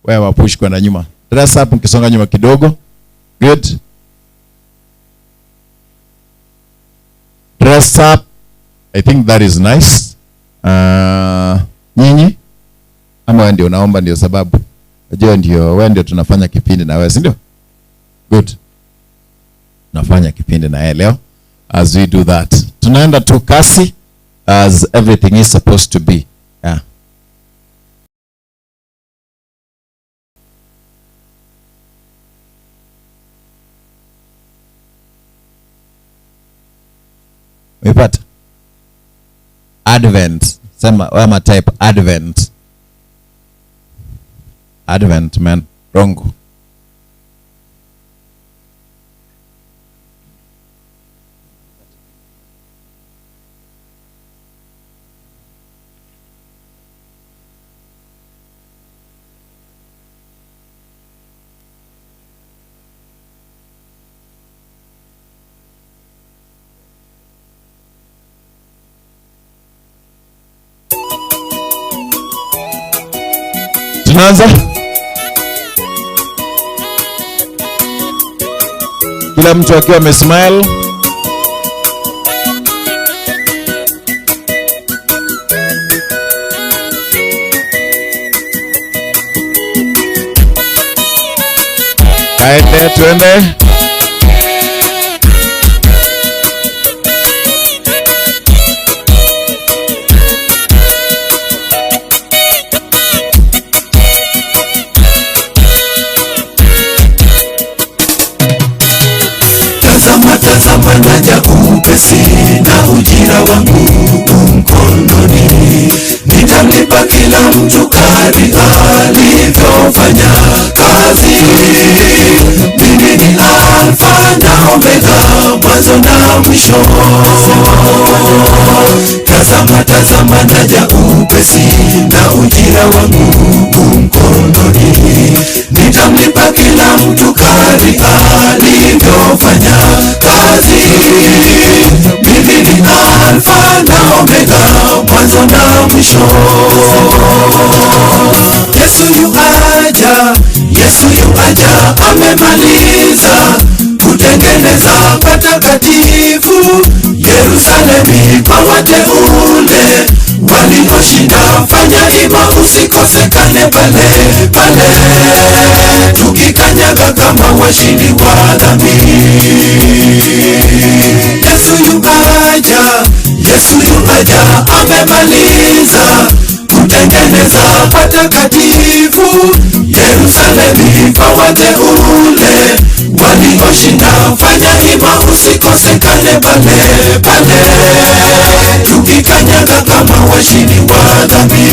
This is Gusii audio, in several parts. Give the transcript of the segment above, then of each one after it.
Wewe wapush kwenda nyuma. Dress up mkisonga nyuma kidogo. Good. Dress up. I think that is nice. Nyinyi ama wewe ndio unaomba ndio sababu. Unajua ndio wewe ndio tunafanya kipindi na wewe, si ndio? Good. Nafanya kipindi na yeye leo as we do that. Tunaenda tu kasi as everything is supposed to be. Yeah. Umepata? Advent. Sema wewe type Advent. Advent man. Rongo. Tunaanza? Kila mtu akiwa amesmile. Aende, tuende. Tazama, tazama naja upesi, na ujira wangu mkononi. Nitamlipa kila mtu kadri alivyofanya kazi. Mimi ni Alfa na Omega, mwanzo na mwisho. Tazama, tazama naja upesi, na ujira wangu mkononi. Nitamlipa kila mtu kadri alivyofanya kazi. Mimi ni Alfa na Omega, mwanzo na mwisho. Yesu yu aja, Yesu yu aja, amemaliza kutengeneza patakatifu Yerusalemu kwa wateule walioshinda. Fanya hima usikosekane pale pale, tukikanyaga kama washindi wa dhambi. Yesu yu aja, Yesu yu aja, amemaliza kutengeneza patakatifu Yerusalemu kwa wateule walioshinda. Fanya hima usikosekane pale pale, tukikanyaga kama washindi wa dhambi.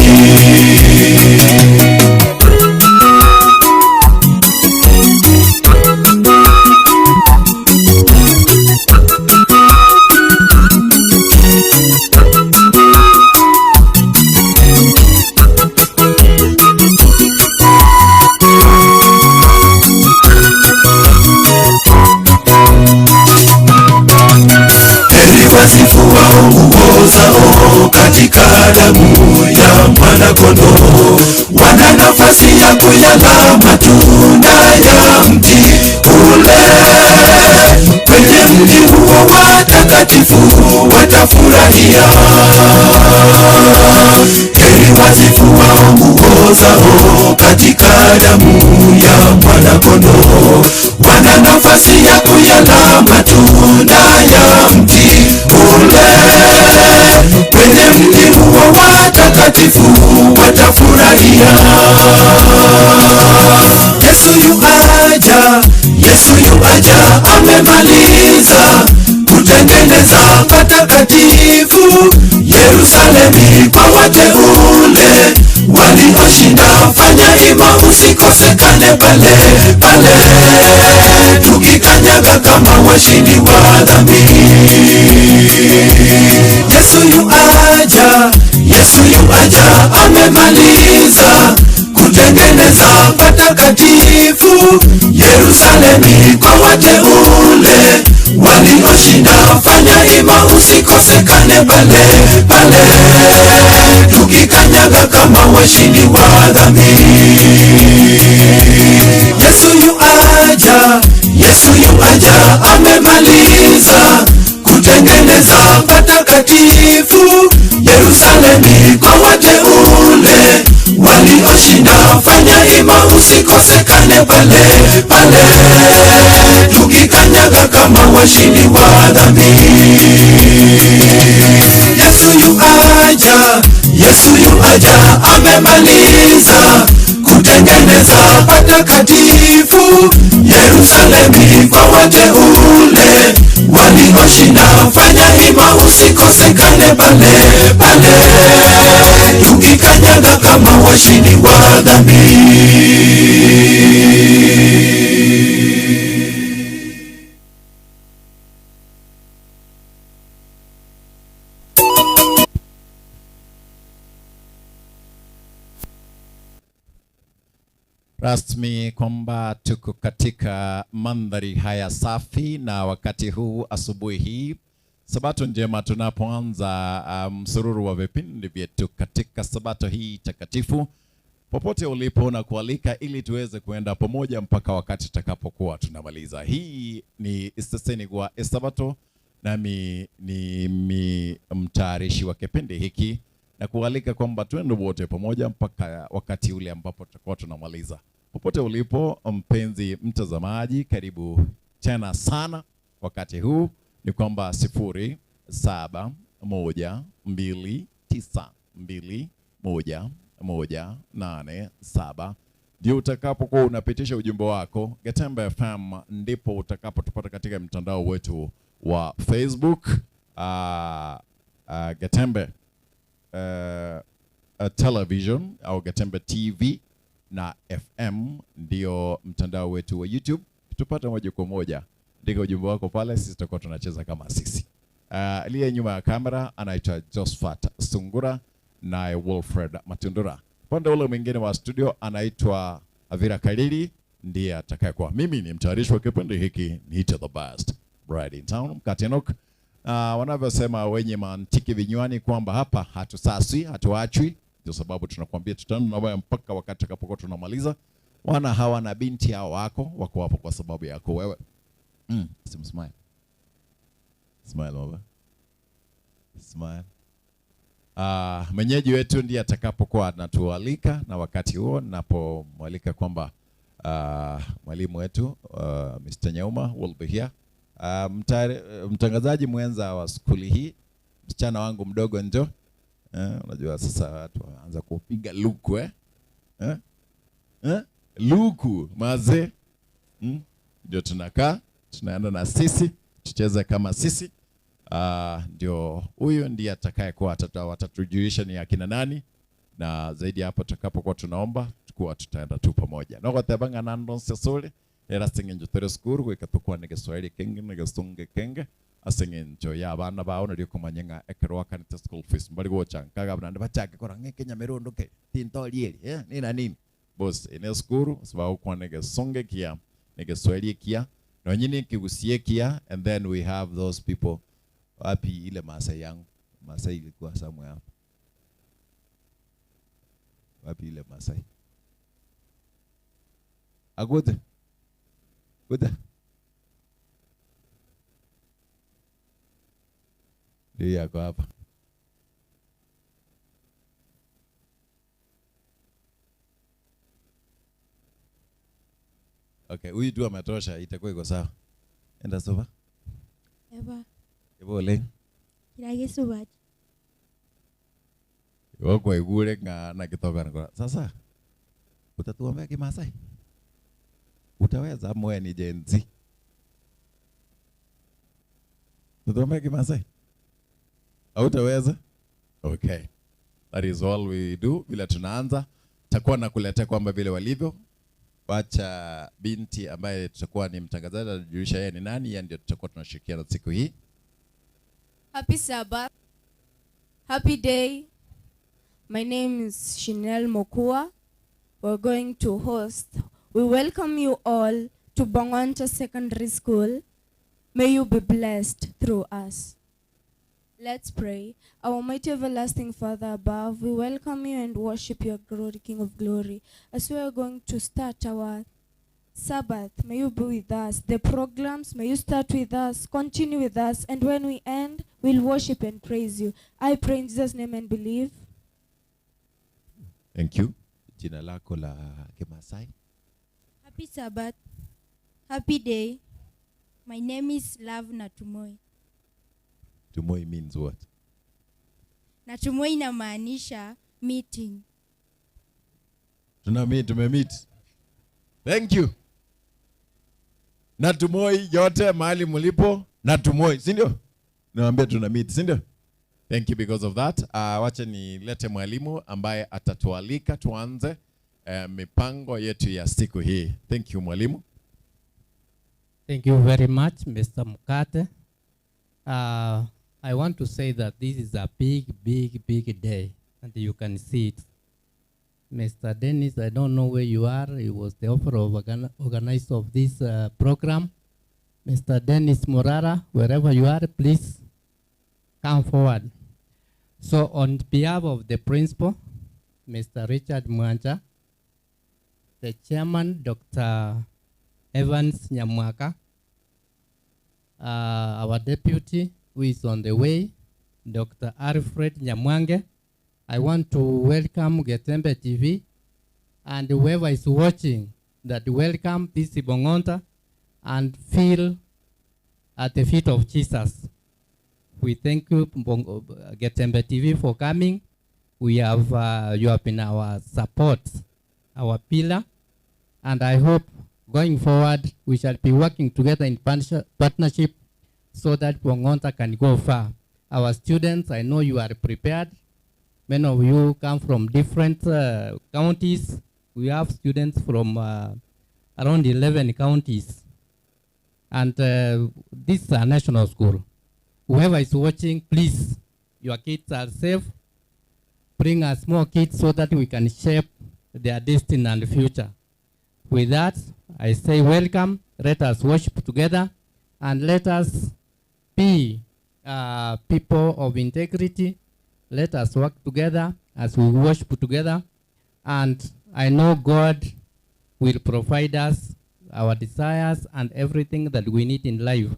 Heri wazifuao nguo zao katika damu ya Mwana-Kondoo, wana nafasi ya kuyala matunda ya mti ule. Kwenye mji huo watakatifu watafurahia. Heri wazifuao nguo zao katika damu ya Mwana-Kondoo, wana nafasi ya kuyala matunda ya mti ule. Kwenye mji huo watakatifu watafurahia. Yesu yu aja, Yesu yu aja, amemaliza kutengeneza patakatifu Yerusalemu kwa wateule walioshinda. Fanya hima usikosekane pale pale, tukikanyaga kama washindi wa dhambi. Yesu yu aja, Yesu yu aja, amemaliza kutengeneza patakatifu Yerusalemu kwa wateule walioshinda. Fanya hima usikosekane pale pale, tukikanyaga kama washindi wa dhambi. Usikosekane pale pale, tukikanyaga kama washindi wa dhambi. Yesu yu aja, Yesu yu aja, amemaliza kutengeneza patakatifu Yerusalemu kwa wateule walioshinda. Fanya hima usikosekane pale pale, tukikanyaga kama washindi wa dhambi. Rasmi kwamba tuko katika mandhari haya safi na wakati huu asubuhi hii Sabato njema tunapoanza msururu wa vipindi vyetu katika Sabato hii takatifu. Popote ulipo na kualika ili tuweze kuenda pamoja mpaka wakati tutakapokuwa tunamaliza. Hii ni Isteseni kwa Sabato, nami ni mtayarishi wa kipindi hiki na kualika kwamba tuende wote pamoja mpaka wakati ule ambapo tutakuwa tunamaliza. Popote ulipo mpenzi mtazamaji, karibu tena sana. Wakati huu ni kwamba sifuri saba moja mbili tisa mbili moja moja nane saba ndio utakapokuwa unapitisha ujumbe wako. Getembe FM ndipo utakapotupata katika mtandao wetu wa Facebook, Getembe Television au Getembe TV na FM ndio mtandao wetu wa YouTube. Tupate moja kwa moja, ndika ujumbe wako pale, sisi tutakuwa tunacheza kama sisi. Aliye nyuma ya kamera anaitwa Josephat Sungura naye Wilfred Matundura. Upande ule mwingine wa studio anaitwa Avira Kalili, ndiye atakayekuwa. Mimi ni mtayarishi wa kipindi hiki, niite the best bride in town, Mkate Enoch. Wanavyosema wenye mantiki vinywani kwamba hapa hatusaswi, hatuachwi. Ndio sababu tunakwambia tutaenda na wewe mpaka wakati tutakapokuwa tunamaliza. Wana hawa na binti hao wako hapo kwa sababu yako wewe. Smile. Smile baba. Smile. Mwenyeji wetu ndiye atakapokuwa anatualika, na wakati huo ninapomwalika kwamba mwalimu wetu Mr. Nyauma will be here. Mtangazaji mwenza wa skuli hii, msichana wangu mdogo njo. Unajua sasa watu wanaanza kupiga luku? Luku maze. Ndio tunakaa, tunaenda na sisi, tucheze kama sisi. Ndio huyu ndiye atakayekuwa watatujulisha ni akina nani, na zaidi hapo tutakapokuwa tunaomba tukuwa tutaenda tu pamoja. Noko tebanga na ndonse sole era singenjo tere skuru gwika tukwa ne Kiswahili kenge ne Gisungu kenge asengenjo ya abana bao ndio kumanyenga ekerwa kanisa school fees mbali gocha nkaga bana bachake kora ngeke nyamerondo ke tintori nina nini boss ene skuru sababu kwa ne Gisungu kia ne Kiswahili kia na nyini kigusie kia, and then we have those people. Wapi ile Masai yangu? Masai ilikuwa somewhere hapo. Wapi ile Masai? Agute. Kuta. Ndio yako hapa. Okay, huyu tu ametosha, itakuwa iko sawa. Enda sofa. Eba. Ebo ole. Kirage subat. Wako igure nga na kitoka na kwa. Sasa utatuambia Kimasai? Utaweza ama wewe ni Gen Z? Utatuambia Kimasai? Hautaweza? Okay. That is all we do. Bila tunaanza, takuwa nakuletea kwamba vile walivyo. Wacha binti ambaye tutakuwa ni mtangazaji atajulisha yeye ni nani, yeye ndio tutakuwa tunashirikiana siku hii. Happy Sabbath. Happy day. My name is Chanel Mokua. We're going to host. We welcome you all to Bong'oncha Secondary School. May you be blessed through us. Let's pray. Our mighty everlasting Father above, we welcome you and worship your glory, King of glory. As we are going to start our Sabbath, may you be with us. The programs, may you start with us, continue with us, and when we end, we'll worship and praise you. I pray in Jesus' name and believe. Thank you. Jina lako la Kimasai? Happy Sabbath. Happy day. My name is Love Natumoi. Tumoi means what? Natumoi inamaanisha meeting. Tuna meet, tumemeet. Thank you. Natumoi yote mahali mlipo, Natumoi, si ndio? Naambia tuna meet, si ndio? Thank you because of that. Wacha nilete mwalimu ambaye atatualika tuanze mipango yetu ya siku hii. Thank you mwalimu. Thank you very much, Mr. Mukate. I want to say that this is a big, big, big day, and you can see it. Mr. Dennis, I don't know where you are. He was the author of organizer of this program. Mr. Dennis Morara, wherever you are, please come forward. So on behalf of the principal, Mr. Richard Mwanja, the chairman, Dr. Evans Nyamwaka, our deputy, who is on the way, Dr. Alfred Nyamwange, I want to welcome Getembe TV and whoever is watching, that welcome this Bongonta and feel at the feet of Jesus. We thank you, Getembe TV, for coming. You have been our support, our pillar, and I hope going forward we shall be working together in partnership so that Bongonta can go far. Our students, I know you are prepared. Many of you come from different counties. We have students from around 11 counties. And this is a national school. Whoever is watching, please, your kids are safe. Bring us more kids so that we can shape their destiny and future. With that, I say welcome. Let us worship together and let us be people of integrity. Let us work together as we worship together. And I know God will provide us our desires and everything that we need in life.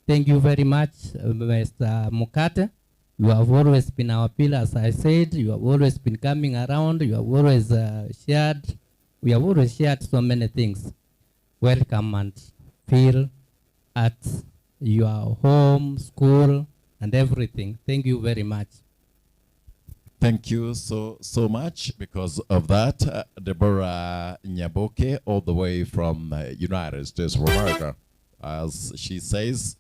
Thank you very much, Mr. Mukate. You have always been our pillar, as I said. You have always been coming around. You have always shared. We have always shared so many things. Welcome and feel at your home, school, and everything. Thank you very much. Thank you so, so much because of that. Deborah Nyaboke, all the way from United States of America. As she says,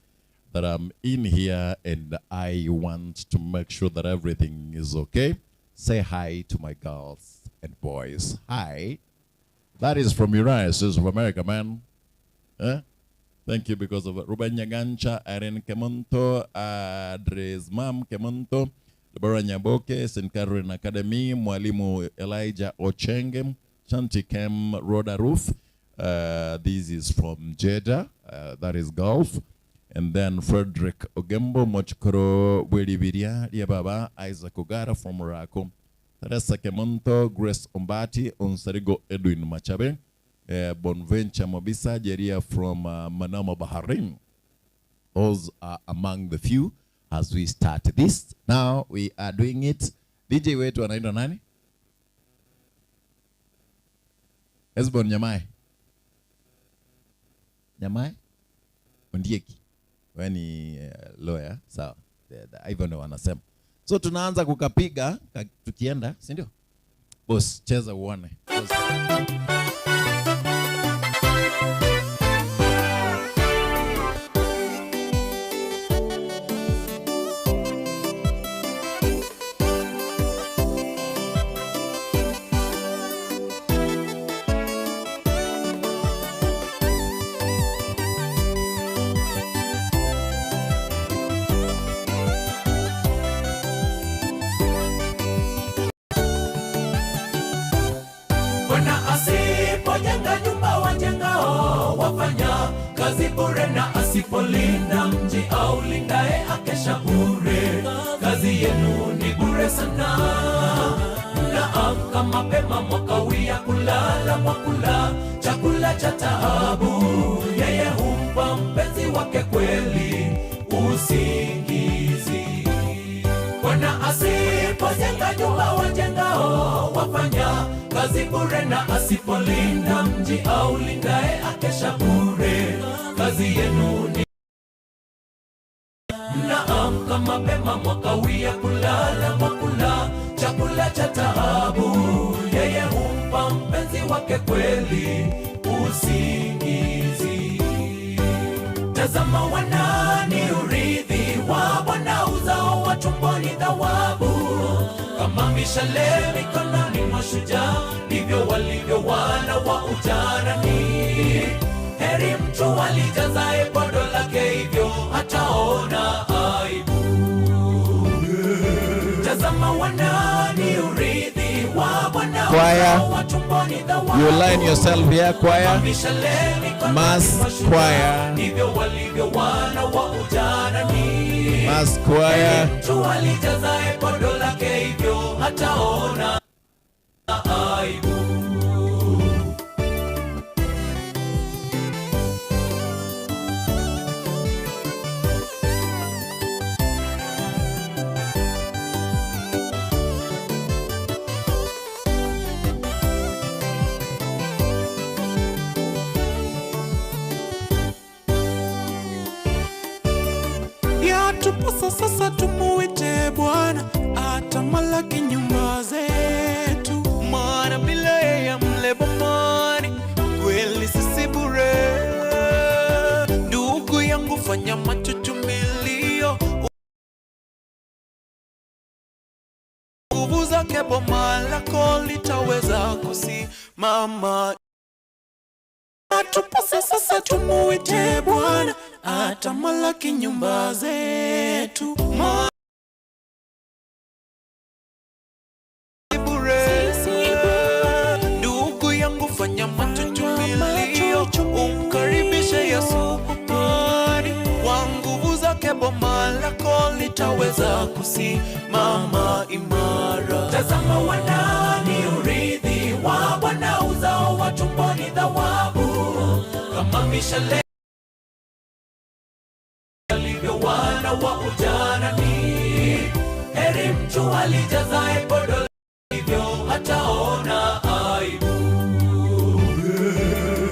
that I'm in here and I want to make sure that everything is okay. Say hi to my girls and boys. Hi. That is from United States of America, man. Huh? Thank you because of Ruben Nyagancha, Irene Kemonto, Dres Mam Kemonto, Deborah Nyaboke, St. Catherine Academy, Mwalimu Elijah Ochenge, Shanti Kem Rhoda Ruth. This is from Jeddah, that is Gulf. And then Frederick Ogembo, Mochikoro Welibiria, Liababa, Isaac Ogara from Morocco, Teresa Kemonto, Grace Ombati, Onsarigo Edwin Machabe, Bonventure Mobisa, Jeria from Manama, Bahrain. Those are among the few as we start this. Now we are doing it. DJ wetu anaitwa nani? Esbon Nyamai. Nyamai? Ondieki. Wewe ni lawyer, sawa. Hivyo ndio wanasema. So tunaanza kukapiga tukienda, si ndio? Boss, cheza uone. Boss. Kazi bure na asipolinda mji au lindae akesha bure. Kazi yenu ni bure sana. Mnaamka mapema mwakawia kulala mwakula chakula cha taabu. Yeye humpa mpenzi wake kweli usingizi. Bwana asipojenga nyumba wajengao wafanya kazi bure na asipolinda mji au lindae Mnaamka mapema mwakawia kulala, mwakula chakula cha taabu. Yeye humpa mpenzi wake kweli usingizi. Tazama wanani urithi wa Bwana, uzao wa tumboni thawabu. Kama mishale mikononi mwa shujaa, ndivyo walivyo wana wa ujanani. Heri mtu alijazaye podo lake, hivyo hataona aibu. Tazama wanani urithi wa Bwana, Choir, uzao wa tumboni thawabu. You line yourself here, choir. Mishale mikononi Mass mwa shujaa, choir. ndivyo walivyo wana wa ujanani. Mass choir. Mtu alijazaye podo lake, hivyo hataona aibu. Yatupasa sasa tumuite Bwana atamalaki nyumba zetu, maana bila yeye mle bomani kweli sisi bure. Ndugu yangu, fanya machuchumilio, nguvu zake boma lako litaweza kusimama. Tupasa sasa tumuite Bwana atamalaki nyumba zetu. Ma- bure. Ndugu yangu fanya machuchumilio, umkaribishe Yesu bomani. Kwa nguvu zake boma lako litaweza kusimama imara. Tazama wanani urithi wa Bwana, uzao wa tumboni thawabu. Kama mishale walivyo wana wa ujanani. Heri mtu alijazaye podo hivyo hataona aibu.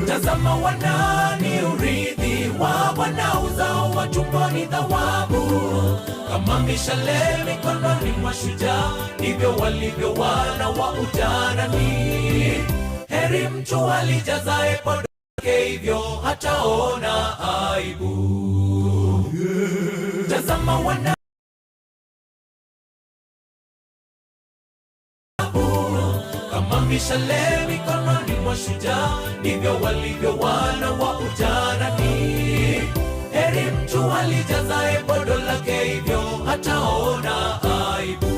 Tazama wanani urithi wa Bwana, uzao wa tumboni thawabu. Kama mishale mikononi mwa shujaa, ndivyo walivyo wana wa ujanani. Heri mtu alijazaye podo lake, hivyo hataona aibu. Tazama wana kama mishale mikononi mwa shujaa, ndivyo walivyo wana wa ujanani. Heri mtu alijazaye podo lake, hivyo hataona aibu.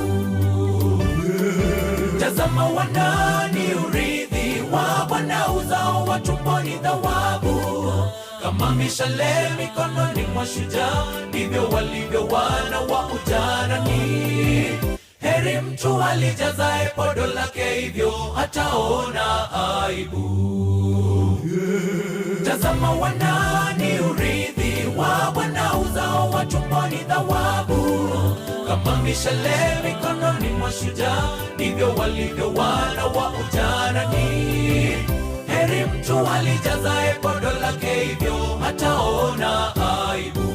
Tazama wanani urithi wa Bwana, uzao wa tumboni thawabu. Kama mishale mikononi mwa shujaa, ndivyo walivyo wana wa ujanani. Heri mtu alijazaye podo lake, hivyo hataona aibu. Tazama wanani urithi wa Bwana, uzao wa tumboni thawabu. Kama mishale mikononi mwa shujaa, ndivyo walivyo wana wa ujanani. Heri mtu alijazaye podo lake, hivyo hataona aibu.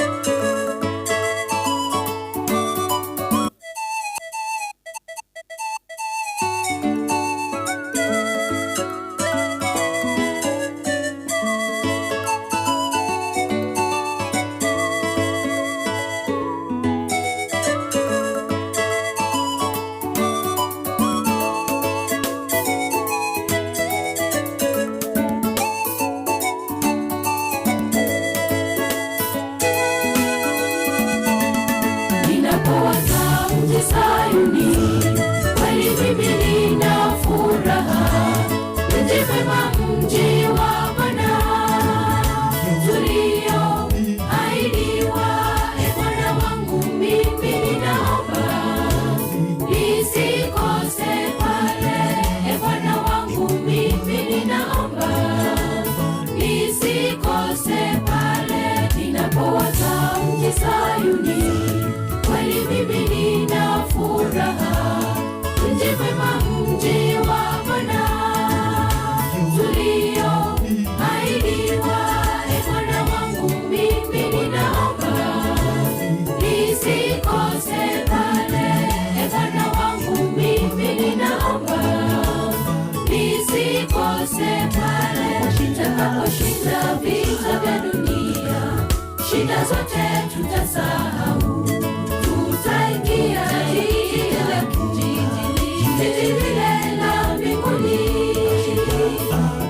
Thank Tutakaposhinda vita vya dunia, shida zote tutasahau. Tutaingia jiji jiji lile la mbinguni.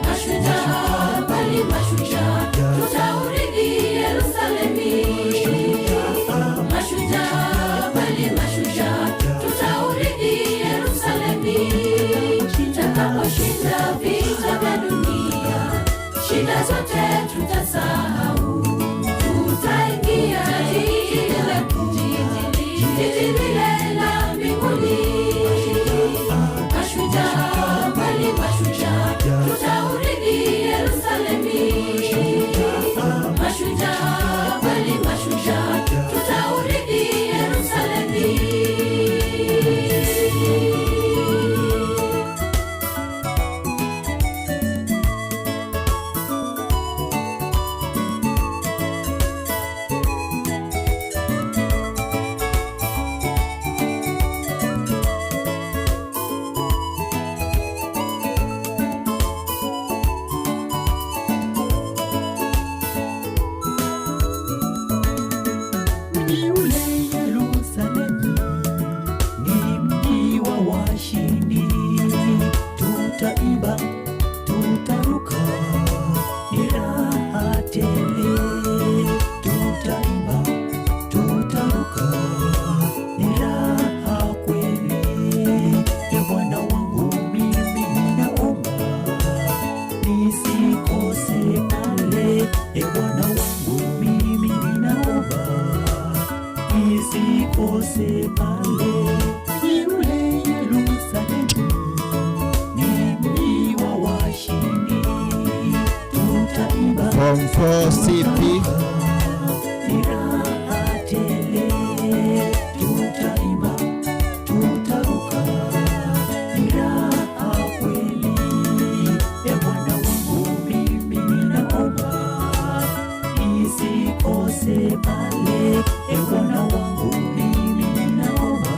Mashujaa bali mashujaa, tutaurithi Yerusalemu. Mashujaa bali mashujaa, tutaurithi Yerusalemu. Tutakaposhinda vita vya dunia, shida zote tutasahau. Tutaingia jiji jiji lile la mbinguni. Mashujaa bali mashujaa, tutaurithi Yerusalemu. Mashujaa bali mashujaa, tutaurithi Yerusalemu. Mji ule Yerusalemu ni mji wa washindi, tutaimba, tutaruka, ni raha tele. Tutaimba, tutaruka, ni raha kweli. E Bwana wangu, mimi ninaomba nisikose pale. E Bwana wangu, mimi ninaomba nisikose pale. Mji ule Yerusalemu ni mji wa washindi, tutaimba Form 4 CP. ni raha tele, tutaimba tutaruka, ni raha kweli. E Bwana wangu, mimi ninaomba nisikose pale. E Bwana wangu, mimi ninaomba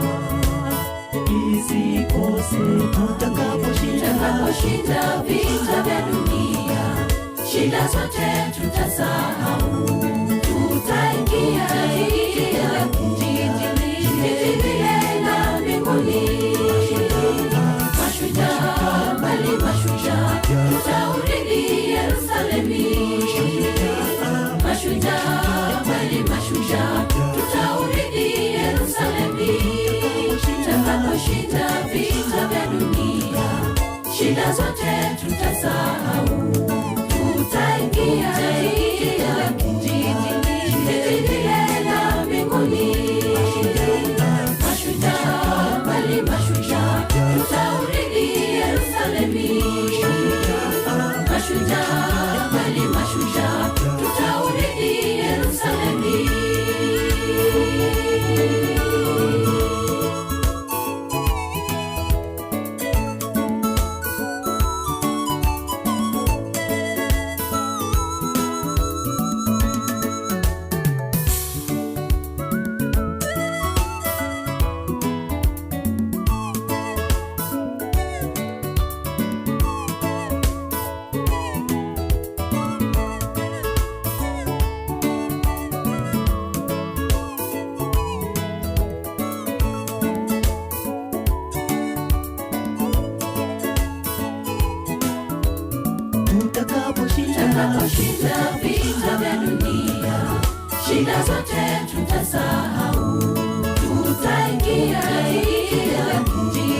nisikose tutakaposhinda Tutakaposhinda vita vya dunia, shida zote tutasahau. Tutaingia jiji lile la mbinguni. Mashujaa bali mashujaa, tutaurithi Yerusalemu. Mashujaa bali mashujaa, tutaurithi Yerusalemu. Tutakaposhinda vita vya dunia, shida zote tutasahau. Tutaingia jiji lile la mbinguni. Mashujaa bali mashujaa, tutaurithi Yerusalemu. Mashujaa bali mashujaa, tutaurithi Yerusalemu. Tutakaposhinda Tutakaposhinda vita vya dunia, shida zote tutasahau. Tutaingia jiji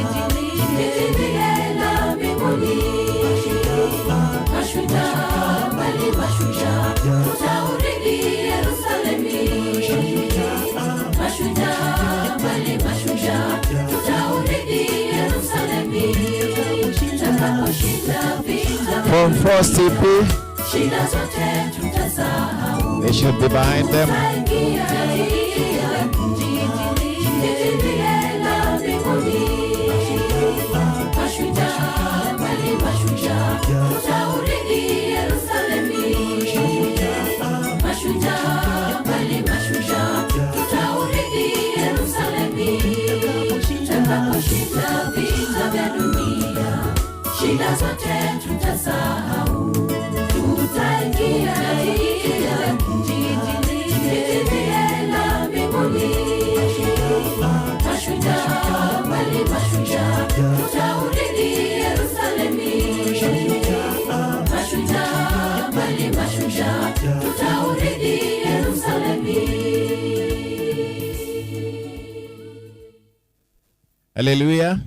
lile la mbinguni. Mashujaa bali mashujaa, tutaurithi Yerusalemu. Mashujaa bali mashujaa, tutaurithi Yerusalemu. Tutakaposhinda vita vya Form 4 CP. shida zote tutasahau. They should be behind them. Tutaingia jiji lile la mbinguni. Mashujaa bali mashujaa, tutaurithi Yerusalemu. Mashujaa bali mashujaa, tutaurithi Yerusalemu. Tutakaposhinda vita vya dunia, shida zote tutasahau. Tuta Hallelujah.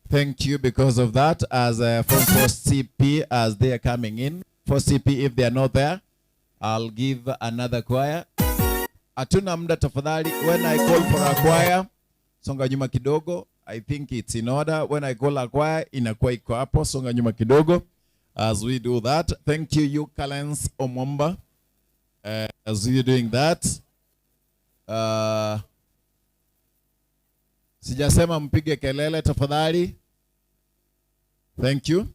Thank you because of that as uh, from 4CP as they are coming in. 4CP if they are not there, I'll give another choir. Hatuna muda tafadhali. When I call for a choir, songa nyuma kidogo. I think it's in order. When I call a choir, inakuwa iko hapo. Songa nyuma kidogo as we do that. Thank you, you Kalens Omwamba, as we doing that. Sijasema mpige kelele tafadhali. Thank you.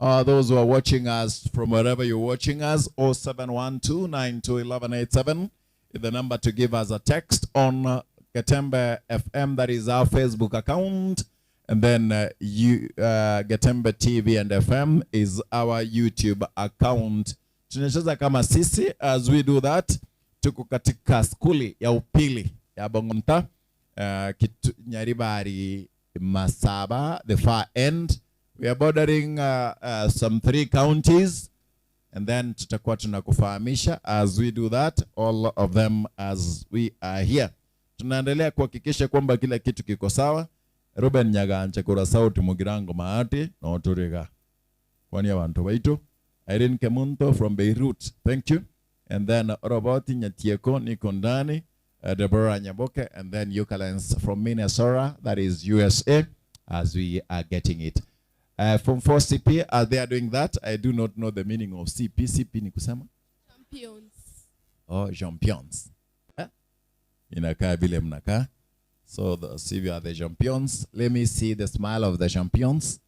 Those who are watching us from wherever you're watching us, 0712921187 is the number to give us a text on Getembe FM, that is our Facebook account. And then Getembe TV and FM is our YouTube account. Tunacheza kama sisi as we do that. Tuko katika skuli ya upili ya Bongonta, Nyaribari Masaba, the far end. We are bordering some 3 counties, and then tutakuwa tunakufahamisha as we do that, all of them as we are here. Tunaendelea kuhakikisha kwamba kila kitu kiko sawa. Ruben Nyaganje kura sauti Mugirango Maati no turiga. Kwani abantu baitu. Irene Kemunto from Beirut, thank you. And then Roboti Nyatieko niko ndani, Deborah Nyaboke, and then Eucalens from Minnesota, that is USA, as we are getting it. From 4CP, as they are doing that, I do not know the meaning of CP. CP ni kusema? Champions. Oh, champions. Eh? Inakaa vile mnakaa. So the CV are the champions. Let me see the smile of the champions.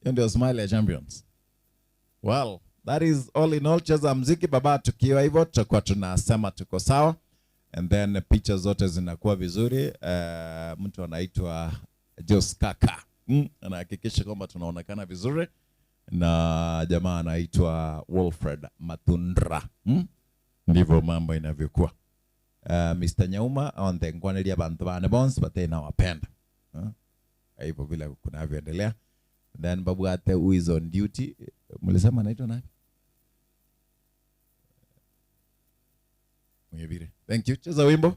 Hiyo ndio smile ya champions. Well, that is all in all. Cheza mziki baba, tukiwa hivyo tutakuwa tunasema tuko sawa. And then picha zote zinakuwa vizuri. Mtu anaitwa Jos Kaka. Anahakikisha kwamba tunaonekana vizuri. Na jamaa anaitwa Wilfred Matundra. Ndivyo mambo inavyokuwa. Mr. Nyauma on the ngwanelia bantu bane bonse bate nawapenda. Hivyo vile kunavyoendelea. Then babu ate who is on duty. Mlisema anaitwa nani? Mwebire. Thank you. Cheza wimbo.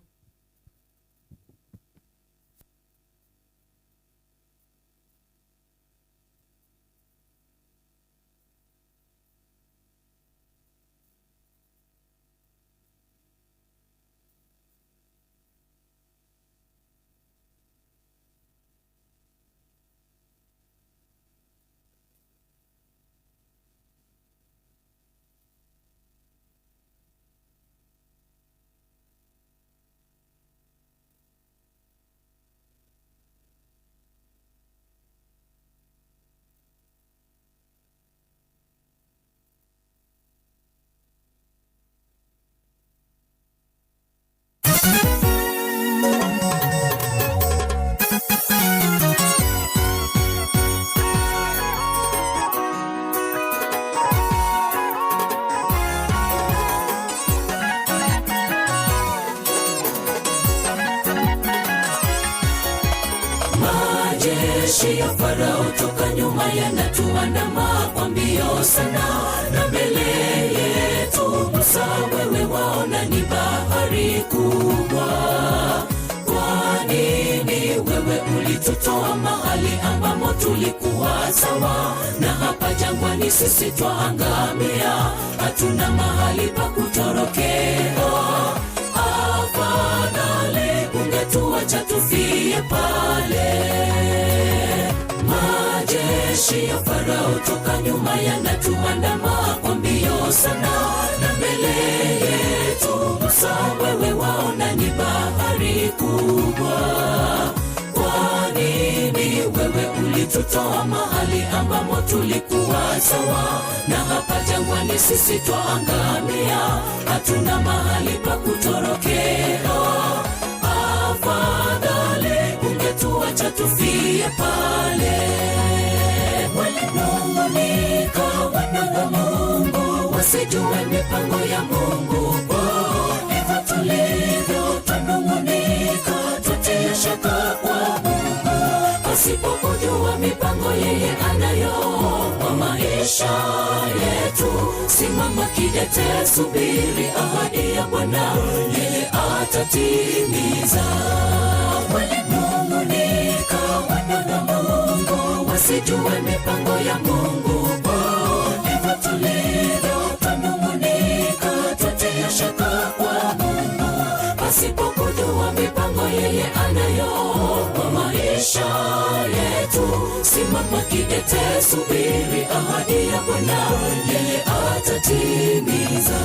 Majeshi ya Farao toka nyuma yanatuandama kwa mbio sana, na mbele yetu Musa wewe waona ni bahari kubwa. Kwa nini wewe ulitutoa mahali ambamo tulikuwa sawa, na hapa jangwani sisi twaangamia, hatuna mahali pa kutorokea. Afadhali ungetuacha tufie pale. Majeshi ya Farao toka nyuma yanatuandama kwa mbio sana, na mbele yetu Musa wewe waona ni bahari kubwa. Kwa nini wewe ulitutoa mahali ambamo tulikuwa sawa, na hapa jangwani sisi twaangamia, hatuna mahali pa kutorokea. Afadhali ungetuacha tufie pale. Walinung'unika wana wa Mungu, wasijue mipango ya Mungu. Ndivyo tulivyo, twanung'unika, twatia shaka kwa Mungu, pasipo kujua mipango yeye anayo kwa maisha yetu. Simama Simama kidete, subiri ahadi ya Bwana, yeye atatimiza. Walinung'unika wana wa Mungu, wasijue mipango ya Mungu kwao. Ndivyo tulivyo, twanung'unika, twatia shaka kwa Mungu, pasipo kujua mipango yeye anayo kwa maisha yetu. Simama kidete, subiri ahadi ya Bwana, yeye atatimiza.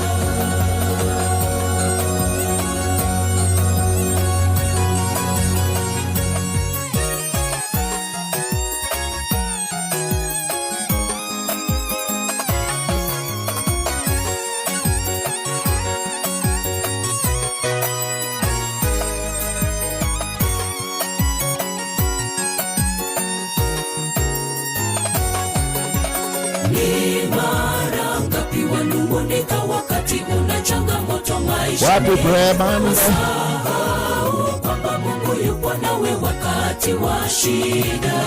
Ni mara ngapi wanung'unika wakati una changamoto maishani? Wapi prayer band? Wasahau kwamba Mungu yupo nawe wakati wa shida.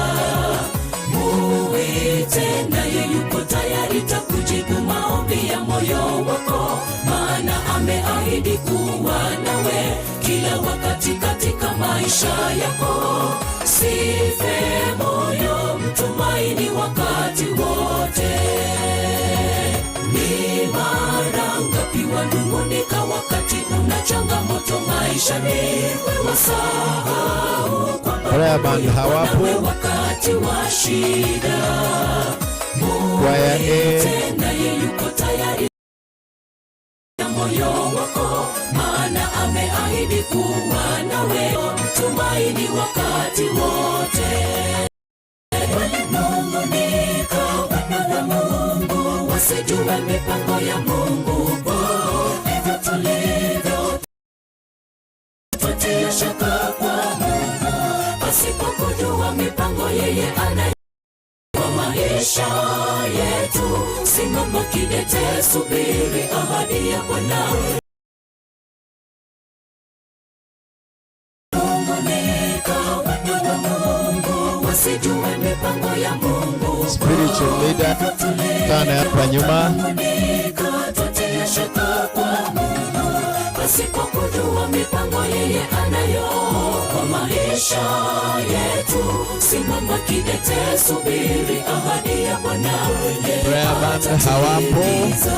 Muite naye yupo tayari takujibu maombi ya moyo wako, maana ameahidi kuwa nawe kila wakati katika maisha yako. Sife moyo, mtumaini wakati wote. Ni mara ngapi wanung'unika wakati una changamoto maishani? Wasahau kwamba Prayer band Mungu yupo hawapo. nawe wakati wa shida. Kwaya A. Muite naye yuko tayari na moyo wako, maana ameahidi kuwa nawe, mtumaini wakati wote. Walinung'unika wana wa Mungu, wasijue mipango ya Mungu kwao. Ndivyo tulivyo, twatia shaka kwa Mungu, pasipo kujua mipango yeye anayo kwa maisha yetu. Simama kidete, subiri ahadi ya Bwana. Nung'unika wana wa Mungu, wasijue mipango ya Mungu. Spiritual leader tana hapa nyuma. Nung'unika, twatia shaka kwa Mungu, pasipo kujua mipango yeye anayo kwa maisha yetu. Simama kidete, subiri ahadi ya Bwana, yeye Prayer band hawapo. atatimiza.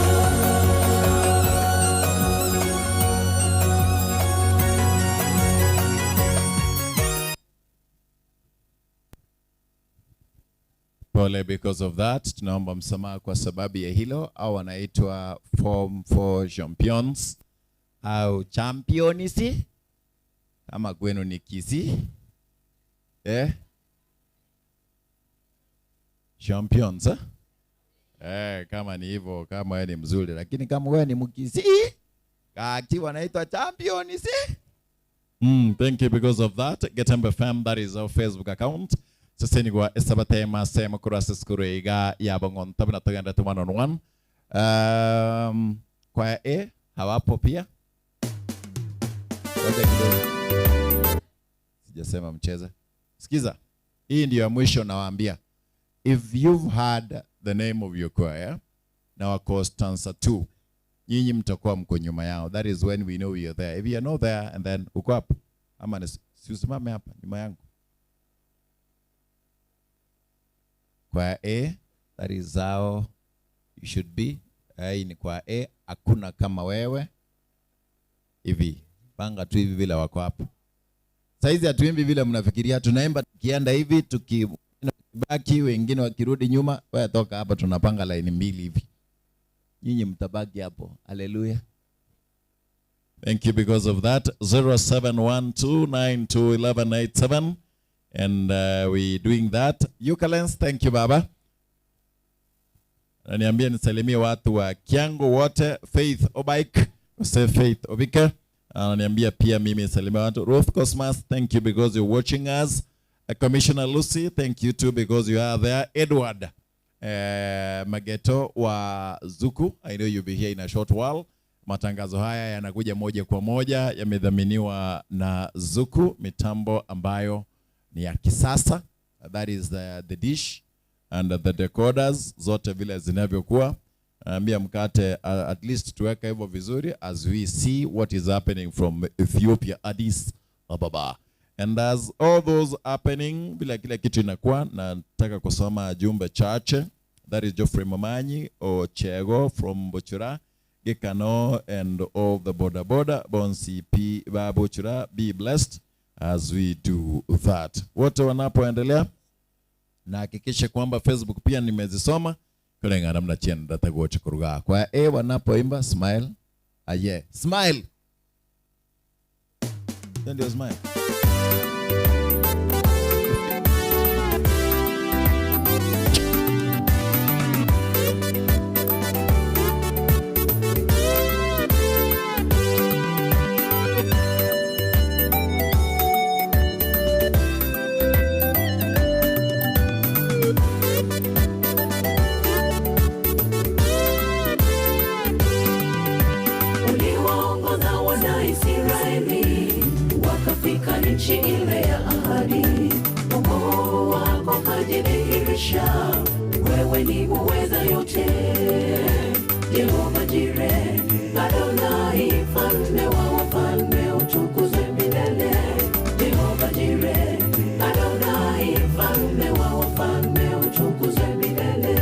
Pole because of that, tunaomba msamaha kwa sababu ya hilo, au wanaitwa Form 4 Champions au championisi kama kwenu ni Kisii eh? Champions eh? Eh, kama ni hivyo, kama wewe ni mzuri, lakini kama wewe ni Mkisii kaki wanaitwa championisi. Thank you because of that. Getembe FM, that is our Facebook account. Sasa ni kwa esabatema sema kurasa skuru iga ya bongon tabina tugenda tu one on one. Kwa A hawapo pia. Ngoja kidogo. Sijasema mcheze. Sikiza. Hii ndio ya mwisho nawaambia. If you've had the name of your choir na wako stanza 2, nyinyi mtakuwa mko nyuma yao. That is when we know you're there. If you're not there and then uko hapa ama si usimame hapa nyuma yangu. Kwa A, that is how you should be. Hii ni kwa A, hakuna kama wewe. Hivi panga tu hivi vile wako hapo. Saizi hatuimbi vile mnafikiria, tunaimba tukienda hivi, tukibaki wengine wakirudi nyuma, wewe toka hapa, tunapanga line mbili hivi. Nyinyi mtabaki hapo. Hallelujah. Thank you because of that. 0712921187 and we doing that. Eucalens, thank you baba. Niambie nisalimie watu wa Kiango wote, Faith Obike, say Faith Obike. Ananiambia pia mimi nisalimie watu. Ruth Cosmas, thank you because you're watching us. Commissioner Lucy, thank you too because you are there. Edward Mageto wa Zuku, I know you'll be here in a short while. Matangazo haya yanakuja moja kwa moja, yamedhaminiwa na Zuku, mitambo ambayo ni ya kisasa. That is the dish and the decoders, zote vile zinavyokuwa. Ambia mkate at least tuweka hivyo vizuri as we see what is happening from Ethiopia, Addis Ababa. And as all those happening, bila kila kitu inakuwa, nataka kusoma jumbe chache. That is Geoffrey Momanyi Ochego from Bochura, Gekano and all the border border, Bonsi P Bochura, be blessed as we do that. Wote wanapoendelea na hakikisha kwamba Facebook pia nimezisoma kulingana namna chini ndatagocha kuruga kwa e wanapoimba smile aye smile Hiyo ndio smile. Uliwaongoza wana Israeli wakafika nchi ile ya ahadi. Wokovu wako kajidhihirisha, wewe ni muweza yote. Jehova Jire, Adonai, mfalme wa wafalme, utukuzwe milele. Jehova Jire, Adonai, mfalme wa wafalme, utukuzwe milele.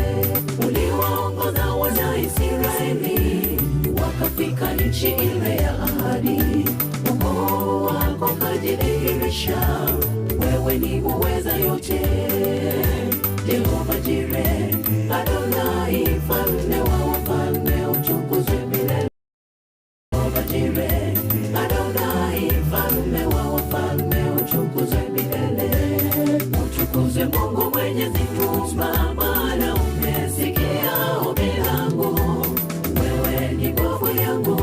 Uliwaongoza wana Israeli wakafika nchi ile ya ahadi. Ukuu wako kajidhihirisha, wewe ni muweza yote. Jehova Jire, Adonai, mfalme wa wafalme, utukuzwe milele. Jehova Jire, Adonai, mfalme wa wafalme, utukuzwe milele. Utukuzwe Mungu Mwenyezi Muumba, maana umesikia ombi langu. Wewe ni nguvu yangu,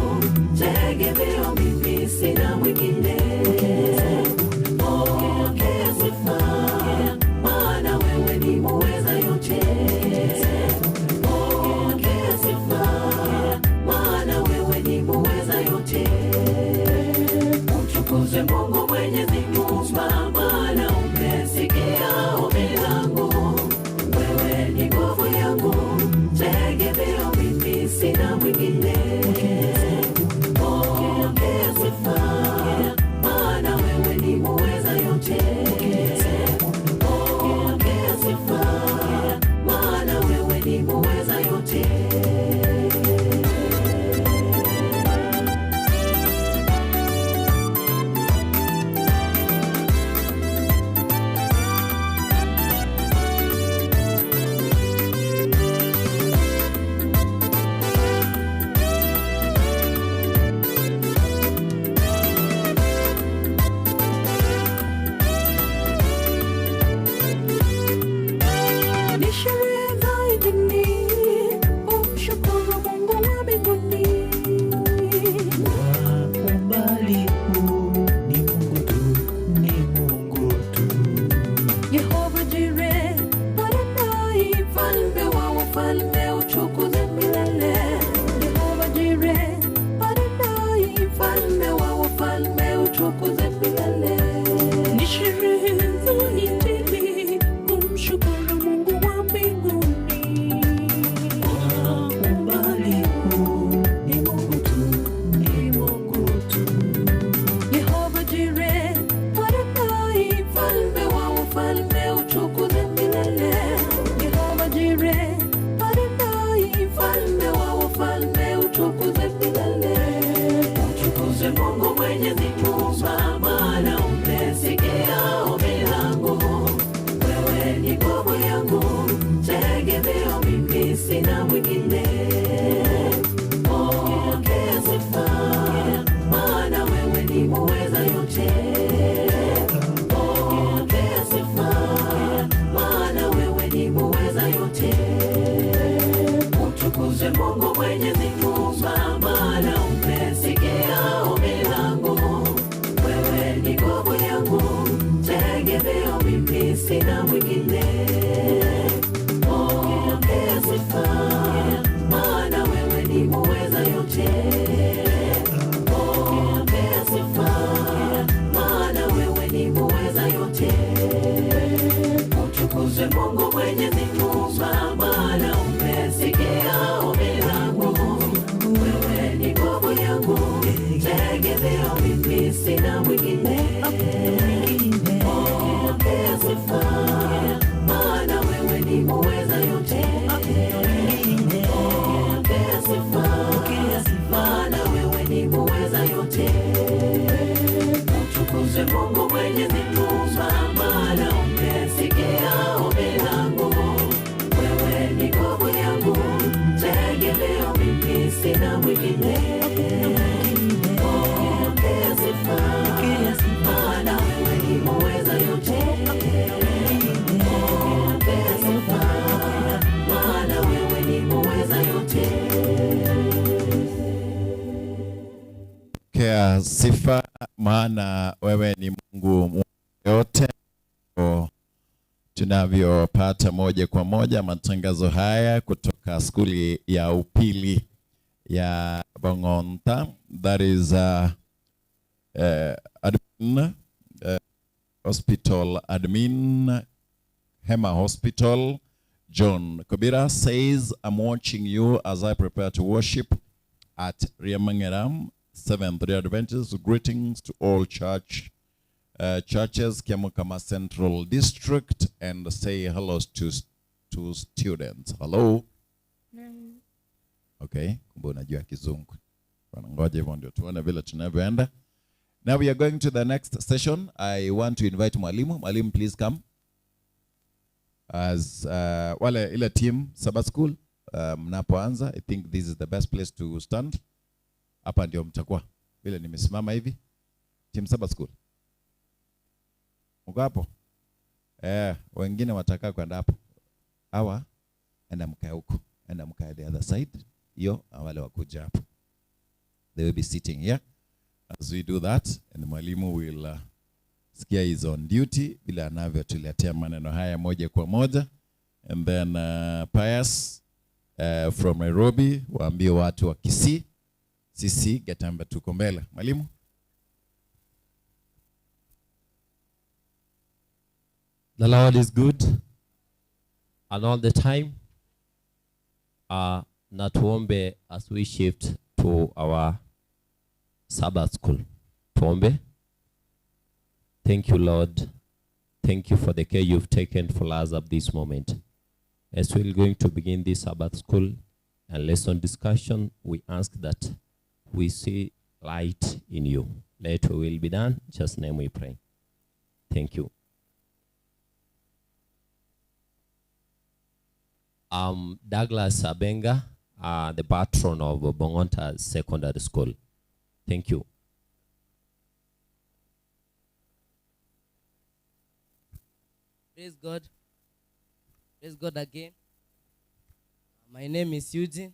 tegemeo mimi sina mwingine. Pokea sifa, maana wewe ni muweza yote. Pokea sifa, maana wewe ni muweza yote. Utukuzwe Mungu Mwenyezi Muumba, maana umesikia ombi langu. Wewe ni nguvu yangu, tegemeo mimi sina mwingine. Pokea sifa, maana wewe ni muweza yote. Pokea sifa, maana wewe ni muweza yote. Ni sherehe za idhini, kumshukuru Mungu wa mbinguni. Umbali huu ni Mungu tu, ni Mungu tu. Yehova Jireh, Adonai, mfalme wa wafalme, utukuzwe milele. Yehova Jireh, Adonai, mfalme wa wafalme, utukuzwe milele. Ni sherehe za Injili, kumshukuru Mungu wa mbinguni. Umbali huu ni Mungu tu, ni Mungu tu. Yehova Jireh, Adonai, mfalme wa wafalme, utukuzwe milele. Yehova Jireh, Adonai, mfalme wa wafalme, utukuzwe milele. Utukuzwe Mungu Mwenyezi Muumba, maana umesikia ombi langu. Wewe ni nguvu yangu, tegemeo mimi sina mwingine. Pokea sifa, maana wewe ni muweza yote. Pokea sifa, maana wewe ni muweza yote. Utukuzwe Mungu Mwenyezi Muumba, maana umesikia ombi langu. Wewe ni nguvu yangu, tegemeo mimi sina mwingine. Pokea sifa, maana wewe ni muweza yote. Pokea sifa, maana wewe ni muweza yote. Utukuzwe Mungu Mwenyezi Muumba, maana umesikia ombi yote. Utukuzwe Mungu Mwenyezi Muumba, maana umesikia ombi langu. Wewe ni nguvu yangu, tegemeo mimi sina mwingine. Pokea sifa, maana wewe ni muweza yote. Pokea sifa, maana wewe ni muweza yote. Pokea sifa maana wewe ni Mungu yote. Tunavyopata moja kwa moja matangazo haya kutoka skuli ya upili ya Bongonta, that is admin, hospital admin, Hema Hospital. John Kobira says, I'm watching you as I prepare to worship at Riamangeram Seventh-day Adventist. Greetings to all churches, Kiamokama Central District, and say hello to students. Hello. Okay, kumbe unajua Kizungu. Ngoja hivyo ndio tuone vile tunavyoenda. Now we are going to the next session. I want to invite Mwalimu. Mwalimu, please come. As wale ile team Sabbath School mnapoanza, I think this is the best place to stand. Hapa ndio mtakuwa. Vile nimesimama hivi. Team Sabbath School. Mko hapo? Wengine watakaa kwenda hapo. Hawa enda mkae huko. Enda mkae the other side. Hiyo wale wakuja hapo. They will be sitting here as we do that, and mwalimu will sikia is on duty vile anavyotuletea maneno haya moja kwa moja. And then Pius from Nairobi, waambie watu wa Kisii, sisi Getembe tuko mbele. Mwalimu? The Lord is good and all the time. Na tuombe as we shift to our Sabbath school. Tuombe. Thank you, Lord. Thank you for the care you've taken for us at this moment. As we're going to begin this Sabbath school and lesson discussion, we ask that we see light in you. Let your will be done. Just name we pray. Thank you. I'm Douglas Abenga, the patron of Bongonta Secondary School. Thank you. Praise God. Praise God again. My name is Eugene,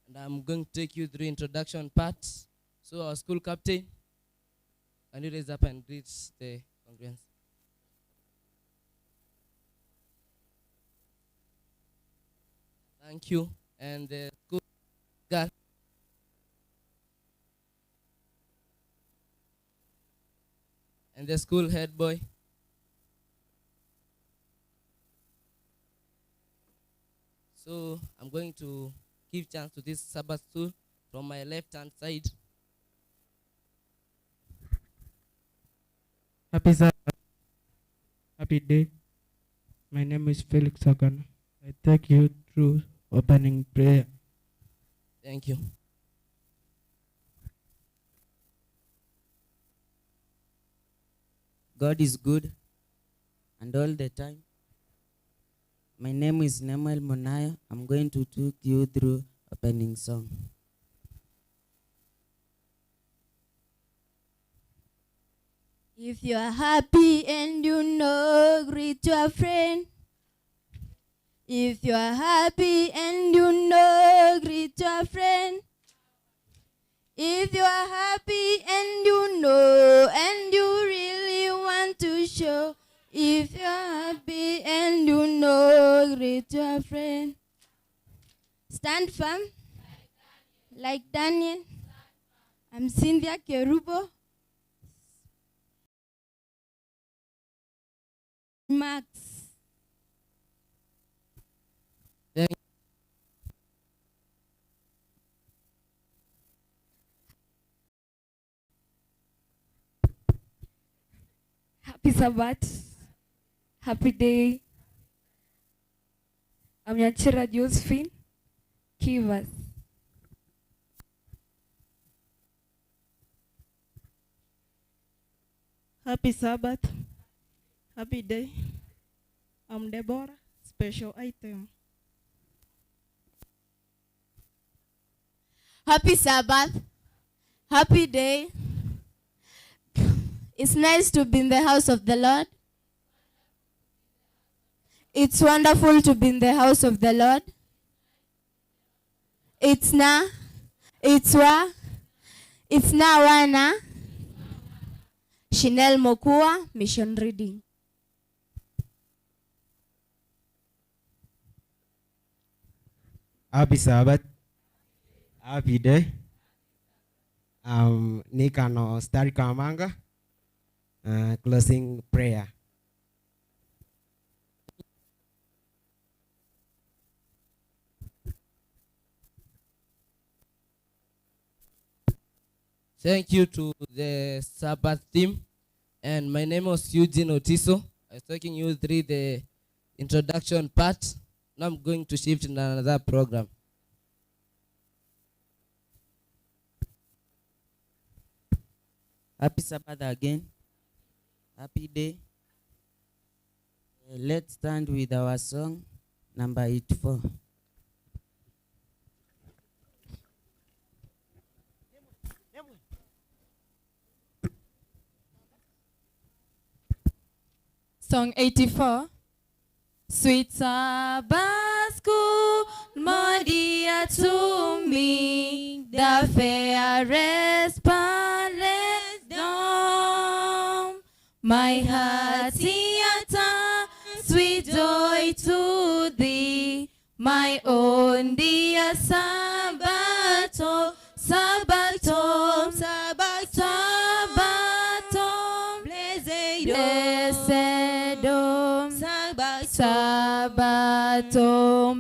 and I'm going to take you through introduction part. So our school captain, can you raise up and greet the congregants? Thank you. And the school girl. And the school head boy. So I'm going to give chance to this Sabbath school from my left-hand side. Happy Sabbath. Happy day. My name is Felix Sakana. I take you through opening prayer. Thank you. God is good and all the time. My name is Nemuel Monaya. I'm going to take you through opening song. If you are happy and you know, greet your friend. If you are happy and you know, greet your friend. If you are happy and you know, and you really want to show. If you are happy and you know, greet your friend. Stand firm, like Daniel. I'm Cynthia Kerubo. Max. Thank Happy Sabbath. Happy day. I'm Yanchira Josephine Kivas. Happy Sabbath. Happy day. I'm Deborah, special item. Happy Sabbath. Happy day. It's nice to be in the house of the Lord. It's wonderful to be in the house of the Lord. It's na, it's wa, it's na wana. Chanel Mokua, Mission Reading. Happy Sabbath. Happy day. Nikano Stari Kamanga. Closing prayer. Thank you to the Sabbath team. And my name was Eugene Otiso. I was taking you through the introduction part. Now I'm going to shift in another program. Happy Sabbath again. Happy day. Let's stand with our song number 84. Song 84. Sweet Sabbath school, more dear to me, the fairest palace dawn. My heart theater, sweet joy to thee, my own dear Sabbath, Sabbath, Sabbath, Sabbath, blessed, blessed, Sabbath, Sabbath,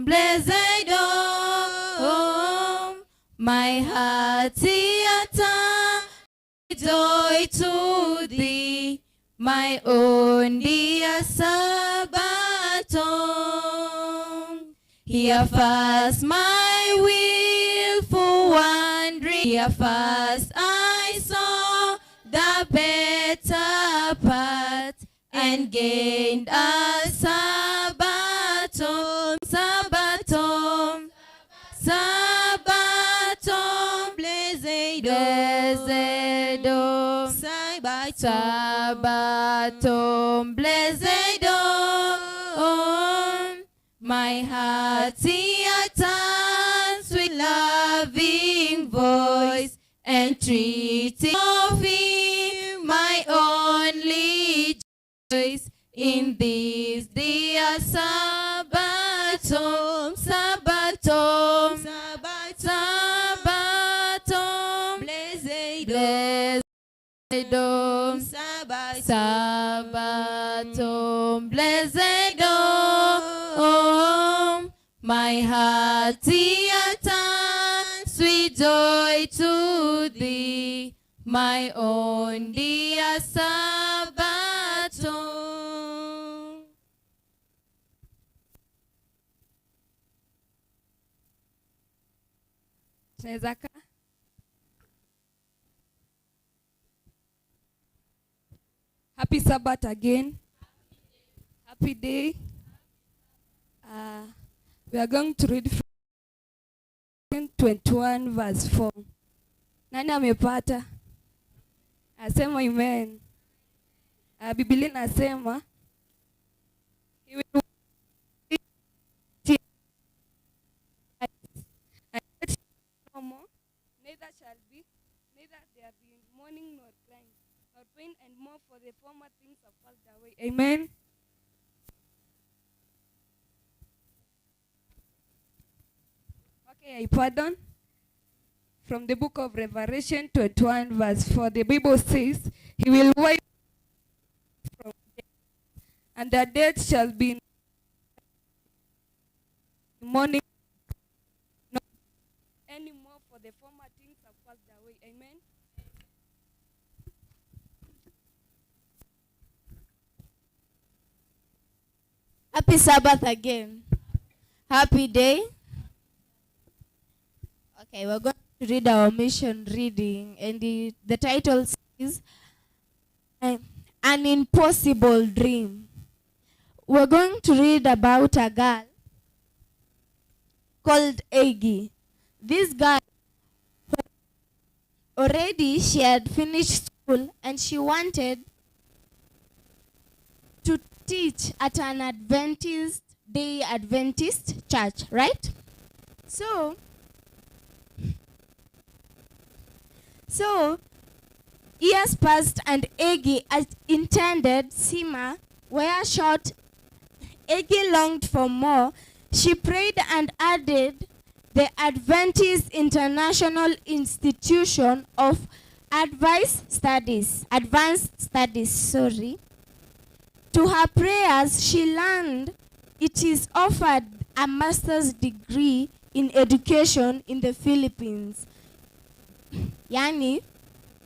blessed, my heart theater, joy to thee, my own dear Sabbath. Here first my willful wandering, here first I saw the better part, and gained a Sabbath, Sabbath, Sabbath, blessed, blessed, Sabbath, Sabbath, blessed, my heart turns with loving voice, entreating of him, my only choice in this dear Sabbath, Sabbath, Sabbath, Sabbath, blessed, blessed, Sabbath, Sabbath, blessed, my heart turns sweet joy to thee, my own dear Sabbath. Tunaweza kaa? Happy Sabbath again. Happy day. We are going to read from 21 verse 4. Nani amepata? Asema amen. Biblia inasema he will and no more, neither shall be, neither there be mourning nor crying, nor pain and more, for the former things have passed away. Amen. Okay, I pardon. From the book of Revelation 21 verse 4, the Bible says, he will wipe from death, and the dead shall be mourning no anymore, for the former things have passed away. Amen. Happy Sabbath again. Happy day. Okay, we're going to read our mission reading, and the title says, An impossible dream. We're going to read about a girl called Aggie. This girl, already she had finished school and she wanted to teach at an Adventist Day Adventist church, right? So, so years passed and Aggie, as intended, Sima, were short. Aggie longed for more. She prayed and added the Adventist International Institution of Advice Studies, Advanced Studies, sorry. To her prayers, she learned it is offered a master's degree in education in the Philippines. Yani,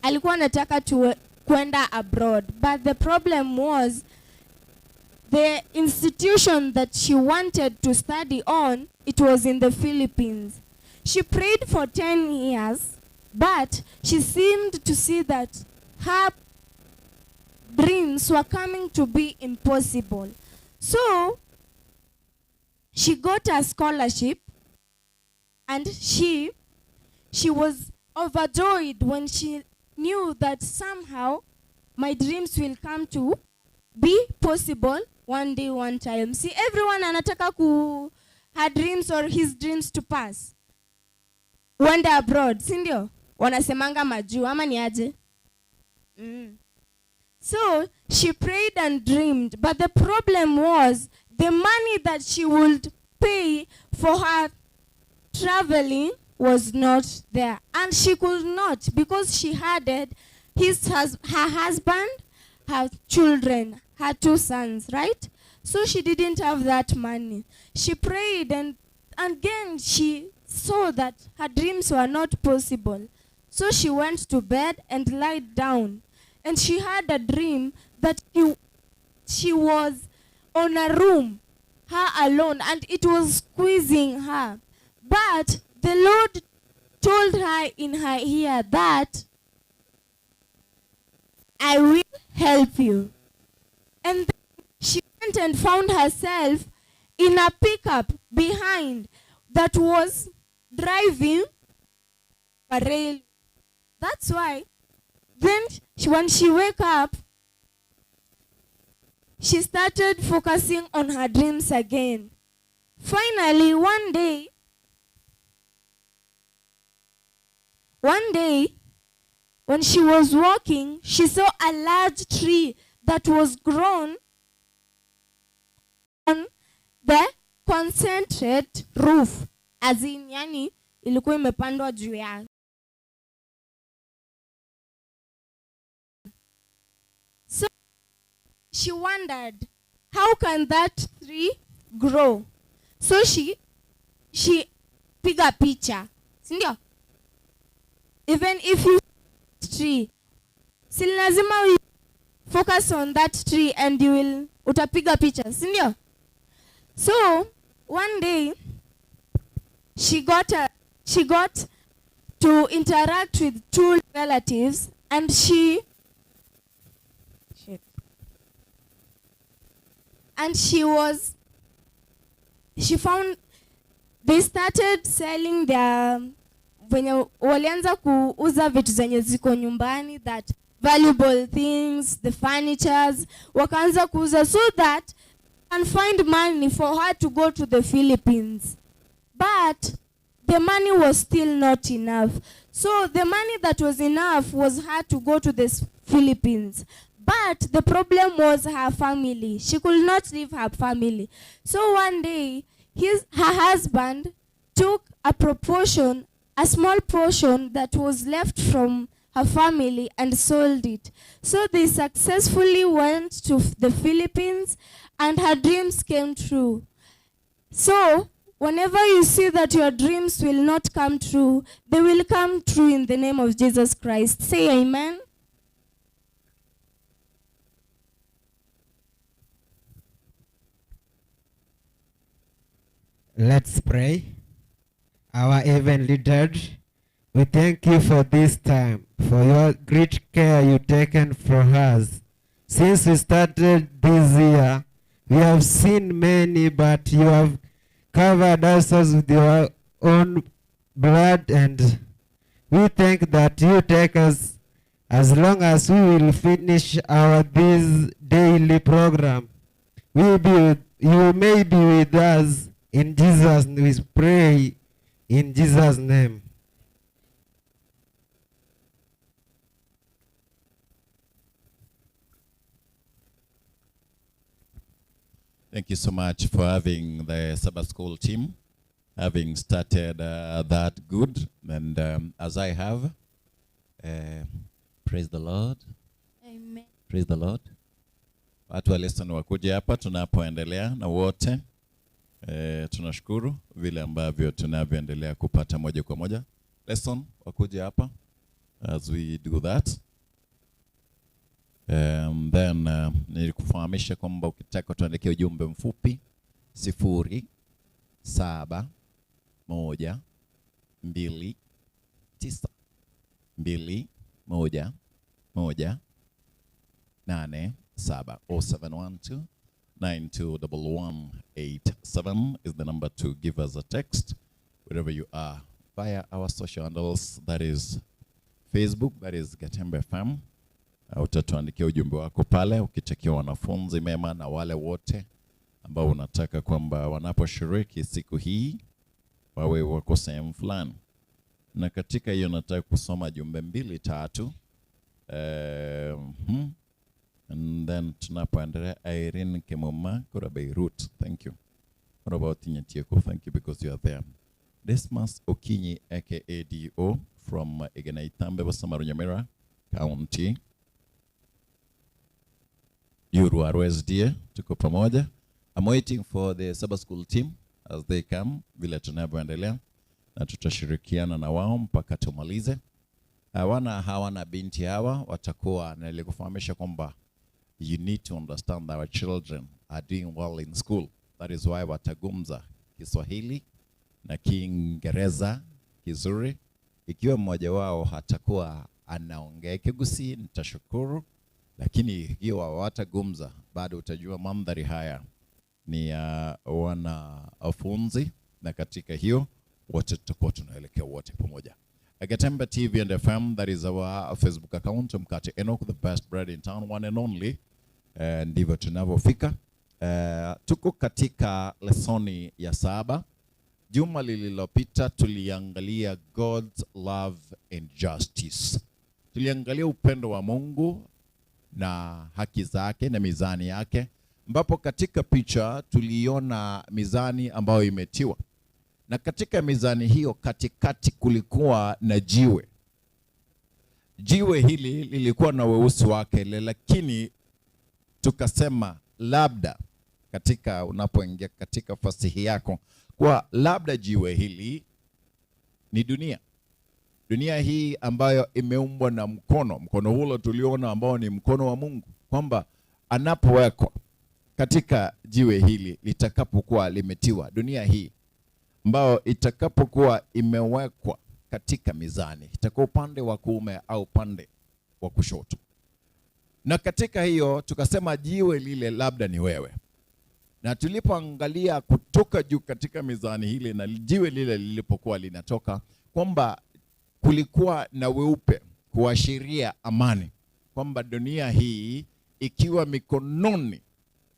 alikuwa anataka tu kwenda abroad, but the problem was the institution that she wanted to study on, it was in the Philippines. She prayed for 10 years, but she seemed to see that her dreams were coming to be impossible. So she got a scholarship, and she was overjoyed when she knew that somehow my dreams will come to be possible one day, one time. See, everyone anataka ku her dreams or his dreams to pass. Wenda abroad, si ndio? Wanasemanga majuu ama ni aje? So she prayed and dreamed, but the problem was the money that she would pay for her traveling was not there. And she could not, because she had her husband, her children, her two sons, right? So she didn't have that money. She prayed, and again she saw that her dreams were not possible. So she went to bed and lied down. And she had a dream that she was on a room, her alone, and it was squeezing her. But the Lord told her in her ear that, I will help you. And then she went and found herself in a pickup behind that was driving a rail. That's why then when she woke up, she started focusing on her dreams again. Finally, one day, when she was walking, she saw a large tree that was grown on the concentrate roof. As in, yani, ilikuwa imepandwa juu ya. So she wondered, how can that tree grow? So she piga picha. Sindio? Even if you tree, si lazima you focus on that tree and you will utapiga picha, sindio? So one day she got to interact with two relatives, and she found they started selling their, wenye walianza kuuza vitu zenye ziko nyumbani, that valuable things, the furnitures, wakaanza kuuza so that and find money for her to go to the Philippines. But the money was still not enough. So the money that was enough was her to go to the Philippines. But the problem was her family. She could not leave her family. So one day, her husband took a proportion, a small portion that was left from her family and sold it. So they successfully went to the Philippines and her dreams came true. So whenever you see that your dreams will not come true, they will come true in the name of Jesus Christ. Say amen. Let's pray. Our heavenly Dad, we thank you for this time, for your great care you taken for us. Since we started this year, we have seen many, but you have covered us with your own blood, and we thank that you take us as long as we will finish our this daily program. We be with, you may be with us in Jesus. We pray in Jesus' name. Thank you so much for having the Sabbath School team, having started that good, and as I have. Praise the Lord. Amen. Praise the Lord. Watu wa lesson wakuje hapa tunapoendelea na wote. Tunashukuru vile ambavyo tunavyoendelea kupata moja kwa moja. Lesson wakuje hapa as we do that. Then nilikufahamisha kwamba ukitaka tuandikie ujumbe mfupi 0 7 1 2 9 2 1 1 8 7 0712 921187 is the number to give us a text wherever you are via our social handles, that is Facebook, that is Getembe FM. Utatuandikia ujumbe wako pale ukitakia wanafunzi mema na wale wote ambao unataka kwamba wanaposhiriki siku hii wawe wako sehemu fulani. Na katika hiyo nataka kusoma jumbe 2 3. And then tunapoendelea, Irene Kemoma kura Beirut, thank you. What about Tinyatieko? Thank you because you are there. Desmas Okinyi aka DO from Egenaitambe Busamaru Nyamira County. Yuru SDA, tuko pamoja. I'm waiting for the Sabbath School team as they come, vile tunavyoendelea na tutashirikiana na wao mpaka tumalize. Wana hawa na binti hawa watakuwa, na nilikufahamisha kwamba you need to understand that our children are doing well in school. That is why watagumza Kiswahili na Kiingereza kizuri. Ikiwa mmoja wao hatakuwa anaongea Kigusii, nitashukuru, lakini ikiwa hawatagumza bado utajua mandhari haya ni ya wanafunzi, na katika hiyo wote tutakuwa tunaelekea wote pamoja. Getembe TV and FM, that is our Facebook account. Mkate Enoch, the best bread in town, one and only. Ndivyo tunavyofika. Tuko katika lesoni ya 7. Juma lililopita tuliangalia God's love and justice. Tuliangalia upendo wa Mungu na haki zake na mizani yake, ambapo katika picha tuliona mizani ambayo imetiwa. Na katika mizani hiyo katikati kulikuwa na jiwe. Jiwe hili lilikuwa na weusi wake, lakini tukasema labda katika unapoingia katika fasihi yako kwa labda jiwe hili ni dunia. Dunia hii ambayo imeumbwa na mkono, mkono hulo tuliona ambao ni mkono wa Mungu, kwamba anapowekwa katika jiwe hili litakapokuwa limetiwa, dunia hii ambao itakapokuwa imewekwa katika mizani itakuwa upande wa kuume au upande wa kushoto. Na katika hiyo tukasema jiwe lile labda ni wewe. Na tulipoangalia kutoka juu katika mizani hile na jiwe lile lilipokuwa linatoka, kwamba kulikuwa na weupe kuashiria amani, kwamba dunia hii ikiwa mikononi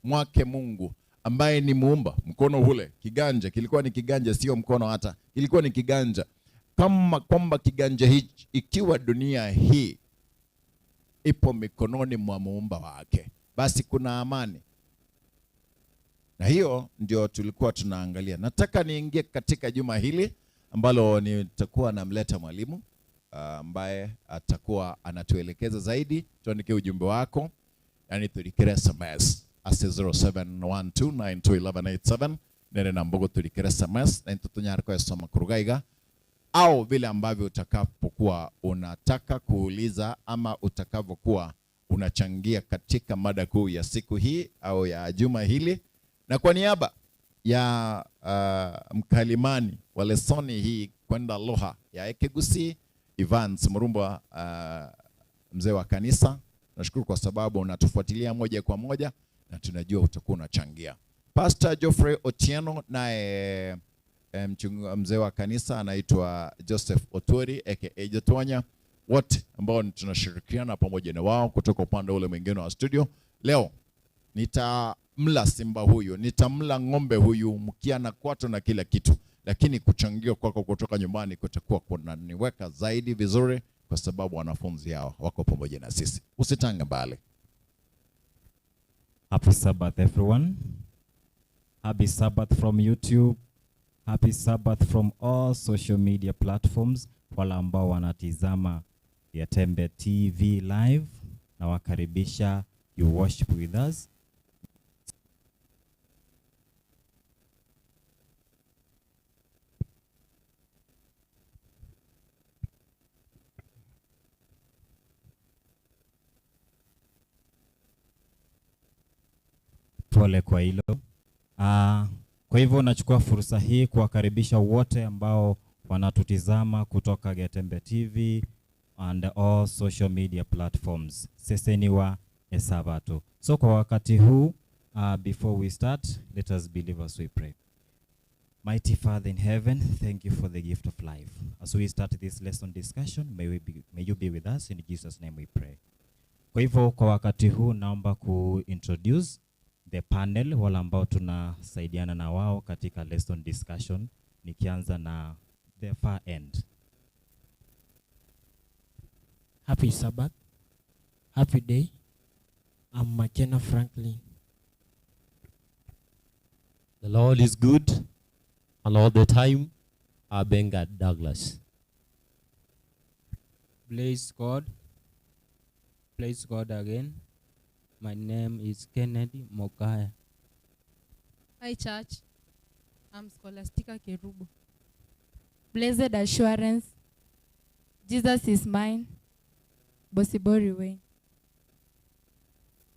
mwake Mungu ambaye ni muumba, mkono ule kiganja kilikuwa ni kiganja, sio mkono hata, kilikuwa ni kiganja, kama kwamba kiganja hichi, ikiwa dunia hii ipo mikononi mwa muumba wake, basi kuna amani. Na hiyo ndio tulikuwa tunaangalia. Nataka niingie katika juma hili ambalo nitakuwa namleta mwalimu ambaye atakuwa anatuelekeza zaidi. Tuandike ujumbe wako, yani tulikere SMS ase 0712921187 nere na mbogo tulikere SMS na ntutunyarko yasoma kurugaiga, au vile ambavyo utakapokuwa unataka kuuliza ama utakavyokuwa unachangia katika mada kuu ya siku hii au ya juma hili. Na kwa niaba ya mkalimani wa lesoni hii kwenda lugha ya Ekegusii, Evans Murumbwa, mzee wa kanisa, Tunashukuru kwa sababu unatufuatilia moja kwa moja na tunajua utakuwa unachangia. Pastor Geoffrey Otieno naye mzee wa kanisa anaitwa Joseph Otwori aka Jotwanya, wote ambao tunashirikiana pamoja na wao kutoka upande ule mwingine wa studio. Leo nitamla simba huyu, nitamla ng'ombe huyu, mkia na kwato na kila kitu, lakini kuchangia kwako kutoka nyumbani kutakuwa kunaniweka zaidi vizuri, kwa sababu wanafunzi hao wako pamoja na sisi. Usitange mbali. Happy Sabbath, everyone. Happy Sabbath from YouTube. Happy Sabbath from all social media platforms. Wale ambao wanatizama Getembe TV live, na wakaribisha you worship with us. Pole kwa hilo. Kwa hivyo nachukua fursa hii kuwakaribisha wote ambao wanatutizama kutoka Getembe TV and all social media platforms. Seseni wa Esabato. So kwa wakati huu, before we start, let us believe as we pray. Mighty Father in heaven, thank you for the gift of life. As we start this lesson discussion, may you be with us. In Jesus' name we pray. Kwa hivyo kwa wakati huu naomba kuintroduce the panel, wale ambao tunasaidiana na wao katika lesson discussion, nikianza na the far end. Happy Sabbath. Happy day. I'm McKenna Franklin. The Lord is good, and all the time. Abenga Douglas. Bless God. Bless God again. My name is Kennedy Mokaya. Hi, church. I'm Scholastica Kerubo. Blessed assurance, Jesus is mine. Bosibori Wayne.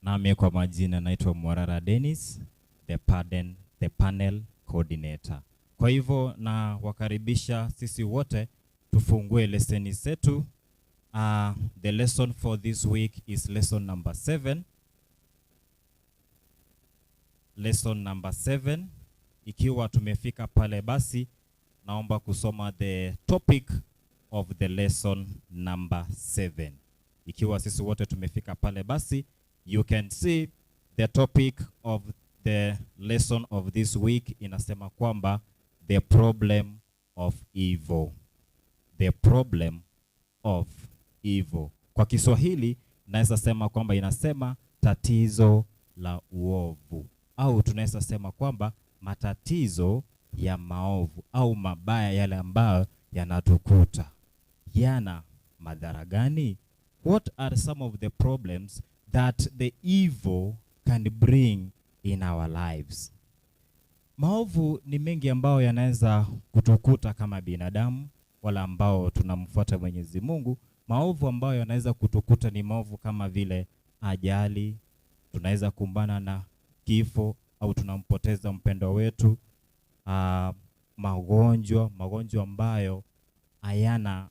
Nami kwa majina naitwa Mwarara Dennis, the panel coordinator. Kwa hivyo na wakaribisha sisi wote tufungue leseni zetu. The lesson for this week is lesson number 7. Lesson number 7. Ikiwa tumefika pale basi naomba kusoma the topic of the lesson number 7. Ikiwa sisi wote tumefika pale basi, you can see the topic of the lesson of this week inasema kwamba the problem of evil. The problem of evil. Kwa Kiswahili naweza sema kwamba inasema tatizo la uovu, au tunaweza sema kwamba matatizo ya maovu au mabaya yale ambayo yanatukuta yana madhara gani? What are some of the problems that the evil can bring in our lives? Maovu ni mengi ambayo yanaweza kutukuta kama binadamu, wala ambao tunamfuata Mwenyezi Mungu. Maovu ambayo yanaweza kutukuta ni maovu kama vile ajali, tunaweza kumbana na kifo au tunampoteza mpendwa wetu, magonjwa ambayo hayana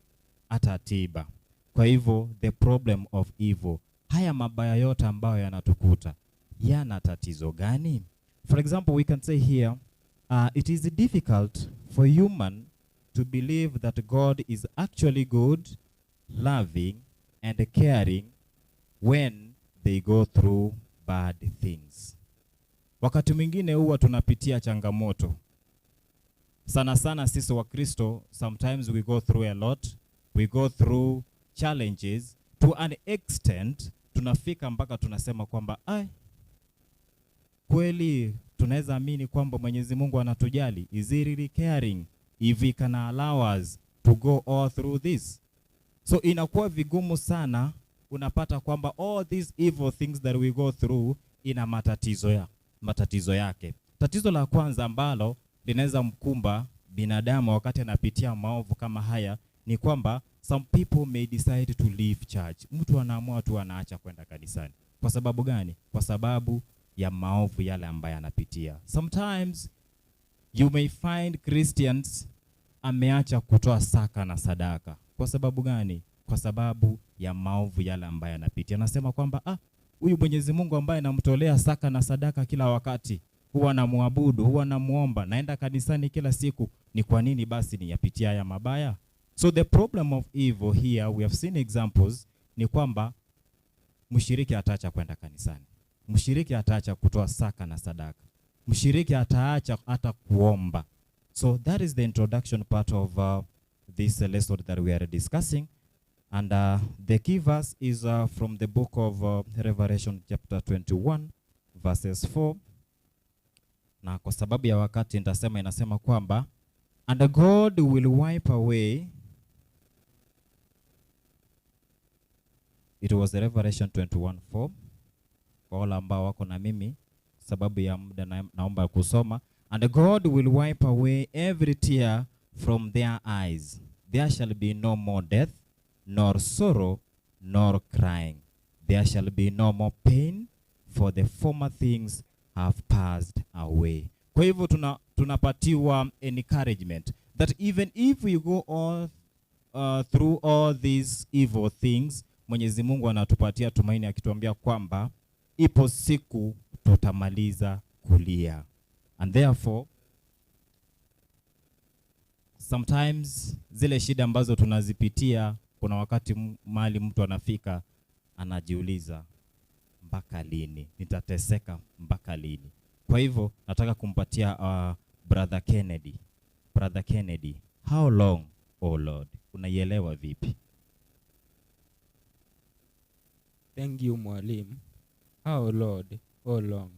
hata tiba. Kwa hivyo the problem of evil, haya mabaya yote ambayo yanatukuta yana tatizo gani? For example, we can say here, it is difficult for human to believe that God is actually good, loving, and caring when they go through bad things. Wakati mwingine huwa tunapitia changamoto. Sana sana sisi wa Kristo, sometimes we go through a lot. We go through challenges to an extent tunafika mpaka tunasema kwamba ai, kweli tunaweza amini kwamba Mwenyezi Mungu anatujali? Is he really caring if he can allow us to go all through this? So inakuwa vigumu sana, unapata kwamba all these evil things that we go through ina matatizo yake. Tatizo la kwanza ambalo linaweza mkumba binadamu wakati anapitia maovu kama haya ni kwamba some people may decide to leave church. Mtu anaamua tu anaacha kwenda kanisani. Kwa sababu gani? Kwa sababu ya maovu yale ambayo anapitia. Sometimes you may find Christians ameacha kutoa saka na sadaka. Kwa sababu gani? kwa sababu ya maovu yale ambayo anapitia. Anasema kwamba ah, huyu Mwenyezi Mungu ambaye namtolea saka na sadaka kila wakati, huwa namwabudu, huwa namuomba, naenda kanisani kila siku, ni kwa nini basi niyapitie haya mabaya? So the problem of evil here, we have seen examples, ni kwamba mshiriki ataacha kwenda kanisani, mshiriki ataacha kutoa saka na sadaka, mshiriki ataacha hata kuomba. So that is the introduction part of this lesson that we are discussing. And the key verse is from the book of Revelation chapter 21 verses 4. Na kwa sababu ya wakati nitasema, inasema kwamba and God will wipe away. It was Revelation 21:4. Kwa wale ambao wako na mimi, sababu ya muda naomba kusoma. And God will wipe away every tear from their eyes. There shall be no more death, nor sorrow, nor crying. There shall be no more pain, for the former things have passed away. Kwa hivyo tunapatiwa encouragement that even if we go all through all these evil things, Mwenyezi Mungu anatupatia tumaini akituambia kwamba ipo siku tutamaliza kulia. And therefore sometimes zile shida ambazo tunazipitia, kuna wakati mahali mtu anafika anajiuliza mpaka lini nitateseka, mpaka lini? Kwa hivyo nataka kumpatia Brother Kennedy. Brother Kennedy, how long, oh Lord? Unaielewa vipi? Thank you, Mwalimu. How, Lord, how long?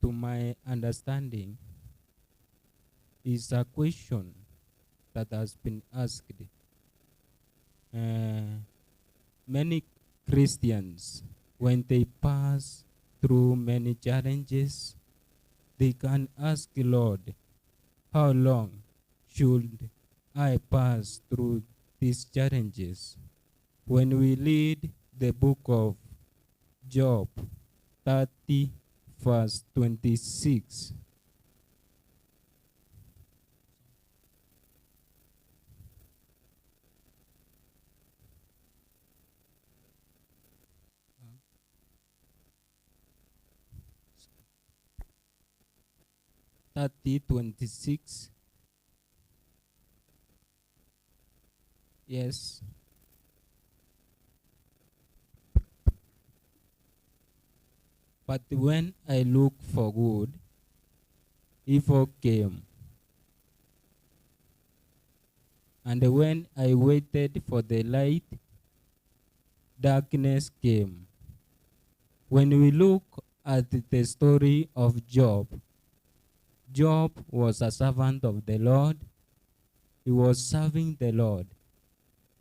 To my understanding, is a question that has been asked. Many Christians, when they pass through many challenges, they can ask the Lord, how long should I pass through these challenges? When we read the book of Job 30, verse 26, 30:26. Yes. But when I look for good, evil came. And when I waited for the light, darkness came. When we look at the story of Job, Job was a servant of the Lord. He was serving the Lord.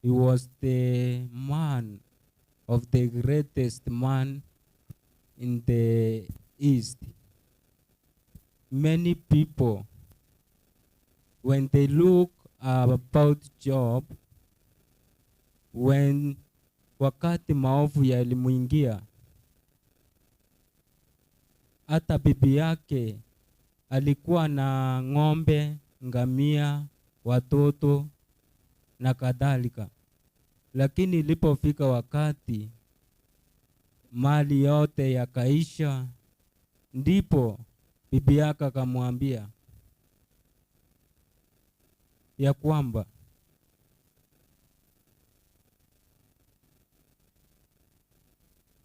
He was the man of the greatest man in the East. Many people, when they look about Job, when wakati maovu yalimuingia, hata bibi yake alikuwa na ng'ombe, ngamia, watoto na kadhalika. Lakini ilipofika wakati mali yote yakaisha, ndipo bibi yake akamwambia ya kwamba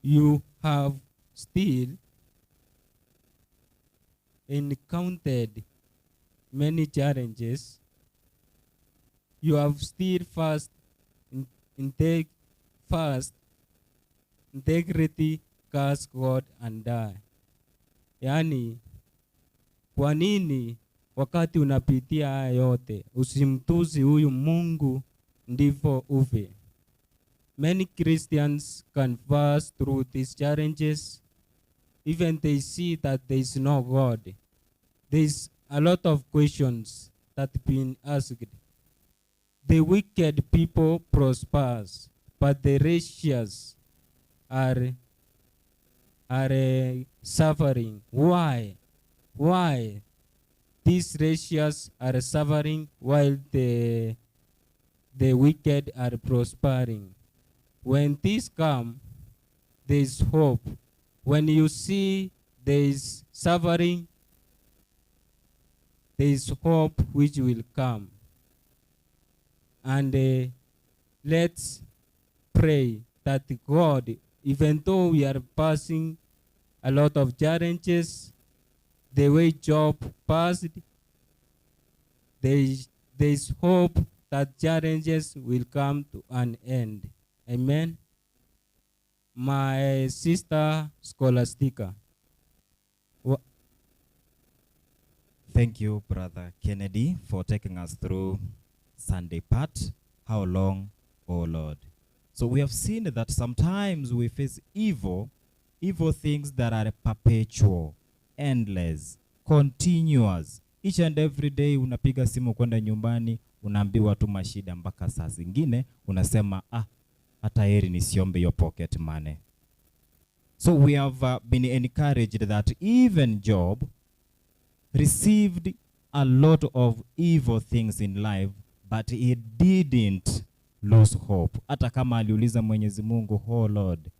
you have still encountered many challenges. You have still fast intake fast integrity, curse God and die. Yaani, kwa nini wakati unapitia haya yote usimtusi huyu Mungu ndivyo ufe? Many Christians can pass through these challenges, even they see that there is no God. There is a lot of questions that have been asked. The wicked people prospers, but the righteous are suffering. Why? Why these righteous are suffering while the the wicked are prospering. When this come, there is hope. When you see there is suffering, there is hope which will come. And uh, let's pray that God, even though we are passing a lot of challenges, the way Job passed, there is, there is hope that challenges will come to an end. Amen. My sister Scholastica. Thank you, Brother Kennedy, for taking us through Sunday part. How long, O Lord? So we have seen that sometimes we face evil, evil things that are perpetual, endless, continuous. Each and every day unapiga simu kwenda nyumbani, unaambiwa tu mashida mpaka saa zingine unasema ah, hata heri nisiombe hiyo pocket money. So we have been encouraged that even Job received a lot of evil things in life but he didn't lose hope. Hata kama aliuliza Mwenyezi Mungu, oh Lord,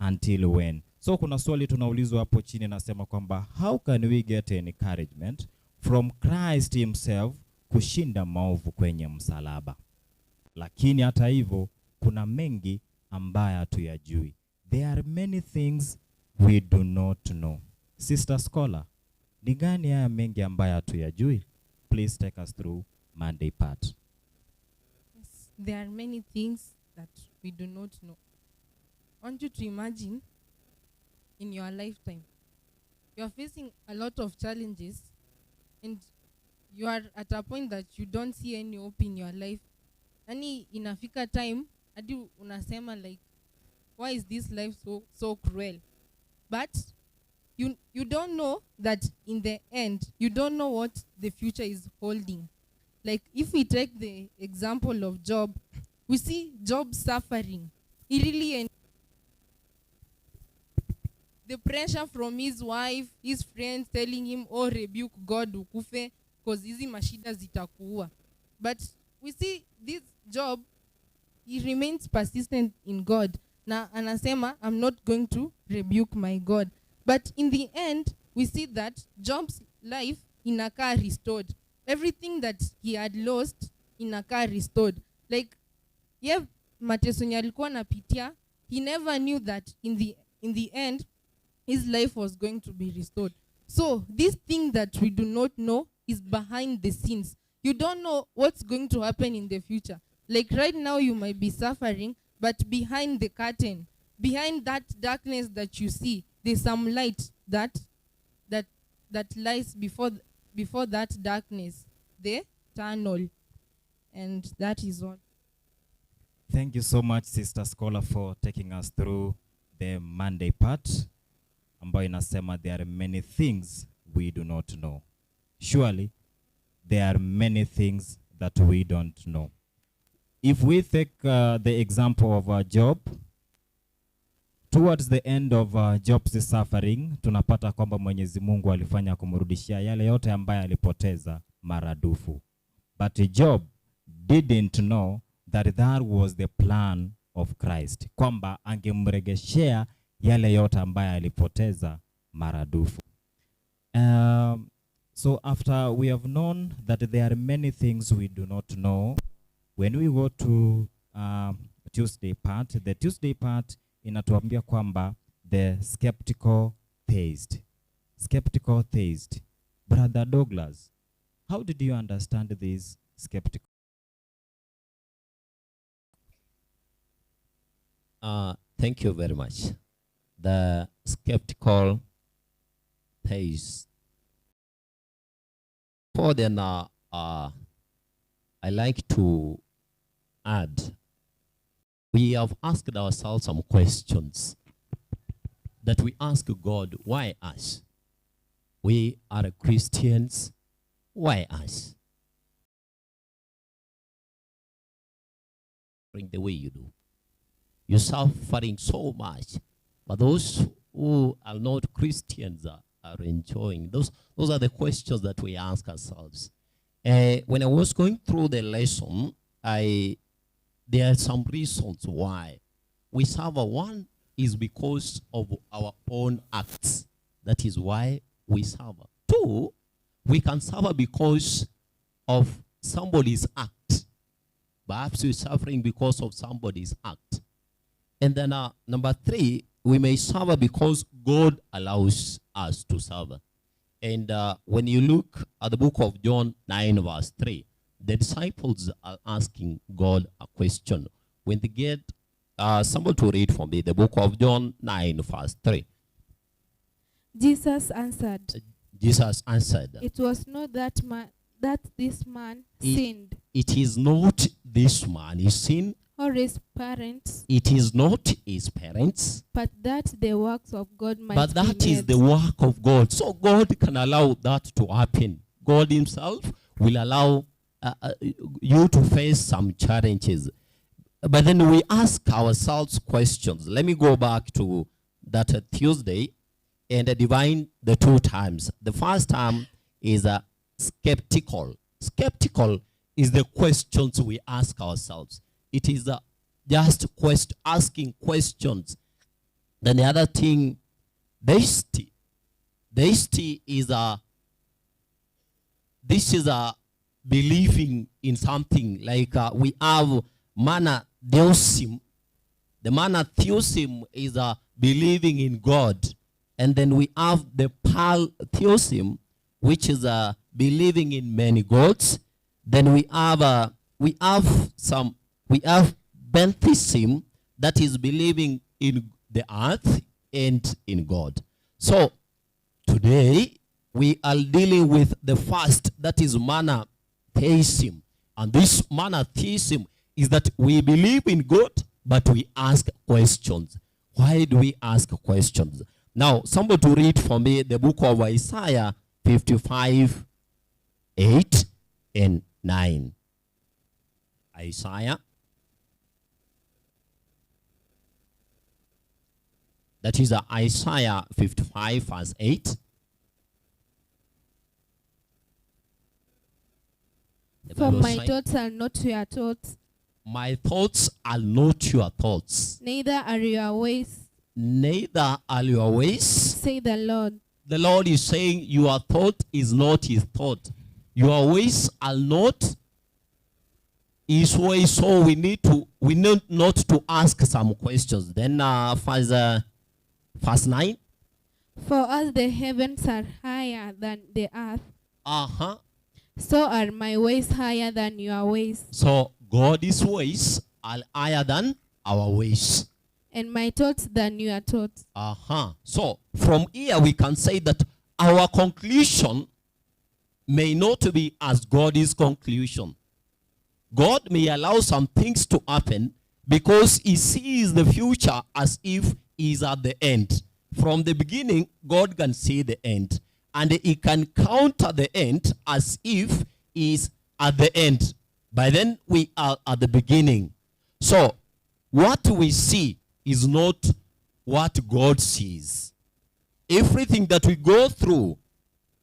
until when? So kuna swali tunaulizwa hapo chini nasema kwamba how can we get encouragement from Christ himself kushinda maovu kwenye msalaba? Lakini hata hivyo kuna mengi ambayo hatuyajui. There are many things we do not know. Sister Scholar, ni gani haya mengi ambayo hatuyajui? Please take us through Monday part. Yes, there are many things that we do not know. I want you to imagine in your lifetime, you are facing a lot of challenges and you are at a point that you don't see any hope in your life. Yani inafika time hadi unasema like why is this life so so cruel? But you don't know that in the end you don't know what the future is holding. Like if we take the example of Job, we see Job suffering. He really en- the pressure from his wife, his friends telling him, oh, rebuke God ukufe, cause hizi mashida zitakuua. But we see this Job, he remains persistent in God. Na anasema, I'm not going to rebuke my God. But in the end, we see that Job's life inakaa restored. Everything that he had lost inakaa restored. Like, ye mateso yenye alikuwa anapitia, he never knew that in the end, his life was going to be restored. So this thing that we do not know is behind the scenes. You don't know what's going to happen in the future. Like right now you might be suffering, but behind the curtain, behind that darkness that you see, there's some light that that that lies before before that darkness, the tunnel. And that is all. Thank you so much Sister Scholar for taking us through the Monday part ambayo inasema there are many things we do not know. Surely there are many things that we don't know. If we take the example of Job, towards the end of Job's suffering, tunapata kwamba Mwenyezi Mungu alifanya kumrudishia yale yote ambayo alipoteza maradufu. But Job didn't know that that was the plan of Christ, kwamba angemregeshea yale yote ambayo alipoteza maradufu. So after we have known that there are many things we do not know, when we go to Tuesday part, the Tuesday part inatuambia kwamba the skeptical theist. Skeptical theist. Brother Douglas, how did you understand this skeptical? Thank you very much. The skeptical theist. For then, I like to add, we have asked ourselves some questions that we ask God, why us? We are Christians, why us? The way you do. You're suffering so much, but those who are not Christians are enjoying. Those are the questions that we ask ourselves. When I was going through the lesson, I There are some reasons why we suffer. One is because of our own acts. That is why we suffer. Two, we can suffer because of somebody's act. Perhaps we're suffering because of somebody's act. And then uh, number three, we may suffer because God allows us to suffer. And uh, when you look at the book of John 9, verse 3, the disciples are asking God a question. When they get uh, someone to read for me the book of John 9, verse 3. Jesus answered, Jesus answered, It was not that man that this man It- sinned It is not this man he sinned, or his parents, it is not his parents, but that the works of God might but that be is made. the work of God. So God can allow that to happen. God Himself will allow uh, uh, you to face some challenges. But then we ask ourselves questions. Let me go back to that uh, Tuesday and uh, divine the two times. The first time is uh, skeptical. Skeptical is the questions we ask ourselves. It is uh, just quest- asking questions. Then the other thing, deisty. Deisty is a this is a believing in something like uh, we have mana deosim. The mana theosim is a believing in God, and then we have the pal theosim, which is a believing in many gods. Then we have a, we have some we have benthism that is believing in the earth and in God. So today we are dealing with the first that is monotheism. And this monotheism is that we believe in God, but we ask questions. Why do we ask questions? Now, somebody to read for me the book of Isaiah 55, 8 and 9. Isaiah. That is uh, Isaiah 55, verse 8. The For Bible my say, thoughts are not your thoughts, My thoughts are not your thoughts, neither are your ways, neither are your ways. say the Lord. The Lord is saying, Your thought is not his thought. Your ways are not his ways. So we need to we need not to ask some questions. Then uh, verse, uh, verse 9. For as the heavens are higher than the earth, Uh-huh. so are my ways higher than your ways, So God's ways are higher than our ways. and my thoughts than your thoughts. Uh-huh. So from here we can say that our conclusion may not be as God's conclusion. God may allow some things to happen because he sees the future as if he's at the end. From the beginning, God can see the end. And he can counter the end as if he's at the end. By then, we are at the beginning. So, what we see is not what God sees. Everything that we go through,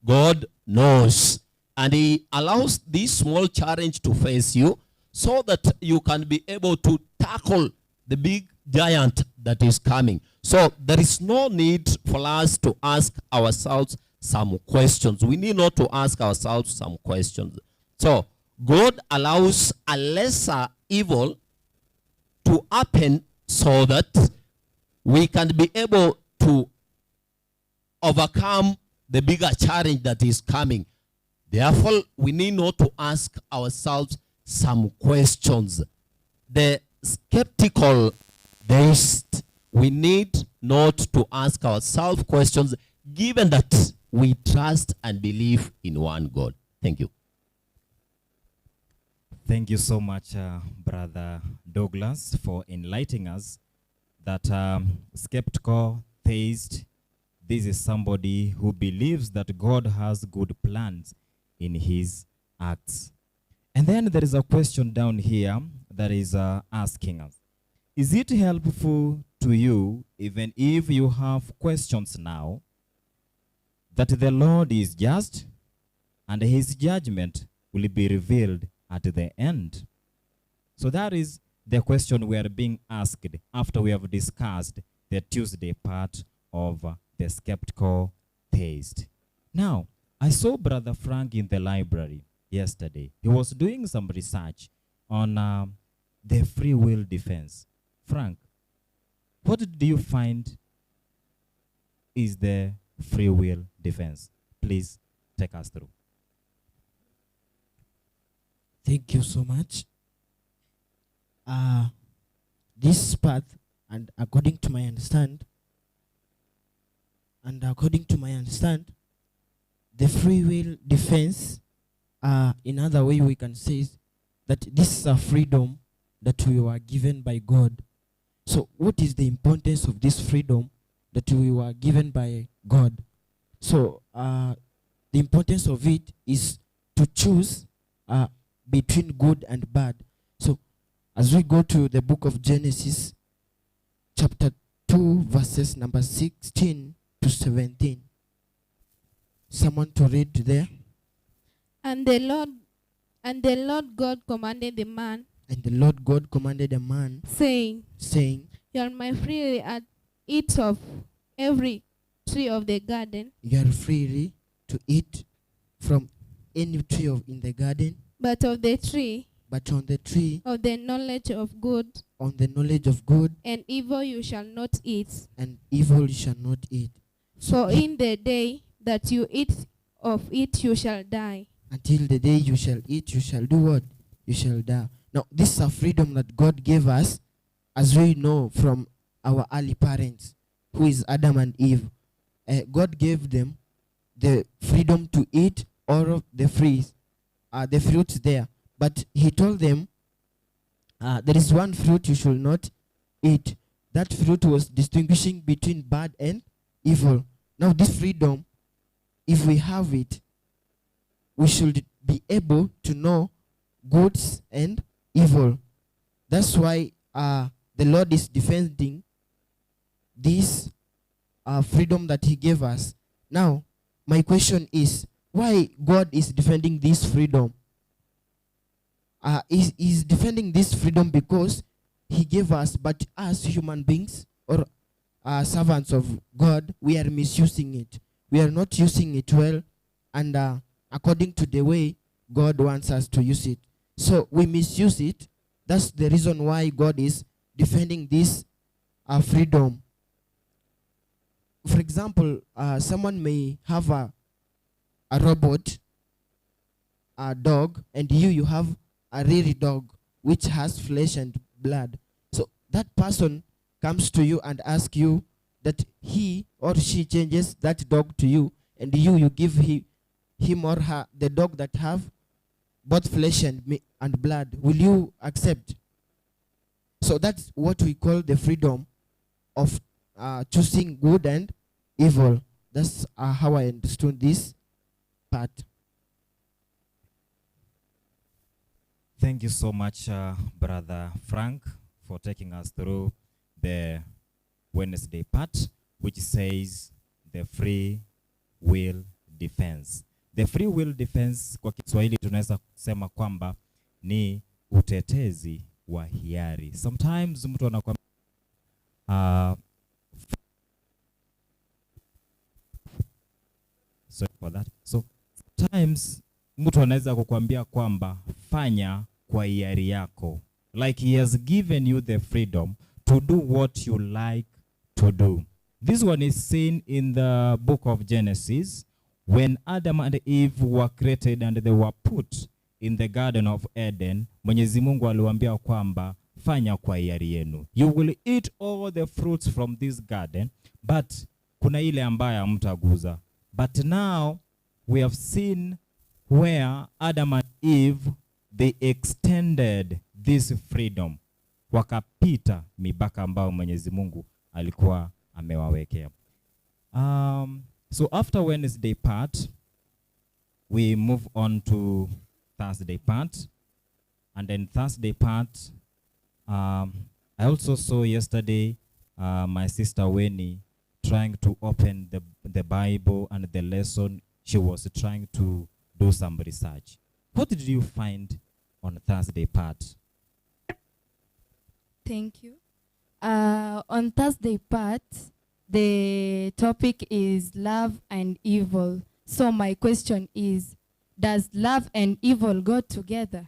God knows. And He allows this small challenge to face you so that you can be able to tackle the big giant that is coming. So there is no need for us to ask ourselves some questions. We need not to ask ourselves some questions. So God allows a lesser evil to happen so that we can be able to overcome the bigger challenge that is coming. Therefore, we need not to ask ourselves some questions. The skeptical deist, we need not to ask ourselves questions given that we trust and believe in one God. Thank you. Thank you so much, uh, Brother Douglas, for enlightening us that um, skeptical theist, this is somebody who believes that God has good plans in his acts. And then there is a question down here that is uh, asking us Is it helpful to you, even if you have questions now, that the Lord is just and his judgment will be revealed at the end? So that is, the question we are being asked after we have discussed the Tuesday part of the skeptical theist. Now, I saw Brother Frank in the library yesterday. He was doing some research on the free will defense. Frank, what do you find is the free will defense? Please take us through. Thank you so much. This path, and according to my understand, and according to my understand, the free will defense, in other way we can say is that this is a freedom that we were given by God. So what is the importance of this freedom that we were given by God? So the importance of it is to choose between good and bad. So as we go to the book of Genesis, chapter 2, verses number 16 to 17. Someone to read there. And the Lord God commanded the man. And the Lord God commanded a man, saying, saying, You are my freely at eat of every tree of the garden. You are freely to eat from any tree of in the garden. But of the tree, but on the tree of the knowledge of good, on the knowledge of good and evil you shall not eat. And evil you shall not eat. For in the day that you eat of it, you shall die. Until the day you shall eat, you shall do what? You shall die. Now, this is a freedom that God gave us, as we know from our early parents, who is Adam and Eve. God gave them the freedom to eat all of the fruits there. But he told them, there is one fruit you should not eat. That fruit was distinguishing between bad and evil. Now, this freedom, if we have it, we should be able to know goods and evil. That's why the Lord is defending this freedom that he gave us. Now, my question is, why God is defending this freedom? He's defending this freedom because he gave us, but us human beings or servants of God, we are misusing it. We are not using it well and according to the way God wants us to use it. So we misuse it. That's the reason why God is defending this freedom. For example, someone may have a robot, a dog, and you have a real dog which has flesh and blood. So that person comes to you and asks you that he or she changes that dog to you, and you give him or her the dog that have both flesh and blood. Will you accept? So that's what we call the freedom of choosing good and evil. That's how I understood this part. Thank you so much, Brother Frank, for taking us through the Wednesday part, which says the free will defense. The free will defense kwa Kiswahili tunaweza kusema kwamba ni utetezi wa hiari. Sometimes mtu anakuambia, sorry for that. So sometimes mtu anaweza kukuambia kwamba fanya kwa hiari yako. Like he has given you the freedom to do what you like to do. This one is seen in the book of Genesis when Adam and Eve were created and they were put in the Garden of Eden. Mwenyezi Mungu aliwaambia kwamba fanya kwa hiari yenu. You will eat all the fruits from this garden, but kuna ile ambayo hamtaguza. But now we have seen where Adam and Eve, they extended this freedom. Wakapita mipaka ambayo Mwenyezi Mungu alikuwa amewawekea. So after Wednesday part, we move on to Thursday part. And then Thursday part, I also saw yesterday my sister Winnie trying to open the Bible and the lesson. She was trying to do some research. What did you find on Thursday part? Thank you. Uh, on Thursday part, the topic is love and evil. So my question is, does love and evil go together?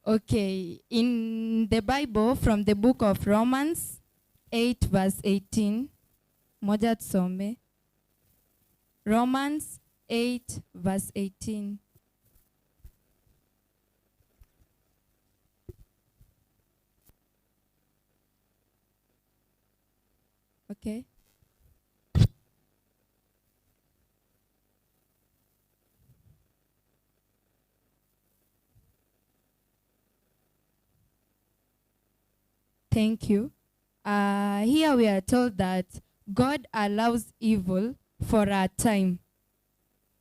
Okay, in the Bible, from the book of Romans 8 verse 18, moja tusome. Romans 8 verse 18. Okay. Thank you. Uh, here we are told that God allows evil for a time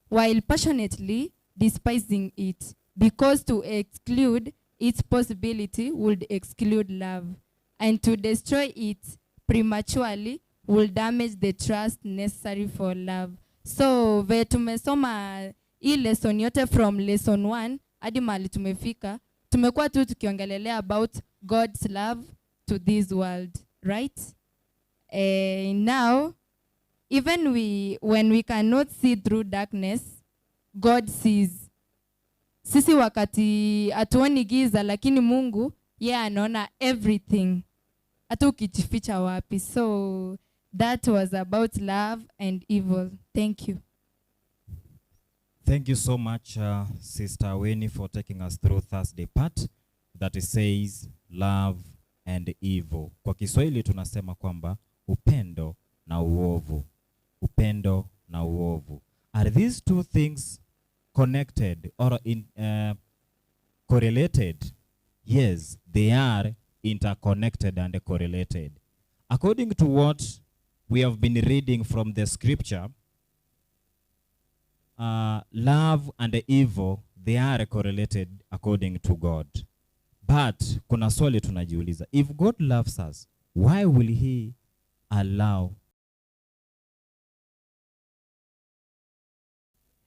while passionately despising it, because to exclude its possibility would exclude love, and to destroy it prematurely will damage the trust necessary for love. So ve tumesoma hii lesson yote from lesson 1 hadi mahali tumefika, tumekuwa tu tukiongelelea about God's love to this world, right? Eh, now even we when we cannot see through darkness god sees sisi wakati hatuoni giza lakini mungu yeye yeah, anaona everything hata ukijificha wapi so that was about love and evil thank you Thank you so much, uh, Sister Winnie, for taking us through Thursday part that it says love and evil. Kwa Kiswahili tunasema kwamba upendo na uovu. Upendo na uovu. Are these two things connected or in, uh, correlated? Yes, they are interconnected and correlated. According to what we have been reading from the scripture, uh, love and evil they are correlated according to God. But kuna swali tunajiuliza, if God loves us, why will he allow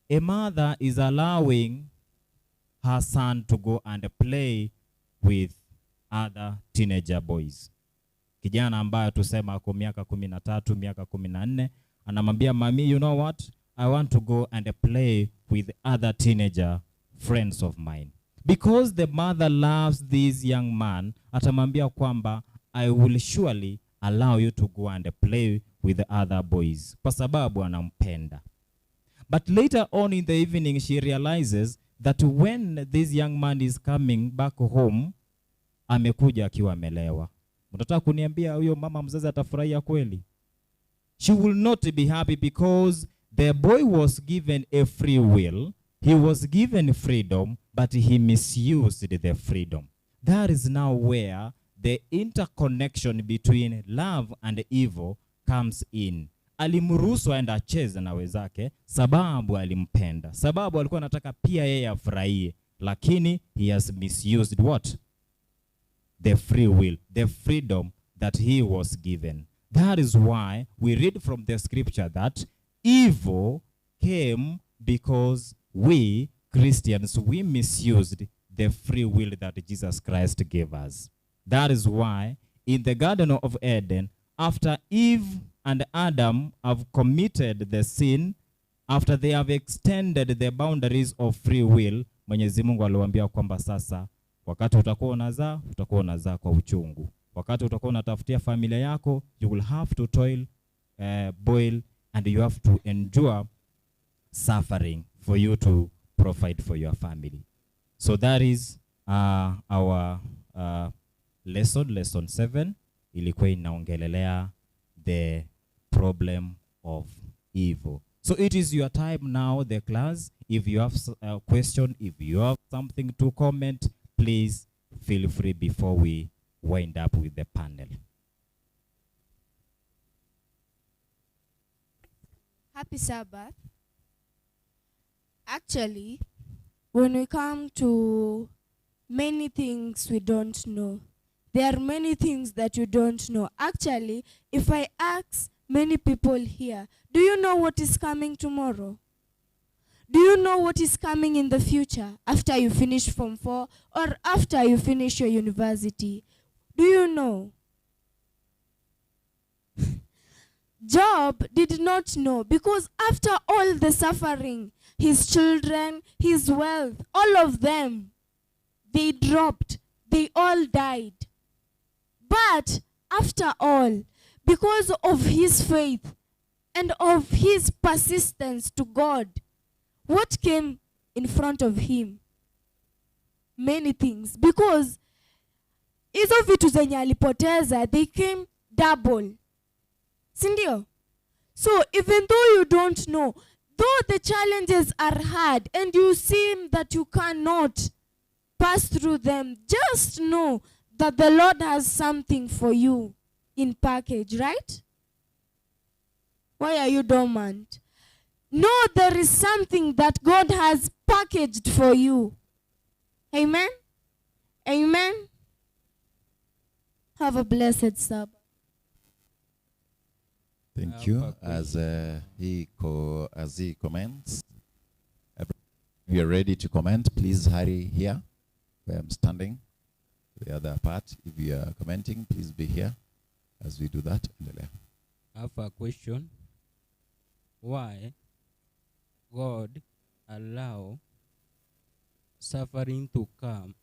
a mother is allowing her son to go and play with other teenager boys. Kijana ambaye tusema ako miaka kumi na tatu, miaka kumi na nne, anamwambia mami, you know what? I want to go and play with other teenager friends of mine. Because the mother loves this young man, atamwambia kwamba I will surely allow you to go and play with the other boys kwa sababu anampenda. But later on in the evening, she realizes that when this young man is coming back home, amekuja akiwa amelewa. Mnataka kuniambia huyo mama mzazi atafurahia kweli? She will not be happy because the boy was given a free will. He was given freedom, but he misused the freedom. That is now where the interconnection between love and evil comes in. Alimruhusu aende acheze na wenzake sababu alimpenda, sababu alikuwa anataka pia yeye afurahie, lakini he has misused what? The free will, the freedom that he was given. That is why we read from the scripture that evil came because we Christians, we misused the free will that Jesus Christ gave us. That is why in the Garden of Eden, after Eve and Adam have committed the sin, after they have extended the boundaries of free will, Mwenyezi Mungu aliwaambia kwamba sasa wakati utakuwa unazaa, utakuwa unazaa kwa uchungu. Wakati utakuwa unatafutia familia yako, you will have to toil, uh, boil and you have to endure suffering for you to provide for your family. So that is uh, our uh, lesson, lesson 7 ilikuwa inaongelelea the problem of evil. So it is your time now, the class. If you have s- a question, if you have something to comment, please feel free before we wind up with the panel. Happy Sabbath. Actually, when we come to many things we don't know, there are many things that you don't know. Actually, if I ask many people here, do you know what is coming tomorrow? Do you know what is coming in the future after you finish Form 4 or after you finish your university? Do you know? Job did not know because after all the suffering, his children, his wealth, all of them, they dropped. They all died. But after all, because of his faith and of his persistence to God, what came in front of him? Many things. Because hizo vitu zenye alipoteza, they came double. Sindio? So even though you don't know, though the challenges are hard and you seem that you cannot pass through them, just know that the Lord has something for you in package, right? Why are you dormant? Know there is something that God has packaged for you. Amen? Amen? Have a blessed Sabbath. Thank you. As he co as he comments, if you are ready to comment, please hurry here where I'm standing. The other part, if you are commenting, please be here as we do that. Endelea. I have a question. Why God allow suffering to come?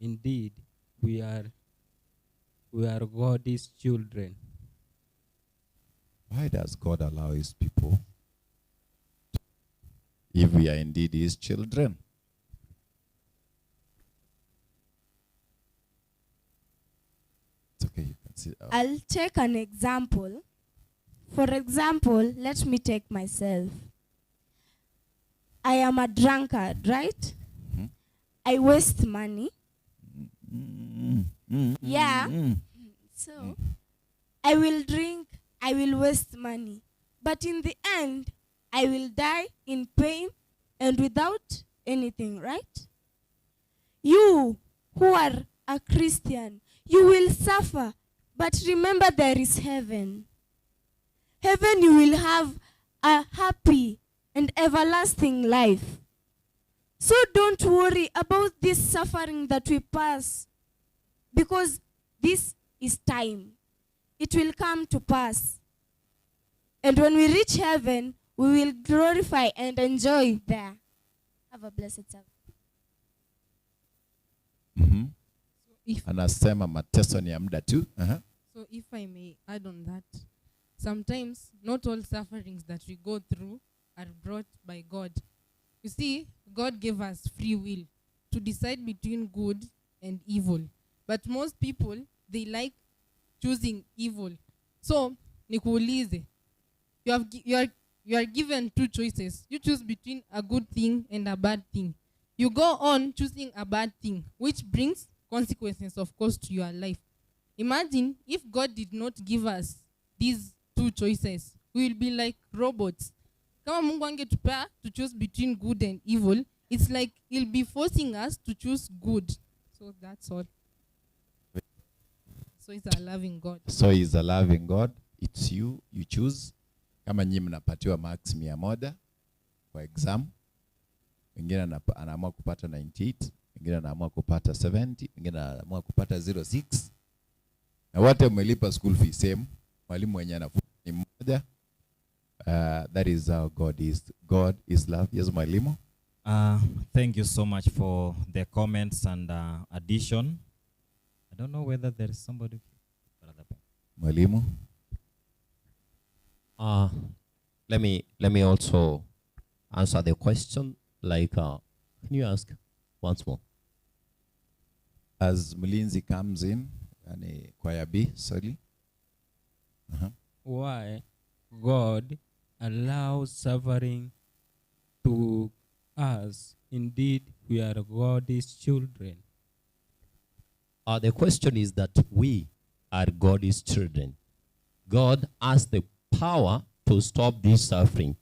Indeed, we are God's children. Why does God allow his people if we are indeed his children? It's okay, you can see. I'll take an example. For example, let me take myself. I am a drunkard, right? Mm-hmm. I waste money. Yeah. So I will drink, I will waste money. But in the end, I will die in pain and without anything, right? You who are a Christian, you will suffer. But remember, there is heaven. Heaven, you will have a happy and everlasting life. So don't worry about this suffering that we pass, because this is time. It will come to pass. And when we reach heaven, we will glorify and enjoy there. Have a blessed Sabbath. Mm-hmm. Anasema mateso ni ya muda tu. Uh-huh. So if I may add on that, sometimes not all sufferings that we go through are brought by God. You see, God gave us free will to decide between good and evil. But most people, they like choosing evil. So, nikuulize, you are given two choices. You choose between a good thing and a bad thing. You go on choosing a bad thing, which brings consequences, of course, to your life. Imagine if God did not give us these two choices, we will be like robots. Kama Mungu angetupea to choose between good and evil, it's like he'll be forcing us to choose good. So that's all. So he's a loving God. So he's a loving God. It's you, you choose. Kama nyinyi mnapatiwa marks 100 kwa exam, wengine anaamua kupata 98, wengine anaamua kupata 70, wengine anaamua kupata 06. Na wote mmelipa school fee same. Mwalimu mwenye anafunza ni mmoja. That is how God is. God is love. Yes, mwalimu. Thank you so much for the comments and addition. I don't know whether there is somebody. Brother Ben. Mwalimu. Let me also answer the question. Like, can you ask once more? As Mlinzi comes in, and choir B, sorry. Uh-huh. Why God allows suffering to us? Indeed, we are God's children. The question is that we are God's children. God has the power to stop this suffering.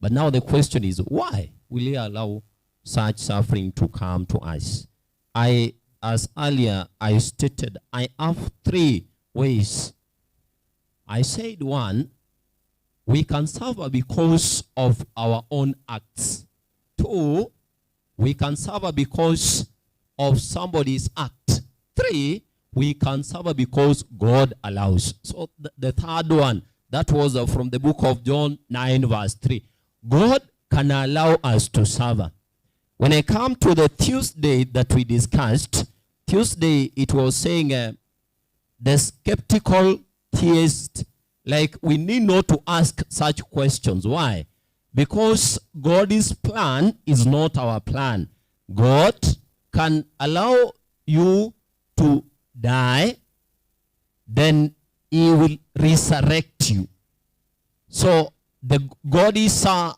But now the question is, why will he allow such suffering to come to us? As earlier I stated, I have three ways. I said one, we can suffer because of our own acts. Two, we can suffer because of somebody's act. Three, We can suffer because God allows. So the, the third one, that was uh, from the book of John 9, verse 3. God can allow us to suffer. When I come to the Tuesday that we discussed, Tuesday it was saying uh, the skeptical theist, like we need not to ask such questions. Why? Because God's plan is not our plan. God can allow you to die, then he will resurrect you. So the God is uh,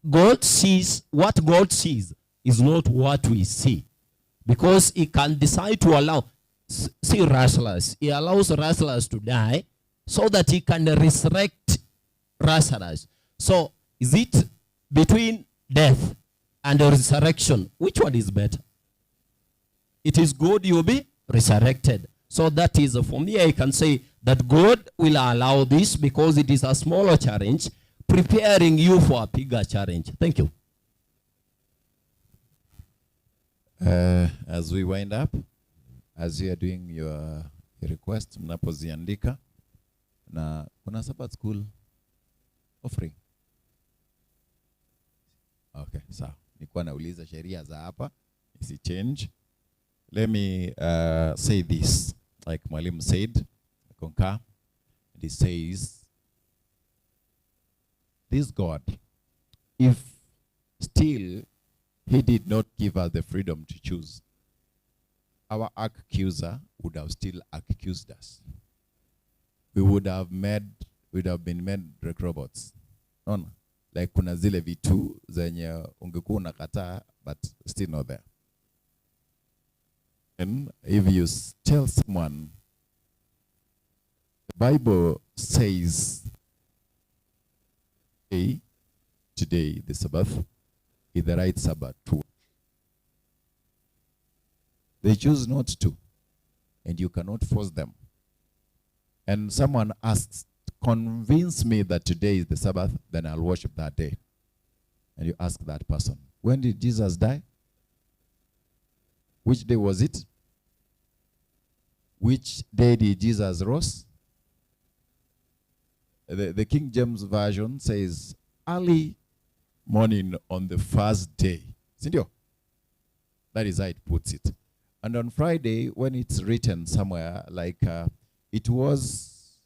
God sees what God sees is not what we see. Because he can decide to allow see Lazarus. He allows Lazarus to die so that he can resurrect Lazarus. So is it between death and resurrection? Which one is better? It is good you'll be resurrected. So that is, for me, I can say that God will allow this because it is a smaller challenge, preparing you for a bigger challenge. Thank you. Uh, as we wind up, as you are doing your request, mnapoziandika na kuna Sabbath school offering. Okay, sawa. Nilikuwa nauliza sheria za hapa isi change. Let me uh, say this, like Mwalimu said, I concur. And he says, this God, if still he did not give us the freedom to choose, our accuser would have still accused us. We would have made, would have been made like robots. No, no. Like kuna zile vitu zenye ungekuwa unakataa but still not there. And if you tell someone, the Bible says, hey, today, the Sabbath, is the right Sabbath to. They choose not to, and you cannot force them. And someone asks, convince me that today is the Sabbath, then I'll worship that day. And you ask that person, when did Jesus die? Which day was it? Which day did Jesus rose? The, the King James Version says, early morning on the first day. Sindio? That is how it puts it. And on Friday, when it's written somewhere, like uh, it was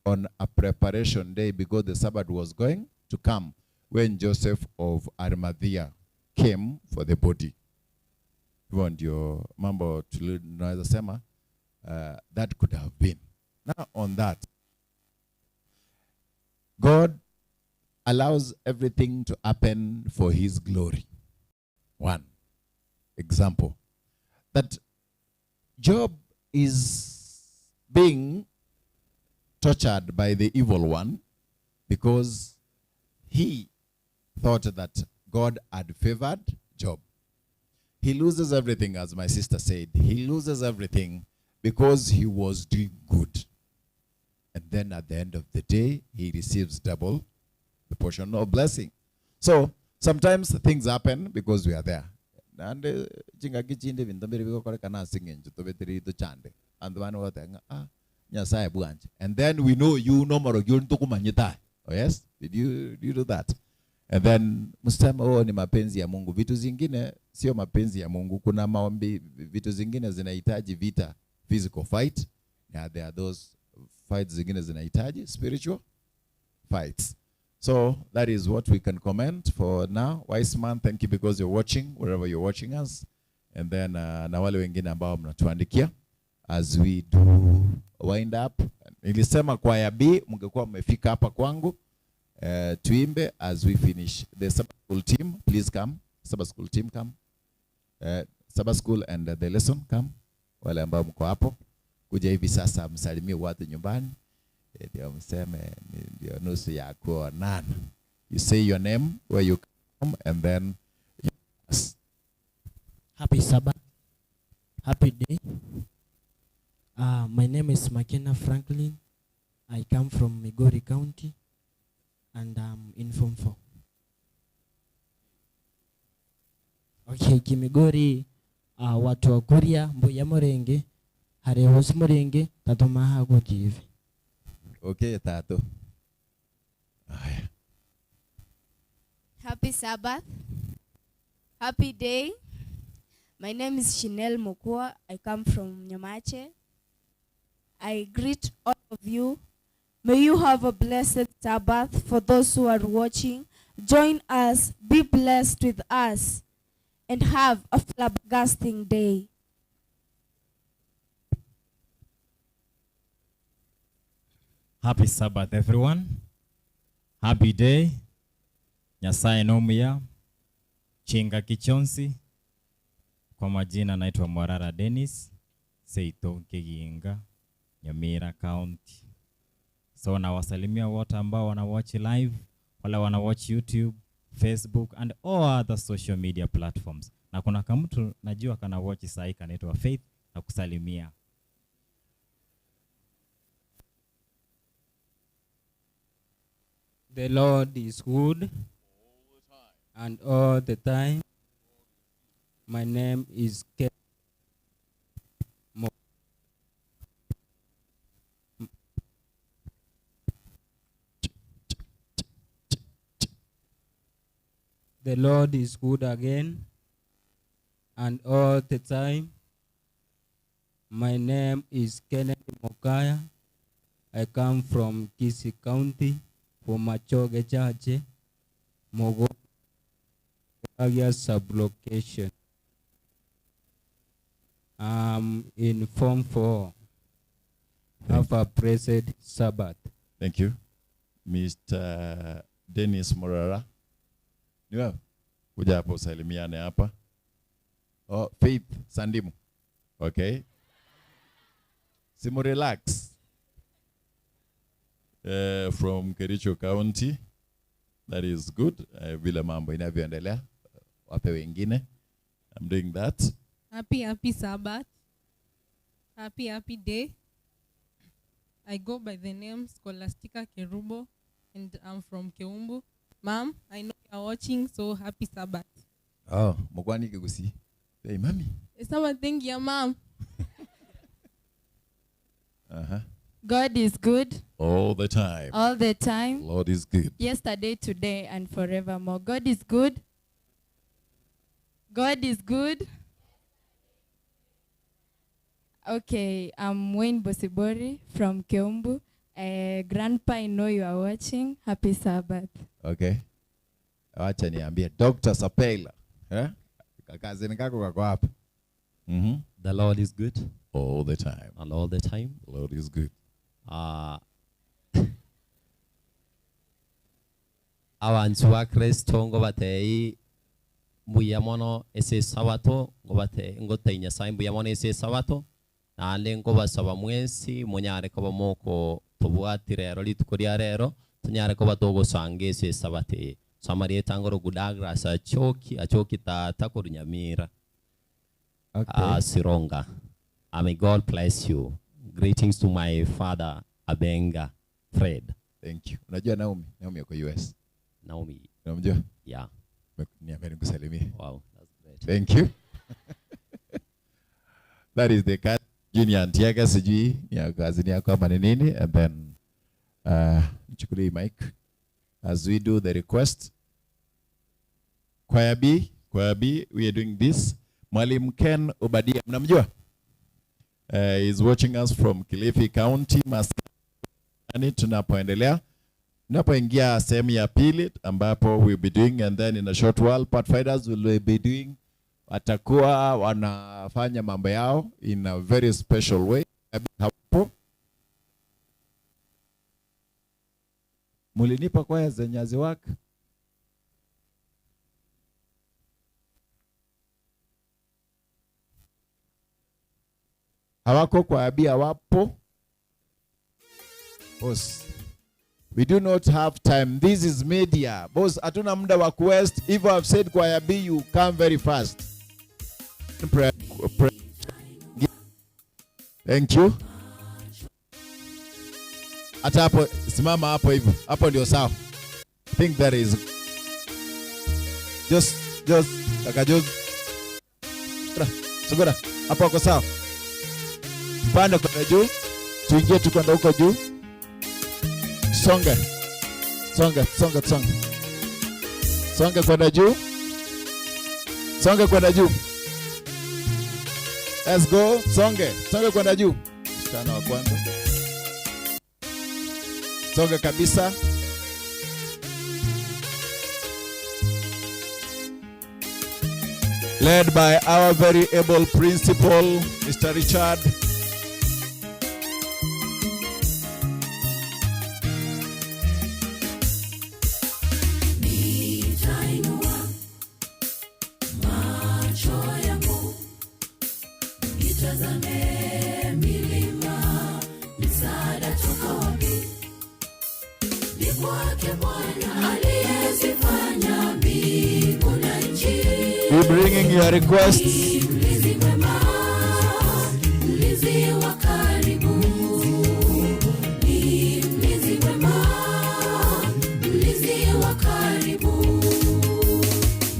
on a preparation day because the Sabbath was going to come when Joseph of Arimathea came for the body. Hivyo ndio mambo tunaweza sema uh, that could have been. Now on that, God allows everything to happen for his glory. One example. That Job is being tortured by the evil one because he thought that God had favored Job. He loses everything, as my sister said. He loses everything because he was doing good. And then at the end of the day, he receives double the portion of blessing. So sometimes things happen because we are there. And chingaki chinde binto mbiri bikokorekana ase eng'encho tobetereri tochande anto bane bagoteba ng'a ah Nyasaye bwanche. And then we know you no morogi ori ntokomanyete. Oh yes? Did you, did you do that? And then mseme oh, ni mapenzi ya Mungu. Vitu zingine sio mapenzi ya Mungu. Kuna maombi, vitu zingine zinahitaji vita, physical fight. Na there are those fights zingine zinahitaji spiritual fights. So that is what we can comment for now. Wise man, thank you because you're watching wherever you're watching us. And then uh, na wale wengine ambao mnatuandikia as we do wind up. Nilisema kwaya B mngekuwa mmefika hapa kwangu. Uh, tuimbe as we finish. The Sabbath school team, please come. Sabbath school team come. Uh, Sabbath school and uh, the lesson come. Wale ambao mko hapo kuja hivi sasa msalimie watu nyumbani ndio mseme ndio nusu ya kuonana. You say your name, where you come, and then you ask. Happy Sabbath. Happy day. Uh, my name is Makena Franklin. I come from Migori County and I'm in Form 4. Okay, Kimigori, uh, watu wa Kuria, Mbuya Morenge, Hariho Muringi, Tato Mahago TV. Okay, Tato. Haya. Happy Sabbath. Happy day. My name is Chanel Mokua. I come from Nyamache. I greet all of you. May you have a blessed Sabbath. For those who are watching, join us, be blessed with us, and have a flabbergasting day. Happy Sabbath, everyone. Happy day. Nyasaye nomuya. Chinga kichonsi. Kwa majina naitwa Mwarara Dennis, Seito Kiginga, Nyamira County. So nawasalimia wote ambao wana watch live, wale wana watch YouTube, Facebook and all other social media platforms. Na kuna kamtu najua kana watch sahi kanaitwa Faith na kusalimia. The Lord is good and all the time. My name is Ken. Mo- The Lord is good again and all the time. My name is Kennedy Mokaya. I come from Kisii County, from Machoge Church, Mogo sublocation. I'm in Form 4. Have a blessed Sabbath. Thank you. Mr. Dennis Morara. Ni wewe? Kuja hapo usalimiane hapa. Oh, Faith Sandimu. Okay. Simu relax. From Kericho County. That is good. Vile mambo inavyoendelea. Wape wengine. I'm doing that. Happy, happy Sabbath. Happy, happy day. I go by the name Scholastica Kerubo and I'm from Keumbu. Ma'am, I know you are watching, so happy Sabbath. Oh, mkwani kigusi. Hey, mami. Sabbath, thank you, ma'am. God is good All the time. all the time. Lord is good. Yesterday, today, and forevermore. God is good. God is good. Okay, I'm Wayne Bosibori from Keumbu. Grandpa, I know you are watching. Happy Sabbath. Okay. Wacha niambie Dr. Sapela. Eh? Kazini kako kako hapa. The Lord is good. All the time. And all the time. The Lord is good. Abantu ba Kristo ngo batei mbuya mono ase sabato ngo bate ngo tei Nyasaye mbuya mono ase sabato naende ngo basaba mwensi munyare koba moko tobwati rero rituko ria rero tunyare koba togosanga ase sabato eye. So amarieta ngoro Gudagras achoki achoki tata koru Nyamira. Okay. Sironga. May God bless you. Greetings to my father Abenga Fred. Thank you. Unajua Naomi? Naomi yuko US. Naomi. Unamjua? Yeah. Niambia nikusalimie. Wow, that's great. Thank you. That is the cat junior auntie yake sijui ni ya kazini yako ama ni nini, and then nichukulie mic as we do the request. Choir B, Choir B, we are doing this. Mwalimu Ken Obadia, mnamjua? Is watching us from Kilifi County, Maskani. Tunapoendelea, tunapoingia sehemu ya pili ambapo we'll be doing, and then in a short while Pathfinders will be doing, watakuwa wanafanya mambo yao in a very special way. Hapo mulinipa kwaya zenye haziwaka. Hawako kwa abia wapo. Boss, we do not have time. This is media. Boss, hatuna muda wa kuwaste. If I have said choir B, you come very fast. Pray, pray. Thank you. Hata hapo, simama hapo hivyo. Hapo ndio sawa. I think that is just, just, kaka just. Sugura, sugura. Hapo uko sawa. Pande kwenda juu. Tuingie tu kwenda huko juu. Songe. Songe, songe, songe. Songe kwenda juu. Songe kwenda juu. Let's go. Songe. Songe kwenda juu. Msichana wa kwanza. Songe kabisa. Led by our very able principal, Mr. Richard. Nitainua macho yangu nitazame milima, msaada toka wapi? Ni kwake Bwana aliyezifanya mbingu na nchi. Be bringing your requests. Mlinzi mwema, mlinzi wa karibu, ni mlinzi mwema, mlinzi wa karibu.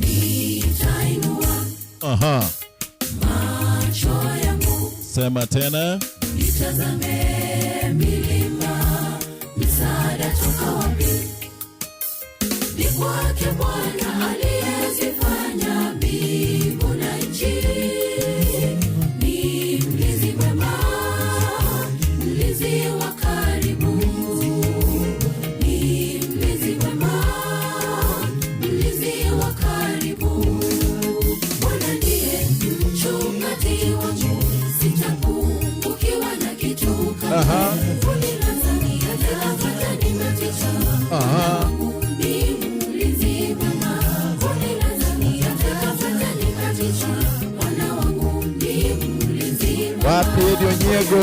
Nitainua Aha. macho yangu Sema tena. nitazame milima, msaada toka wapi? Ni kwake Bwana aliyezifanya mbingu na nchi. Ni mlinzi mwema, mlinzi wa karibu, ni mlinzi mwema, mlinzi wa karibu. Bwana ndiye mchungaji wangu, sitapungukiwa na kitu kamwe. Aha. Hunilaza katika majani mabichi. Aha. Ni mlinzi mwema, hunilaza katika majani mabichi. Bwana wangu ni mlinzi mwema. Wapi Edionyego?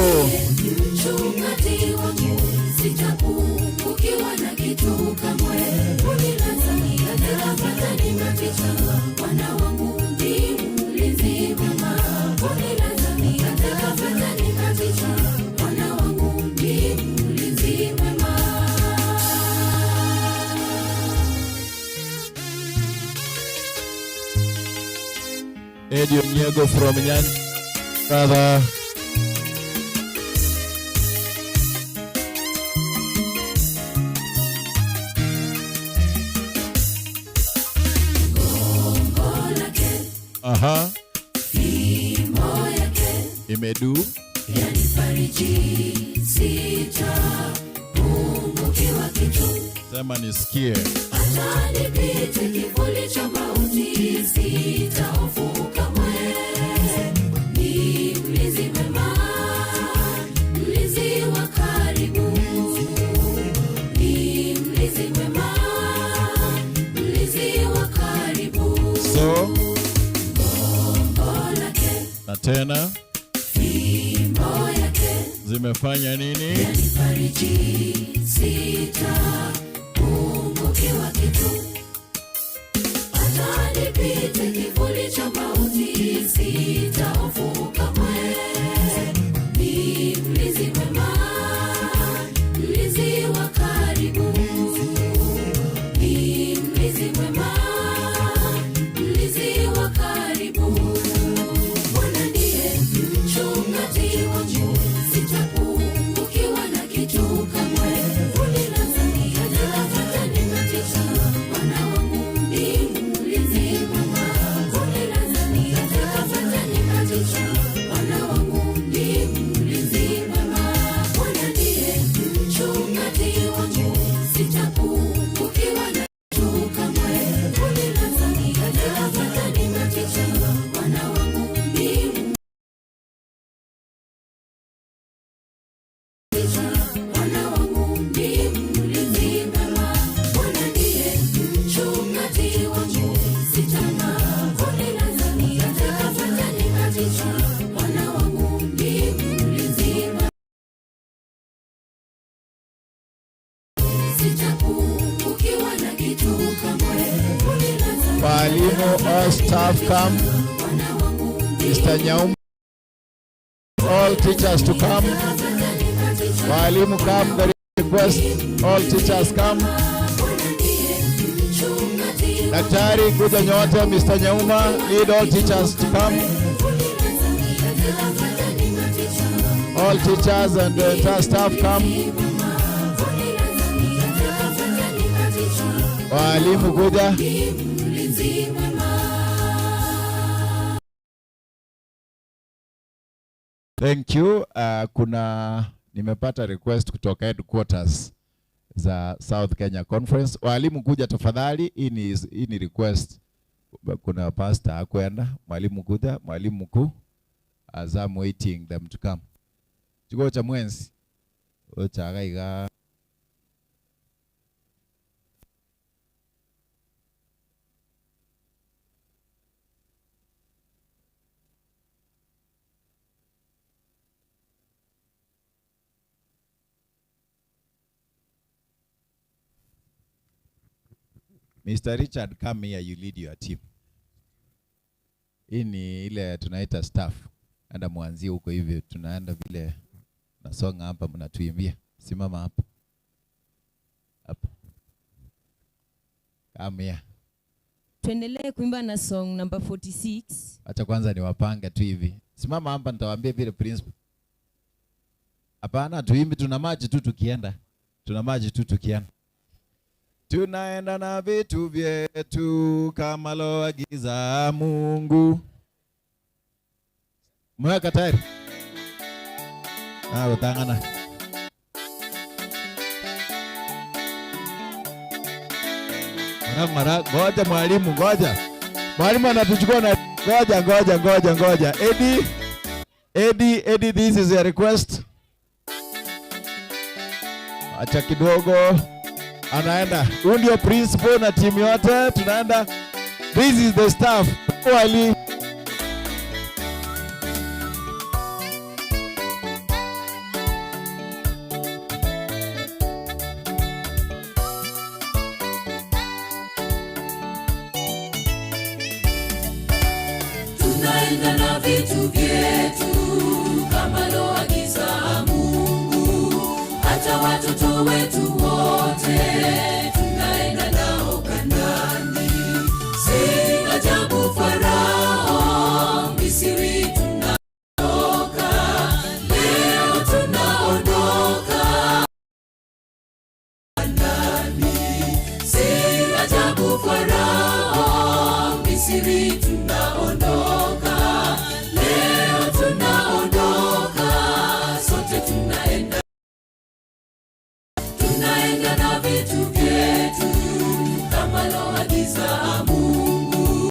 Mchungaji wangu, sitapungukiwa na kitu kamwe. Hunilaza katika majani mabichi. Bwana wangu ni mlinzi mwema. Hunilaza katika majani mabichi. Bwana wangu ni mlinzi mwema. Edionyego from Nyan. Brother. Gongo lake, Aha. fimbo yake Imedu. yanifariji, sitapungukiwa kitu. Sema nisikie. Hata nipite kivuli cha mauti, sitahofu kamwe. Ni mlinzi mwema, mlinzi wa karibu. Ni mlinzi mwema, mlinzi wa karibu. So, Gongo lake, na tena fimbo yake zimefanya nini? yanifariji, sitapungukiwa kitu. Hata nipite kivuli cha mauti, sitahofu kamwe. Ni mlinzi mwema, mlinzi wa karibu. Ni mlinzi mwema, mlinzi wa karibu. Bwana ndiye mchungaji wangu, sitapungukiwa na kitu kamwe. Hunilaza katika majani mabichi. Bwana wangu ni mlinzi mwema. Hunilaza katika majani mabichi. Bwana wangu ni mlinzi mwema. Bwana ndiye mchungaji wangu, sitapungukiwa na kitu kamwe. Hunilaza katika majani mabichi. Bwana wangu ni Bwana wangu ni mlinzi mwema. Bwana ndiye mchungaji wangu, sitama. Hunilaza katika majani mabichi. Bwana wangu ni mlinzi mwema. Sitapungukiwa na kitu kamwe. Hunilaza Walimu, all staff come. Mr. Nyaum, all teachers to come. Walimu come, the request, all teachers come. Daktari kuja nyote, Mr. Nyauma, lead all teachers to come. All teachers and the entire staff come. Walimu kuja. Thank you. Kuna nimepata request kutoka headquarters za South Kenya Conference. Walimu kuja tafadhali. Hii ni request. Kuna pastor hakwenda, mwalimu kuja, mwalimu mkuu, as I'm waiting them to come. Chiko cha mwenzi. Ocha gaiga. Mr. Richard, come here, you lead your team. Hii ni ile tunaita staff. Enda mwanzie huko hivyo, tunaenda vile nasonga hapa, mnatuimbia. Simama hapa. Hapa. Come here. Tuendelee kuimba na song number 46. Acha kwanza niwapange tu hivi. Simama hapa nitawaambia vile principal. Hapana, tuimbi, tuna maji tu tukienda. Tuna maji tu tukienda. Tunaenda na vitu vyetu kama loagiza Mungu. Mweka tayari. Ah, utangana. Mara mara, ngoja mwalimu, ngoja. Mwalimu anatuchukua na ngoja, ngoja, ngoja, ngoja. Eddie, Eddie, Eddie, this is your request. Acha kidogo. Anaenda. Huyu ndio principal na timu yote tunaenda. This is the staff. Wali. Tunaenda na vitu vyetu kama loagiza Mungu, hata watoto wetu wote tunaenda nao Kanaani. Si ajabu Farao Misri tunatoka, leo tunaondoka Kanaani. Si ajabu Farao Misri tunaondoka, leo tunaondoka, sote tunaenda. Tunaenda na vitu vyetu kama loagiza Mungu.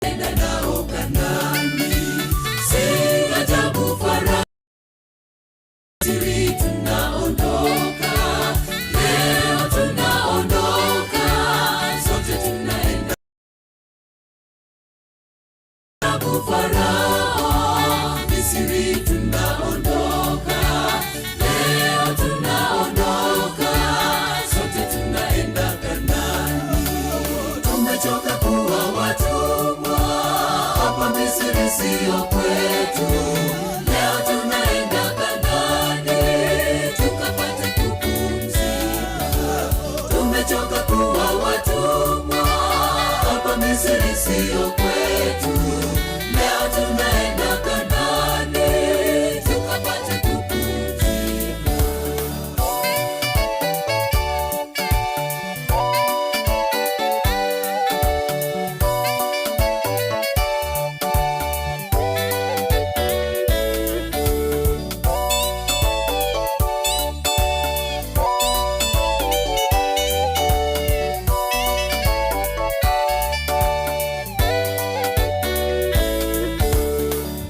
Tunaenda nao Kanaani. Si ajabu Farao Misri tunaondoka, leo tunaondoka, sote tunaenda. Ajabu Farao Misri tunaondoka, leo tunaondoka, sote tunaenda Kanaani. Tumechoka kuwa watumwa hapa Misri, sio kwetu. Leo tunaenda Kanaani tukapate kupumzika. Tumechoka kuwa watumwa hapa Misri, sio kwetu. Leo tunaenda Kanaani tukapate kupumzika.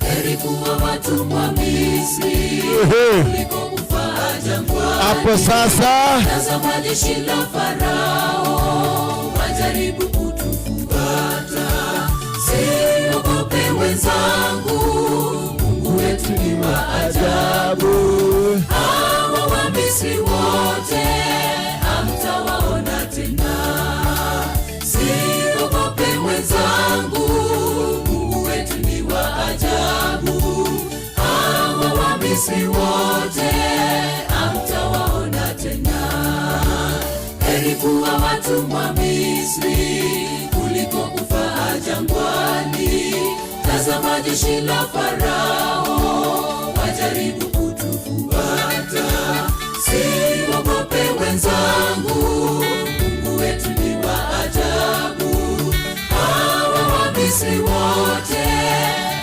Heri kuwa watumwa Misri kuliko kufa jangwani. Hapo sasa. Tazama jeshi la Farao wajaribu kutufuata. Siogope wenzangu, Mungu wetu ni wa ajabu. Hawa Wamisri wote hamtawaona tena. Siogope wenzangu, Mungu wetu ni wa ajabu. Hawa Wamisri wote hamtawaona tena. Heri kuwa watumwa Misri kuliko kufa jangwani. Tazama jeshi la Farao wajaribu kutufuata. Siogope wenzangu, Mungu wetu ni wa ajabu. Hawa Wamisri wote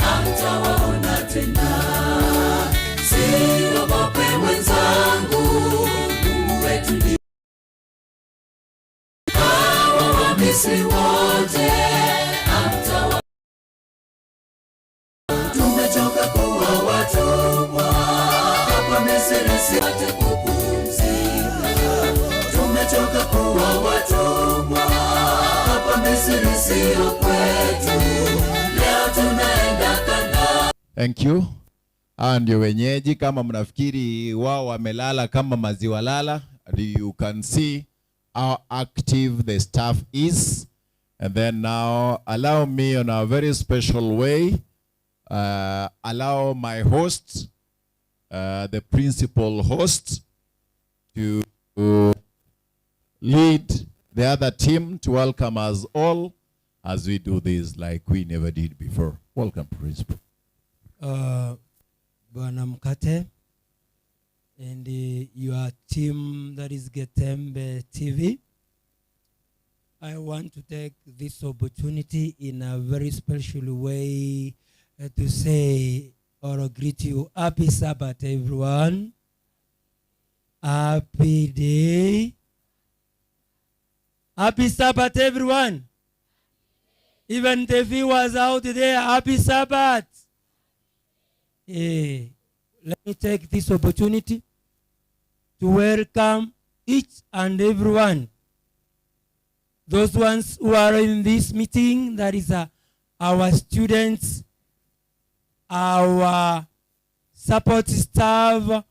hamtawaona tena. Siogope wenzangu, Mungu wetu ni hawa Wamisri wote hamtawa Tumechoka kuwa watumwa hapa Misri, sipate kupumzika. Tumechoka kuwa watumwa hapa Misri, sio kwetu. Leo tunaenda Kanaani. Thank you. Hawa ndio wenyeji. Kama mnafikiri wao wamelala kama maziwa lala, you can see how active the staff is. And then now allow me on a very special way, allow my host, the principal host, to lead the other team to welcome us all as we do this like we never did before. Welcome, principal. Bwana Mkate and your team that is Getembe TV. I want to take this opportunity in a very special way to say or greet you happy Sabbath, everyone. Happy day. Happy Sabbath, everyone. Even the viewers out there, happy Sabbath. Eh, let me take this opportunity to welcome each and everyone. Those ones who are in this meeting, that is our students, our support staff,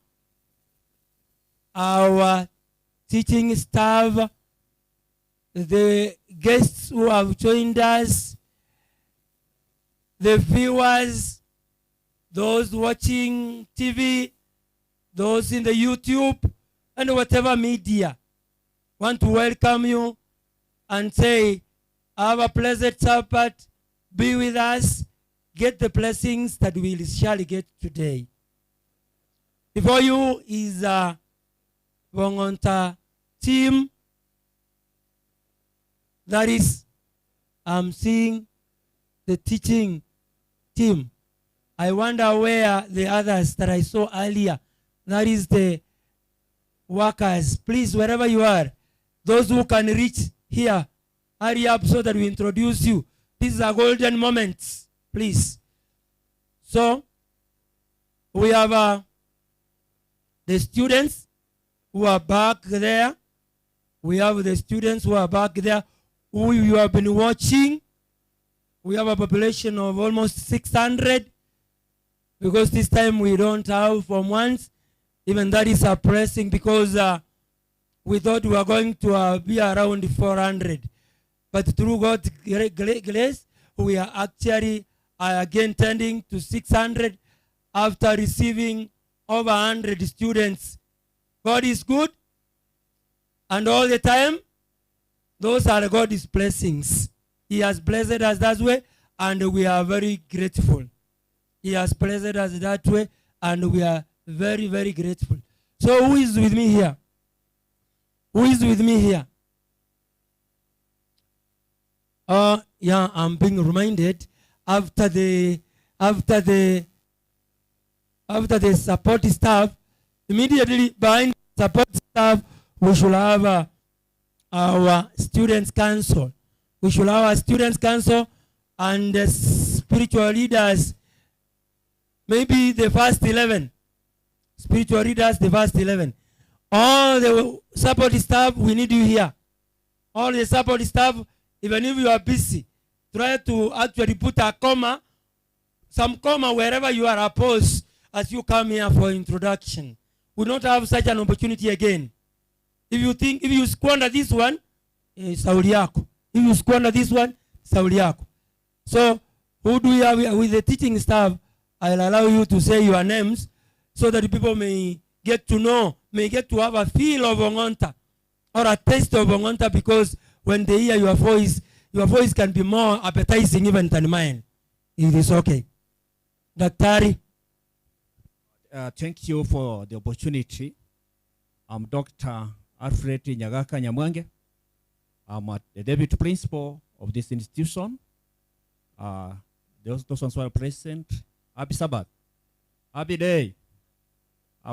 our teaching staff, the guests who have joined us, the viewers, those watching TV, those in the YouTube, and whatever media. Want to welcome you and say, have a pleasant Sabbath, be with us, get the blessings that we shall get today. Before you is a Bongonta team. That is, I'm seeing the teaching team. I wonder where the others that I saw earlier, that is the workers. Please, wherever you are, those who can reach here, hurry up so that we introduce you. This is a golden moment, please. So, we have the students who are back there. We have the students who are back there who you have been watching. We have a population of almost 600 because this time we don't have from ones. Even that is suppressing because we thought we were going to be around 400. But through God's grace, we are actually again tending to 600 after receiving over 100 students. God is good, and all the time, those are God's blessings. He has blessed us that way, and we are very grateful. He has blessed us that way, and we are very, very grateful. So who is with me here? Who is with me here? Yeah, I'm being reminded after the support staff, immediately behind support staff, we should have our students' council. We should have our students' council and the spiritual leaders, maybe the first 11. Spiritual leaders, the first 11. All the support staff, we need you here. All the support staff, even if you are busy, try to actually put a comma, some comma wherever you are opposed as you come here for introduction. We don't have such an opportunity again. If you think, if you squander this one, sauli yako. If you squander this one, sauli yako. So, who do we have with the teaching staff? I'll allow you to say your names so that people may get to know, may get to have a feel of Ongonta or a taste of Ongonta, because when they hear your voice, your voice can be more appetizing even than mine. It is okay. Daktari. Thank you for the opportunity. I'm Dr. Alfred Nyagaka Nyamwange. I'm a, the deputy principal of this institution. Those ones who are present, happy Sabbath. Happy day.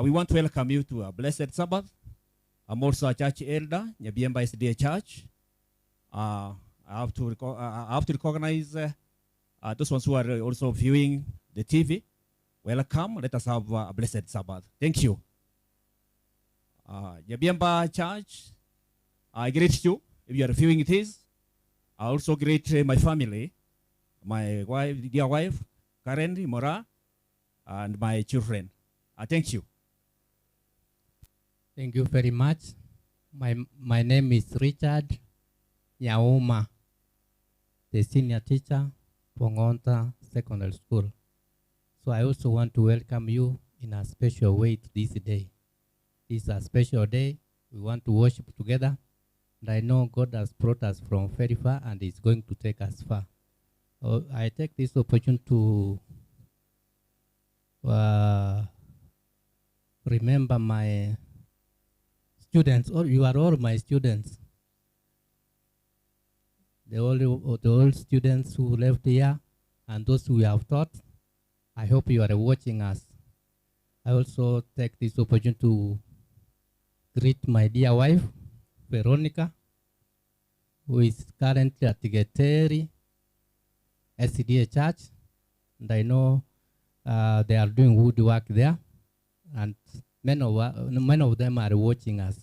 We want to welcome you to a blessed Sabbath. I'm also a church elder, Nyabiemba SDA Church. I have to recognize those ones who are also viewing the TV. Welcome. Let us have a blessed Sabbath. Thank you. Nyabiemba Church, I greet you if you are viewing this. I also greet my family, my wife, dear wife, Karen Mora, and my children. Thank you. Thank you very much. My name is Richard Nyauma, the senior teacher for Ngonta Secondary School. So I also want to welcome you in a special way to this day. This is a special day. We want to worship together. And I know God has brought us from very far and is going to take us far. I take this opportunity to remember my students. All, you are all my students. The old students who left here and those who have taught, I hope you are watching us. I also take this opportunity to greet my dear wife, Veronica, who is currently at Geteri SDA Church. And I know they are doing good work there, and many of them are watching us.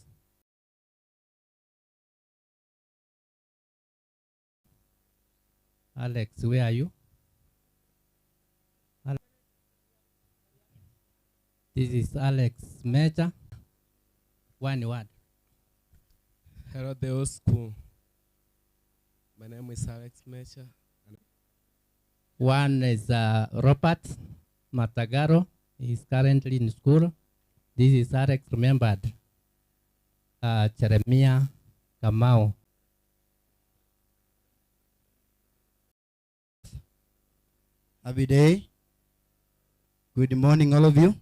Alex, where are you? This is Alex Major. One word. Hello, the old school. My name is Alex Major. One is Robert Matagaro. He is currently in school. This is Alex remembered. Jeremiah Kamau. Happy day. Good morning, all of you.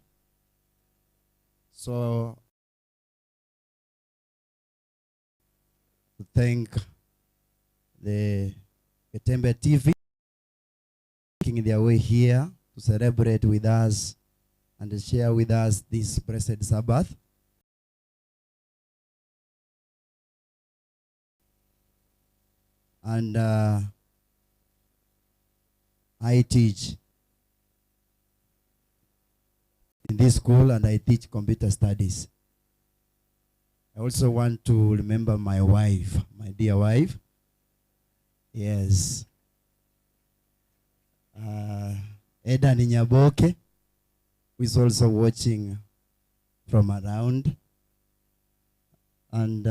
So, thank the Getembe TV making their way here to celebrate with us and share with us this blessed Sabbath. And I teach in this school, and I teach computer studies. I also want to remember my wife, my dear wife. Yes. Eda Nyaboke, who is also watching from around. And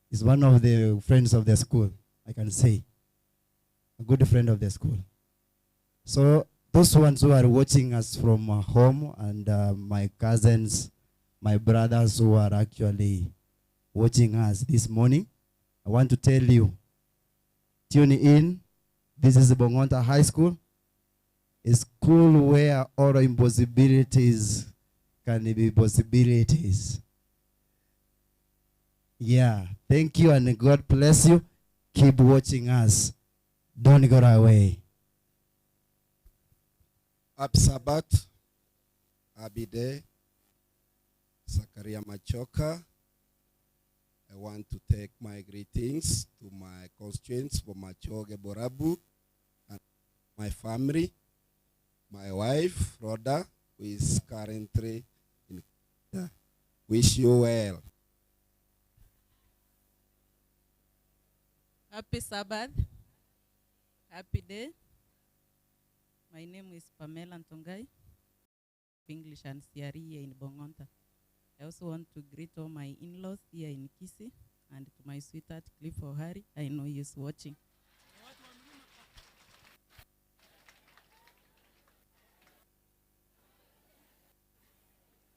is one of the friends of the school, I can say. A good friend of the school. So those ones who are watching us from home, and my cousins, my brothers who are actually watching us this morning, I want to tell you, tune in. This is Bongonta High School, a school where all impossibilities can be possibilities. Thank you, and God bless you. Keep watching us. Don't go away. Happy Sabbath, happy day. Zakaria Machoka. I want to take my greetings to my constituents for Machoge Borabu and my family, my wife, Rhoda, who is currently in Canada. Wish you well. Happy Sabbath. Happy day. My name is Pamela Ntongai, English and CRE here in Bongonta. I also want to greet all my in-laws here in Kisii and to my sweetheart, Cliff O'Hari. I know he is watching.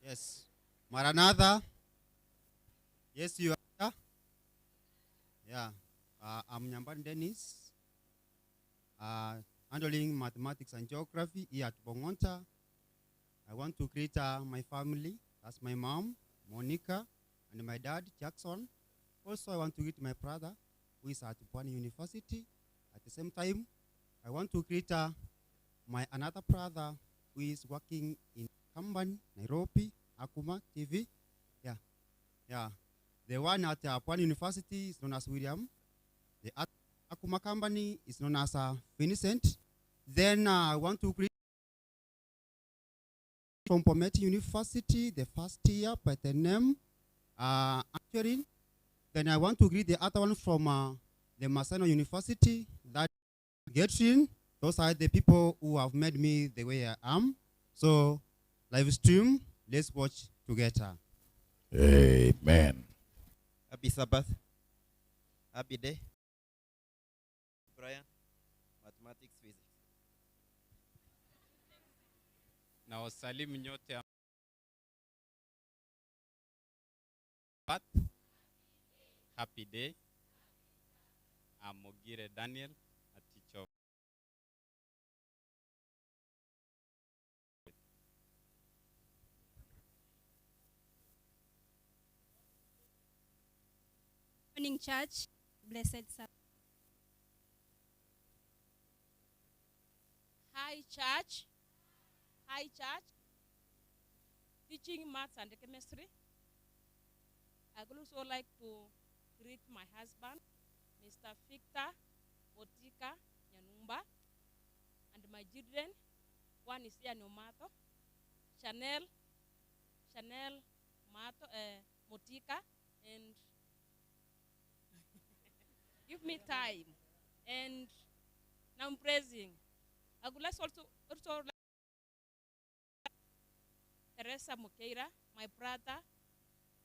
Yes. Maranatha. Yes, you are. Yeah. I'm Nyambani Dennis. uh, handling mathematics and geography here at Bongonta. I want to greet uh, my family, that's my mom, Monica, and my dad, Jackson. Also, I want to greet my brother, who is at Pwani University. At the same time, I want to greet uh, my another brother who is working in Kamban, Nairobi, Akuma TV. Yeah, yeah. The one at uh, Pwani University is known as William. The at Akuma company is known as uh, Vincent. Then uh, I want to greet from Pometi University, the first year by the name uh, Angeline. Then I want to greet the other one from uh, the Maseno University, that Getrin. Those are the people who have made me the way I am. So, live stream, let's watch together. Amen. Happy Sabbath. Happy day. Brian, mathematics, physics. Na wasalimu nyote Sabbath. Happy day. I'm Mogire Daniel, a teacher. Morning, church. Blessed Sabbath. Hi, church. Hi, church. Teaching maths and chemistry. I would also like to greet my husband, Mr. Victor Motika Nyanumba, and my children. One is Ian Omato, Chanel, Chanel Mato, Motika, and give me time. And now I'm praising. I would like also, also like Teresa Mokeira, my brother,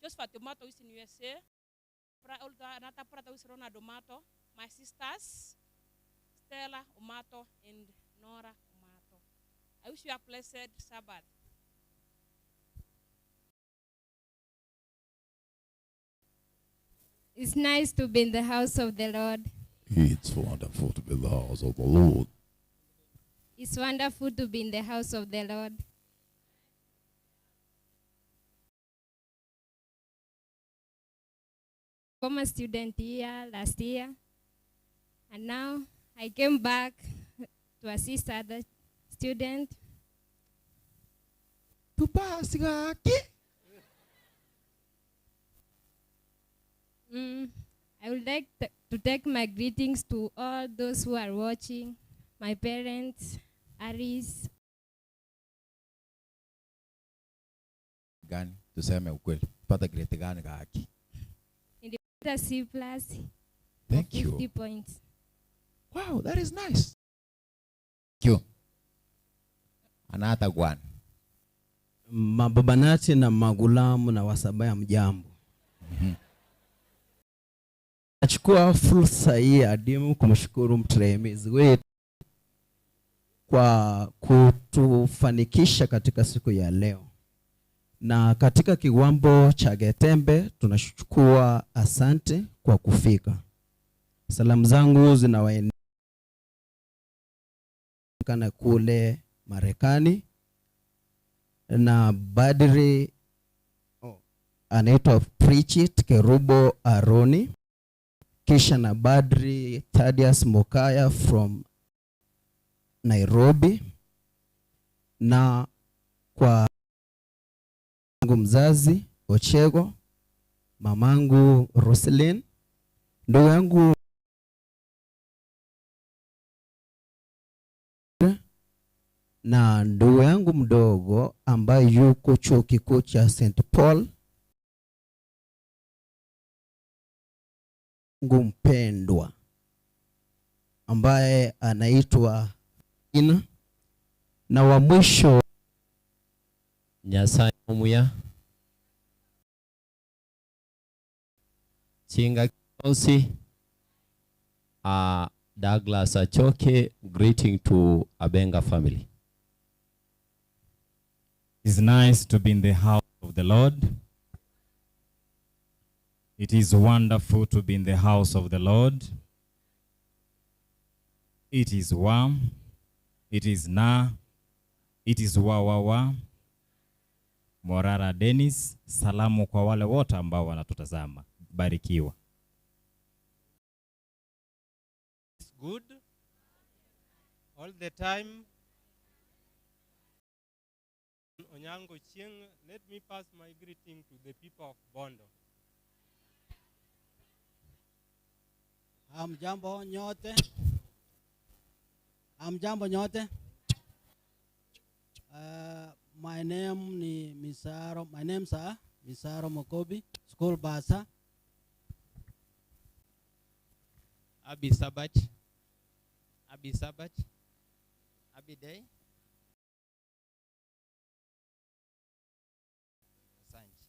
Joseph Tomato is in USA, another brother is Ronald Omato, my sisters, Stella Omato and Nora Omato. I wish you a blessed Sabbath. It's nice to be in the house of the Lord. It's wonderful to be in the house of the Lord. It's wonderful to be in the house of the Lord. Former student here last year, and now I came back to assist other students. I would like to take my greetings to all those who are watching, my parents, Aris, Gani? Tuseme ukweli. Pata grade gani kaki? Nilipata C plus Thank you. 50 points. Wow, that is nice. Thank you. Another one. Mababanati na magulamu na wasabaya mjambo. Nachukua fursa hii adimu kumshukuru mtrehemizi wetu kwa kutufanikisha katika siku ya leo, na katika kiwambo cha Getembe tunachukua asante kwa kufika. Salamu zangu zinawaendea kule Marekani na Badri anaitwa Prichit Kerubo Aroni, kisha na Badri Thaddeus Mokaya from Nairobi, na kwa mangu mzazi Ochego, mamangu Roselyn, ndugu yangu na ndugu yangu mdogo ambaye yuko chuo kikuu cha St Paul, ngu mpendwa ambaye anaitwa Ina, na wa mwisho Nyasaye omuya Chinga Kionsi, Douglas Achoke, greeting to Abenga family. It's nice to be in the house of the Lord. It is wonderful to be in the house of the Lord. It is wa, it is na, it is wa wa wa. Morara Dennis, salamu kwa wale wote ambao wanatutazama. Barikiwa. It's good all the time. Onyango Chieng, let me pass my greeting to the people of Bondo. Hamjambo nyote. Hamjambo nyote. My name ni Misaro. My name sir Misaro Mokobi, school basa. Happy Sabbath. Happy Sabbath. Happy day. Asante.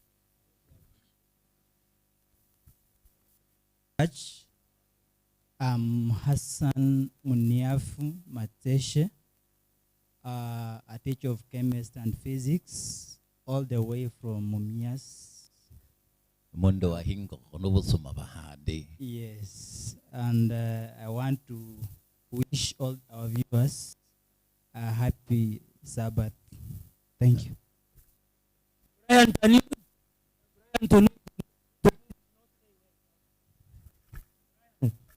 Church. I'm Hassan Muniafu Mateshe, a teacher of chemistry and physics, all the way from Mumias. Mundo wa hingo onobusuma bahade. Yes, and I want to wish all our viewers a happy Sabbath. Thank you. Brian, can you, Brian, to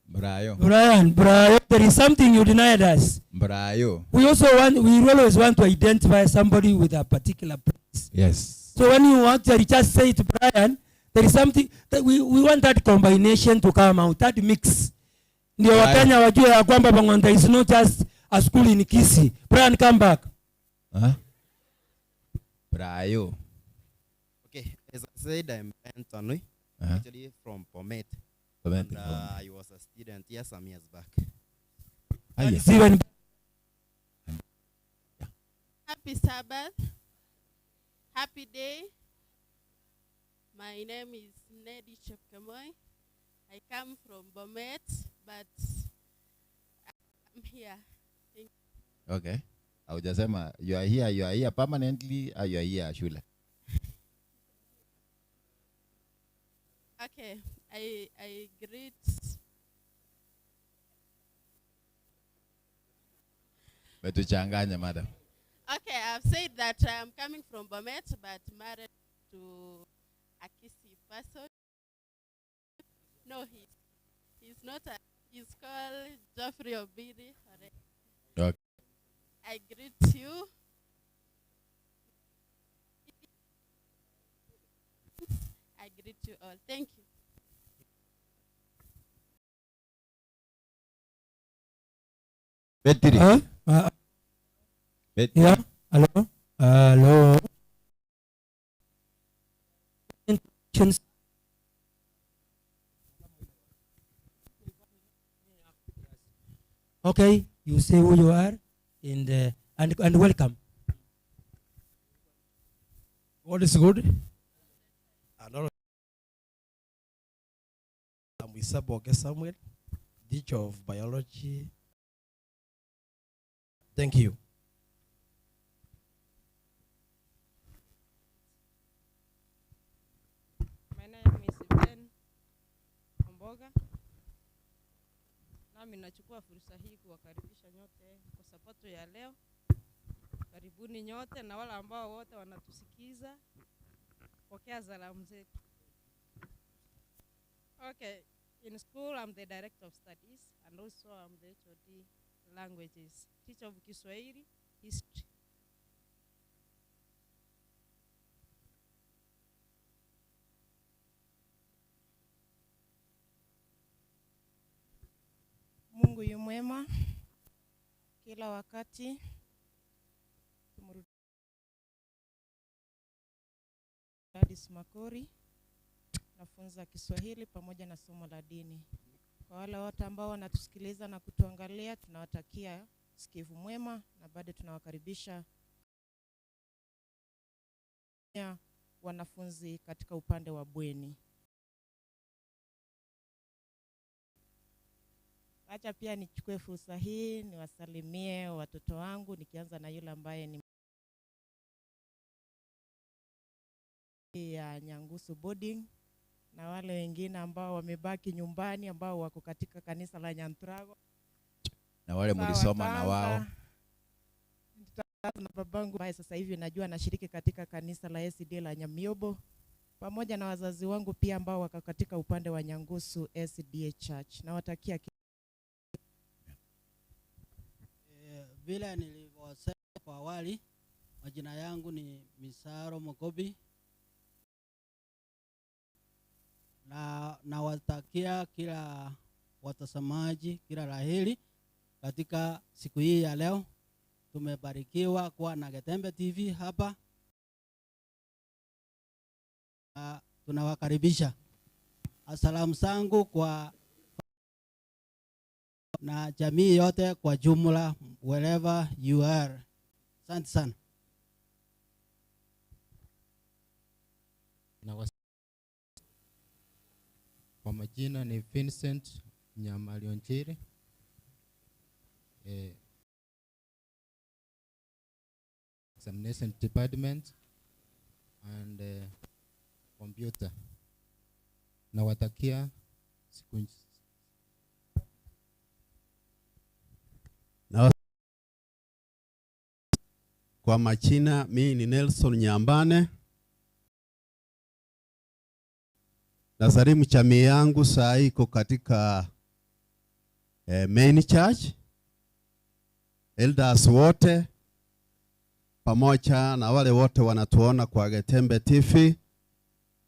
Brayo. Brian, Brian, there is something you denied us. Brayo. We also want, we always want to identify somebody with a particular place. Yes. So when you want to just say to Brian, there is something that we want that combination to come out, that mix. Ndio Brian. Wakenya wajue ya kwamba Bang'onta is not just a school in Kisii. Brian, come back. Huh? Brayo. Okay, as I said, I'm Brian Tanui, actually from Bomet. Bomet, And, Bomet. I was a student here some years back. Aya. Steven. Happy Sabbath. Happy day. My name is Nedi Chepkemoi. I come from Bomet, but I'm here. Thank Okay. Haujasema you are here, you are here permanently, or you are here shule. Okay, I greet Umetuchanganya madam. Okay, I've said that I'm coming from Bomet, but married to a Kisii person. No, he's not a, he's called Geoffrey Obiri. Okay. I greet you. I greet you all. Thank you. Betty. Huh? Betty. Yeah. Hello. Hello. Okay, you say who you are and welcome. God is good. And all I'm Isaboke Samuel, teacher of biology. Thank you. My name is Ben Omboga. Nami nachukua fursa hii kuwakaribisha nyote kwa sabato ya leo. Karibuni nyote na wale ambao wote wanatusikiza, pokea salamu zetu. Okay, in school I'm the director of studies and also I'm the HOD languages, teacher of Kiswahili, history. Mungu yu mwema kila wakati. Gladys Makori, nafunza Kiswahili pamoja na somo la dini. Kwa wale wote ambao wanatusikiliza na kutuangalia, tunawatakia sikivu mwema na bado tunawakaribisha wanafunzi katika upande wa bweni. Acha pia nichukue fursa hii niwasalimie watoto wangu, nikianza na yule ambaye ni ya Nyangusu boarding na wale wengine ambao wamebaki nyumbani ambao wako katika kanisa la Nyantrago. Na wale Sawa, mlisoma na wao. nitaanza. Nitaanza na babangu ambaye sasa hivi najua anashiriki katika kanisa la SDA la Nyamiobo pamoja na wazazi wangu pia ambao wako katika upande wa Nyangusu SDA Church. Nawatakia Vile nilivyosema kwa awali, majina yangu ni Misaro Mokobi na nawatakia kila watazamaji kila la heri katika siku hii ya leo. Tumebarikiwa kuwa na Getembe TV hapa na tunawakaribisha. Asalamu zangu kwa na jamii yote kwa jumla, wherever you are. Asante sana. Na kwa majina ni Vincent Nyamalionjiri. Examination department and computer. Nawatakia siku Na kwa majina mimi ni Nelson Nyambane. Nasalimu jamii yangu saa hii iko katika main church. Elders wote pamoja na wale wote wanatuona kwa Getembe TV,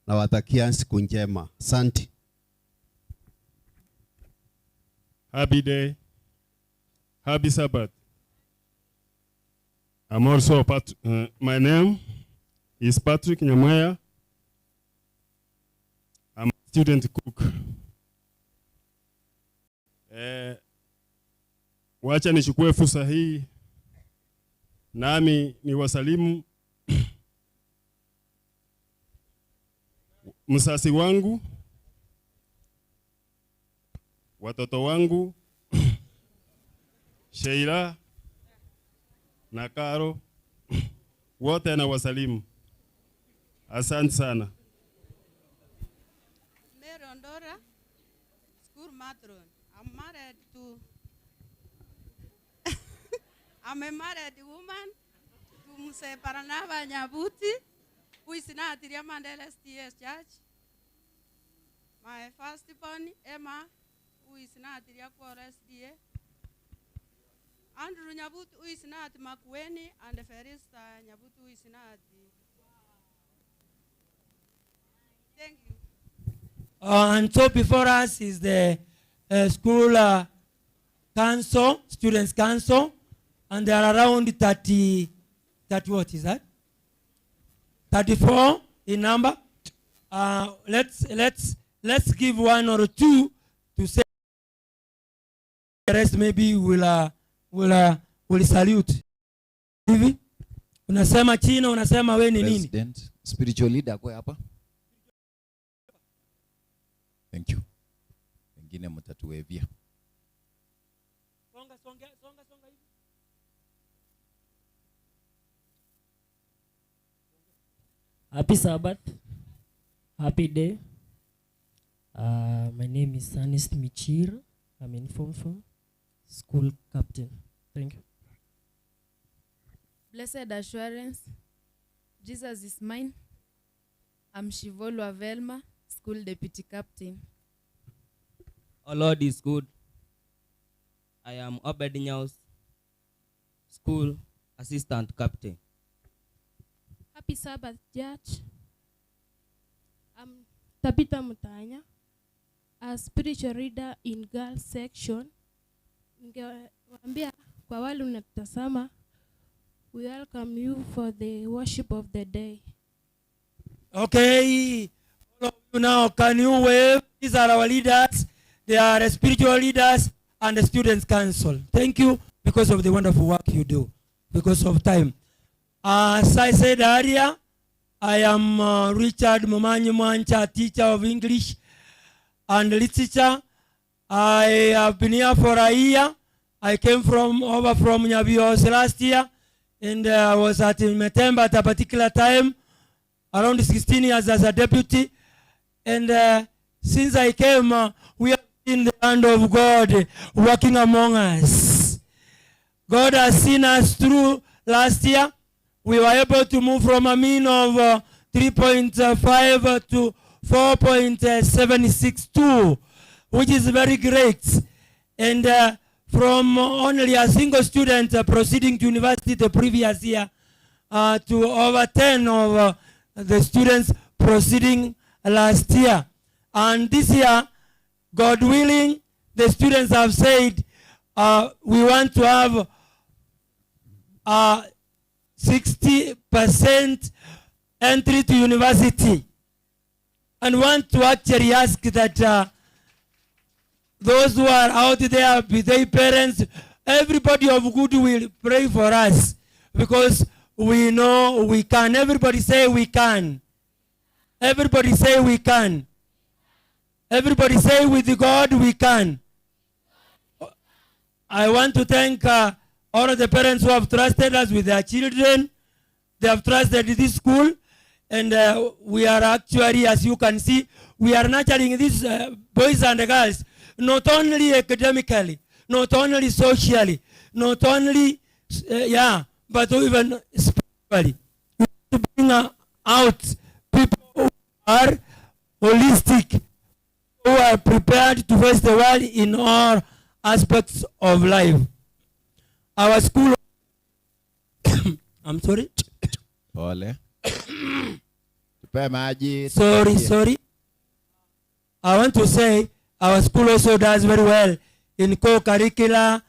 nawatakia siku njema. Asante. Happy day. Happy Sabbath. I'm also part, my name is Patrick Nyamwaya. I'm a student cook. Wacha nichukue fursa hii nami niwasalimu msasi wangu, watoto wangu Sheila na Karo, wote na wasalimu. Asante sana. Mary Ondora, school matron. I'm married to I'm a married woman to Mzee Baranaba Nyabuti, who is now at Riamandele SDA Church. My firstborn, Emma, who is now at Riakworo SDA. Andrew Nyabuti, who is now at Makueni, and Ferista Nyabuti, who is now at the... Thank you. And so before us is the school council, students council, and there are around 30 what is that? 34 in number. Let's give one or two to say the rest maybe will salute. Hivi unasema China, unasema we ni nini? President, spiritual leader kwa hapa. Thank you. Wengine mtatuwevia. Songa, songa, songa, songa hivi. Happy Sabbath. Happy day. My name is Ernest Michir. I'm in Form 4, school captain. Thank you. Blessed assurance, Jesus is mine. I'm Shivolwa Velma, school deputy captain. Our Lord is good. I am Obed Nyaus, school assistant captain. Happy Sabbath, Judge. I'm Tabitha Mutanya, a spiritual reader in girls section. Ningewaambia kwa wale unatazama, we welcome you for the worship of the day. Okay, all of you now, can you wave? These are our leaders. They are the spiritual leaders and the students' council. Thank you because of the wonderful work you do, because of time. As I said earlier, I am Richard Momanyi Mwancha, teacher of English and literature. I have been here for a year. I came over from Nyabios last year, and I was at Metemba at a particular time, around 16 years as a deputy. And since I came, we have seen the hand of God working among us. God has seen us through last year. We were able to move from a mean of 3.5 to 4.762, which is very great. And from only a single student proceeding to university the previous year to over 10 of the students proceeding last year. And this year, God willing, the students have said we want to have 60% entry to university. And want to actually ask that those who are out there, be they parents, everybody of goodwill, pray for us, because we know we can. Everybody say we can. Everybody say we can. Everybody say with God we can. I want to thank all of the parents who have trusted us with their children. They have trusted this school. And we are actually, as you can see, we are nurturing these boys and girls, not only academically, not only socially, not only, yeah, but even spiritually. We want to bring out people who are holistic, who are prepared to face the world in all aspects of life. Our school, I'm sorry. Pole. Tupe maji. Sorry, tupatie. Sorry. I want to say our school also does very well in co-curricular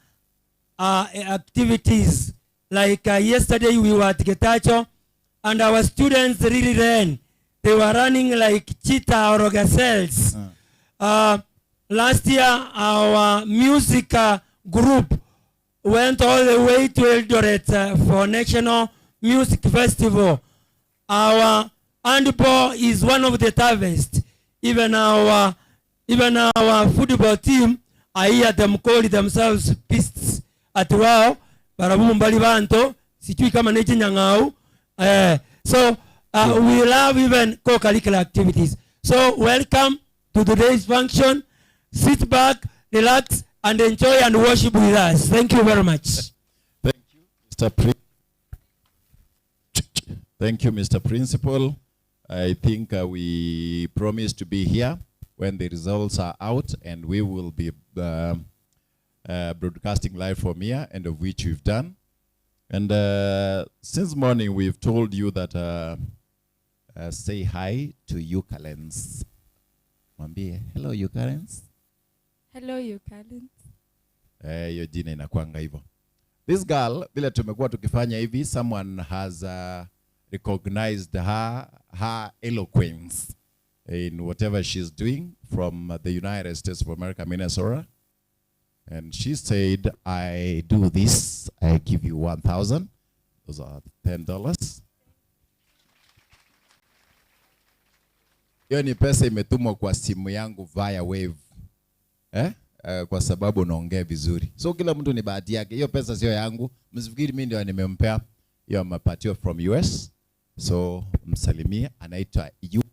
activities. Like yesterday we were at Getacho and our students really ran. They were running like cheetah or gazelles. Last year our music group went all the way to Eldoret for National Music Festival. Our handball is one of the toughest. Even our football team, I hear them call themselves beasts. At wao, barabu mbali banto, sijui kama ni chinyang'au. So we love even co-curricular activities. So welcome to today's function. Sit back, relax, and enjoy and worship with us. Thank you very much. Thank you, Mr. Thank you, Mr. Principal. I think we promise to be here when the results are out, and we will be broadcasting live from here, and of which we've done. And since morning, we've told you that say hi to Eucalens. Mwambie, hello Eucalens. Hello Eucalens. Hiyo jina inakuanga hivyo. This girl, vile tumekuwa tukifanya hivi, someone has recognized her eloquence in whatever she's doing from the United States of America, Minnesota. And she said, I do this, I give you 1,000. Those are $10. Hiyo ni pesa imetumwa kwa simu yangu via Wave. Kwa sababu unaongea vizuri. So kila mtu ni bahati yake. Hiyo pesa sio yangu. Msifikiri mimi ndio nimempea. Hiyo amepatiwa from US. So msalimie, anaitwa Yu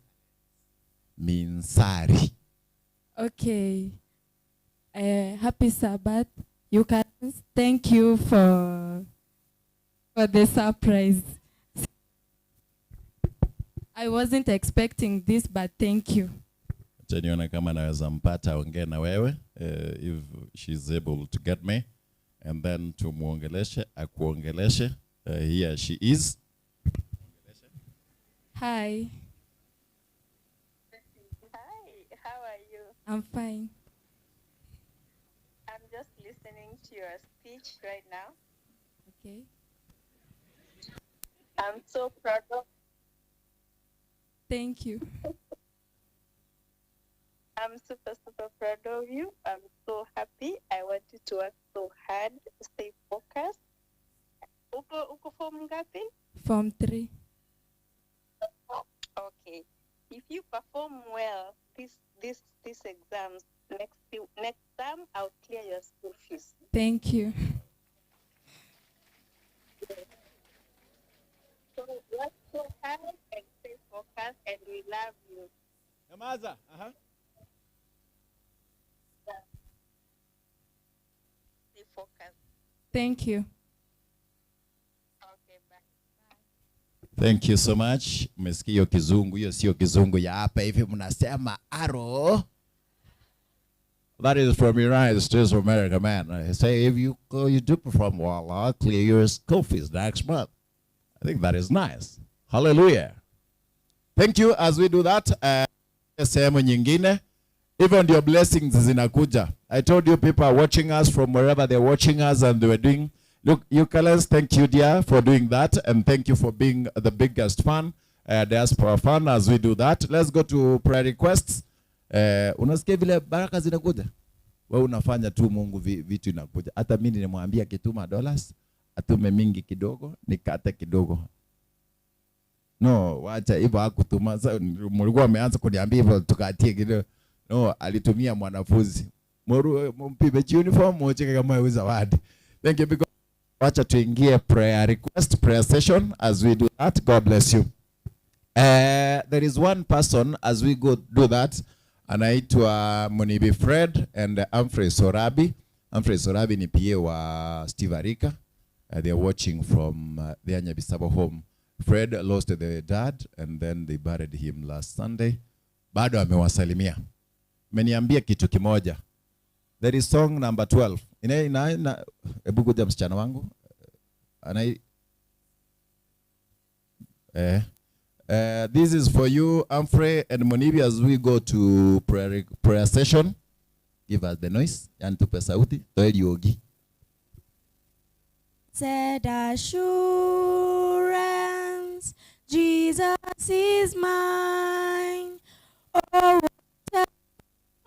Minsari. Okay. Happy Sabbath. You can thank you for the surprise. I wasn't expecting this, but thank you. Acha nione kama naweza mpata aongee na wewe, if she's able to get me, and then tumuongeleshe, akuongeleshe. Here she is. Hi. Hi, how are you? I'm fine. I'm just listening to your speech right now. Okay. I'm so proud of Thank you. I'm super, super proud of you. I'm so happy. I want you to work so hard, stay focused. Uko form ngapi? Form 3. Okay. If you perform well this exams, next term I'll clear your school fees. Thank you. So work so hard and stay focused, and we love you. Nyamaza. Uh-huh. Stay focused. Thank you. Thank you so much. Umesikia hiyo kizungu, hiyo sio kizungu ya hapa hivi mnasema aro. That is from United States of America, man. I say if you go, you do perform well, I'll clear your school fees next month. I think that is nice. Hallelujah. Thank you as we do that. Sehemu nyingine. Even your blessings zinakuja. I told you people are watching us from wherever they're watching us and they were doing. Look, Eucalus, thank you, dear, for doing that. And thank you for being the biggest fan, diaspora fan, as we do that. Let's go to prayer requests. Unasikia vile baraka zinakuja? Wewe unafanya tu Mungu vitu inakuja. Hata mimi nilimwambia akituma dollars, atume mingi kidogo, nikate kidogo. No, wacha hivyo hakutuma. Sasa mlikuwa ameanza kuniambia hivyo tukatie kidogo. No, alitumia mwanafunzi. Moru mpime uniform mocheke kama wewe zawadi. Thank you because wacha tuingie prayer request, prayer session as we do that. God bless you. There is one person as we go do that anaitwa Munibi Fred and Humphrey Sorabi. Humphrey Sorabi ni PA wa Steve Arika. They are watching from their Nyabisabo home. Fred lost their dad and then they buried him last Sunday. Bado amewasalimia. Ameniambia kitu kimoja. There is song number 12. Ina, ina, ina, ebu kuja msichana wangu. Anai, This is for you, Humphrey and Munibi, as we go to prayer session. Give us the noise. Yani tupe sauti. Toe yogi. Said assurance, Jesus is mine. Oh,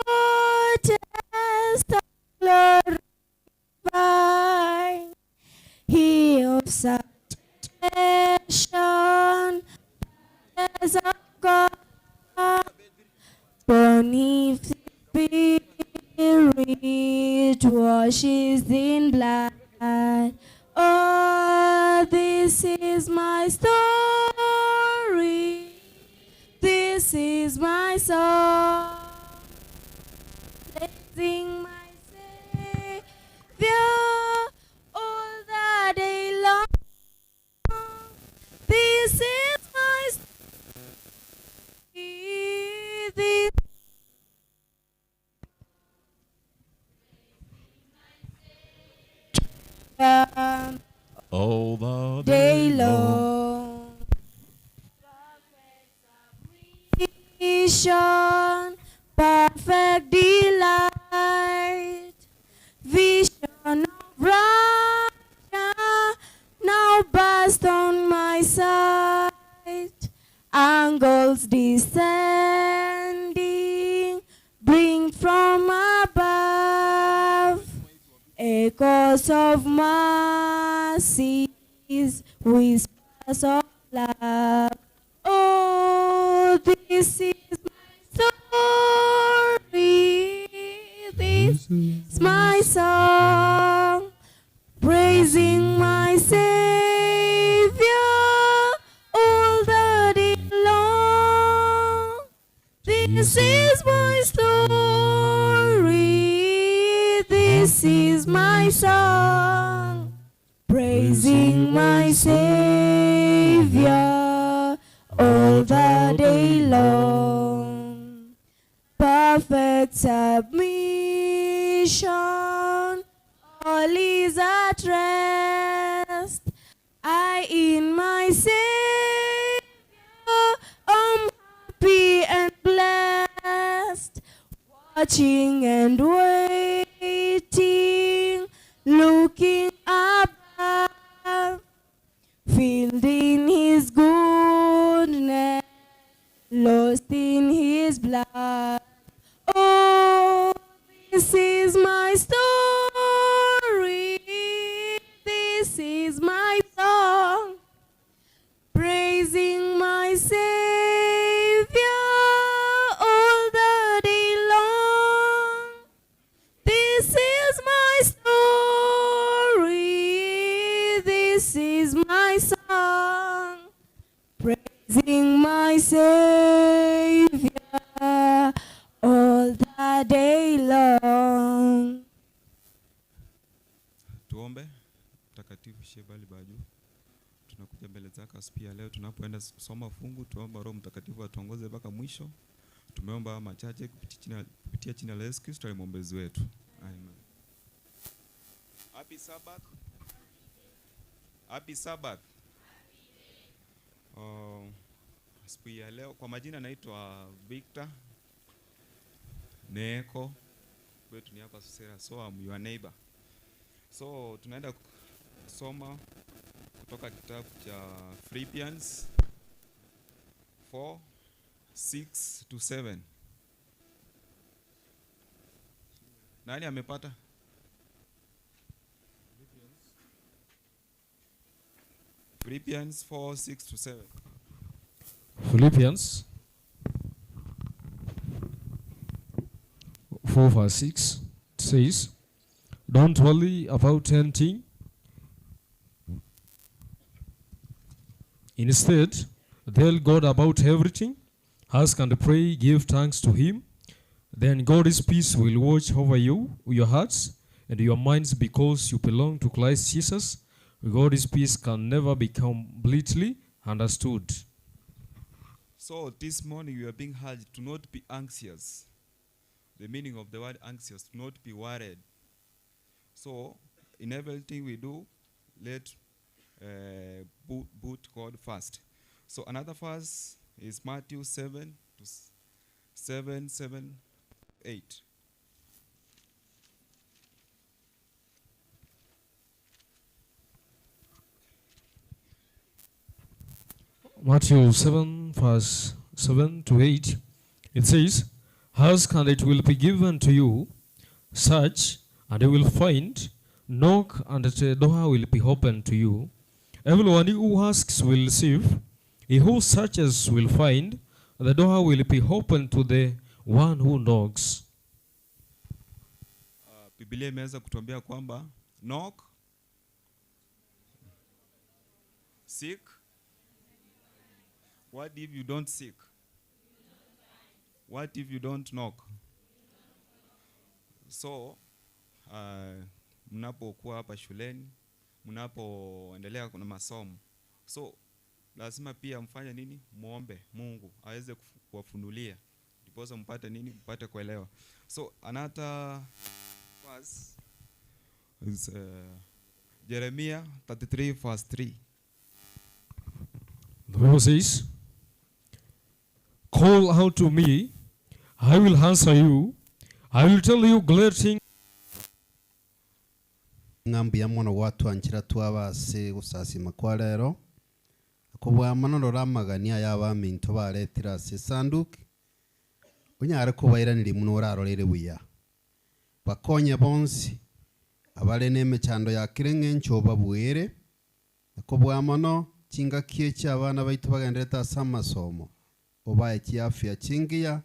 what a test of glory divine. He of salvation, as of God, born if the Spirit washes in blood. Oh, this is my story. This is my song. Praising my Savior all the day long. This is my story. This all the day day long. Vision, perfect delight, vision of rapture, now burst on my sight. Angels descending, bring from above, echoes of mercies, whispers of love. Oh, this is my story, this is my song, praising my Savior all the day long. This is my story, this is my song, praising my Savior all the day long. Perfect submission, all is at rest. I in my Savior am happy and blessed, watching and waiting, looking above, filled in His goodness, lost in His blood. Oh, this is my story, this is my song, praising my Savior all the day long. This is my story, this is my song, praising my Savior all the day long. Tuombe. Mtakatifu Shebali Baju, Tunakuja mbele zako asubuhi ya leo tunapoenda kusoma fungu, tuomba Roho Mtakatifu atuongoze mpaka mwisho. Tumeomba haya machache kupitia jina, kupitia jina la Yesu Kristo aliye mwombezi wetu. Amen. Happy Sabbath. Happy Sabbath. Oh, asubuhi ya leo kwa majina naitwa Victor Neeko. Kwetu ni hapa Susera, so I'm your neighbor. So tunaenda kusoma kutoka kitabu cha Philippians 4 6 to 7. Nani amepata? Philippians 4 6 to 7. Philippians 4 verse 6 it says, Don't worry about anything. Instead, tell God about everything. Ask and pray, give thanks to Him. Then God's peace will watch over you, your hearts, and your minds because you belong to Christ Jesus. God's peace can never be completely understood. So this morning we are being urged to not be anxious. The meaning of the word anxious, to not be worried. So in everything we do, let put God first. So another verse is Matthew 7 to 7, 7, 8. Matthew 7, verse 7 to 8, it says, Ask and it will be given to you, search and you will find, knock and the door will be opened to you. Everyone who asks will receive, he who searches will find, the door will be opened to the one who knocks. Biblia imeweza kutuambia kwamba knock, seek. What if you don't seek? What if you don't knock? So mnapokuwa hapa shuleni, mnapoendelea na masomo, so lazima pia mfanye nini? Muombe Mungu aweze kuwafunulia, ndiposa mpate nini? Mpate kuelewa. So another verse is Jeremiah 33 verse 3. The Bible says, Call out to me, I will answer you, I will tell you great things. Ng'a mbuya mono gwatwanchera twaba ase gosasima kwa rero, kobua mono rora amagani aya abaminto baretire ase esanduki, onyare kobairaneria buna orarorere buya. Bakonye bonsi abare na emechando ya kera eng'encho obabuere, na kobua mono chingaki echi abana baito bagenderete ase amasomo, obae chiafya chingiya,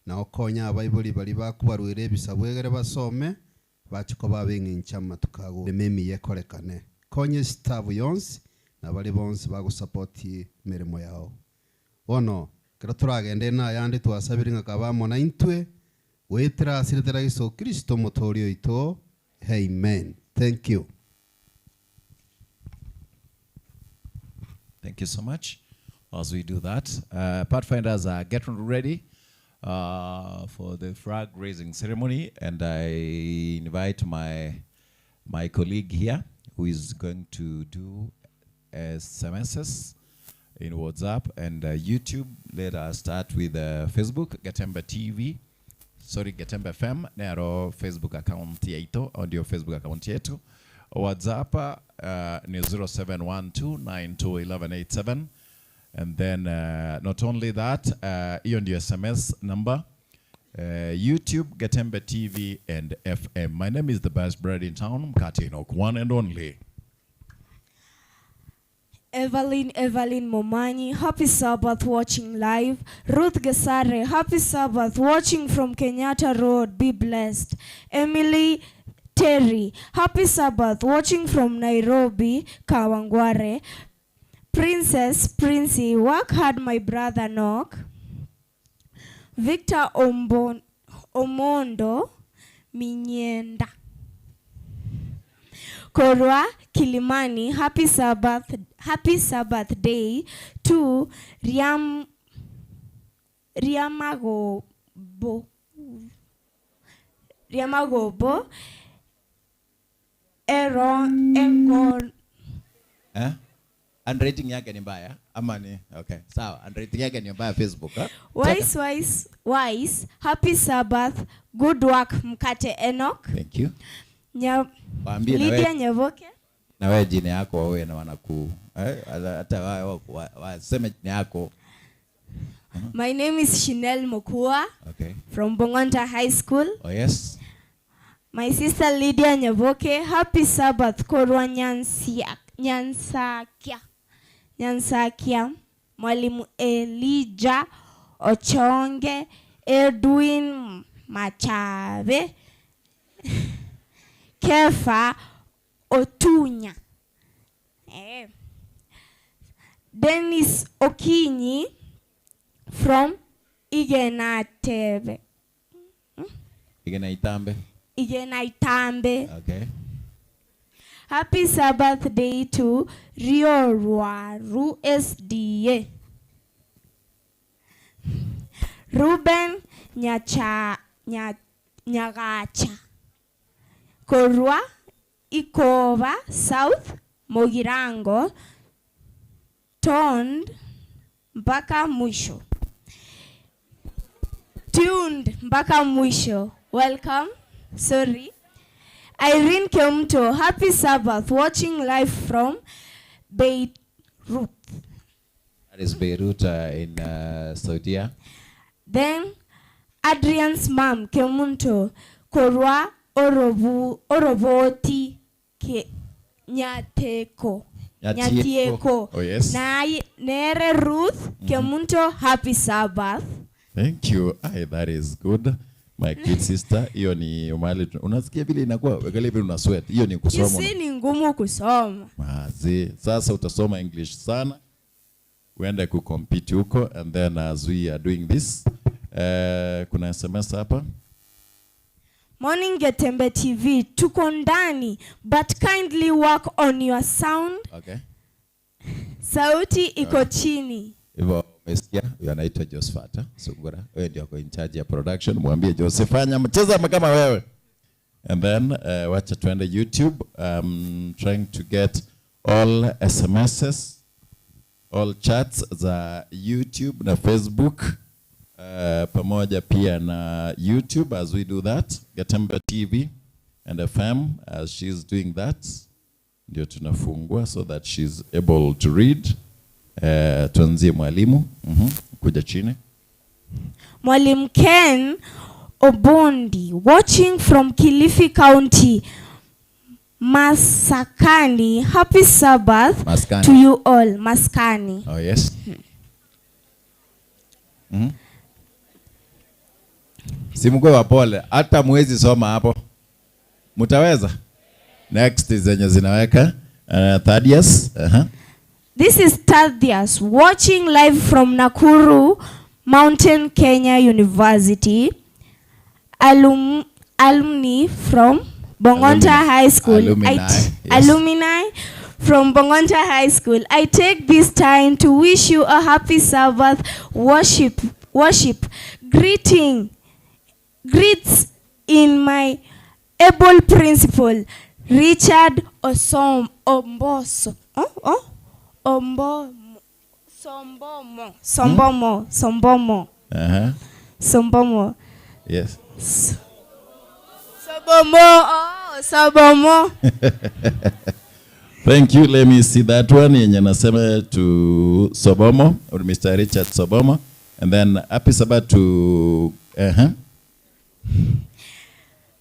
na okonya abaibori baria bakobarwera ebisabu egere basome, bachiko babe eng'encho amatuko ago eme emiya ekorekane. Konya esitabu yonsi, na bari bonsi bagosapoti emeremo yao. Bono, kero toragende na ayande twasabire ng'a kabamo na intwe, goetera ase ritera Yeso Kristo omotoori oito. Amen. Thank you. Thank you so much. As we do that, Pathfinders are getting ready for the flag raising ceremony, and I invite my colleague here, who is going to do SMSs in WhatsApp and YouTube. Let us start with Facebook, Getembe TV, sorry, Getembe FM, nero Facebook account yetu, on your Facebook account yetu. WhatsApp ni 0712921187. And then not only that, hiyo ndio SMS number. YouTube, Getembe TV and FM. My name is the best bread in town, Mkate Enoch, one and only. Evelyn, Evelyn Momanyi, happy Sabbath watching live. Ruth Gesare, happy Sabbath watching from Kenyatta Road, be blessed. Emily Terry, happy Sabbath watching from Nairobi, Kawangware. Princess Princey, work hard my brother, knock. Victor Omondo Minyenda. Korwa Kilimani, happy Sabbath, happy Sabbath day to Riam, Riamagobo, Riamagobo, Ero, Engon, Eh? Handwriting yake ni mbaya ama ni okay, sawa. Handwriting yake ni mbaya Facebook. Eh? Wise, wise, wise, happy Sabbath, good work Mkate Enoch. Thank you. Nya, Waambie na Lydia wewe Nyevoke. na wewe jina yako wawe na wanaku eh, hata wao waseme jina yako. My name is Shinel Mokua Okay. from Bongonta High School. Oh yes. My sister Lydia Nyevoke, happy Sabbath Korwa Nyansia, Nyansakia. Nyansakia. Mwalimu Elijah Ochonge, Edwin Machabe, Kefa Otunya. Eh. Dennis Okinyi from Igenatebe. Igena Itambe. Igenaitambe. Okay. Happy Sabbath day to Rio Ruaru SDA. Ruben Nyacha, Nya, Nyagacha. Korwa Ikova South Mogirango Tond mpaka mwisho. Tuned mpaka mwisho. Welcome. Sorry. Irene Kemto, happy Sabbath, watching live from Beirut. That is Beirut in Saudi. Then Adrian's mom, Kemunto, Korwa Orobu, Oroboti Ke, Nyateko. Nyatieko. Nyatieko. Oh, yes. Na, Nere Ruth, Kemunto, happy Sabbath. Thank you. Aye, that is good. My kid sister, hiyo ni mahali unasikia vile inakuwa, angalia vile una sweat. Hiyo ni You kusoma. see ni ngumu kusoma. Mazi. Sasa utasoma English sana. Uende kucompete huko and then as we are doing this, kuna SMS hapa. Morning Getembe TV, tuko ndani, but kindly work on your sound. Okay. Sauti iko chini. Hivyo umesikia, huyo anaitwa Josephat Sungura. Wewe ndio ako in charge ya production. Mwambie Joseph fanya mcheza kama wewe. And then wacha tuende YouTube. Trying to get all SMSs, all chats za YouTube na Facebook. Pamoja pia na YouTube as we do that. Getembe TV and FM as she's doing that. Ndio tunafungua so that she's able to read. Tuanzie mwalimu. Kuja chini. Mwalimu Ken Obondi watching from Kilifi County, Masakani. Happy Sabbath Maskani. to you all. Maskani. Oh yes. Simkuwe wapole, hata mwezi soma hapo. Mutaweza? Next zenye zinaweka Thaddeus. This is Thaddeus watching live from Nakuru Mountain Kenya University. Alumni from Bongonta Alumni. High School. Alumni, yes. Alumni from Bongonta High School. I take this time to wish you a happy Sabbath worship. Greeting. Greets in my able principal, Richard Osom Omboso. Oh, oh? Ombo, Sombomo. Sombomo. Sombomo. Sombomo. Yes. Sobomo. Oh, Sobomo. Thank you. Let me see that one. Yenye nasema to Sobomo or Mr. Richard Sobomo. And then happy Sabbath to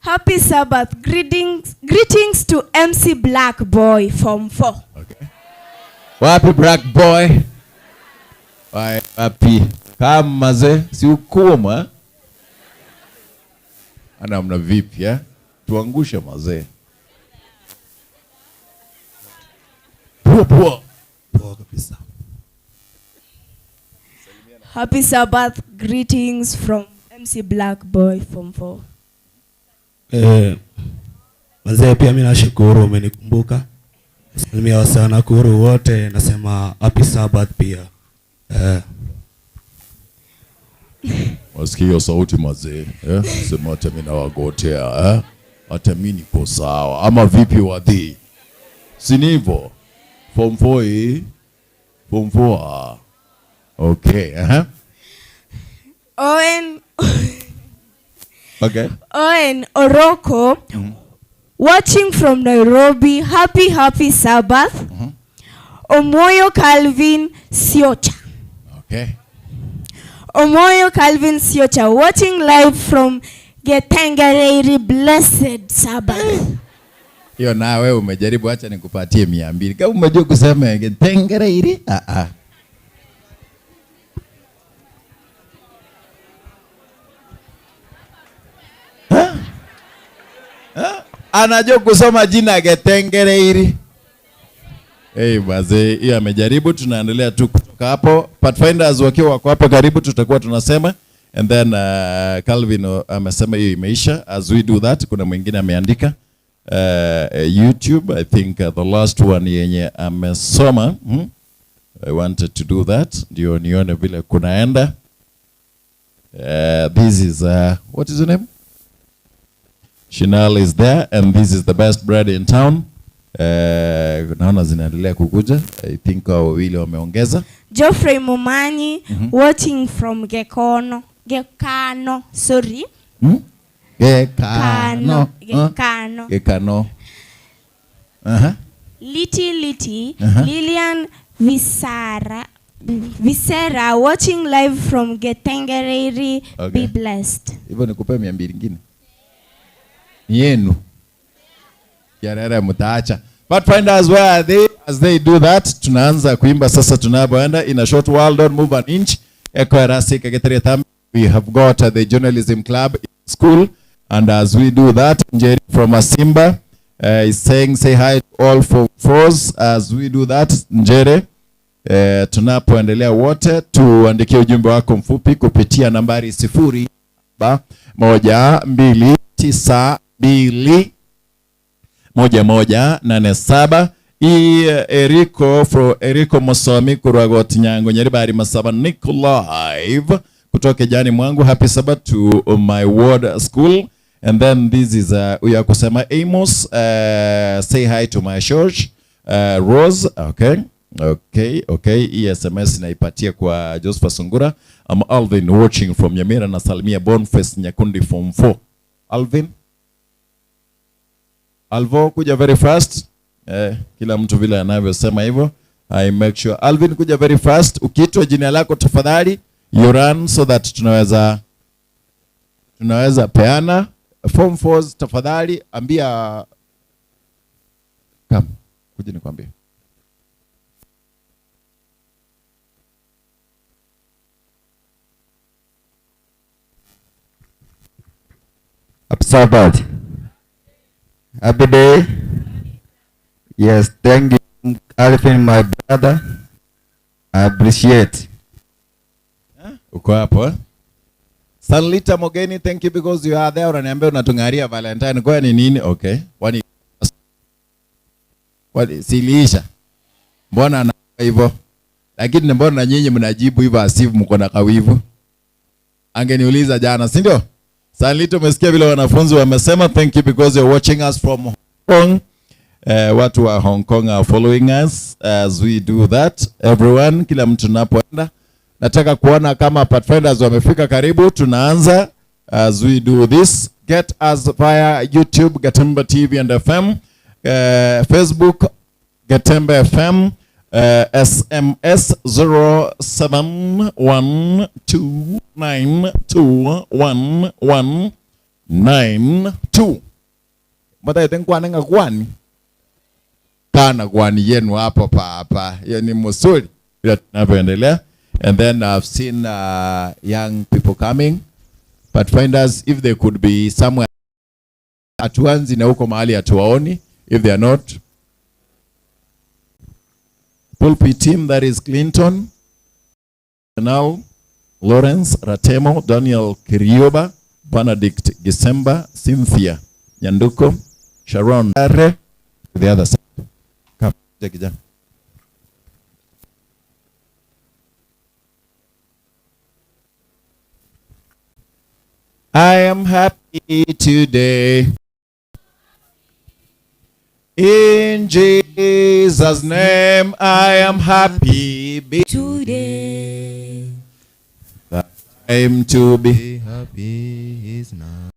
Happy Sabbath. Greetings, greetings to MC Black Boy from 4. Okay. Wapi Black Boy? Wapi? Kama ze si ukuma. Ana mna vipi eh? Tuangushe mazee. Poa poa. Poa kabisa. Happy Sabbath. Greetings from MC Black Boy from 4. Manzee pia mimi nashukuru umenikumbuka. Salimia wasee wa Nakuru wote, nasema happy Sabbath pia. Eh. Wasikia hiyo sauti mazee eh? Sema hata mimi nawagotea eh? Hata mimi niko sawa ama vipi wadhi? Si ni hivyo? Form 4 hii? Form 4. ah. Okay, uh-huh. Owen Okay. Owen Oroko watching from Nairobi. Happy happy Sabbath. Omoyo Calvin Siocha. Okay. Omoyo Calvin Siocha watching live from Getengereiri. Blessed Sabbath. Hiyo na wewe umejaribu, acha nikupatie 200. Kama umejua kusema Getengereiri, ah ah. Ha? Ha? Anajua kusoma jina Getengereiri. Hey, wazee, hiyo amejaribu. Tunaendelea tu kutoka hapo. Pathfinders wakiwa wako hapa karibu, tutakuwa tunasema and then Calvin amesema hiyo imeisha. As we do that, kuna mwingine ameandika YouTube. I think the last one yenye amesoma I wanted to do that ndio nione vile kunaenda. This is what is your name? Chanel is there and this is the best bread in town. Naona zinaendelea kukuja. I think hao wawili wameongeza. Geoffrey Mumanyi watching from Gekono. Gekano, sorry. Gekano. Kano. Huh? Gekano. Gekano. Uh-huh. Liti Liti, Uh-huh. Lilian Visara, Visera watching live from Getengereri. Okay. Be blessed. Hivyo nikupe 200 ingine. Ni yenu. Yarere mtaacha. Pathfinders, where are they? As they do that, tunaanza kuimba sasa tunapoenda in a short while, don't move an inch. Echo Erasi Kagetere Tham. We have got the journalism club in school, and as we do that, Njeri from Asimba is saying say hi to all four fours. As we do that, Njeri, tunapoendelea wote tuandikie ujumbe wako mfupi kupitia nambari sifuri saba moja mbili tisa mbili moja moja nane saba. I Eriko fro Eriko Mosomi kurwagot Nyango Nyaribari Masaba niko live kutoka jani mwangu. Happy Sabbath to my ward school. And then this is huyu akusema Amos, say hi to my church, Rose. Okay. Okay, okay. Hii SMS naipatia kwa Joseph Sungura. I'm Alvin watching from Nyamira na salimia Boniface Nyakundi form 4. Alvin? Alvo kuja very fast. Kila mtu vile anavyosema hivyo. I make sure Alvin kuja very fast. Ukiitwa jina lako tafadhali you run so that tunaweza peana form fours tafadhali ambia come kuja nikwambie. Happy Sabbath. Happy day. Yes, thank you, Alvin, my brother. I appreciate. Uko hapo eh? Salita Mogeni, thank you because you are there. Unaniambia unatungaria Valentine. Kwa ni nini? Okay. Kwani kwani siliisha? Mbona ana hivyo? Lakini mbona na nyinyi mnajibu hivyo asifu mko na kawivu? Angeniuliza jana, si ndio? Salita, umesikia vile wanafunzi wamesema, thank you because you're watching us from Hong Kong. Watu wa Hong Kong are following us as we do that. Everyone, kila mtu tunapoenda. Nataka kuona kama Pathfinders wamefika karibu. Tunaanza as we do this. Get us via YouTube, Getembe TV and FM, Facebook, Getembe FM, SMS zero seven one two nine two one one nine two. Mbona yote nkwani nga kwani? Kana kwani yenu hapo pa hapa. Hiyo ni msuri. Bila tunavyoendelea. And then I've seen young people coming. Pathfinders, if they could be somewhere hatuanzi na huko mahali hatuwaoni. If they are not. Pulpit team, that is Clinton, Now, Lawrence Ratemo, Daniel Kirioba, Benedict Gisemba, Cynthia Nyanduko, Sharon to the other side. Come, kijana. I am happy today. In Jesus' name, I am happy today. The time to be happy is now.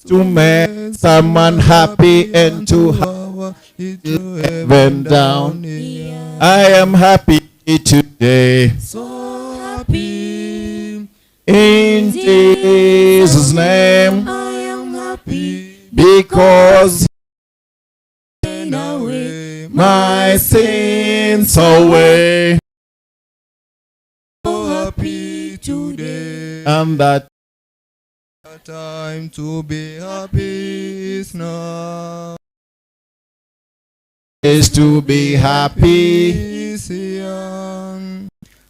To make someone happy and to have heaven down. I am happy today. So happy. In Jesus' name. I am happy Because away my sins away. So happy today. And that The time to be happy is now. is to be happy. Is here.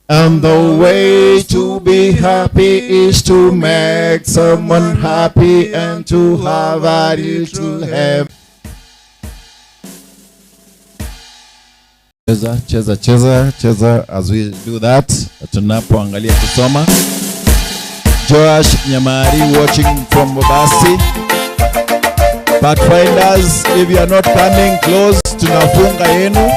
And the way to be happy is to make someone happy and to have a little heaven. Cheza, cheza, cheza, cheza as we do that. Tunapoangalia kusoma. Joash Nyamari watching from Bobasi. Pathfinders, if you are not coming close, tunafunga yenu.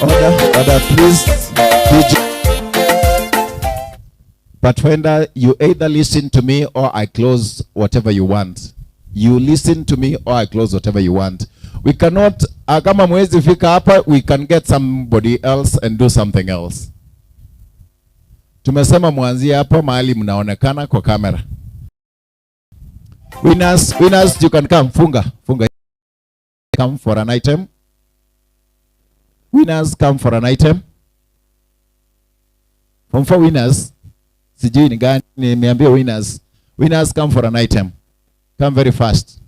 Order, order, please. DJ. Pathfinder, you either listen to me or I close whatever you want. You listen to me or I close whatever you want. We cannot, kama mwezi fika hapa, we can get somebody else and do something else. Tumesema mwanzie hapo mahali mnaonekana kwa kamera. Winners, winners, you can come. Funga, funga. Come for an item. Winners, come for an item. Form 4 winners. Sijui ni gani, nimeambia winners. Winners, come for an item. Come very fast.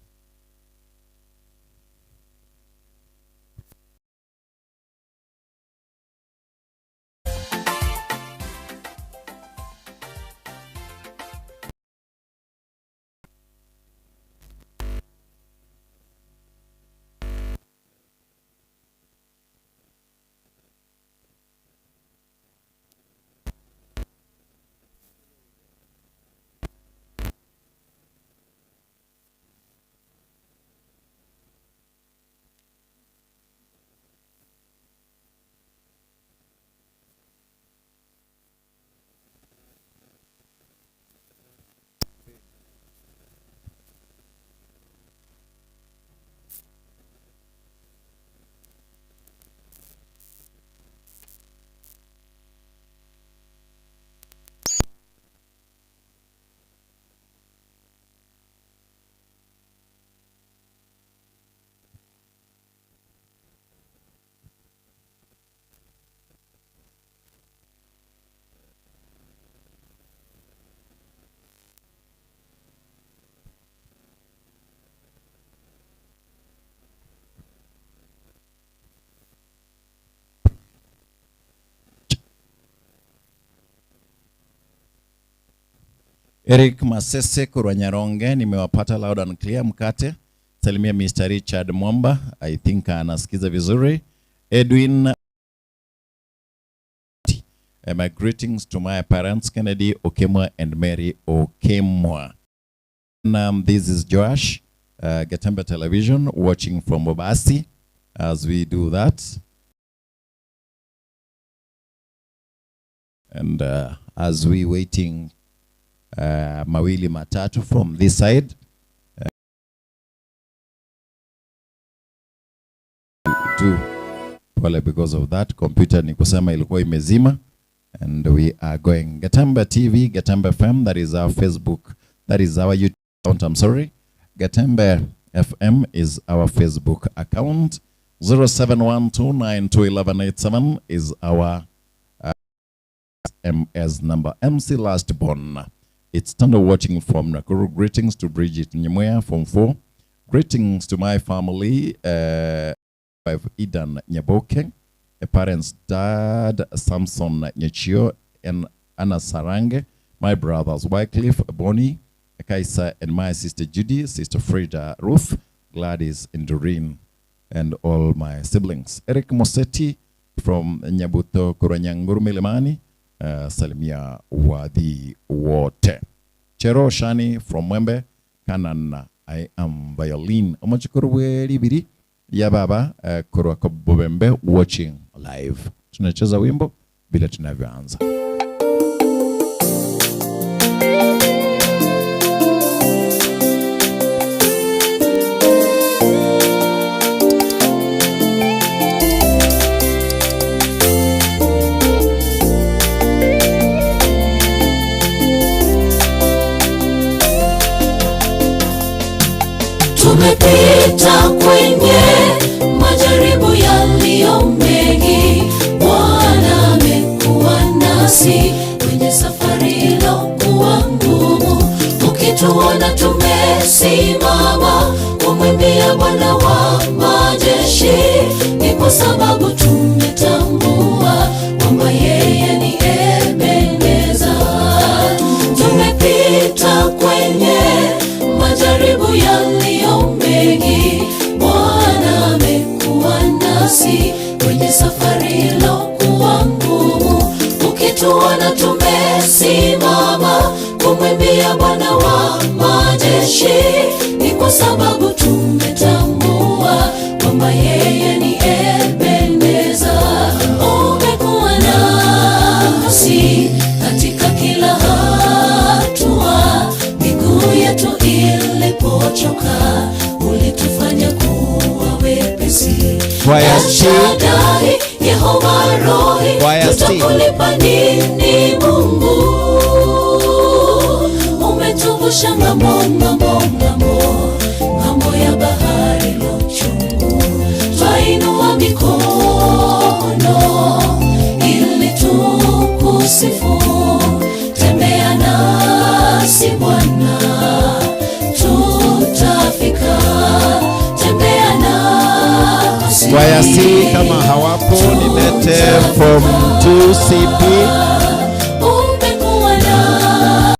Eric Masese korwa Nyaronge, nimewapata loud and clear. Mkate salimia Mr. Richard Mwamba, I think anasikiza vizuri. Edwin, my greetings to my parents Kennedy Okemwa and Mary Okemwa. This is Joash, Getembe Television, watching from Bobasi as we do that. And as we waiting mawili matatu from this side. To pole because of that computer ni kusema ilikuwa imezima, and we are going Getembe TV, Getembe FM, that is our Facebook, that is our YouTube account, I'm sorry. Getembe FM is our Facebook account. 0712921187 is our MS number MC last born. It's Tando watching from Nakuru. Greetings to Bridget Nyamweya from 4. Greetings to my family, wife Idan Nyaboke, parents Dad Samson Nyachio and Anna Sarange, my brothers Wycliffe, Bonnie, Kaisa, and my sister Judy, sister Frida, Ruth, Gladys, and Doreen, and all my siblings. Eric Mosetti from Nyabuto, Kuranyanguru, Milimani, salimia wadhi wote. Chero Shani from Mwembe, Kanan, I am violin. Omochikuru weribiri ya baba korwa Kobobembe watching live. Tunacheza wimbo bila tunavyoanza. Tumepita kwenye majaribu yaliyo mengi, Bwana amekuwa nasi kwenye safari ilokuwa ngumu. Ukituona tumesimama kumwimbia Bwana wa majeshi, ni kwa sababu tumetambua kwamba yeye ni Ebeneza. Tumepita kwenye majaribu yaliyo mengi, Bwana amekuwa nasi kwenye safari ilokuwa ngumu. Ukituona tumesimama kumwimbia Bwana wa majeshi, ni kwa sababu tumetambua kwamba yeye ni Ebeneza. Umekuwa nasi katika kila hatua, miguu yetu ilipochoka, ulitufanya kuwa wepesi. Kwaya El C. Shaddai, Yehova Rohi, Kwaya C. tutakulipa nini Mungu? Umetuvusha ng'ambo, ng'ambo, ng'ambo, ng'ambo ya bahari lochungu. Twainua mikono ili tukusifu. Tembea nasi Bwana, tutafika. Tembea nasi. Kwaya C kama hawapo nilete form 2CP. Umekuwa na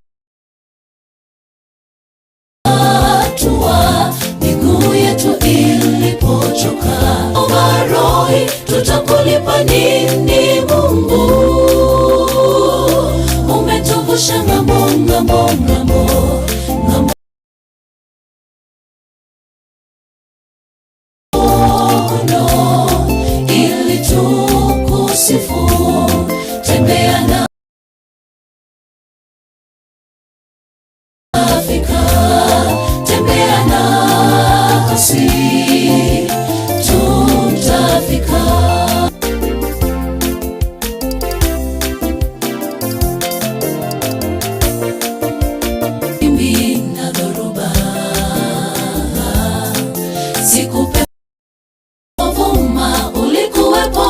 hatua, miguu yetu ilipochoka. Omaroi, tutakulipa nini Mungu? Umetuvusha ng'ambo, ng'ambo, ng'ambo, ng'ambo. Ili tukusifu, tembea na Afrika, tembea nasi, tutafika. Mimi na dhoruba, sikupe vuma, ulikuwepo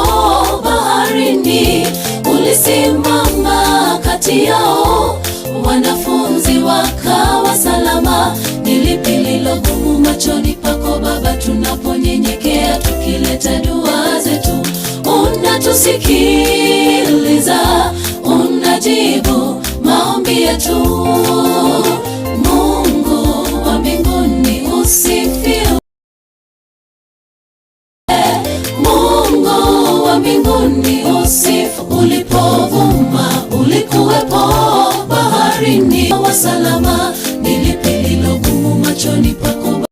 baharini, ulisimama kati yao, wanafunzi wakawa salama. Ni lipi lililo gumu machoni pako Baba, tunaponyenyekea tukileta dua zetu, unatusikiliza, unajibu maombi yetu. Mungu wa mbinguni usifiwe. Mungu wa mbinguni usifu. Ulipovuma ulikuwepo baharini, wa salama. Ni lipi lililo gumu machoni pako?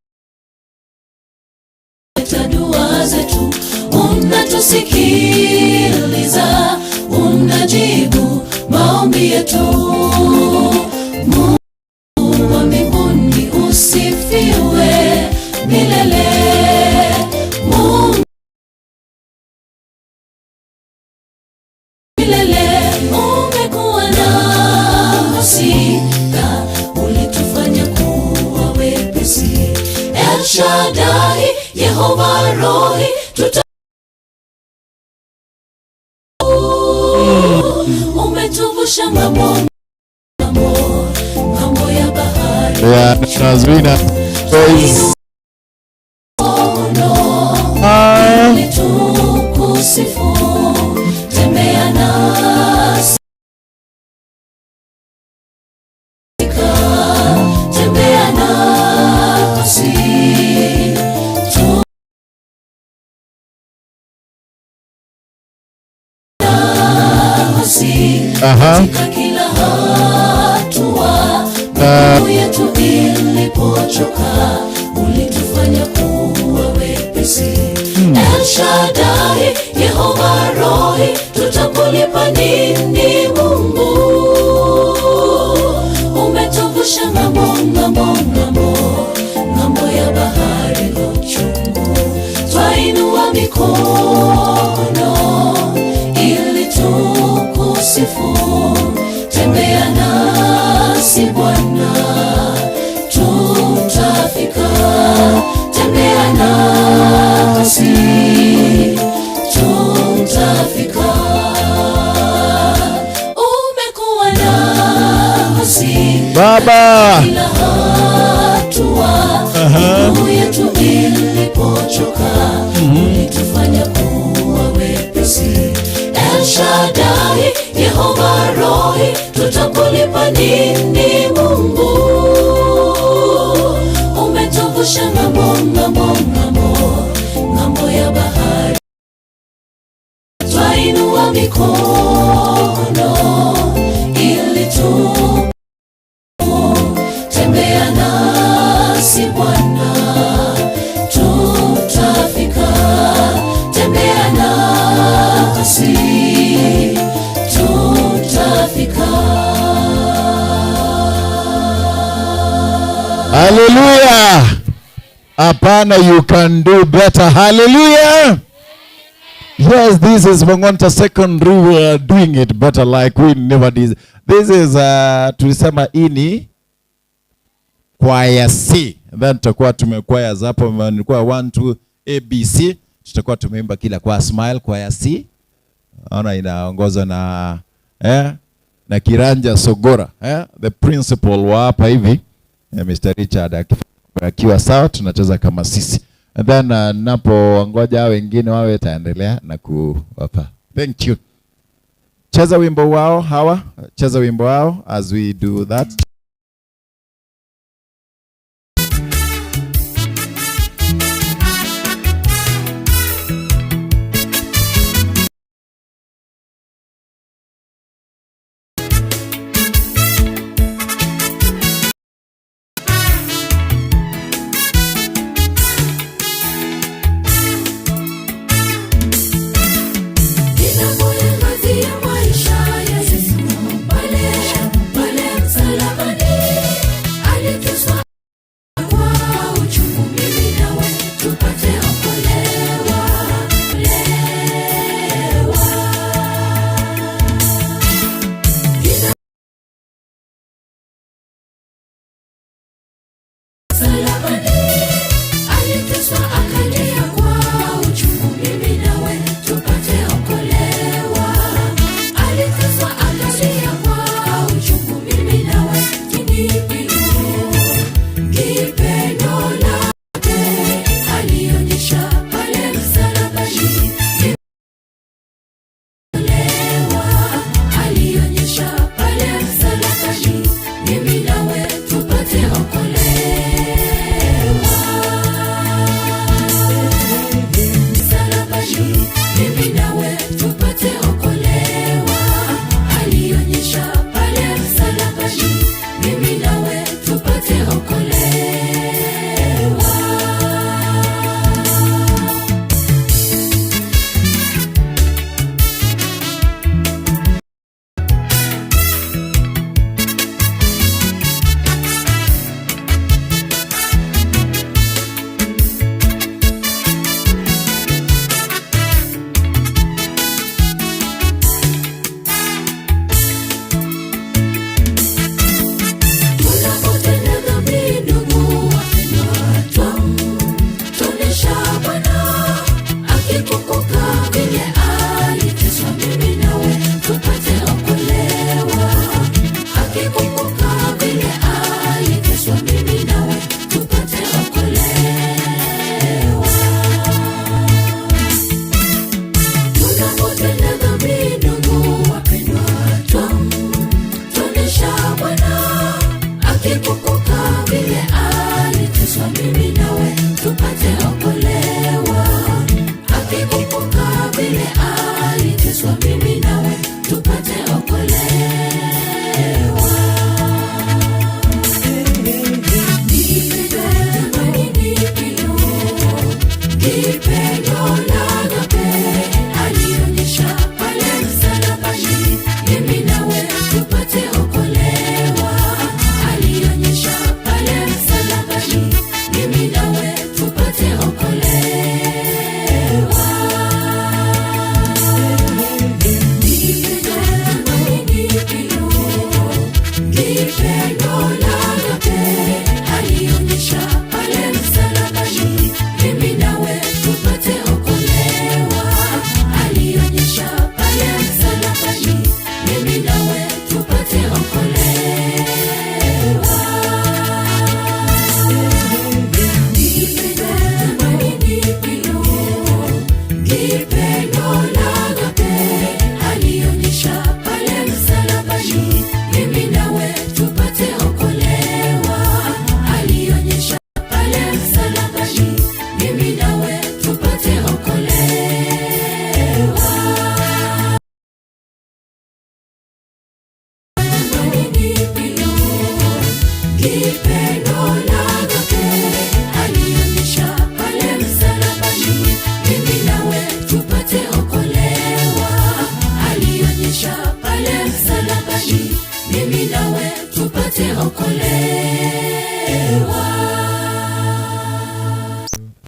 Leta dua zetu, unatusikiliza, unajibu maombi yetu. Mungu wa mbinguni usifiwe milele. Mungu milele, umekuwa nasi, ulitufanya kuwa wepesi. El Shaddai, Yehova Rohi, tuta Umetuvusha ng'ambo, ng'ambo, ng'ambo ya bahari. Yeah, Nazrina. Praise. Mkono ili tukusifu, tembea nasi, tembea nasi, tu nasi katika kila hatua. Miguu yetu ilipochoka, ulitufanya kuwa wepesi. El Shaddai, Yehova Rohi, tutakulipa nini Mungu? Umetuvusha ng'ambo, ng'ambo, ng'ambo, ng'ambo ya bahari uchungu. Twainua mikono ili tukusifu. Tembea nasi Bwana, tutafika. Tembea nasi, tutafika. Umekuwa nasi Baba. kila hatua, miguu yetu ilipochoka, ulitufanya kuwa wepesi. El Shaddai, Yehova Rohi, tutakulipa nini Mungu? Umetuvusha ng'ambo, ng'ambo, ng'ambo, ng'ambo ya bahari. Twainua mikono ili tu tembea nasi Bwana, tutafika. Tembea nasi, tutafika. Hallelujah. Hapana, you can do better. Hallelujah. Yes, this is Mongonta Secondary. We are doing it better like we never did. This is tulisema hii ni kwaya C. Then tutakuwa tumekwaya hapo nilikuwa 1 2 A B C. Tutakuwa tumeimba kila kwa smile kwaya C. Naona inaongozwa na na Kiranja Sogora, the principal wa hapa hivi Mr. Richard akiwa sawa tunacheza kama sisi. And then napo wangoja wengine wawe taendelea na kuwapa. Thank you. Cheza wimbo wao hawa, cheza wimbo wao as we do that. Ninapoangazia maisha ya Yesu, pale, pale msalabani.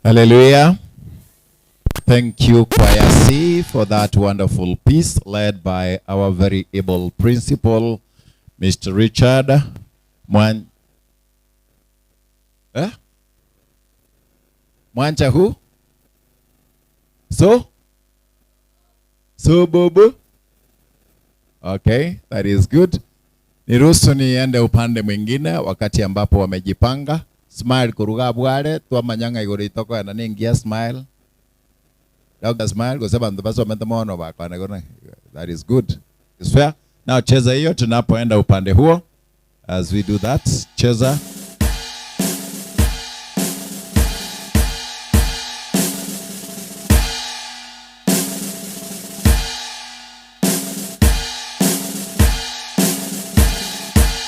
Hallelujah. Thank you, Choir C, for that wonderful piece led by our very able principal, Mr. Richard Mwan. Eh? Mwancha who? So? So Bobo? Okay, that is good. Niruhusu niende upande mwingine wakati ambapo wamejipanga. Smile kuruga bware twamanyanga iguru itoko na ningia smile. Dr. Smile kwa sababu bantu basomete mono bakwana gona. That is good. It's fair. Now cheza hiyo tunapoenda upande huo. As we do that, cheza.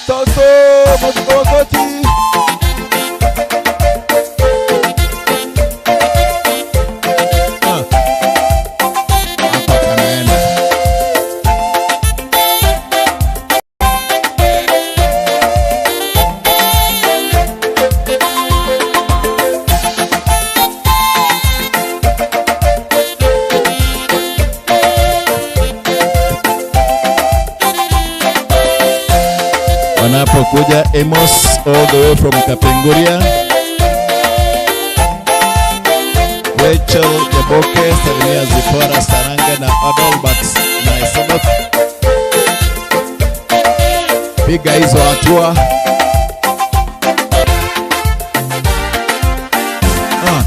Toto Mokoti. Hapa kanaenda. Wanapokuja Amos all the way from Kapenguria. Rachel Nyaboke, Salimia Zipora Saranga na Adalbert na Isabeth. Piga hizo hatua. Ah.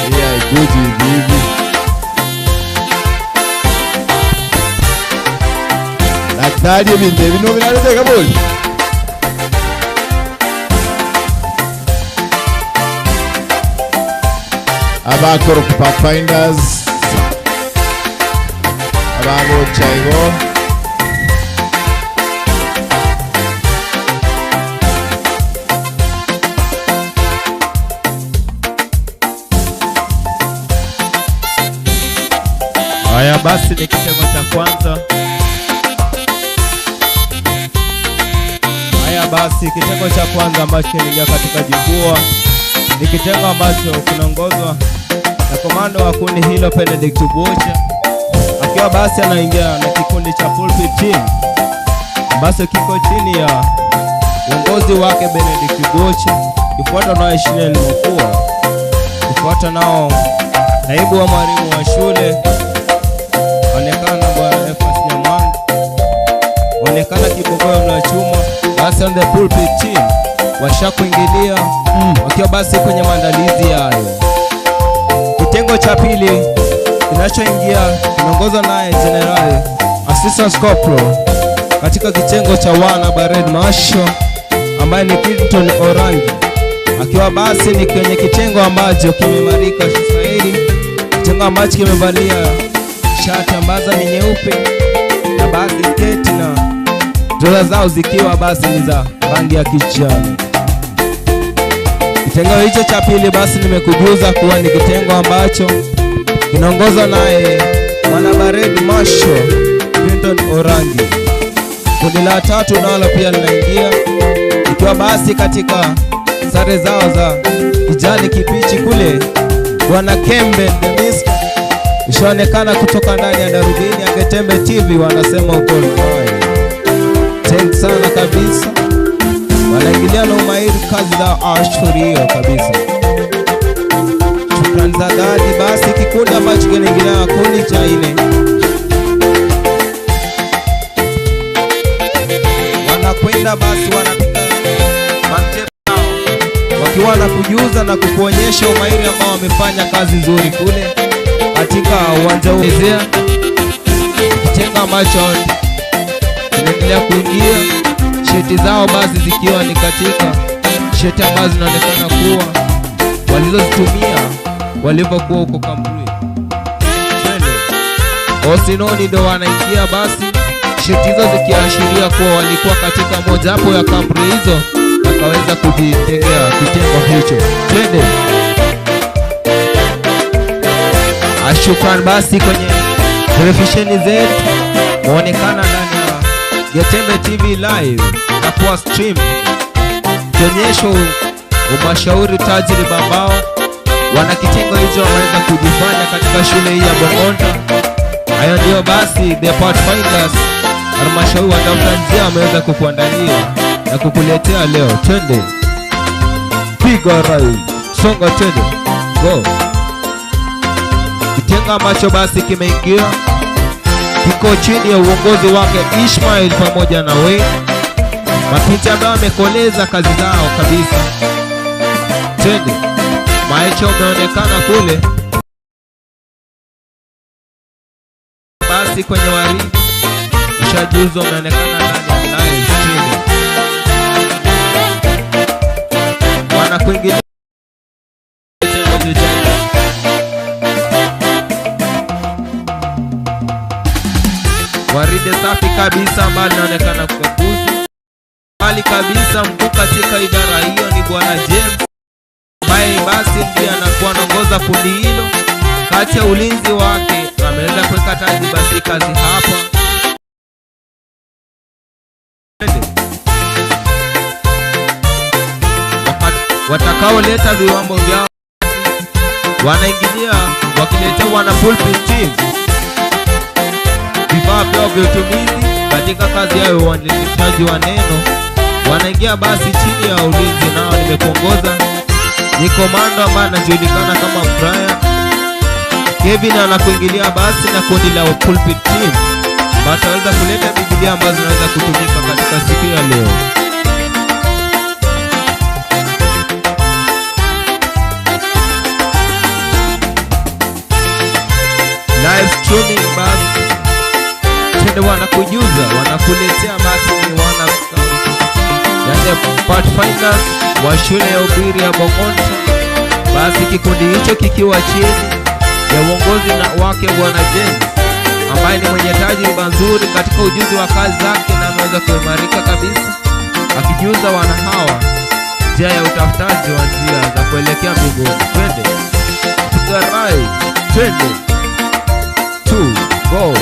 Hii haikuji hivi hivi. Daktari ebintu ebino binaleteka boli. Abakoro ku Pathfinders abagochaigo Haya basi, ni kitengo cha kwanza. Haya basi, kitengo cha kwanza ambacho kinaingia katika jukwaa ni kitengo ambacho kinaongozwa na komando wa kundi hilo Benedict Bocha, akiwa basi anaingia na kikundi cha Pulpit Team ambacho kiko chini ya uongozi wake Benedict Bocha, kifuatwa naye Shinel Mokua, kifuatwa nao naibu wa mwalimu wa shule onekana bwana Efas Nyamwanga, onekana kibogoyo mla chuma. Basi on the pulpit team washakuingilia wakiwa basi kwenye maandalizi hayo. Kitengo cha pili kinachoingia kinaongozwa naye General Assistant Corporal katika kitengo cha wana Bared Marshal ambaye ni Clinton Orangi, akiwa basi ni kwenye kitengo ambacho kimeimarika sasa hivi, kitengo ambacho kimevalia shati ambazo ni nyeupe na baadhi sketi na dola zao zikiwa basi ni za rangi ya kijani. Kitengo hicho cha pili basi nimekujuza kuwa ni kitengo ambacho kinaongozwa naye mwanabaredi Marshal Clinton Orangi. Kundi la tatu nalo pia linaingia ikiwa basi katika sare zao za kijani kibichi kule, bwana Kembe Demis ishaonekana kutoka ndani ya darubini ya Getembe TV, wanasema uko naye. Thanks sana kabisa, wanaingilia na umahiri kazi za ashurio kabisa. Shukrani za dhati. Basi kikundi ambacho kinaingilia kundi cha nne wanakwenda basi wanapiga matepu yao wakiwa na kujuza na kukuonyesha umahiri ambao wamefanya kazi nzuri kule katika uwanja huu. Kitengo ambacho kinaendelea kuingia, sheti zao basi zikiwa ni katika sheti ambazo zinaonekana kuwa walizozitumia walivyokuwa huko kampuni. Twende. Osinoni ndo wanaingia basi, sheti hizo zikiashiria kuwa walikuwa katika mojawapo ya kampuni hizo wakaweza kujitengea kitengo hicho. Twende. Shukran basi kwenye televisheni zetu muonekana ndani ya Getembe TV live na kuwa stream kionyesho umashauri tajriba ambao wana kitengo hicho wameweza kujifanya katika shule hii ya Bongonda. Hayo ndiyo basi the Pathfinders halmashauri watafuta njia wameweza kukuandalia na kukuletea leo. Twende, piga rai, songa, twende go. Kitengo ambacho basi kimeingia kiko chini ya uongozi wake Ishmael pamoja na Wayne, mapita ambayo amekoleza kazi zao kabisa. Twende, Maicho umeonekana kule basi kwenye waridi ushajuzo umeonekana ndani ya live stream. Wanakuingilia kitengo cha Waridi safi kabisa ambayo linaonekana kukaguzi mbali kabisa. Mkuu katika idara hiyo ni Bwana James ambaye basi ndiye anakuwa anaongoza kundi hilo. Kati ya ulinzi wake ameweza kuweka taji basi kazi hapa. Watakaoleta viwambo vyao wanaingilia wakiletea wana pulpit team vifaa vyao vya utumizi katika kazi yao ya uandilishaji wa neno, wanaingia basi chini ya ulinzi. Nao nimekuongoza ni komando ambaye anajulikana kama Brian Kevin, anakuingilia basi na kundi la pulpit team ambao ataweza kuleta Biblia ambazo zinaweza kutumika katika siku ya leo. Live streaming basi tende wanakujuza wanakuletea basi ni wana yani Pathfinders wa shule ya upili ya Bongonta. Basi kikundi hicho kikiwa chini ya uongozi na wake Bwana James ambaye ni mwenye tajriba nzuri katika ujuzi wa kazi zake na ameweza kuimarika kabisa, akijuza wana hawa njia ya utafutaji wa njia za kuelekea mbinguni. Twende piga rai, twende two go.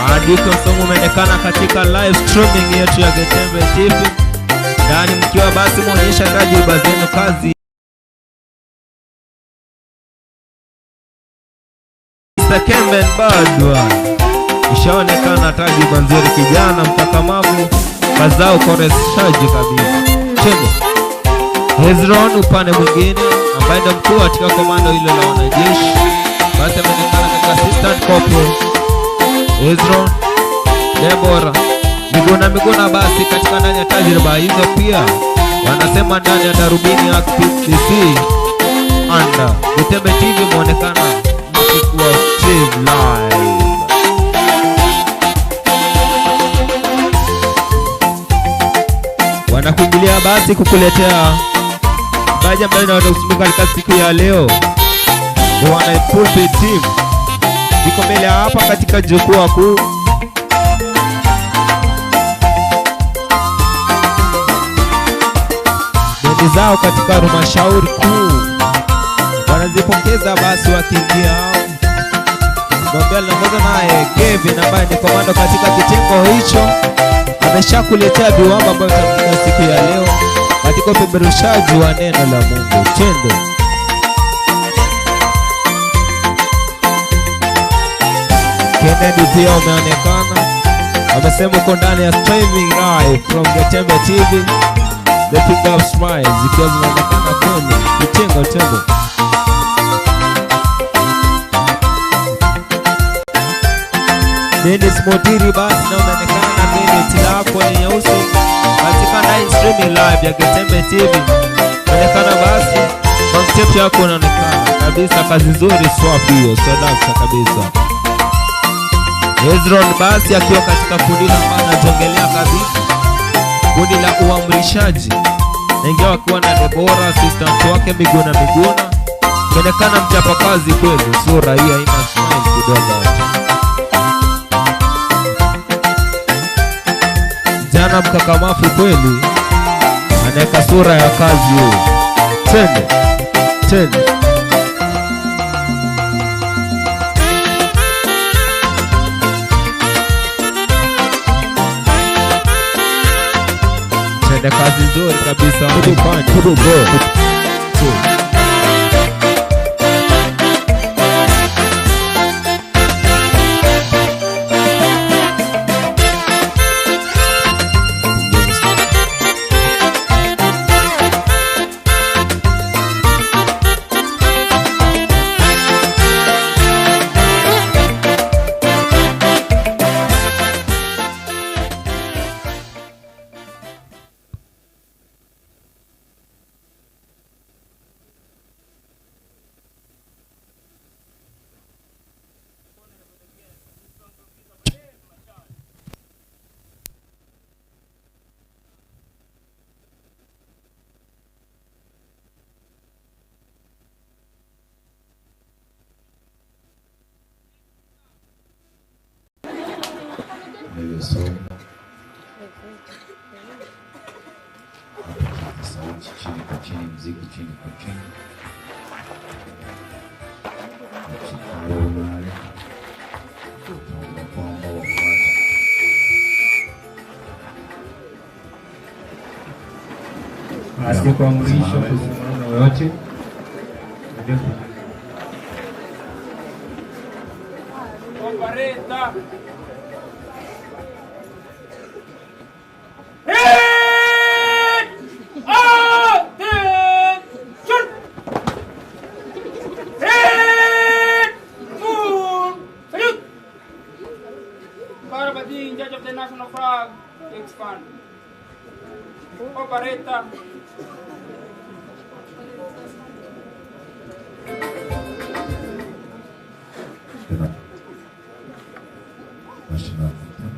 Maandiko msomo umeonekana katika live streaming yetu ya Getembe TV ndani, mkiwa basi muonyesha tajriba zenu kazi. Mr. Kemben Badwa ishaonekana tajriba nzuri, kijana mkakamavu, kazao koreshaji kabisa. Chenge Hezron upande mwingine, ambaye ndo mkuu katika komando hilo la wanajeshi, basi ameonekana katika assistant corporal Hezron Debora Miguna Miguna, basi katika ndani ya tajriba hizo pia wanasema ndani ya darubini ya PCC anda Getembe TV muonekana mkikuwa stream live. Wanakuingilia basi kukuletea baadhi ambayo inaweza kutumika katika siku ya leo. Ni wana pulpit team iko mbele hapa katika jukwaa kuu. Bendi zao katika halmashauri kuu wanazipongeza basi wakiingia hao. Gombea linaongozwa naye Kevin ambaye ni komando katika kitengo hicho, ameshakuletea viwambo ambavyo vitatumika siku ya leo katika upeperushaji wa neno la Mungu. Twende. Kennedy pia umeonekana, amesema uko ndani ya streaming live from Getembe TV, the pick up smiles zikiwa zinaonekana kwenye kitengo tengo. Dennis Modiri basi na umeonekana na beneti lako ni nyeusi katika live streaming live ya Getembe TV, umeonekana basi concept yako inaonekana kabisa, kazi nzuri swafi hiyo, sadaka kabisa. Hezron basi akiwa katika kundi la ambalo anajongelea kabisa kundi la uamrishaji, naingia wakiwa na Debora assistant wake Miguna Miguna, kionekana mchapakazi kweli, sura hii haina smile kidogo hata. Kijana mkakamafu kweli, anaweka sura ya kazi huyu. Twende twende. Twende, kazi nzuri kabisa wanaifanya. Nilivyosoma sauti chini kwa chini, mziki chini kwa chini, Mchikalo tunaomba kwamba wafuate Asiyekuamrisha kusimama yoyote. Operator. Attention! Red full salute! Parabati in charge of the national flag, expand. Operator. National anthem.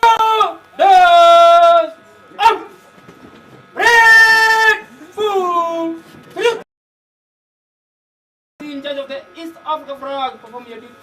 Orders up! Red full salute! In charge of the East Africa flag, perform your duty.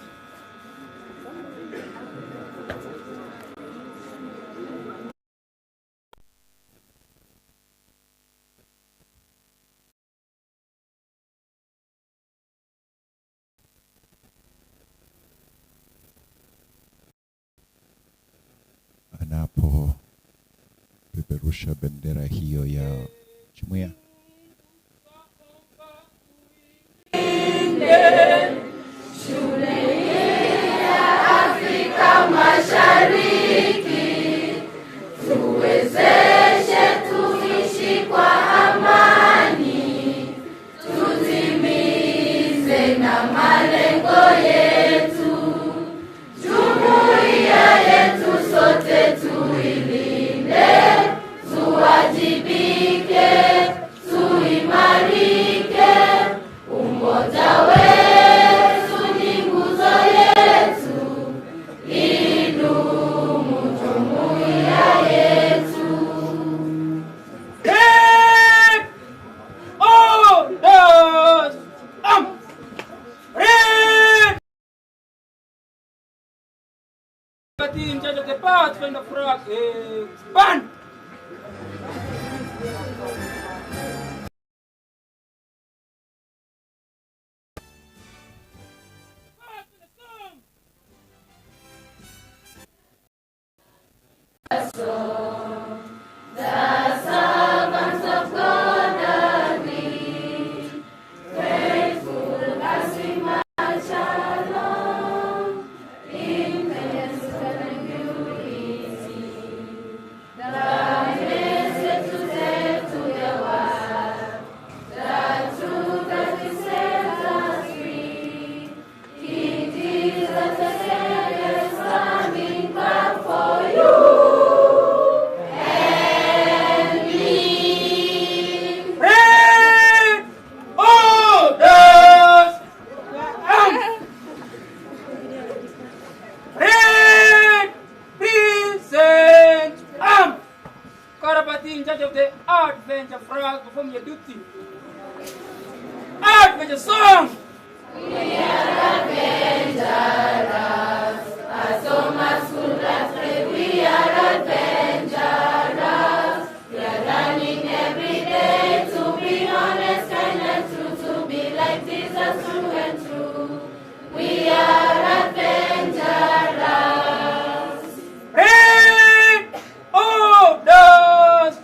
Anapopeperusha bendera hiyo ya jumuiya. Shule ya Afrika Mashariki, tuwezeshe tuishi kwa amani, tutimize na malengo yetu, jumuiya yetu sote tuilinde, tuwajibike, tuimarike, umoja wetu ni nguzo yetu, idumu jumuiya yetu. Red orders up! Red! In charge of the Pathfinder flag, expand! The Karabati in charge of the adventure flag perform your duty. Adventure song! We are adventurers. Asoma school class we are adventurers. We are learning every day to be honest, kind and true, to be like Jesus, true and true. We are adventurers. Read orders!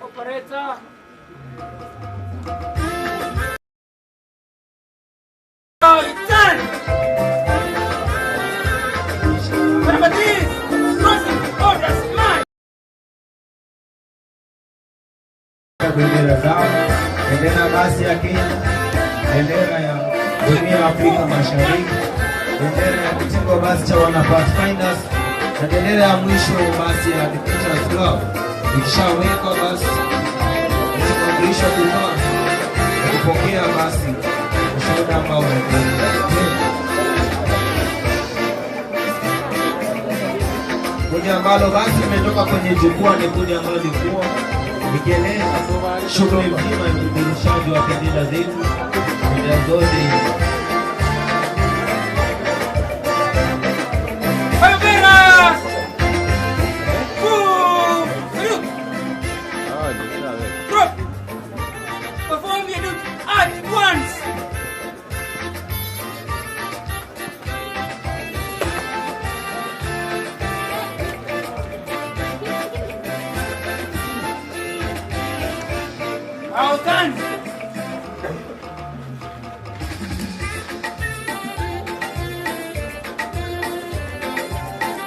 Operator. Turn. Number crossing orders, march. Bendera zao, bendera basi ya Kenya, bendera ya Jumuiya ya Afrika Mashariki, bendera ya kitengo basi cha wana Pathfinders na bendera ya mwisho basi ya Adventurers Club. Ikishawekwa basi itakamilishwa kupaa na kupokea basi ushuhuda ambao unaendelea. Kundi ambalo basi limetoka kwenye jukwaa ni kundi ambalo lilikuwa likieleza shughuli nzima ya upeperushaji wa bendera zetu, bendera zote hizi. Bendera! Full salute! Drop! Perform your duty at once! Well done!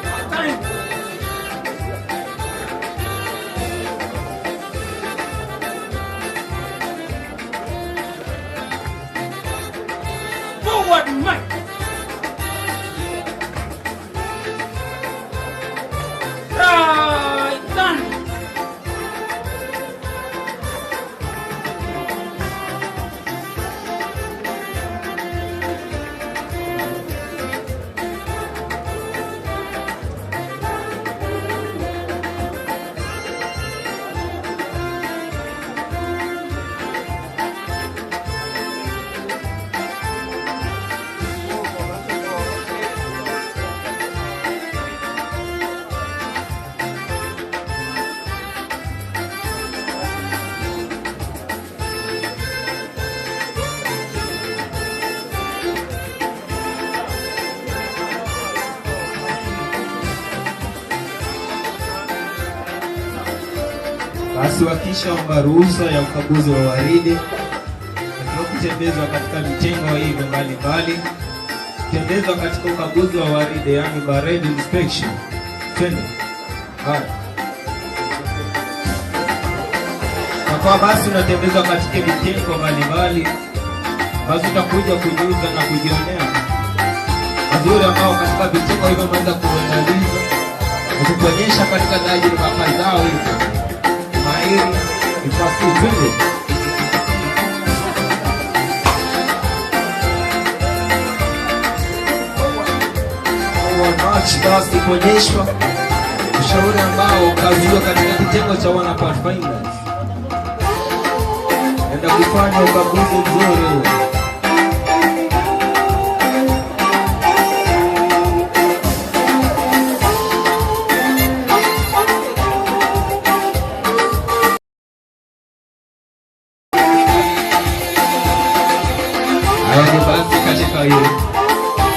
Well done! Forward march! Right turn! Basi wakishaomba ruhusa ya ukaguzi wa waridi na kutembezwa katika vitengo hivyo mbalimbali, kutembezwa katika ukaguzi wa waridi, yani parade inspection. Twende haya. Na kwa basi unatembezwa katika vitengo mbalimbali, basi utakuja kujiuza na kujionea mazuri ambao katika vitengo hivyo wameweza kuandaliza na kukuonyesha katika tajriba zao hizo mahiri ifasi. Twende. March basi kuonyeshwa ushauri ambao kaziwa katika kitengo cha wana Pathfinders, enda kufanya ukaguzi mzuri huo. Haya ni basi katika hiyo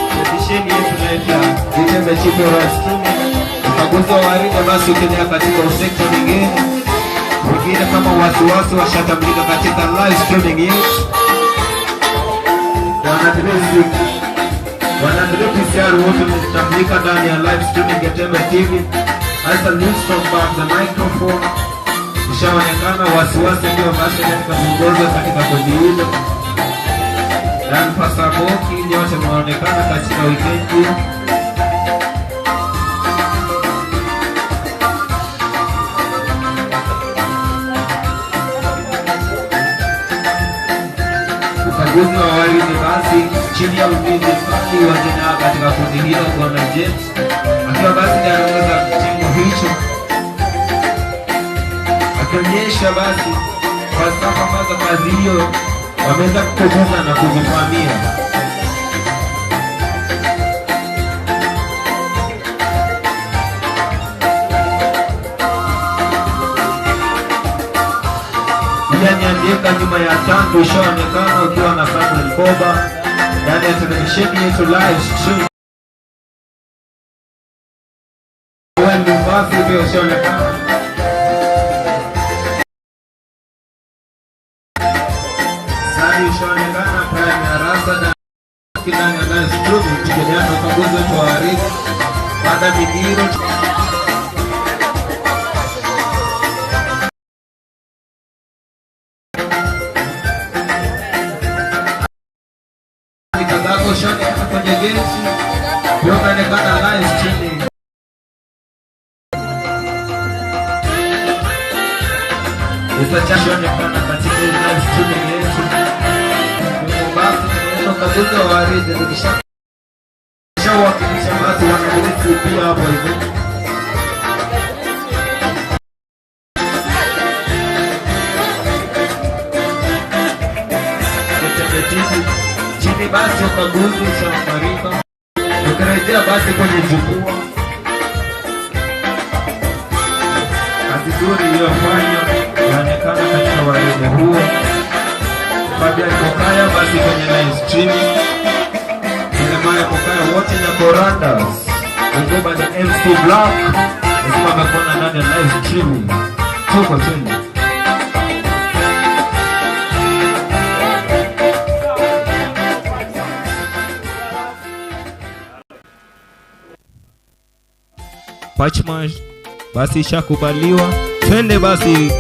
televisheni yetu naita Vitembe TV live streaming. Ukaguzi wa waridi basi ukiendelea katika sekta nyingine, wengine kama wasiwasi washatambulika katika live streaming yetu. Wana PCR wote wametambulika ndani ya live streaming ya Tembe TV. Hasa Newsfrom back the microphone. Ushaonekana wasiwasi ndio basi katika mwongozo katika kundi hilo. Dan Pasaboki nyote mnaonekana katika wikendi. Ukaguzi wa waridi basi chini ya ulinzi mkali wa zinaa katika kundi hilo, Bwana James akiwa basi ndiye anaongoza kitengo hicho, akionyesha basi falsafa ambazo kazi hiyo wameweza kukuguza na kuzifahamia. Niandika nyuma ya tandu ishaonekana ukiwa na Samuel Koba ndani ya televisheni yetu live stream. Wewe Lumbasi pia ushaonekana. Sani ushaonekana Prime Arasa na ndani ya live stream tukiendelea na ukaguzi wetu wa waridi baada Migiro Kazako ushaonekana kwenye geti pia ukaonekana live streaming. Ishaonekana katika live streaming yetu. Basi tunaenda ukaguzi wa waridi tukishawakilisha basi wananchi pia hapo hivyo. Chini basi ukaguzi ushamarika, tukirejea basi kwenye jukwaa, kazi nzuri iliyofanywa inaonekana katika waridi huo. Fabian Mokaya basi kwenye live streaming, Jeremiah Mokaya wote na Korandas Ugoba na MC Black lazima amekuona ndani ya live streaming. Tuko chini. Parchment basi ishakubaliwa, twende basi.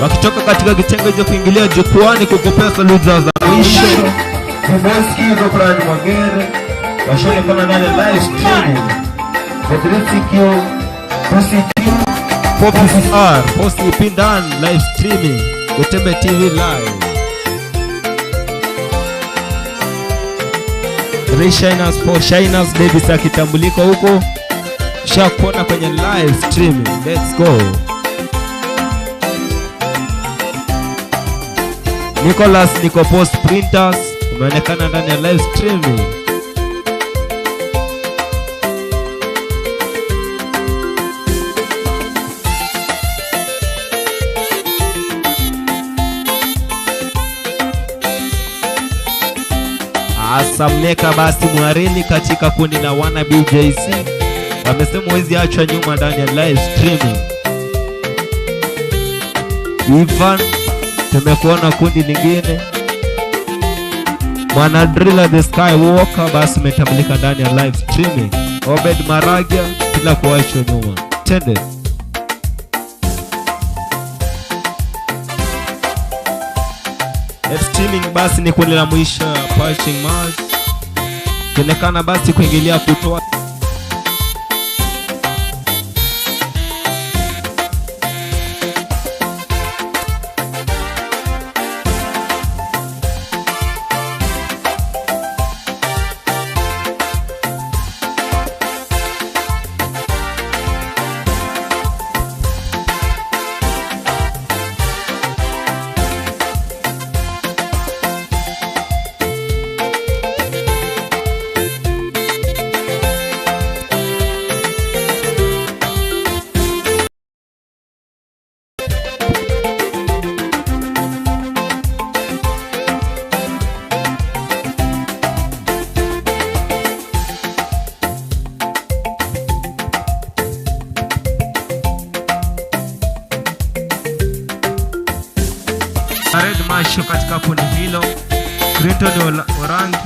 Wakitoka katika kitengo cha kuingilia jukwani kukupea saluti za mwisho. Kuboski Brian Mwagere washaonekana ndani ya live streaming. Bedrisiq Pusiq 4PCR Post Pindan live streaming Getembe TV live. 3 Shiners 4 Shiners Davis akitambulika huko, shakuona kwenye live streaming. Let's go. Nicholas Nico Post Printers umeonekana ndani ya live streaming. Asamneka basi mwarili katika kundi la wana BJC wamesema huwezi achwa nyuma ndani ya live streaming. Ivan, tumekuona kundi lingine. Mwana Driller the Skywalker basi umetambulika ndani ya live streaming. Obed Maragia bila kuachwa nyuma. Tende. Live streaming basi ni kundi la mwisho Punching Mars. Kionekana basi kuingilia kutoa Red Marshal katika kundi hilo, Clinton Orangi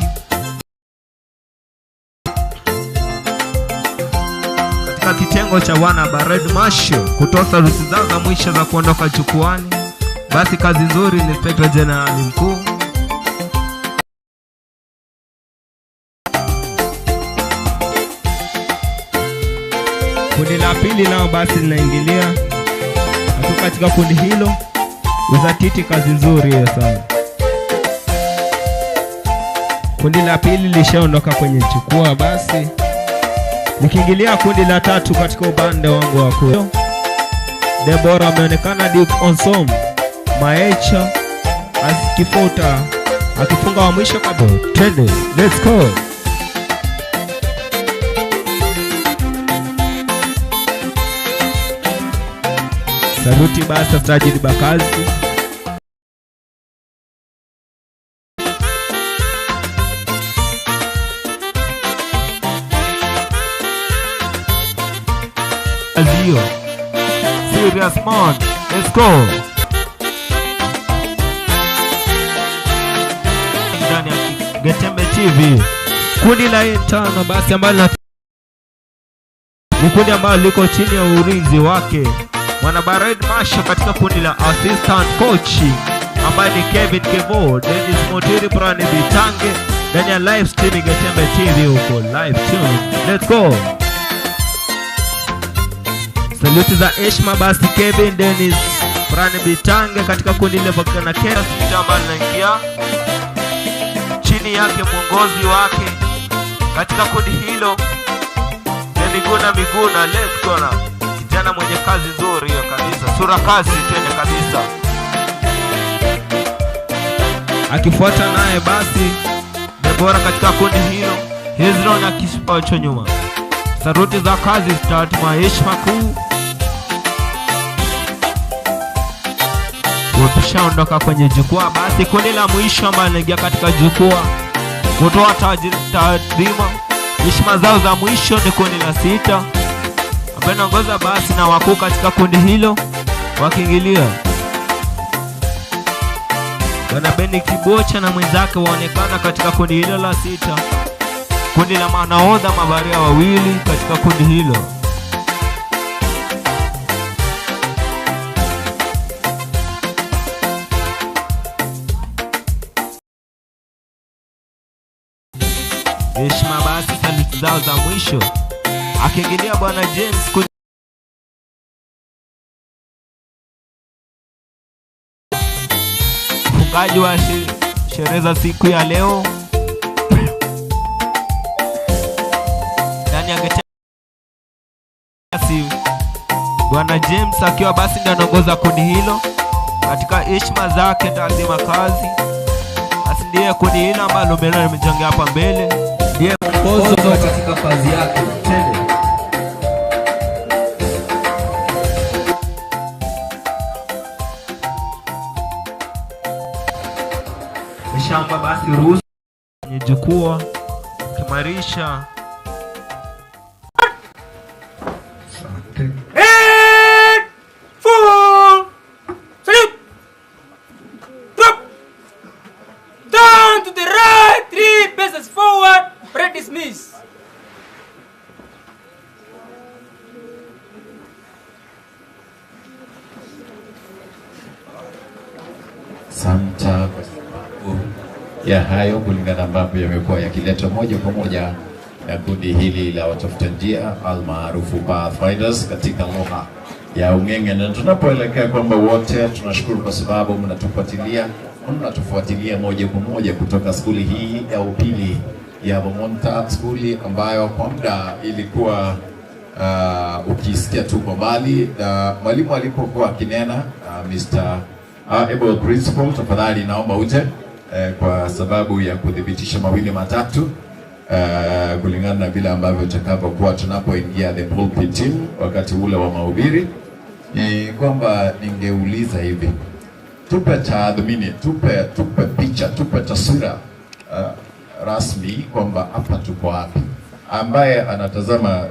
katika Katika kitengo cha wana Bared Marshal kutoa saruti zao za mwisho za kuondoka jukwani. Basi kazi nzuri, Inspector Jenerali mkuu. Kundi la pili nao basi linaingilia akiwa katika kundi hilo uzatiti, kazi nzuri hiyo sana. Kundi la pili lishaondoka kwenye jukwaa, basi nikiingilia kundi la tatu katika upande wangu wa kulia, Debora ameonekana Dick Onsom Maecha akifuta akifunga wa mwisho kabisa. Twende, let's go. Saluti basi Sajid Bakazi. Azio. Serious man. Let's go. Ndani ya Getembe TV. Kundi la tano basi ambalo ni kundi ambalo liko chini ya ulinzi wake Mwana Bared Masha katika kundi la assistant coach ambaye ni Kevin Kevo, Dennis Motiri, Brian Bitange ndani ya live streaming Getembe TV huko live tune. Let's go. Saluti za heshima basi Kevin Dennis Brian Bitange katika kundi la Bakana Kenya ambaye anaingia chini yake mwongozi wake katika kundi hilo ni Miguna Miguna, let's go now. Kijana mwenye kazi nzuri hiyo kabisa, sura kazi, twende kabisa. Akifuata naye basi Debora katika kundi hilo, Hezron akipacho nyuma. Saruti za kazi start heshima kuu wakishaondoka kwenye jukwaa, basi kundi la mwisho ambalo linaingia katika jukwaa kutoa taadhima heshima zao za mwisho ni kundi la sita ambaye naongoza basi na wakuu katika kundi hilo wakiingilia Bwana Benedict Bocha na mwenzake waonekana katika kundi hilo la sita, kundi la manahodha mabaharia wawili katika kundi hilo. Heshima basi saluti zao za mwisho akiingilia Bwana James mfungaji wa sherehe za siku ya leo ndani ya Getasi, Bwana James akiwa basi ndiye anaongoza kundi hilo katika heshima zake taadhima kazi, basi ndiye kundi hilo ambalo umeona limejongea hapa mbele, ndiye mwongozo katika kazi yake. Twende. Shamba basi ruhusu kwenye jukwaa kimarisha Eight, four, three, drop. Down to the right, three paces forward, break dismiss. Asante kwa sababu ya hayo, kulingana ambavyo yamekuwa yakiletwa moja kwa moja na kundi hili la watafuta njia almaarufu Pathfinders katika lugha ya Ung'eng'e. Na tunapoelekea kwamba wote tunashukuru kwa sababu mnatufuatilia mnatufuatilia moja kwa moja kutoka skuli hii ya upili ya Bomonta, skuli ambayo kwa muda ilikuwa ukisikia tu kwa mbali, na mwalimu alipokuwa akinena Mr. Able Principal, tafadhali naomba uje kwa sababu ya kuthibitisha mawili matatu kulingana na vile ambavyo tutakavyokuwa tunapoingia the pulpit team wakati ule wa mahubiri, ni kwamba ningeuliza hivi, tupe tathmini, tupe tupe picha, tupe taswira rasmi kwamba hapa tuko wapi, ambaye anatazama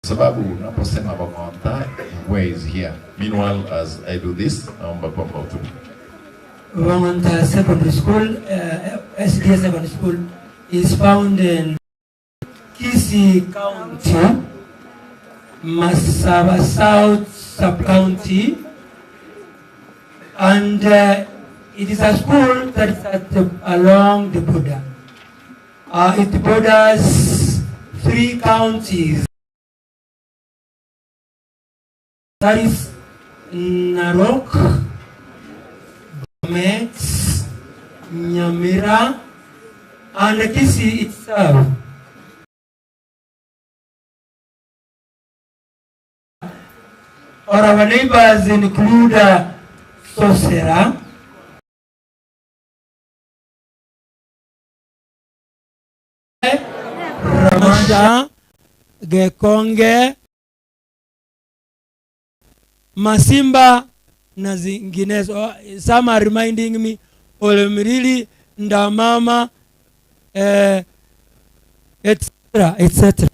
Sababu unaposema Bong'onta, where is here? Meanwhile, as I do this, naomba kwamba utubu. Bong'onta Secondary School, SDA Secondary School, is found in Kisii County, Masaba South Sub-County, and it is a school that is along the border. It borders 3 counties, that is Narok, Bomet, Nyamira, and Kisii itself. Or our neighbors include Sosera, Ramasha, Gekonge, Masimba na zinginezo. Some are reminding me Olemirili, Ndamama, et cetera, et cetera.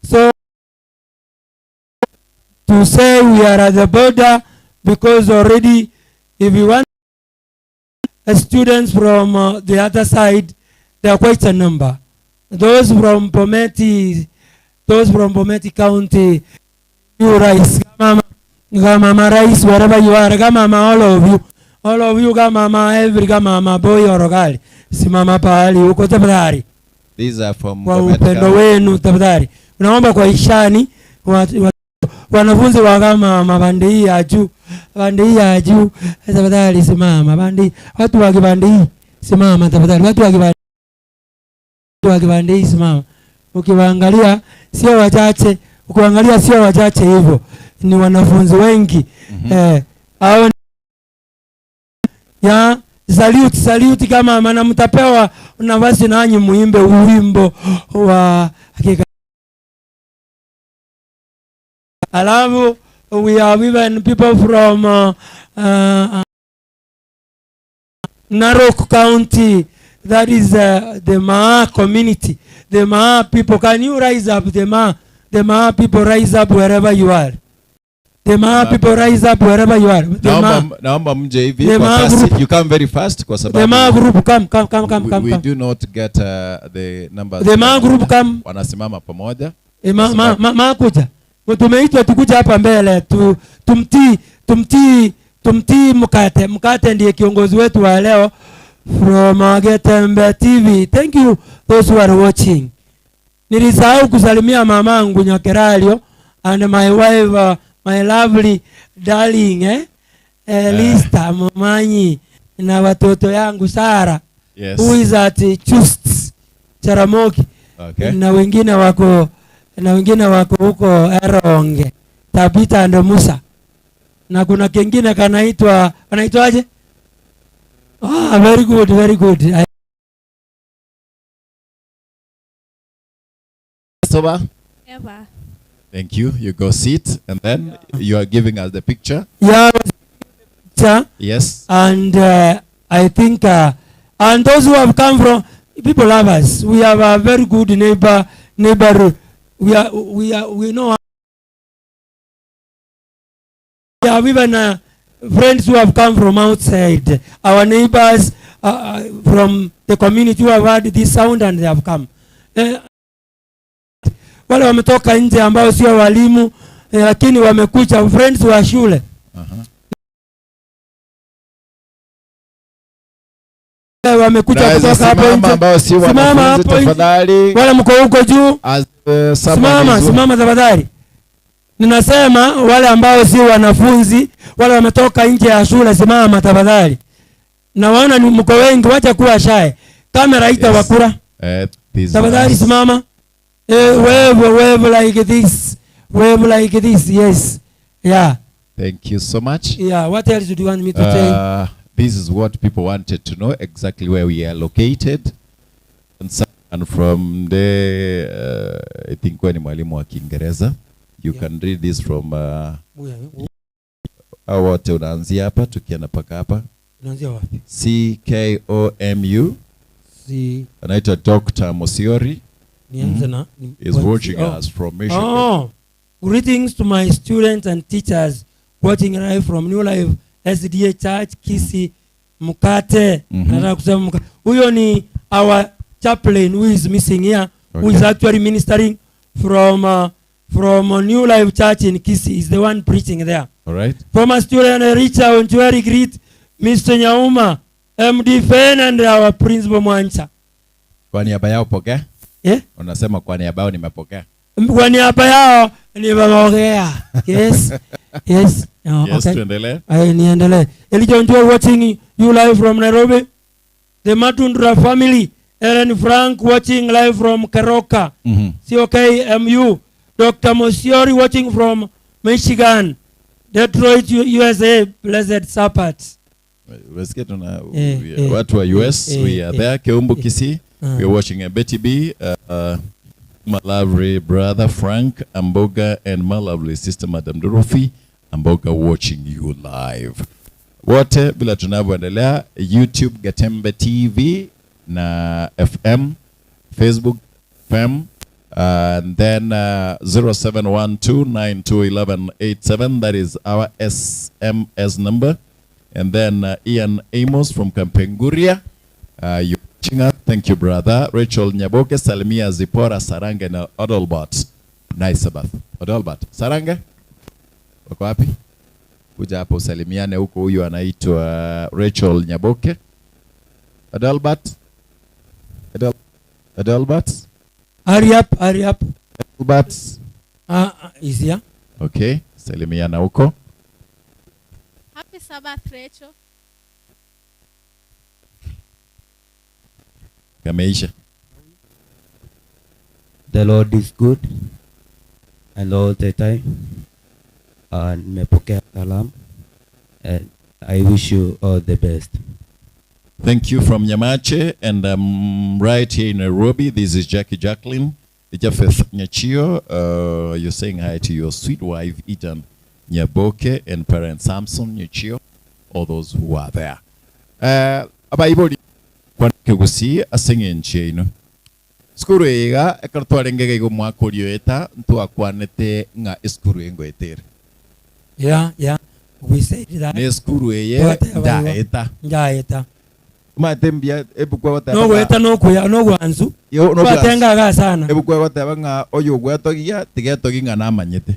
So to say we are at the border, because already if you want students from the other side, there are quite a number. Those from Bometi, those from Bometi County, you rise, Mama, Mama rise wherever you are, Mama, all of you, all of you, Mama, every Mama, boy or girl, simama pahali uko tafadhali. These are from Kwa Bomet upendo County. wenu tafadhali. Unaomba kwa ishani wanafunzi wa kama mabandi hii ya juu, bandi hii ya juu, tafadhali simama, bandi, watu wa kibandi hii simama tafadhali, watu wa kibandi, watu wa kibandi hii simama. Ukiwaangalia sio wachache, ukiwaangalia sio wachache hivyo, ni wanafunzi wengi. Hao ya salute, salute kama maana mtapewa nafasi nanyi muimbe wimbo wa hakika. Alafu we have even people from Narok County, that is the Maa community, the Maa people. Can you rise up, the Maa? The Maa people, rise up wherever you are. The Maa people, rise up wherever you are. The Maa. Naomba mje hivi The kwa Maa kasi. group. You come very fast kwa sababu The Maa group, come, come, come, come, come, we come. do not get the numbers. The Maa group, come. Wanasimama pamoja. Kwa sababu Ma kuja. Tumeitwa tukuja hapa mbele tumtii, tumtii, tumtii Mkate. Mkate ndiye kiongozi wetu wa leo from Getembe TV. Thank you those who are watching. Nilisahau kusalimia mamangu Nyakeralio and my wife, my lovely darling, Lista Momanyi na watoto yangu Sara. Who is at Chust Jaramogi. Na wengine wako, na wengine wako huko Eronge, Tabita and Musa. Na kuna kingine kanaitwa, kanaitwaje? Very good, very good. I Soba. Eva. Thank you. You go sit, and then you are giving us the picture. Yeah, picture. Yes. And I think, and those who have come from, people love us. We have a very good neighbor. We are, we are, we know. We have even friends who have come from outside. Our neighbors from the community who have heard this sound and they have come. Wale wametoka nje ambao sio walimu, lakini wamekuja, friends wa shule. Wamekuja Naweza kutoka hapo simama nje. ambao si Simama wanafunzi, hapo nje. tafadhali. Wale mko huko juu. As someone Simama, is simama tafadhali. Ninasema wale ambao si wanafunzi, wale wametoka nje ya shule, simama tafadhali. Nawaona ni mko wengi, wacha kuwa shy. Kamera haitawakula. Yes. This Tafadhali is simama. Wave, wave like this. Wave like this, yes. Yeah. Thank you so much. Yeah, what else do you want me to say? This is what people wanted to know, exactly where we are located. And from the I think when mwalimu wa Kiingereza, you can read this from Buya, hao wote unaanzia hapa tukienda mpaka hapa. Unaanzia wapi? CKOMU. C. Anaitwa Dr. Mosiori. Nianze na Is watching us from Michigan. Oh, greetings to my students and teachers watching live from New Life SDA Church Kisii Mkate. Nataka kusema mkate. Huyo ni our chaplain who is missing here, who is actually ministering from New Life Church in Kisii. Is the one preaching there. All right. Former student Richard Onjueri greet Mr. Nyauma, MD Fen and our principal Mwancha. Kwa niaba yao pokea. Eh? Unasema kwa niaba yao nimepokea. Kwa niaba yao nimepokea. Yes. Yes. Oh, Yes, okay. tuendelee. Ay, niendelee. Elijah Onjueri watching you live from Nairobi. The Matundra family, Ellen Frank watching live from Keroka. COKMU. Dr. Mosiori watching from Michigan. Detroit, USA. Blessed Sabbath. Umesikia tuna watu wa US, we are there. Keumbu Kisii, we are watching Betty B, my lovely brother Frank Amboga and my lovely sister Madam Dorothy Amboga watching you live. Wote bila tunavyoendelea YouTube Gatembe TV na FM, Facebook FM, and then 0712921187, that is our SMS number. And then Ian Amos from Kampenguria, you're watching us. Thank you, brother. Rachel Nyaboke, Salimia Zipora, Sarange na Odolbert. Nice Sabbath. Odolbert. Sarange? Wako wapi? Kuja hapo usalimiane huko. Huyu anaitwa Rachel Nyaboke. Odolbert? Odolbert? Hurry up, hurry up. Odolbert. Is here? Okay, salimiana huko. Happy Sabbath, Rachel. Kameisha. The Lord is good and all the time. Nimepokea salamu and I wish you all the best. Thank you from Nyamache, and I'm right here in Nairobi. This is Jackie Jacqueline, Japheth Nyachio. You're saying hi to your sweet wife, Ethan Nyaboke, and parent Samson Nyachio, all those who are there. Abaibori kwa kigusi asenge ncheino. Skuru iga ekero twarenge igo mwaka orio eta ntwakwanete ng'a eskuru engo etere. Yeah, yeah. We said that. Ne skuru eye Twateba igo. ndaeta. Ndaeta. Mate mbia ebukwa goteba No gweta no kuya no gwanzu. Yo, no gwanzu. Twatengaga sana. Ebukwa goteba ng'a oyo gwetogia tigetogi ng'a namanyete.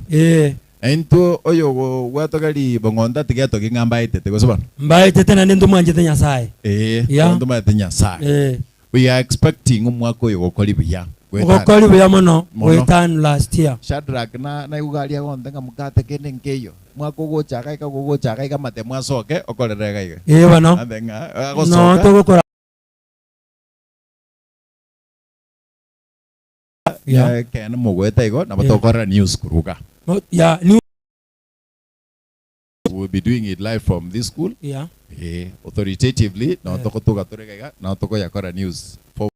Into oyo gwetogeri bong'onda tigetogi ng'a mbaetete gose bono. Mbaetete na nindu mwanjete Nyasaye. Yeah. Tondu maete Nyasaye. We are expecting omwaka oyo gokori buya. Gokori buya mono, Mono. gwetanu last year. Shadrach na naigugaria gonte ng'a mukate kende nkeyo. Mwaka ogochaka iga gogochaka iga mate mwasoke okorere iga iga. Bano. Ambe ng'a, No, agosoka. togokora. Yeah. Kene mogweta igo nabo tokorera news kuruga. Mo, yeah, new We'll be doing it live from this school. Yeah. Authoritatively, na tokotuga torega iga, na tokoyakora news. For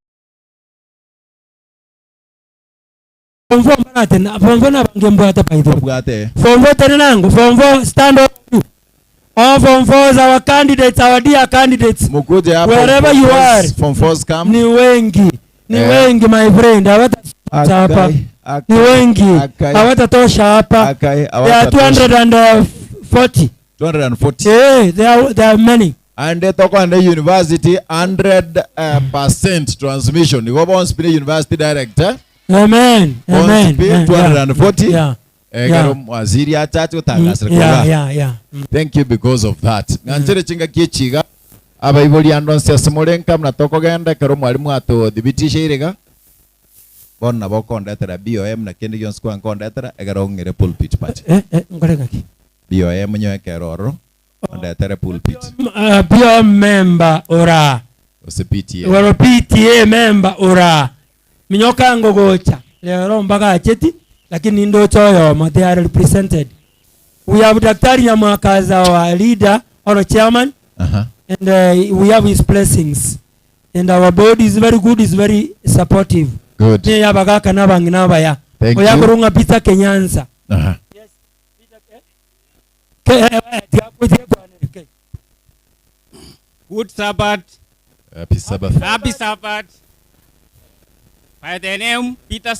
Form 4 mbana tena, form 4 na bange mbwata by the way. Mbwate. Form 4 tena nangu, form 4 stand up. All form 4s, our candidates, our dear candidates. Mukuje hapo, Wherever form you fours, are. Form 4s come. Ni wengi. Ni wengi my friend. Hawatatosha hapa. Akai, Ni wengi. akai. Hawatatosha hapa. Akai, They are hawatatosha. 240. 240. There are many. And they talk on the university 100% percent transmission. You go on Spine University director. Amen. Amen. Spine Yeah. 240. Yeah. Karo waziri achache utangasire Yeah, koga. yeah, yeah. Thank you because of that. Nganchere chinga kiechiga abaibori ando nse simurenka mna tokogenda kero mwalimu atothibitisha irega bono nabo okondetera BOM na kende gionsi kwankondetera ekero ong'ire pulpit pache. Ngore ng'aki? BOM nyoe ekero ororo ondetere pulpit. BOM member ora. Ose PTA. Wero PTA member ora. Minyoka ngogocha. Lero mpaka acheti lakini ndo choyo they are represented. We have Daktari Nyamwaka as our leader or chairman. And we have his blessings. And our board is very good, is very supportive. Good. Ne yabagaka nabangi nabaya. Thank Oya you. kurunga Peter Kenyanza. Yes. Ke, ke. Good Sabbath. Happy Sabbath. Happy Sabbath. By the name Peter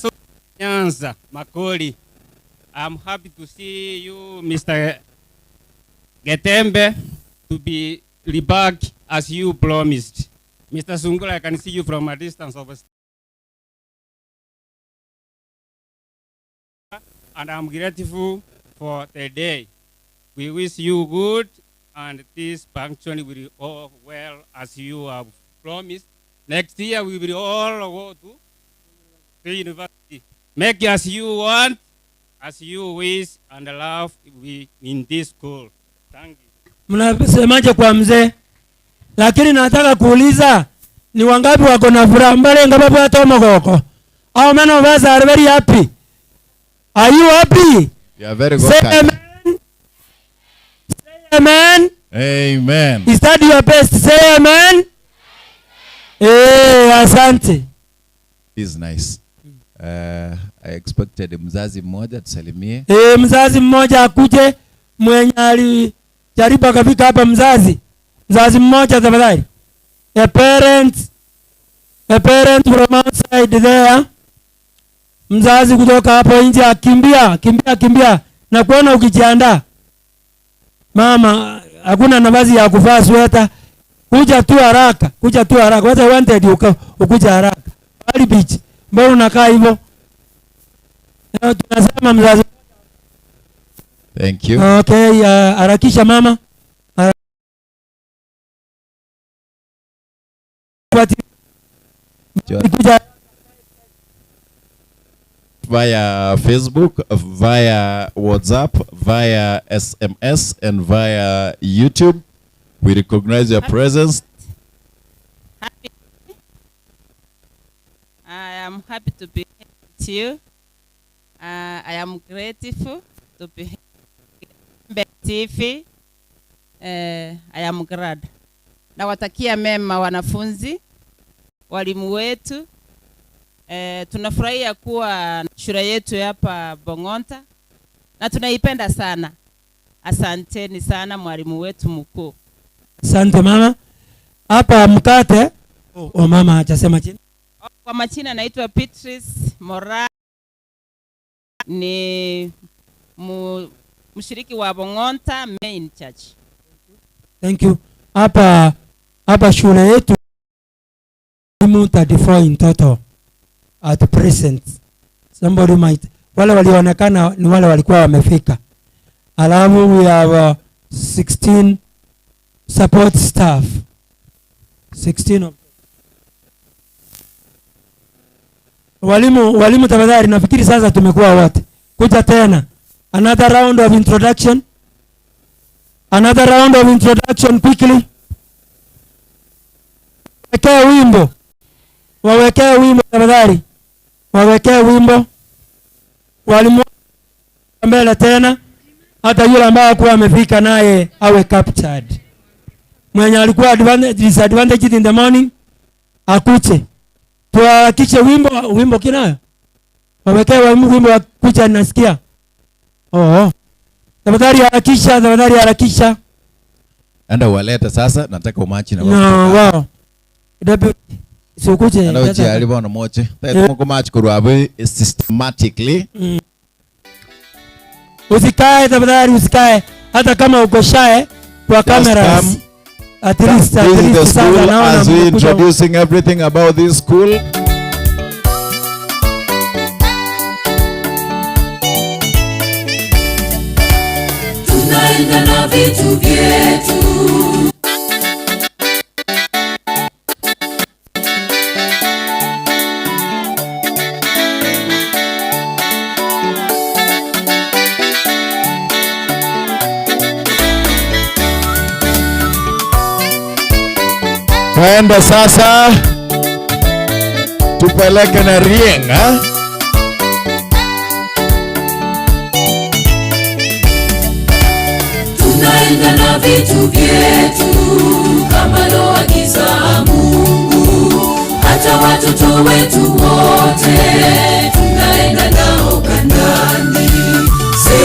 Nyanza Makori. I'm happy to see you, Mr. Getembe, to be back as you promised. Mr. Sungula, I can see you from a distance of and I'm grateful for the day. We wish you good and this function will all well as you have promised. Next year we will all go to the university. Make as you want, as you wish, and love we in this school. Thank you. Mnasemaje kwa mzee? Lakini nataka kuuliza ni wangapi wako na furaha mbalenga babwata omogoko? How many of us are very happy? Are you happy? You are very good. Say Kaka. amen. Say amen. Amen. Is that your best? Say amen. Eh, asante. This is nice. I expected mzazi mmoja tusalimie. Eh, mzazi mmoja akuje mwenye alijaribu akafika hapa mzazi. Mzazi mmoja tafadhali. A parent, a parent from outside there. Mzazi kutoka hapo nje akimbia, kimbia, kimbia na kuona ukijiandaa. Mama, hakuna nafasi ya kuvaa sweta. Kuja tu haraka, kuja tu haraka. What I wanted you ukuja haraka. Bali beach. Mbona unakaa hivyo? Na tunasema mzazi. Thank you. Okay, harakisha mama. Kuja via Facebook, via WhatsApp, via SMS, and via YouTube. We recognize your presence. Happy. I am happy to be here with you. I am grateful to be here. TV. I am glad. Nawatakia mema wanafunzi, walimu wetu. Tunafurahia kuwa shule yetu hapa Bongonta na tunaipenda sana. Asanteni sana mwalimu wetu mkuu. Asante mama. Hapa mkate. Oh, oh mama hajasema jina. Kwa majina naitwa Beatrice Mora, ni mshiriki wa Bongonta Main Church. Thank you. Hapa hapa shule yetu 34 in total at present. Somebody might, wale walionekana ni wale walikuwa wamefika. Alafu we have 16 support staff. 16 of Walimu, walimu tafadhali, nafikiri sasa tumekuwa wote. Kuja tena. Another round of introduction. Another round of introduction quickly. Wawekee wimbo. Wawekee wimbo tafadhali. Wawekee wimbo. Walimu mbele tena. Hata yule ambaye hakuwa amefika naye awe captured. Mwenye alikuwa disadvantaged in the morning akuche. Tuhakikishe wimbo, wimbo kinayo. Wawekee wimbo wa kucha nasikia. Oh, oh. Tafadhali harakisha, tafadhali harakisha. Enda uwalete sasa, nataka umachi na No, wao. wao. Deputy, sikuje. Enda uchi alibo na moche. Tete mko machi kurwabe systematically. Usikae tafadhali, usikae. Hata kama uko shy kwa Just cameras. come. At least, at This is least the sasa school naona as we mmekuja. introducing everything about this school. Tunaenda na vitu vyetu. Twende sasa tupeleke na Rieng, ha? Tunaenda na vitu vyetu kama loagiza Mungu, hata watoto wetu wote tunaenda nao Kanaani. Si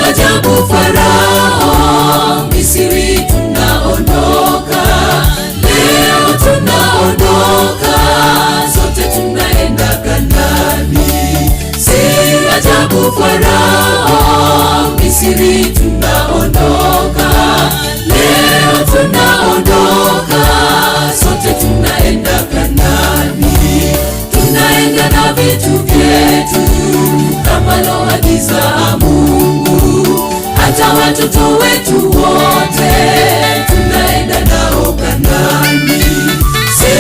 ajabu Farao, Misri tunaondoka, leo tunaondoka, zote tunaenda Kanaani. ahadi za Mungu. Hata watoto wetu wote tunaenda nao Kanaani. Si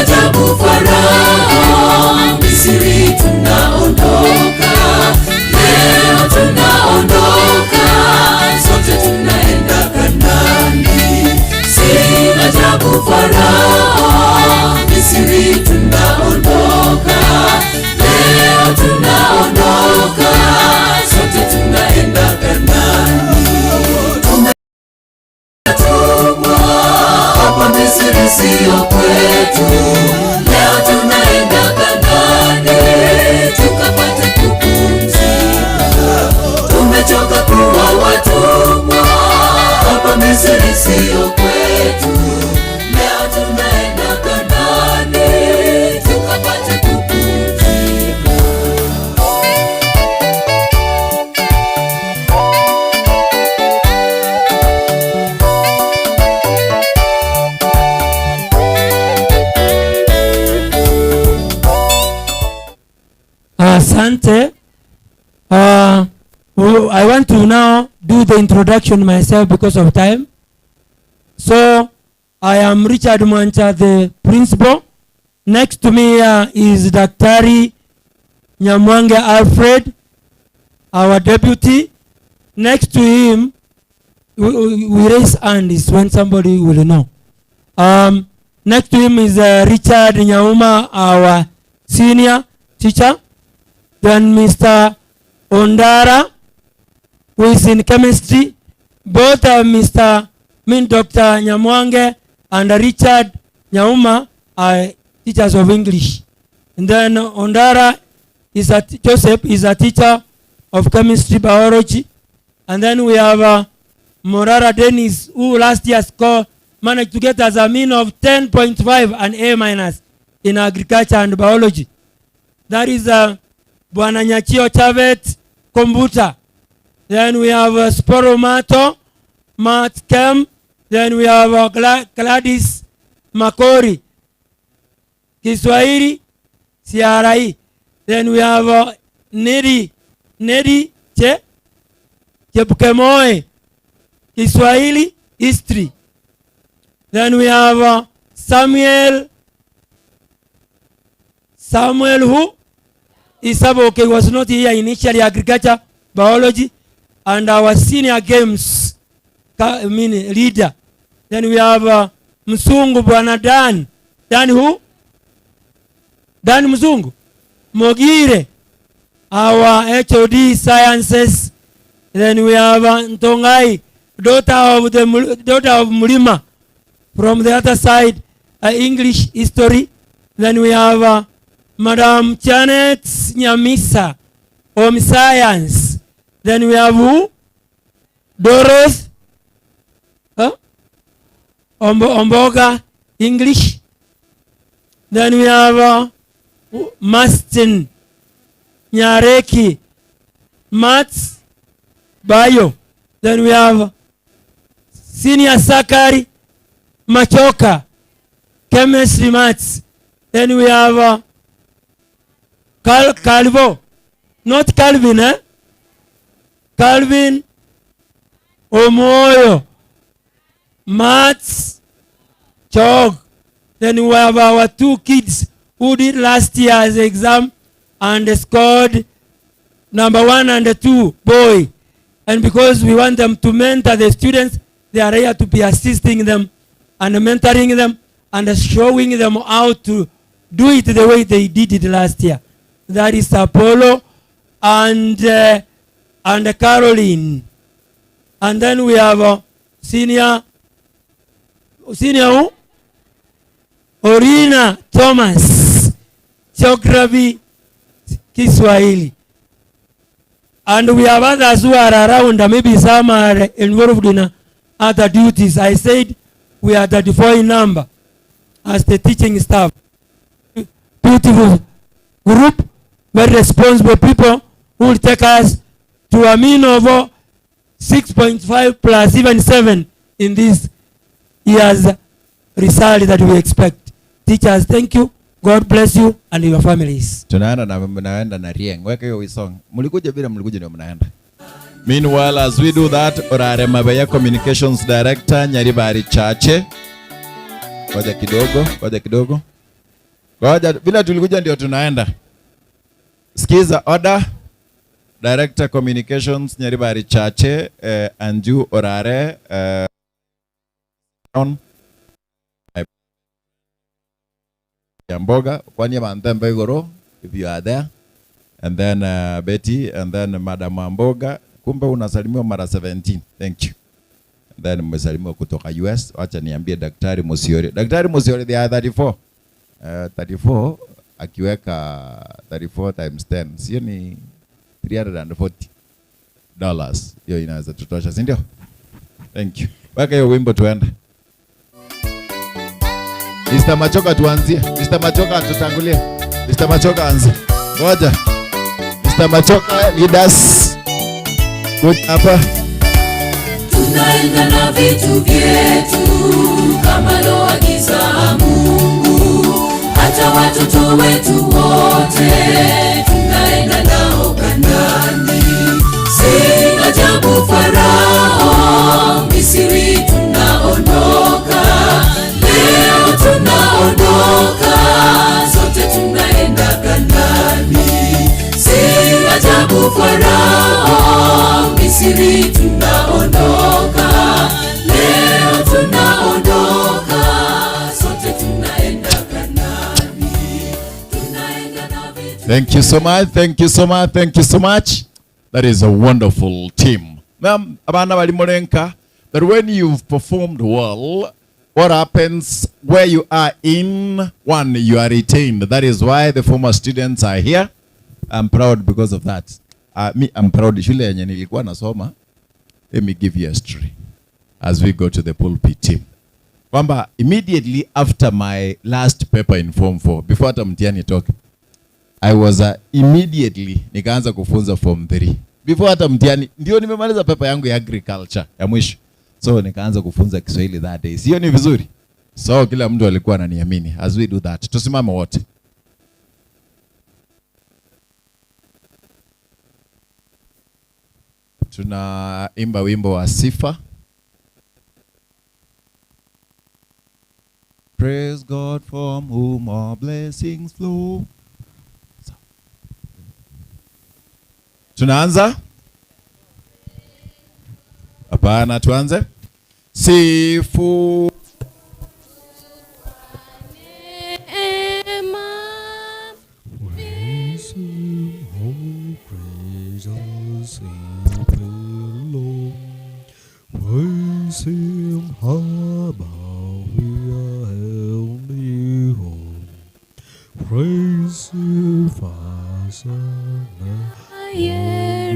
ajabu Farao, Misri tunaondoka, leo tunaondoka, sote tunaenda Kanaani. Si ajabu Farao, Misri tunaondoka, leo tunaondoka, sote tunaenda Kanaani. Tumetumwa hapa Misri sio kwetu, leo tunaenda Kanaani tukapate kupumzika. Tumechoka kuwa watumwa hapa Misri sio kwetu, leo tunaenda Kanaani tukapate kupumzika. Asante. I want to now do the introduction myself because of time. So I am Richard Mwancha, the principal. Next to me here is Daktari Nyamwange Alfred, our deputy. Next to him, we raise hands when somebody will know. Next to him is Richard Nyauma, our senior teacher. Then Mr. Ondara, who is in chemistry. Both Mister, I mean Doctor Nyamwange and Richard Nyauma are teachers of English. And then Ondara is a Joseph is a teacher of chemistry, biology. And then we have Morara Dennis, who last year managed to get us a mean of 10.5 and A minus in agriculture and biology. That is Bwana Nyachio Chavet, Kombuta. Then we have Sporomato, Matt Kem. Then we have Gladys Makori, Kiswahili, CRI. Then we have Neri, Neri Che, Chepkemoe, Kiswahili, History. Then we have Samuel, Samuel who? Isabo, okay, was not here initially, agriculture, biology, and our senior games I mean, leader. Then we have Msungu Bwana Dan. Dan who? Dan Msungu. Mogire, our HOD sciences. Then we have Ntongai, daughter of Mulima, from the other side, English history. Then we have Madam Janet Nyamisa, home science. Then we have who? Doros, huh? Omboga, English. Then we have Mastin Nyareki, Maths, Bio. Then we have Senior Sakari Machoka, Chemistry, Maths. Then we have Calvo, not Calvin, Calvin Omoyo, Maths, Chog. Then we have our two kids who did last year's exam and scored number 1 and 2, boy. And because we want them to mentor the students, they are here to be assisting them and mentoring them and showing them how to do it the way they did it last year. That is Apollo and Caroline. And then we have a senior who? Orina Thomas, Geography, Kiswahili. And we have others who are around, and maybe some are involved in other duties. I said we are 34 in number as the teaching staff. Beautiful group, very responsible people who will take us to a mean of 6.5 plus even 7 in this year's result that we expect. Teachers, thank you. God bless you and your families. Tunaenda na mnaenda na Rieng. Weka hiyo song. Mlikuja bila mlikuja ndio mnaenda. Meanwhile, as we do that, Orare Mabeya Communications Director Nyaribari Chache. Ngoja kidogo, ngoja kidogo. Ngoja bila tulikuja ndio tunaenda. Sikiza order. Director Communications Nyaribari Chache, eh, Anju Orare, eh, on ya mboga kwani bantembe igoro if you are there and then uh, Betty and then Madam Mboga kumbe unasalimiwa mara 17 thank you and then mmesalimiwa kutoka US wacha niambie Daktari Musiori Daktari Musiori they are 34 34 akiweka 34 times 10 sio ni 340 dollars hiyo inaweza tutosha si ndio thank you weka hiyo wimbo tuende Mr. Machoka tuanzie. Mr. Machoka tutangulie. Mr. Machoka anze. Ngoja. Mr. Machoka leaders. Kuja hapa. Tunaenda na vitu vyetu kama loagiza Mungu, hata watoto wetu wote tunaenda nao Kanaani. Si ajabu Farao, Misri tunaondoka, leo tunaondoka, sote tunaenda Kanaani. Si ajabu Farao, Misri tunaondoka, leo tunaondoka, sote tunaenda Kanaani. Tunaenda na vitu Thank you so much. Thank you so much. Thank you so much. That is a wonderful team. Ma'am, abana bali murenka that when you've performed well, what happens where you are in one, you are retained. That is why the former students are here. I'm proud because of that. Me, I'm proud. Shule yenye nilikuwa nasoma. Let me give you a story as we go to the pulpit team. Kwamba immediately after my last paper in form 4, before hata mtihani itoke, I was immediately nikaanza kufunza form 3 before hata mtihani, ndio nimemaliza paper yangu ya agriculture ya mwisho, so nikaanza kufunza Kiswahili that day. Sio ni vizuri? So kila mtu alikuwa ananiamini. As we do that, tusimame wote. Tunaimba wimbo wa sifa. Praise God from whom all blessings flow. Tunaanza? Hapana, tuanze. Sifu Praise him above the home. Praise him, Father.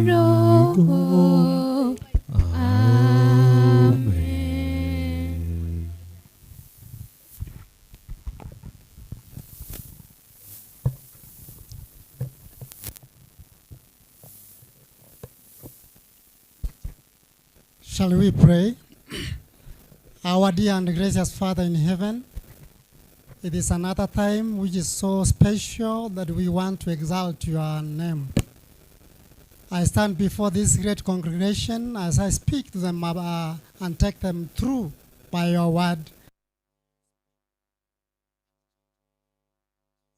Roho. Amen. Shall we pray? Our dear and gracious Father in heaven, it is another time which is so special that we want to exalt your name. I stand before this great congregation as I speak to them and take them through by your word.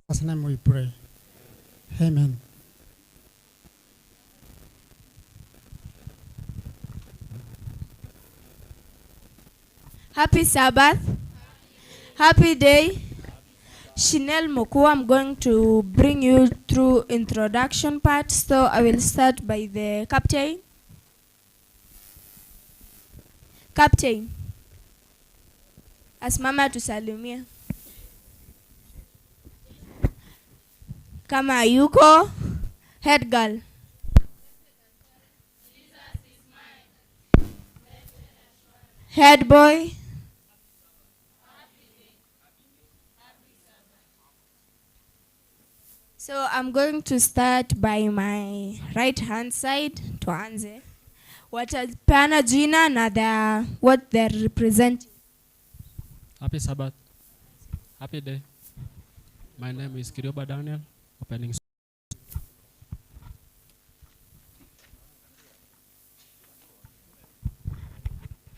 In Jesus' name we pray. Amen. Happy Sabbath. Happy day. Chanel Mokua, I'm going to bring you through introduction part. So I will start by the captain. Captain. Asimama tusalimie. Kama yuko, head girl. Head boy. So I'm going to start by my right hand side tuanze. Watapeana jina na the, what they're representing. Happy Sabbath. Happy day. My name is Kirioba Daniel, opening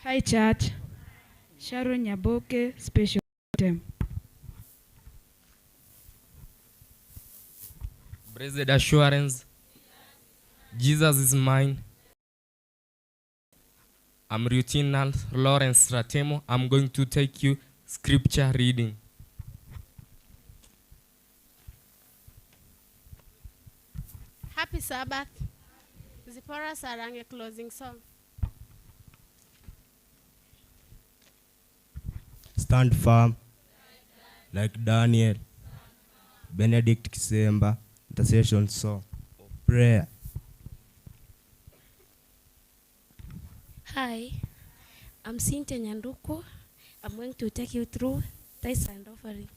Hi church. Sharon Nyaboke, special item. Blessed assurance, Jesus is mine. I'm Lieutenant Lawrence Ratemo. I'm going to take you scripture reading. Happy Sabbath. Zipporah Sarange closing song. Stand firm like Daniel, Benedict Kisemba, intercession song, prayer. Hi, I'm Cynthia Nyanduku. I'm going to take you through tithes and offering.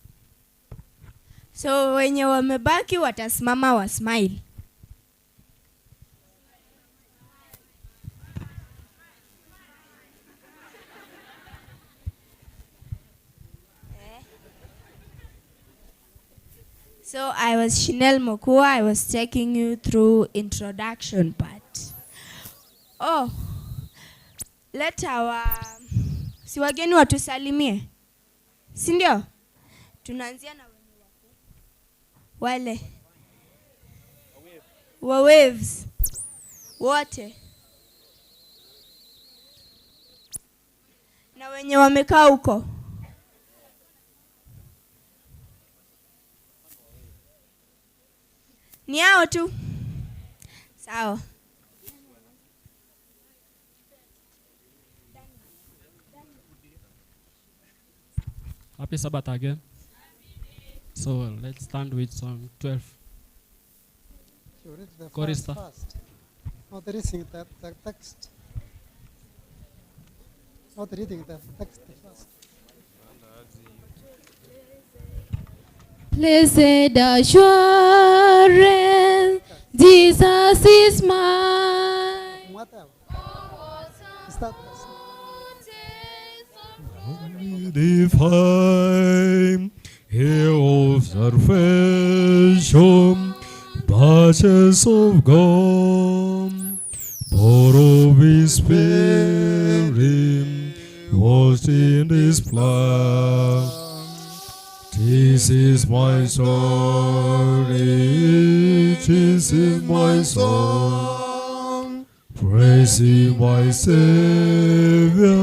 So wenye wamebaki watasimama wa smile. So I was Chanel Mokua. I was taking you through introduction part. Oh, let our si wageni watusalimie, si ndio? Tunaanzia na wenye wako wale wa waves wote na wenye wamekaa huko. Ni hao tu. Sawa. Happy Sabbath again. So let's stand with Psalm 12. You read the verse Chorister. first. Not reading the text. Not reading the text first. Blessed assurance, Jesus is mine. Start. Divine, here of salvation, patches of God, born of His Spirit, washed in His blood. This is my story, this is my song, praising my Savior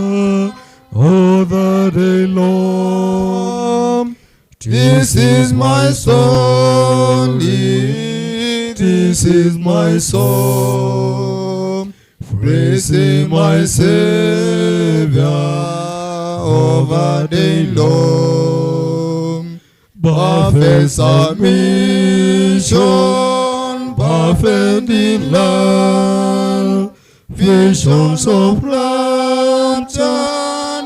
all the day long. This is my story, this is my song, praising my Savior all the day long. Perfect submission, perfect in love, visions of rapture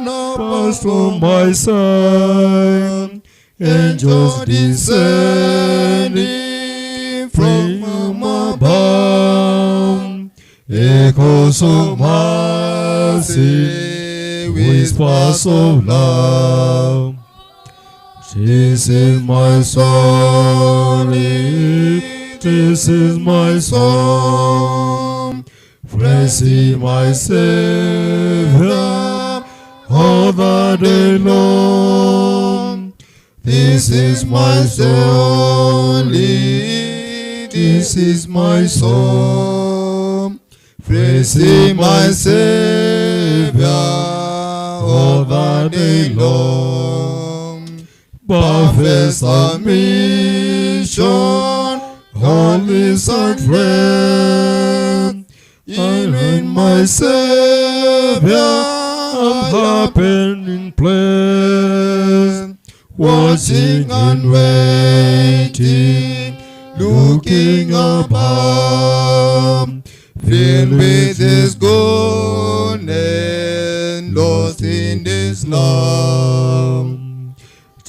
now pass from my sight. Angels descending from above, echoes of mercy, whispers of love. This is my story, this is my song, praising my Savior all the day long. This is my story, this is my song, praising my Savior all the day long. Perfect submission, holy sacred, in my Savior, I'm happening place, watching and waiting, looking above, filled with His goodness, lost in His love.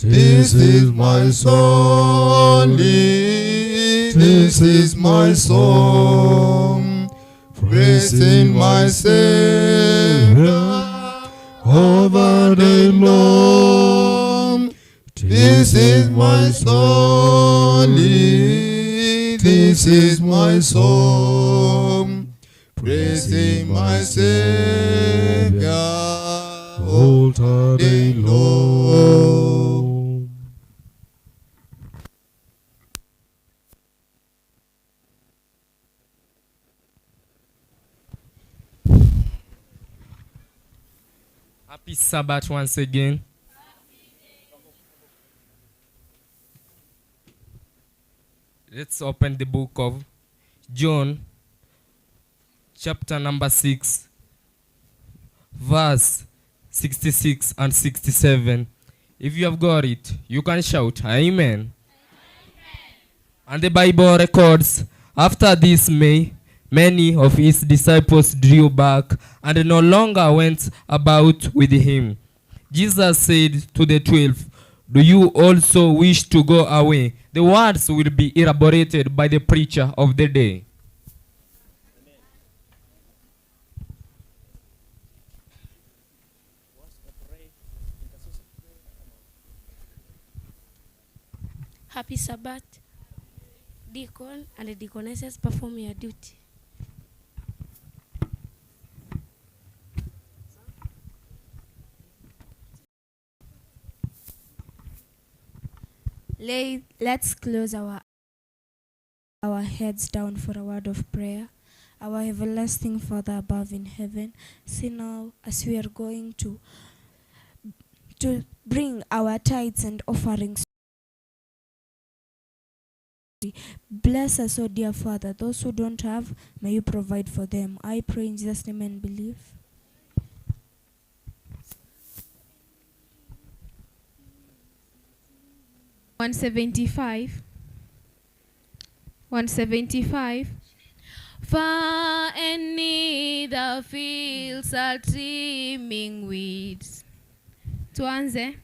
This is my story, this is my song, praising my Savior all the day long. This is my story, this is my song, praising my Savior all the day long. Happy Sabbath once again. Let's open the book of John, chapter number 6, verse 66 and 67. If you have got it, you can shout, Amen. And the Bible records, after this May, many of his disciples drew back and no longer went about with him. Jesus said to the 12, Do you also wish to go away? The words will be elaborated by the preacher of the day. Happy Sabbath. Deacon and deaconesses perform your duty. Let's close our heads down for a word of prayer. Our everlasting Father above in heaven, see now as we are going to bring our tithes and offerings. Bless us, O dear Father. Those who don't have, may you provide for them. I pray in Jesus' name and believe. 175. 175. Far and near the fields are teeming weeds. Tuanze.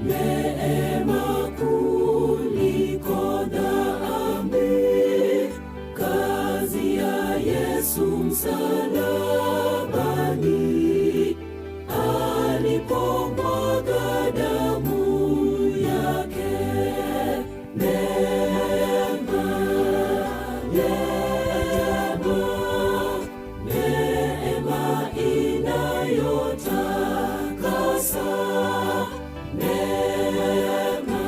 Neema kuliko dhambi, kazi ya Yesu msalabani, alipomwaga damu yake. Neema, neema, neema inayotakasa. Neema,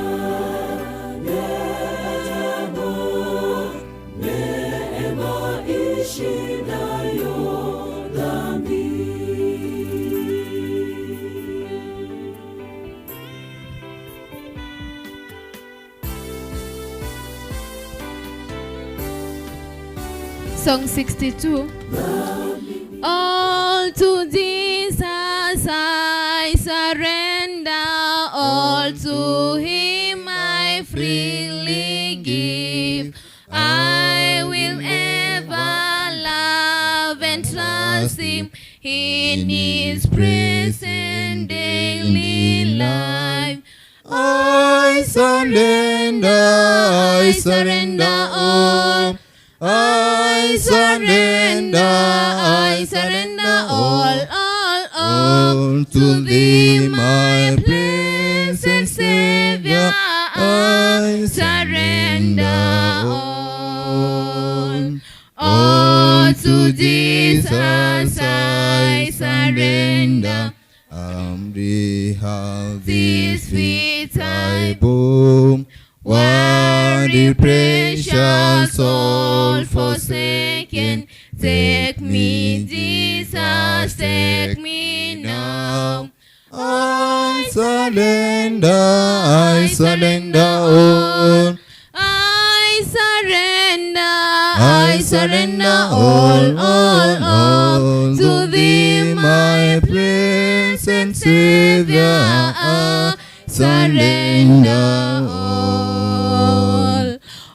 neema, neema ishindayo dhambi. Song 62. All to Jesus I surrender, all to him I freely give. I will ever love and trust him in his present daily life. I surrender, I surrender all. I surrender, I surrender all, all to thee, my blessed Savior. I surrender all. All to Jesus I surrender. These feet I bow, Worry, the precious soul forsaken. Take me, Jesus, take me now. I surrender, I surrender all. I surrender, I surrender all, all, all to thee, my blessed Savior. I surrender all.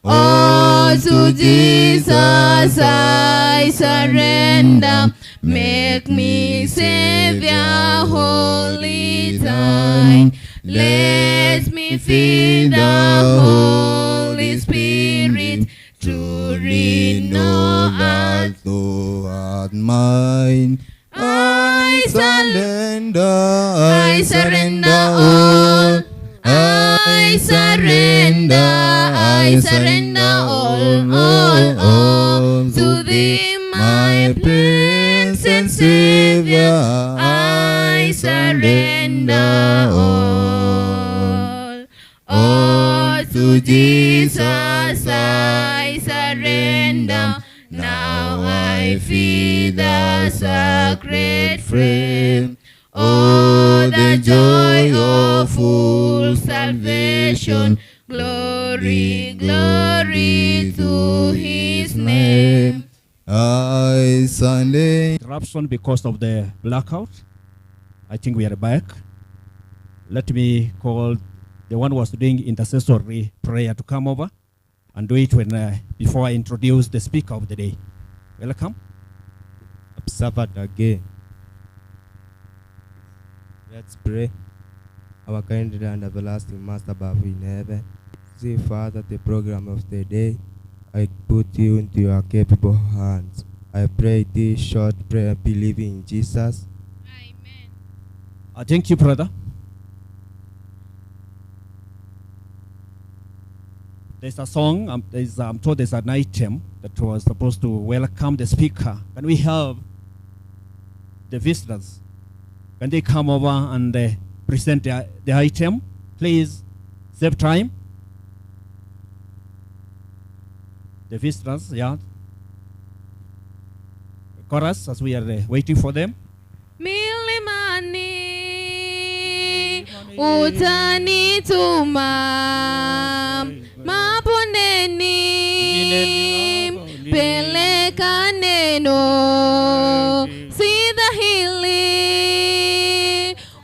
All to Jesus I surrender. Make me Savior, holy thine. Let me feel the Holy Spirit to Only know that thou art mine. I surrender, I surrender all. I surrender, I surrender all, all, all to thee, my Prince and Savior. I surrender all, all to Jesus. I surrender. Now I feel the sacred flame. Oh, the joy of full salvation. Glory, glory to his name. I surrender. Interruption because of the blackout. I think we are back. Let me call the one who was doing intercessory prayer to come over and do it when before I introduce the speaker of the day. Welcome. Sabbath again. Let's pray. Our kind and everlasting Master above in heaven. See, Father, the program of the day. I put you into your capable hands. I pray this short prayer, believing in Jesus. Thank you, brother. There's a song, I'm told there's an item that was supposed to welcome the speaker. Can we have the visitors? Can they come over and present the item? Please, save time. The visitors, yeah. Chorus, as we are waiting for them. Milimani utanituma, mabondeni peleka neno, si dhahiri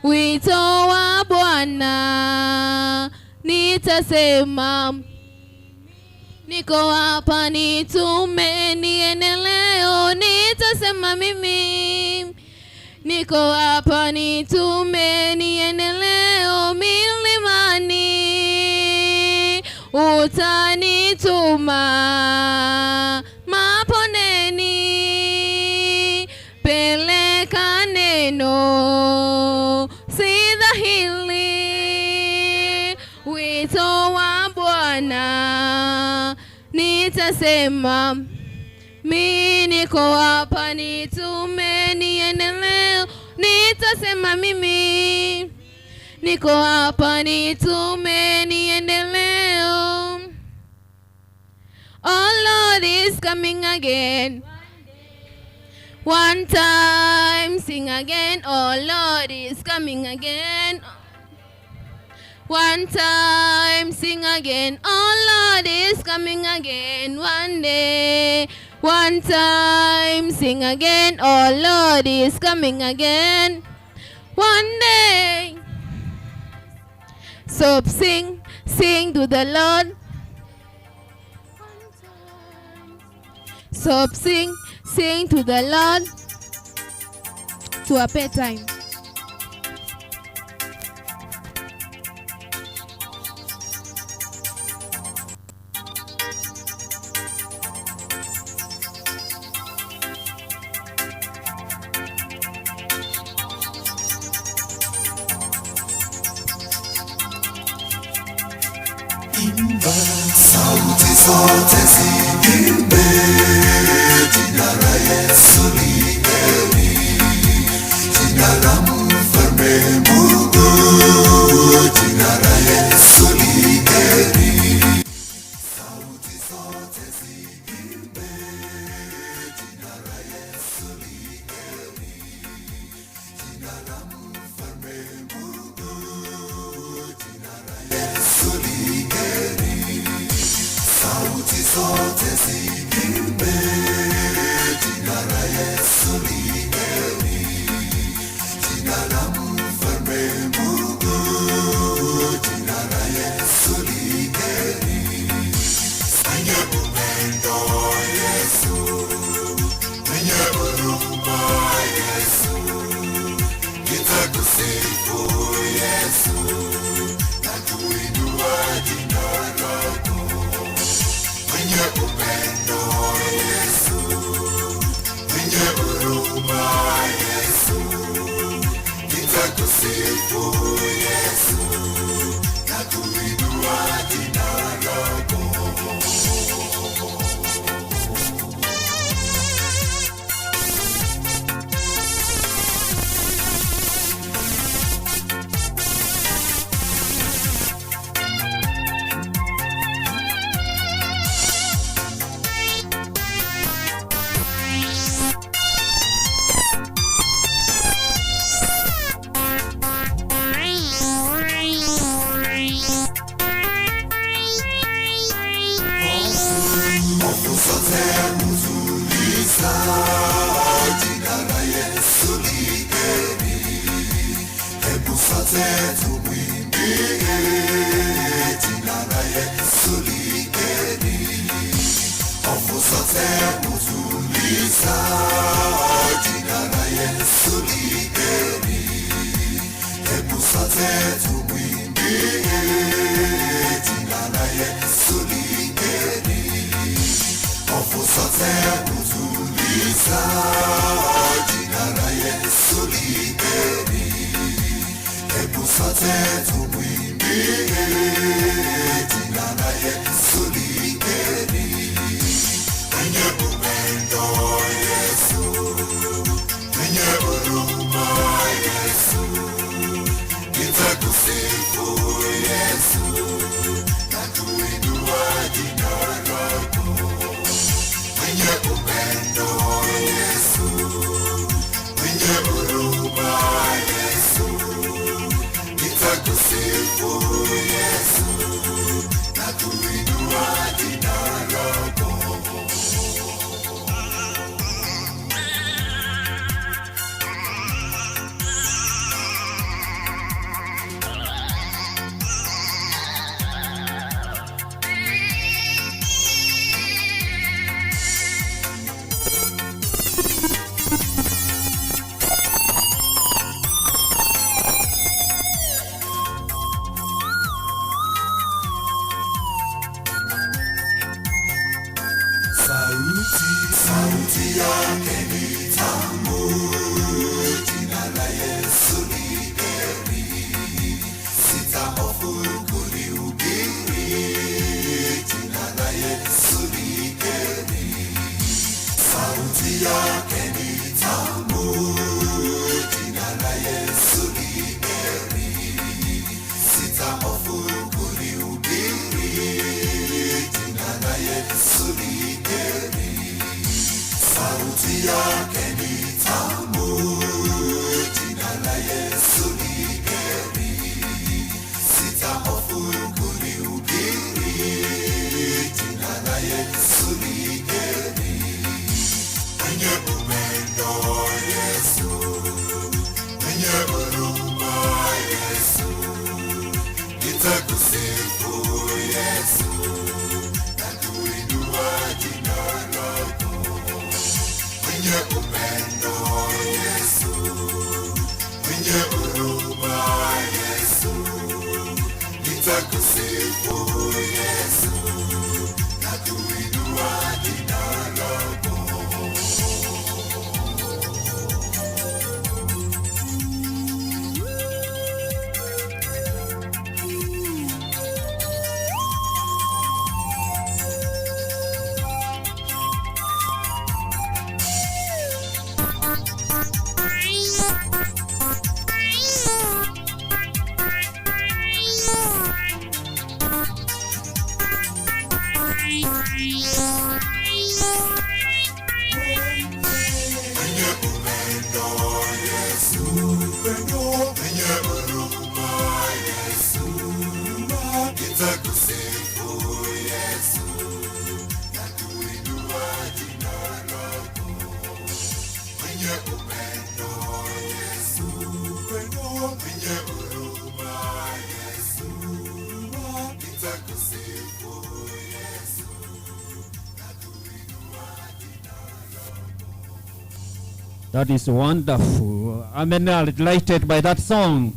wito wa Bwana, nitasema niko hapa, nitume niende leo, nitasema mimi niko hapa, nitume niende leo, milimani utanituma, mabondeni peleka neno, si dhahiri wito wa Bwana, nitasema mi niko hapa, nitume niende leo, nitasema mimi niko hapa, nitume niende leo. Oh Lord is coming again. One time, sing again. Oh Lord is coming again. One time, sing again. Oh Lord is coming again. One day, one time, sing again. Oh Lord is coming again. One day. So sing, sing to the Lord. So sing, sing to the Lord. To a pay time. Sauti zote ziimbe, jina la Yesu ni heri, jina la mfalme Mungu, jina la Yesu ni heri. Sauti zote ziimbe, jina la Yesu ni heri, jina la mfalme Mungu, jina la Yesu ni heri. Sauti zote ziimbe, Nitakusifu Yesu na kuinua jina lako. Hofu zote hutuliza, jina la Yesu ni heri. Hebu sote tumwimbie, jina la Yesu ni heri. Hofu zote hutuliza, jina la Yesu ni heri. Hebu sote tumwimbie, jina la Yesu ni heri. Hofu zote hutuliza, jina la Yesu ni heri. Hebu sote tumwimbie, jina la Yesu ni heri. Mwenye upendo Yesu, mwenye huruma Yesu, nitakusifu Yesu na kuinua jina lako. Mwenye upendo Yesu, mwenye huruma Yesu, nitakusifu Yesu na kuinua jina lako. Sauti, sauti yake ni tamu, jina la Yesu ni heri. Sitahofu kulihubiri, jina la Yesu ni heri. Sauti yake ni tamu, jina la Yesu ni heri. Sitahofu kulihubiri, jina la Yesu ni heri. Sauti yake ni tamu, jina la Yesu ni heri. Sitahofu kulihubiri, jina la Yesu ni heri. Mwenye upendo Yesu, mwenye huruma Yesu, nitakusifu Yesu na kuinua jina lako. Mwenye upendo Yesu, mwenye huruma Yesu, nitakusifu Yesu na kuinua jina lako. Mwenye upendo Yesu, mwenye huruma Yesu, nitakusifu Yesu na kuinua jina lako. Mwenye upendo Yesu, mwenye huruma Yesu, nitakusifu Yesu na kuinua jina lako. That is wonderful. I'm delighted by that song.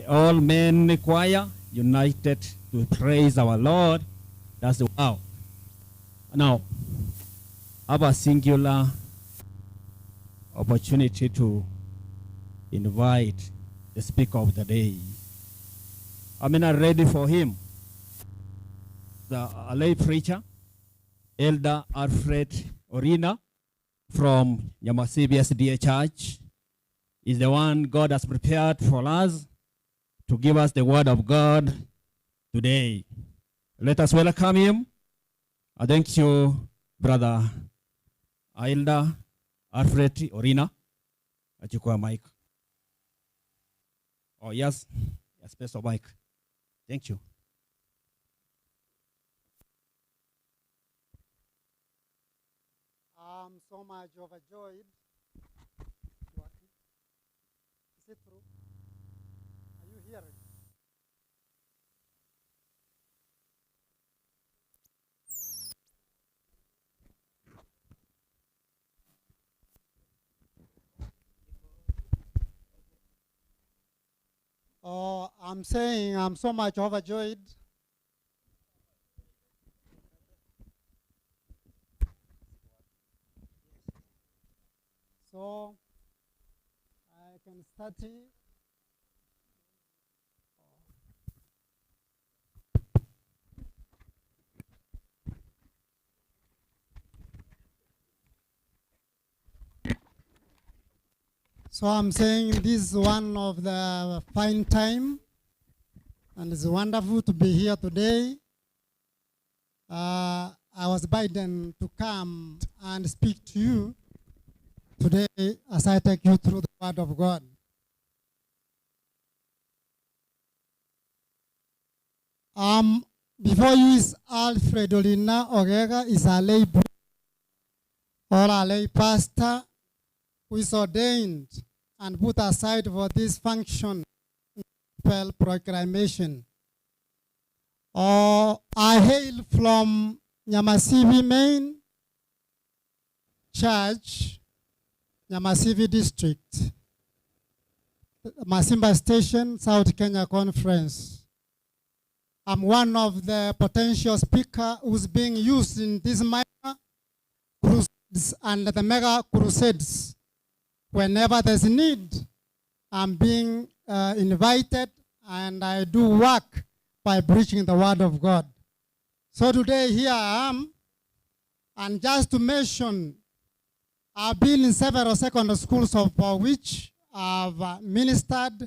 All men choir united to praise our Lord. That's the wow. Now, I have a singular opportunity to invite the speaker of the day. How many are ready for him? The lay preacher, Elder Alfred Orina from Nyamasebe SDA Church, is the one God has prepared for us to give us the word of God today. Let us welcome him. I thank you, Brother Elder Alfred Orina. Achukua mic. Oh, yes, a special mic. Thank you. I'm so much overjoyed. Is it true? Are you hearing? Oh, I'm saying I'm so much overjoyed. So I can start. So I'm saying this is one of the fine time, and it's wonderful to be here today. I was bidden to come and speak to you today as I take you through the Word of God. Before you is Alfred Olina Ogega, is a lay or a lay pastor who is ordained and put aside for this function, proclamation. I hail from Nyamasebe Main Church, Nyamasebe District, Masimba Station, South Kenya Conference. I'm one of the potential speaker who's being used in this minor crusades and the mega crusades. Whenever there's need, I'm being invited, and I do work by preaching the word of God. So today here I am, and just to mention, I've been in several secondary schools of which I've ministered.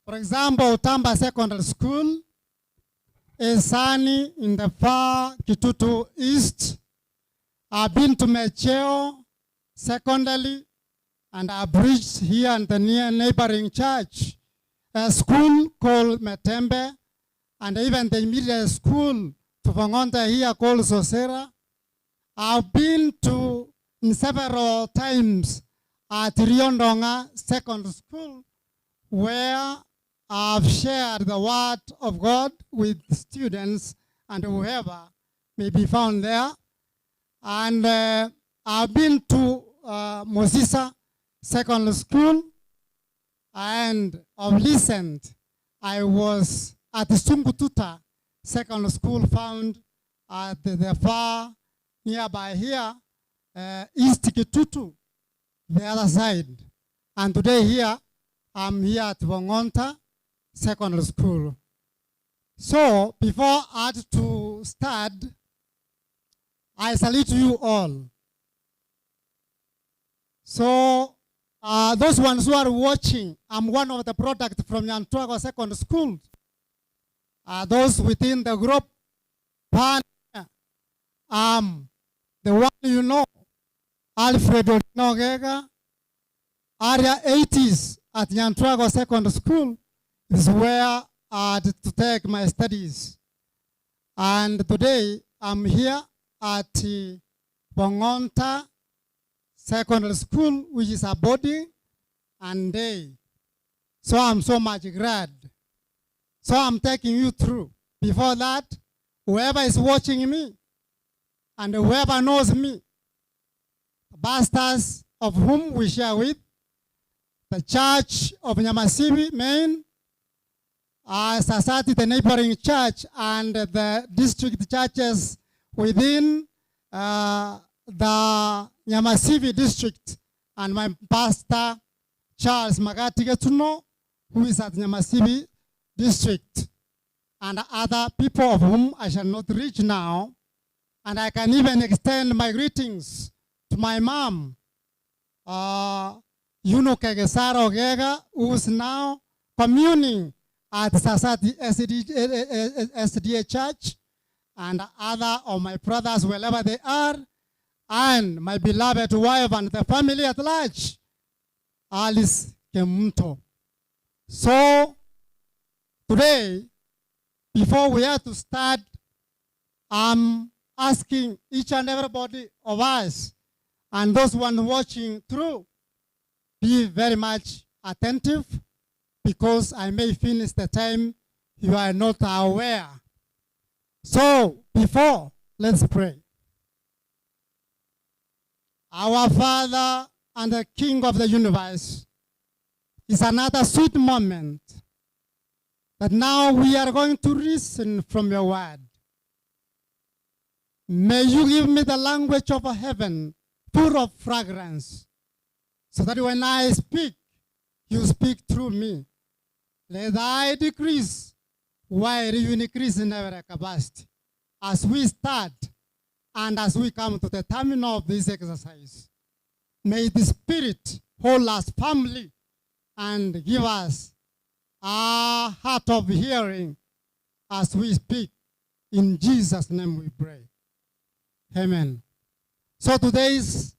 For example, Tamba Secondary School, Esani in the far Kitutu East. I've been to Mecheo Secondary, and I've preached here in the near neighboring church, a school called Metembe, and even the immediate school to Vongonta here called Sosera. I've been to in several times at Riondonga Secondary School, where I've shared the word of God with students and whoever may be found there. And I've been to Mosisa Secondary School, and of recent, I was at the Sungututa Secondary School found at the far nearby here, East Kitutu, the other side. And today here, I'm here at Vongonta Secondary School. So before I had to start, I salute you all. So those ones who are watching, I'm one of the products from Nyantwago Secondary School. Those within the group, Pan, the one you know, Alfred Ogega, area 80s at Nyantwago Secondary School is where I had to take my studies. And today I'm here at Bongonta Secondary School, which is a boarding and day. So I'm so much glad. So I'm taking you through. Before that, whoever is watching me and whoever knows me, the pastors of whom we share with, the Church of Nyamasebe Main, Sasati, the neighboring church, and the district churches within the Nyamasebe district, and my pastor, Charles Magati Getuno, who is at Nyamasibi district, and other people of whom I shall not reach now. And I can even extend my greetings to my mom, uh, Yuno Kegesara Ogega, who is now communing at Sasati SDA Church, and other of my brothers wherever they are, and my beloved wife and the family at large, Alice Kemunto. So today, before we are to start, I'm asking each and everybody of us and those one watching through, be very much attentive because I may finish the time you are not aware. So before, let's pray. Our Father and the King of the universe is another sweet moment that now we are going to listen from your word. May you give me the language of heaven, full of fragrance, so that when I speak, you speak through me. Let I decrease while you increase in every capacity. As we start and as we come to the terminal of this exercise, may the Spirit hold us firmly and give us a heart of hearing as we speak. In Jesus' name we pray. Amen. So today's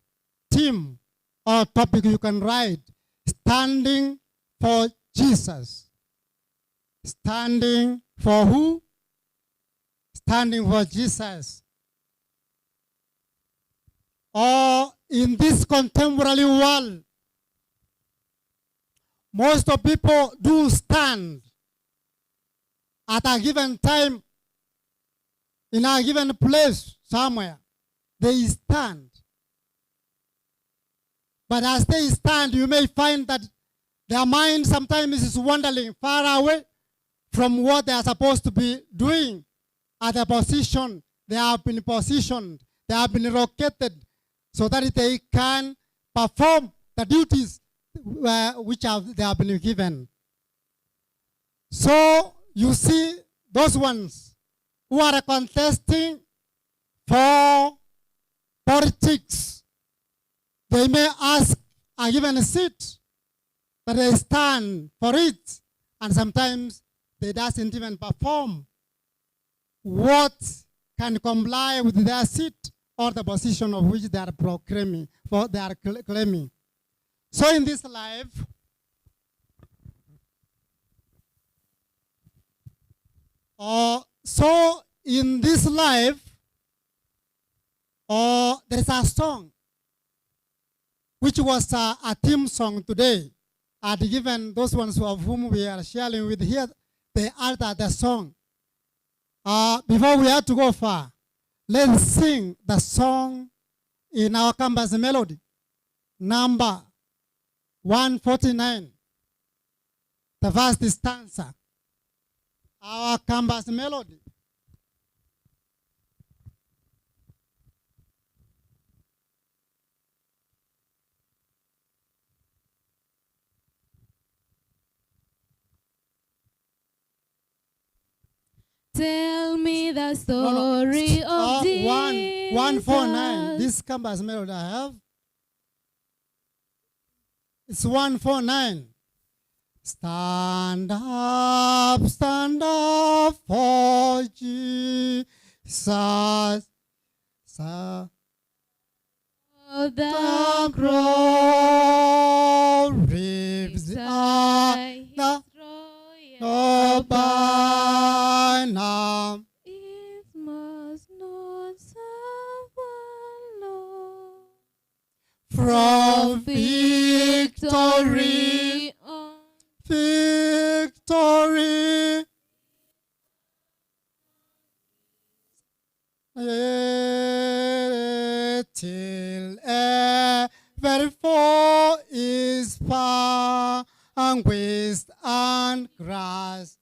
theme or topic you can write, standing for Jesus. Standing for who? Standing for Jesus. Or in this contemporary world, most of people do stand at a given time in a given place somewhere. They stand. But as they stand, you may find that their mind sometimes is wandering far away from what they are supposed to be doing at the position they have been positioned, they have been located, so that they can perform the duties uh, which have, they have been given. So you see those ones who are contesting for politics, they may ask a given seat, but they stand for it, and sometimes they doesn't even perform what can comply with their seat or the position of which they are proclaiming, for they are claiming. So in this life, uh, so in this life, uh, there is a song which was a, a theme song today. I'd given those ones of whom we are sharing with here, they altered the song. Uh, before we had to go far, let's sing the song in our campus melody, number 149, the first stanza. Our campus melody. Tell me the story No, no. of Uh, Jesus. One, 149. This campus melody I have. It's 149. Stand up, stand up for Jesus. Sa- Of the glory the no banner. It must not suffer long. From victory, victory. Eh, Till every foe is vanquished and grasped.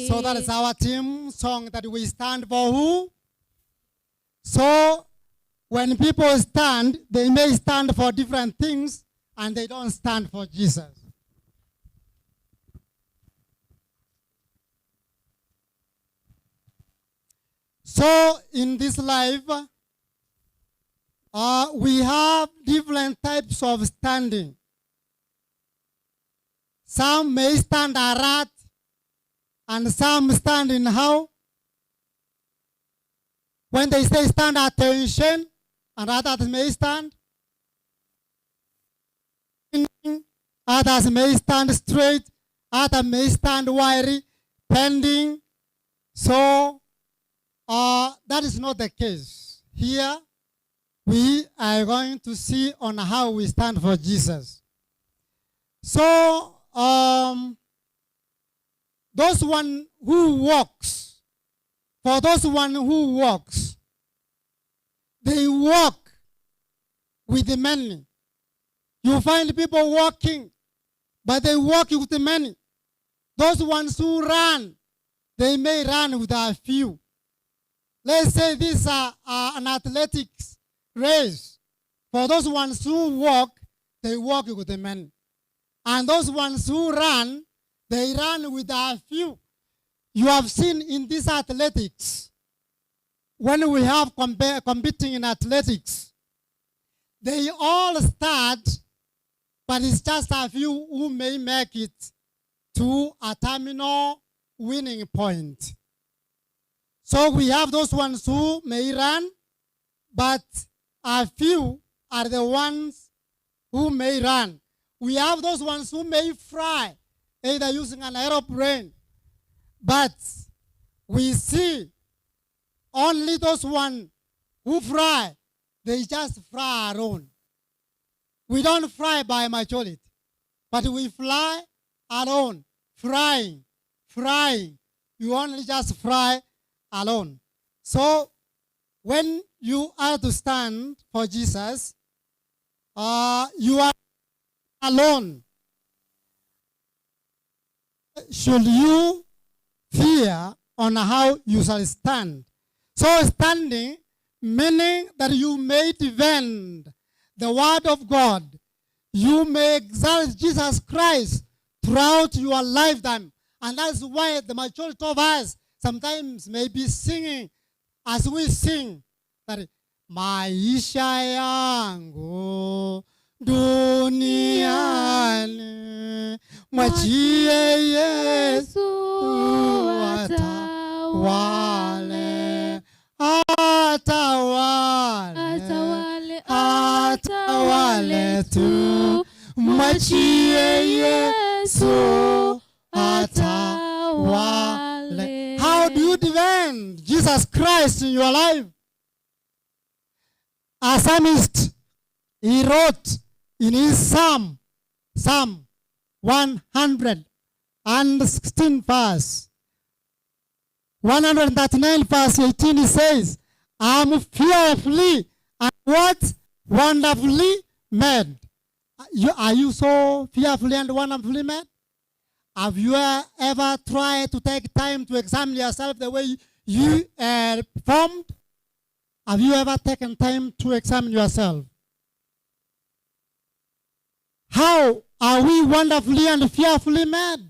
So that is our team song that we stand for who? So when people stand, they may stand for different things and they don't stand for Jesus. So in this life, uh, we have different types of standing. Some may stand arat, and some stand in how? When they say stand attention, and others may stand. Others may stand straight, others may stand wiry, bending. So uh, that is not the case. Here, we are going to see on how we stand for Jesus. So, um, those one who walks, for those one who walks, they walk with the many. You find people walking, but they walk with the many. Those ones who run, they may run with a few. Let's say this is uh, an athletics race. For those ones who walk, they walk with the many. And those ones who run, they run with a few. You have seen in this athletics, when we have compa- competing in athletics, they all start, but it's just a few who may make it to a terminal winning point. So we have those ones who may run, but a few are the ones who may run. We have those ones who may fly, either using an aeroplane, but we see only those ones who fly, they just fly alone. We don't fly by majority, but we fly alone, flying, flying. You only just fly alone. So when you are to stand for Jesus, uh, you are alone. Should you fear on how you shall stand? So standing, meaning that you may defend the word of God. You may exalt Jesus Christ throughout your lifetime. And that's why the majority of us sometimes may be singing as we sing that maisha yangu duniani mwachie Yesu atawale, atawale, atawale tu, mwachie Yesu atawale. How do you defend Jesus Christ in your life? A psalmist, he wrote in his psalm, Psalm 116 verse 139 verse 18, he says, I'm fearfully and what? Wonderfully made. You, are you so fearfully and wonderfully made? Have you ever tried to take time to examine yourself the way you are formed? Have you ever taken time to examine yourself? How are we wonderfully and fearfully made?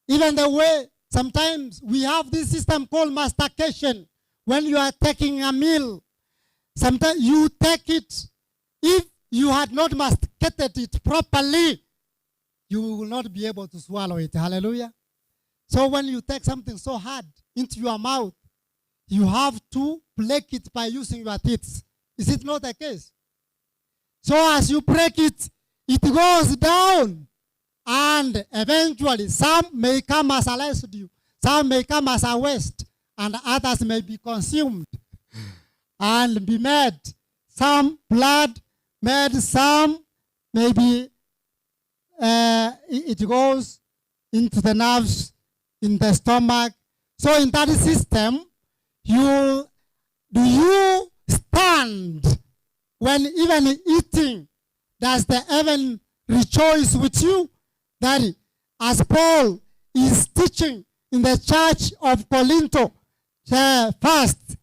Even the way sometimes we have this system called mastication. When you are taking a meal, sometimes you take it. If you had not masticated it properly, you will not be able to swallow it. Hallelujah. So when you take something so hard into your mouth, you have to break it by using your teeth. Is it not the case? So as you break it, it goes down. And eventually, some may come as a residue, some may come as a waste, and others may be consumed and be made. Some blood made, some maybe uh, it goes into the nerves, in the stomach. So in that system, you do you stand when even eating? Does the heaven rejoice with you? That as Paul is teaching in the church of Corinth, first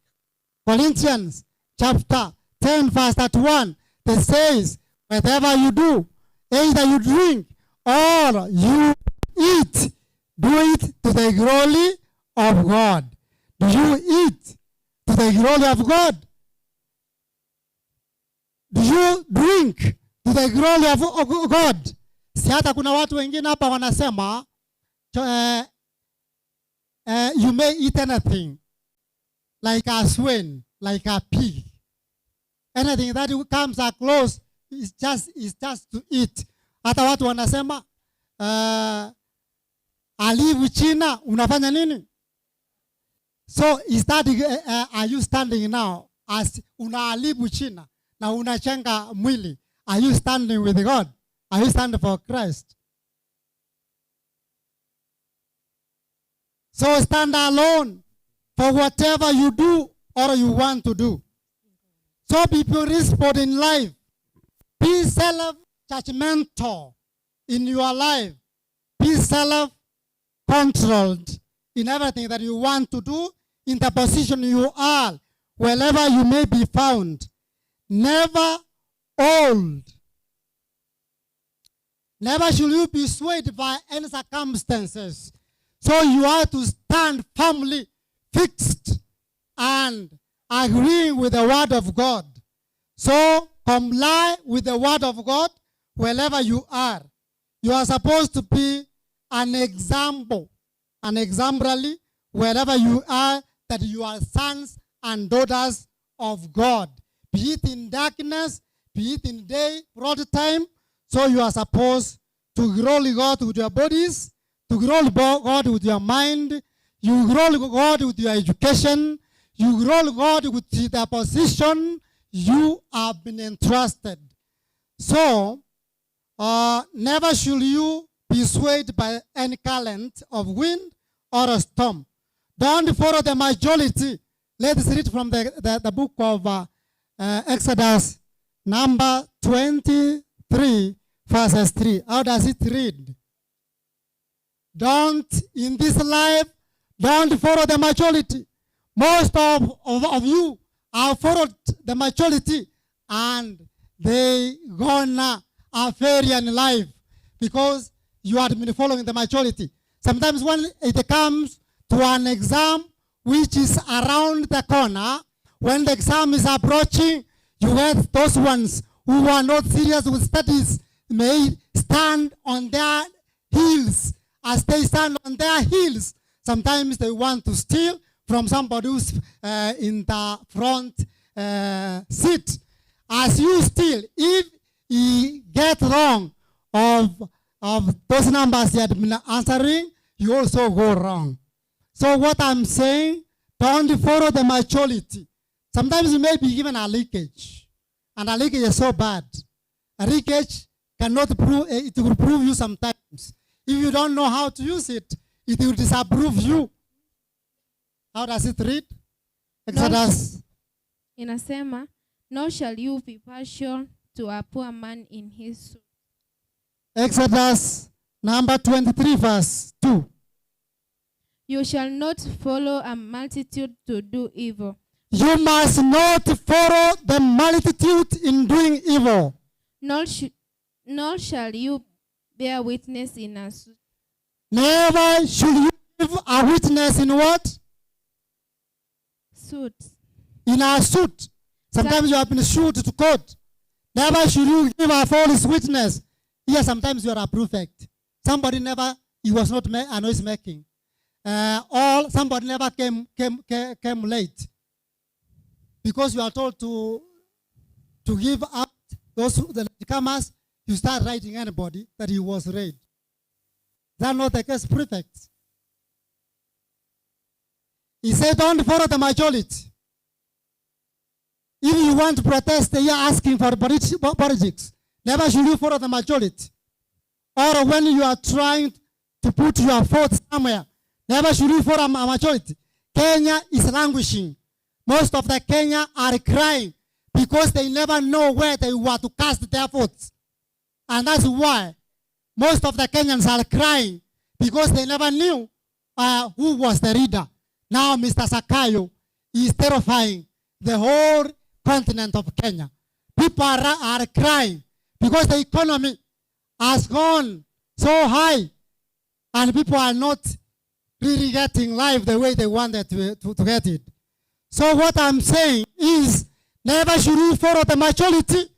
Corinthians chapter 10 verse 31, that says, Whatever you do, either you drink or you eat, do it to the glory of God. Do you eat to the glory of God? Do you drink to the glory of God? Si hata kuna watu wengine hapa wanasema you may eat anything like a swine, like a pig. Anything that comes close is just to eat. Hata watu wanasema alivu China unafanya nini? So is that are you standing now as unaalibu China na unachenga mwili? Are you standing with God? Are you standing for Christ? So stand alone for whatever you do or you want to do. So be principled in life. Be self-judgmental in your life. Be self-controlled in everything that you want to do, in the position you are, wherever you may be found. Never old. Never should you be swayed by any circumstances. So you are to stand firmly fixed and agreeing with the word of God. So comply with the word of God wherever you are. You are supposed to be an example, an exemplary wherever you are, that you are sons and daughters of God. Be it in darkness, be it in day, broad time. So you are supposed to glory God with your bodies, to glory God with your mind, you glory God with your education, you glory God with the position you have been entrusted. So never should you be swayed by any current of wind or a storm. Don't follow the majority. Let's read from the book of Exodus, number 23, verses 3. How does it read? Don't, in this life, don't follow the majority. Most of you have followed the majority and they gonna a failure in life because you have been following the majority. Sometimes when it comes to an exam which is around the corner, when the exam is approaching, you have those ones who are not serious with studies may stand on their heels. As they stand on their heels, sometimes they want to steal from somebody who's in the front seat. As you steal, if he get wrong of those numbers he had been answering, you also go wrong. So what I'm saying, don't follow the majority. Sometimes you may be given a leakage, and a leakage is so bad. A leakage cannot prove, it will prove you sometimes. If you don't know how to use it, it will disapprove you. How does it read? Exodus. Inasema, nor shall you be partial to a poor man in his suit. Exodus number 23, verse 2. You shall not follow a multitude to do evil. You must not follow the multitude in doing evil. Nor shall you bear witness in a suit. Never should you give a witness in what? Suit. In a suit. Sometimes you have been sued to court. Never should you give a false witness. Here, sometimes you are a prefect. Somebody never, he was not a noise making. All somebody never came late. Because you are told to give up those who, the latecomers, you start writing anybody that he was late. Is that not the case, prefect? He said, don't follow the majority. If you want to protest, you are asking for politics. Never should you follow the majority. Or when you are trying to put your foot somewhere, never should you follow a majority. Kenya is languishing. Most of the Kenya are crying because they never know where they were to cast their votes. And that's why most of the Kenyans are crying because they never knew who was the leader. Now Mr. Zakayo is terrifying the whole continent of Kenya. People are crying. Because the economy has gone so high and people are not really getting life the way they wanted to, to, to get it. So what I'm saying is never should we follow the majority,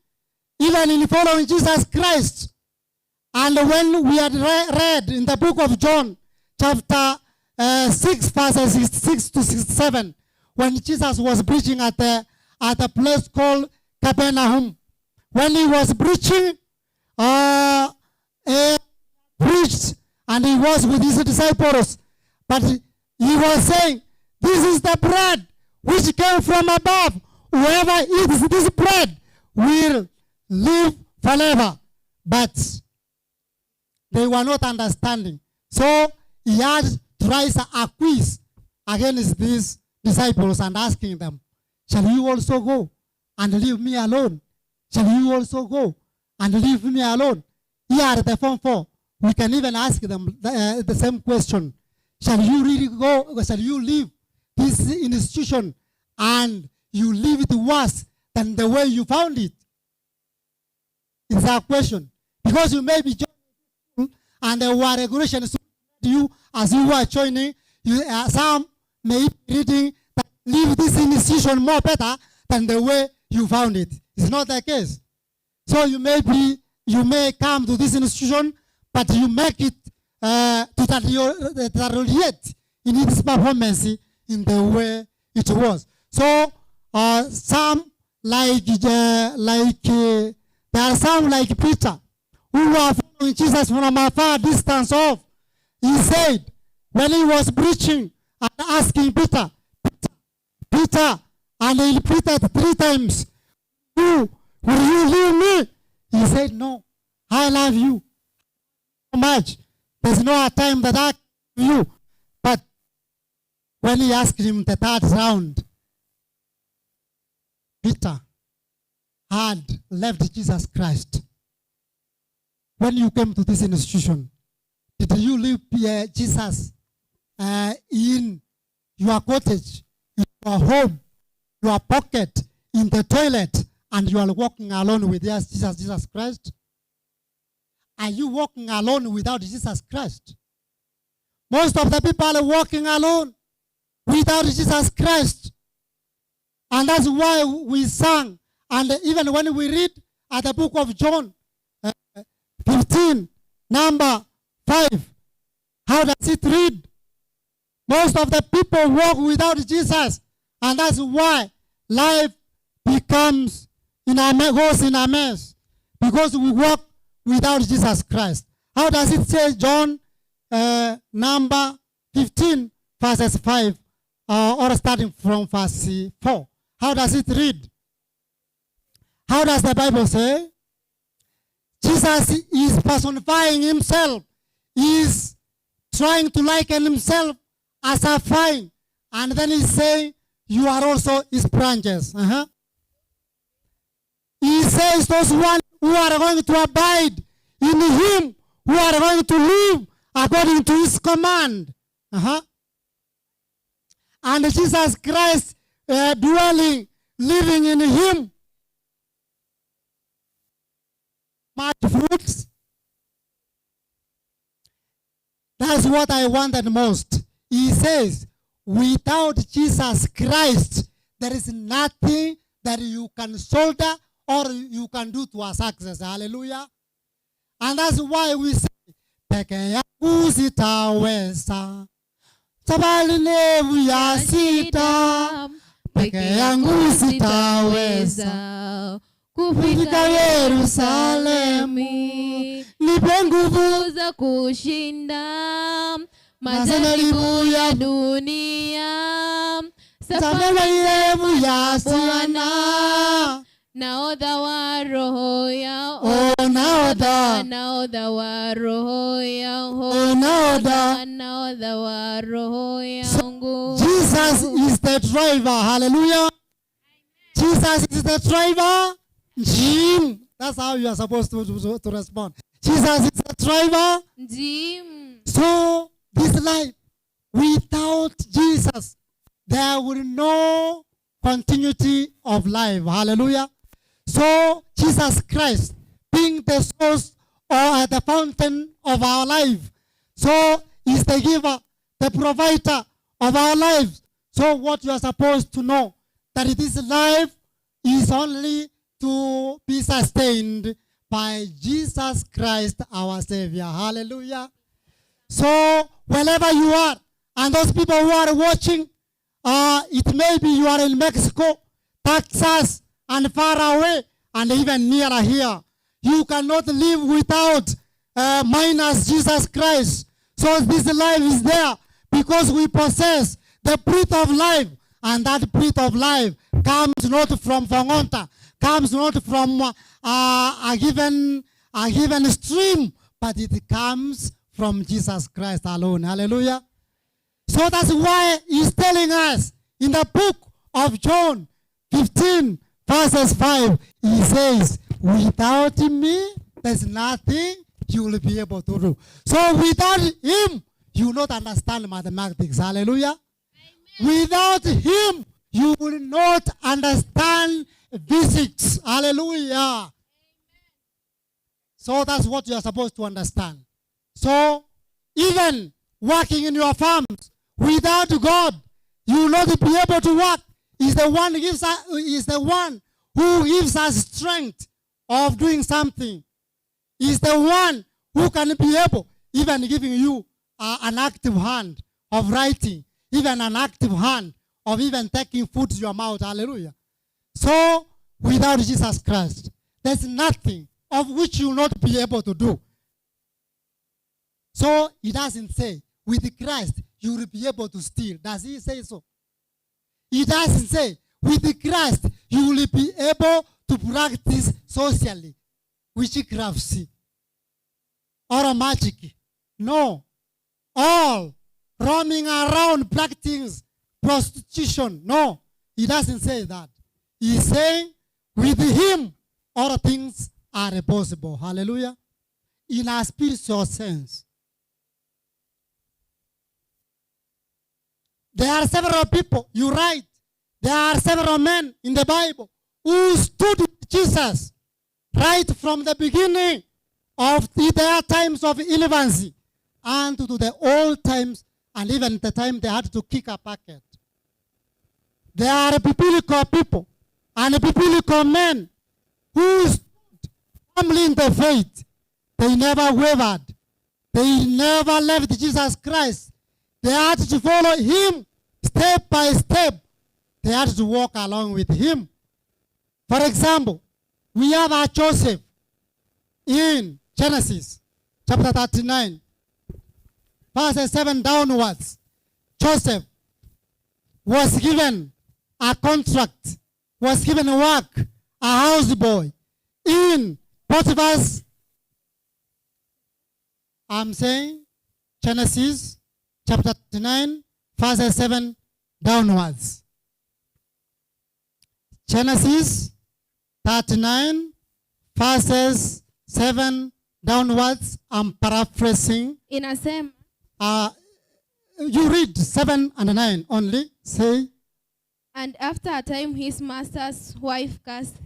even in following Jesus Christ. And when we had re- read in the book of John, chapter uh, 6, verses 66 to 67, when Jesus was preaching at a, at a place called Capernaum, when he was preaching, uh, he preached and he was with his disciples. But he was saying, This is the bread which came from above. Whoever eats this bread will live forever. But they were not understanding. So he had to raise a quiz against these disciples and asking them, Shall you also go and leave me alone? Shall you also go and leave me alone? Here are the form four. We can even ask them the, uh, the same question. Shall you really go? Shall you leave this institution and you leave it worse than the way you found it? It's a question. Because you may be joining and there were regulations to you as you were joining. You, uh, some may be reading that leave this institution more better than the way you found it. It's not the case. So you may be, you may come to this institution, but you make it uh, to deteriorate in its performance in the way it was. So uh, some like uh, like uh, there are some like Peter who were following Jesus from a far distance off. He said when he was preaching and asking Peter, Peter, Peter, and he repeated three times, "You will you leave me?" He said, "No, I love you so much. There's no a time that I leave you." But when he asked him the third round, Peter had left Jesus Christ. When you came to this institution, did you leave uh, Jesus uh, in your cottage, in your home, your pocket, in the toilet, and you are walking alone with Jesus, Jesus Christ? Are you walking alone without Jesus Christ? Most of the people are walking alone without Jesus Christ. And that's why we sang. And even when we read at the book of John uh, 15, number 5, how does it read? Most of the people walk without Jesus. And that's why life becomes in a me- goes in a mess. Because we walk without Jesus Christ. How does it say John uh, number 15, verses 5, uh, or starting from verse 4? How does it read? How does the Bible say? Jesus is personifying himself. He is trying to liken himself as a vine. And then he's saying, You are also his branches. Uh-huh. He says, Those one who are going to abide in him, who are going to live according to his command. Uh-huh. And Jesus Christ uh, dwelling, living in him. Much fruits. That's what I wanted most. He says, without Jesus Christ, there is nothing that you can shoulder or you can do to a success. Hallelujah. And that's why we say, peke yangu sitaweza. Safari ndefu ya sita, peke yangu sitaweza kufika Yerusalemu. Nipe nguvu za kushinda majaribu ya dunia. Safari ndefu ya Bwana. Nahodha wa roho yao, Oh, nahodha. nahodha wa roho yao, Oh, nahodha. nahodha wa roho yangu. Jesus is the driver. Hallelujah. Jesus is the driver. Jim. That's how you are supposed to, to, to respond. Jesus is the driver. Jim. So this life, without Jesus, there will no continuity of life. Hallelujah. So Jesus Christ, being the source or the fountain of our life. So he's the giver, the provider of our lives. So what you are supposed to know, that this life is only to be sustained by Jesus Christ our Savior. Hallelujah. So wherever you are, and those people who are watching, uh, it may be you are in Mexico, Texas, and far away, and even nearer here. You cannot live without uh, minus Jesus Christ. So this life is there because we possess the breath of life, and that breath of life comes not from Fongonta, comes not from uh, a given a given stream, but it comes from Jesus Christ alone. Hallelujah. So that's why he's telling us in the book of John 15, verses 5, he says, Without me, there's nothing you will be able to do. So without him, you will not understand mathematics. Hallelujah. Without him, you will not understand physics. Hallelujah. So that's what you are supposed to understand. So even working in your farms without God, you will not be able to work. Is the one who gives us, is the one who gives us strength of doing something. Is the one who can be able, even giving you uh, an active hand of writing, even an active hand of even taking food to your mouth. Hallelujah. So without Jesus Christ, there's nothing of which you will not be able to do. So he doesn't say, with Christ, you will be able to steal. Does he say so? He doesn't say, with Christ, you will be able to practice socially witchcraft or magic. No. All roaming around practicing prostitution. No. He doesn't say that. He's saying, with him, all things are possible. Hallelujah. In a spiritual sense. There are several people, you right. There are several men in the Bible who stood with Jesus right from the beginning of the, their times of infancy and to the old times and even the time they had to kick a bucket. There are biblical people and biblical men who stood firmly in the faith. They never wavered. They never left Jesus Christ. They had to follow him step by step. They had to walk along with him. For example, we have our Joseph in Genesis chapter 39, verses 7 downwards. Joseph was given a contract, was given work, a houseboy in Potiphar's. I'm saying Genesis chapter 39, verses 7 downwards. Genesis 39, verses 7 downwards. I'm paraphrasing. Inasema Uh, you read 7 and 9 only. Say, And after a time his master's wife cast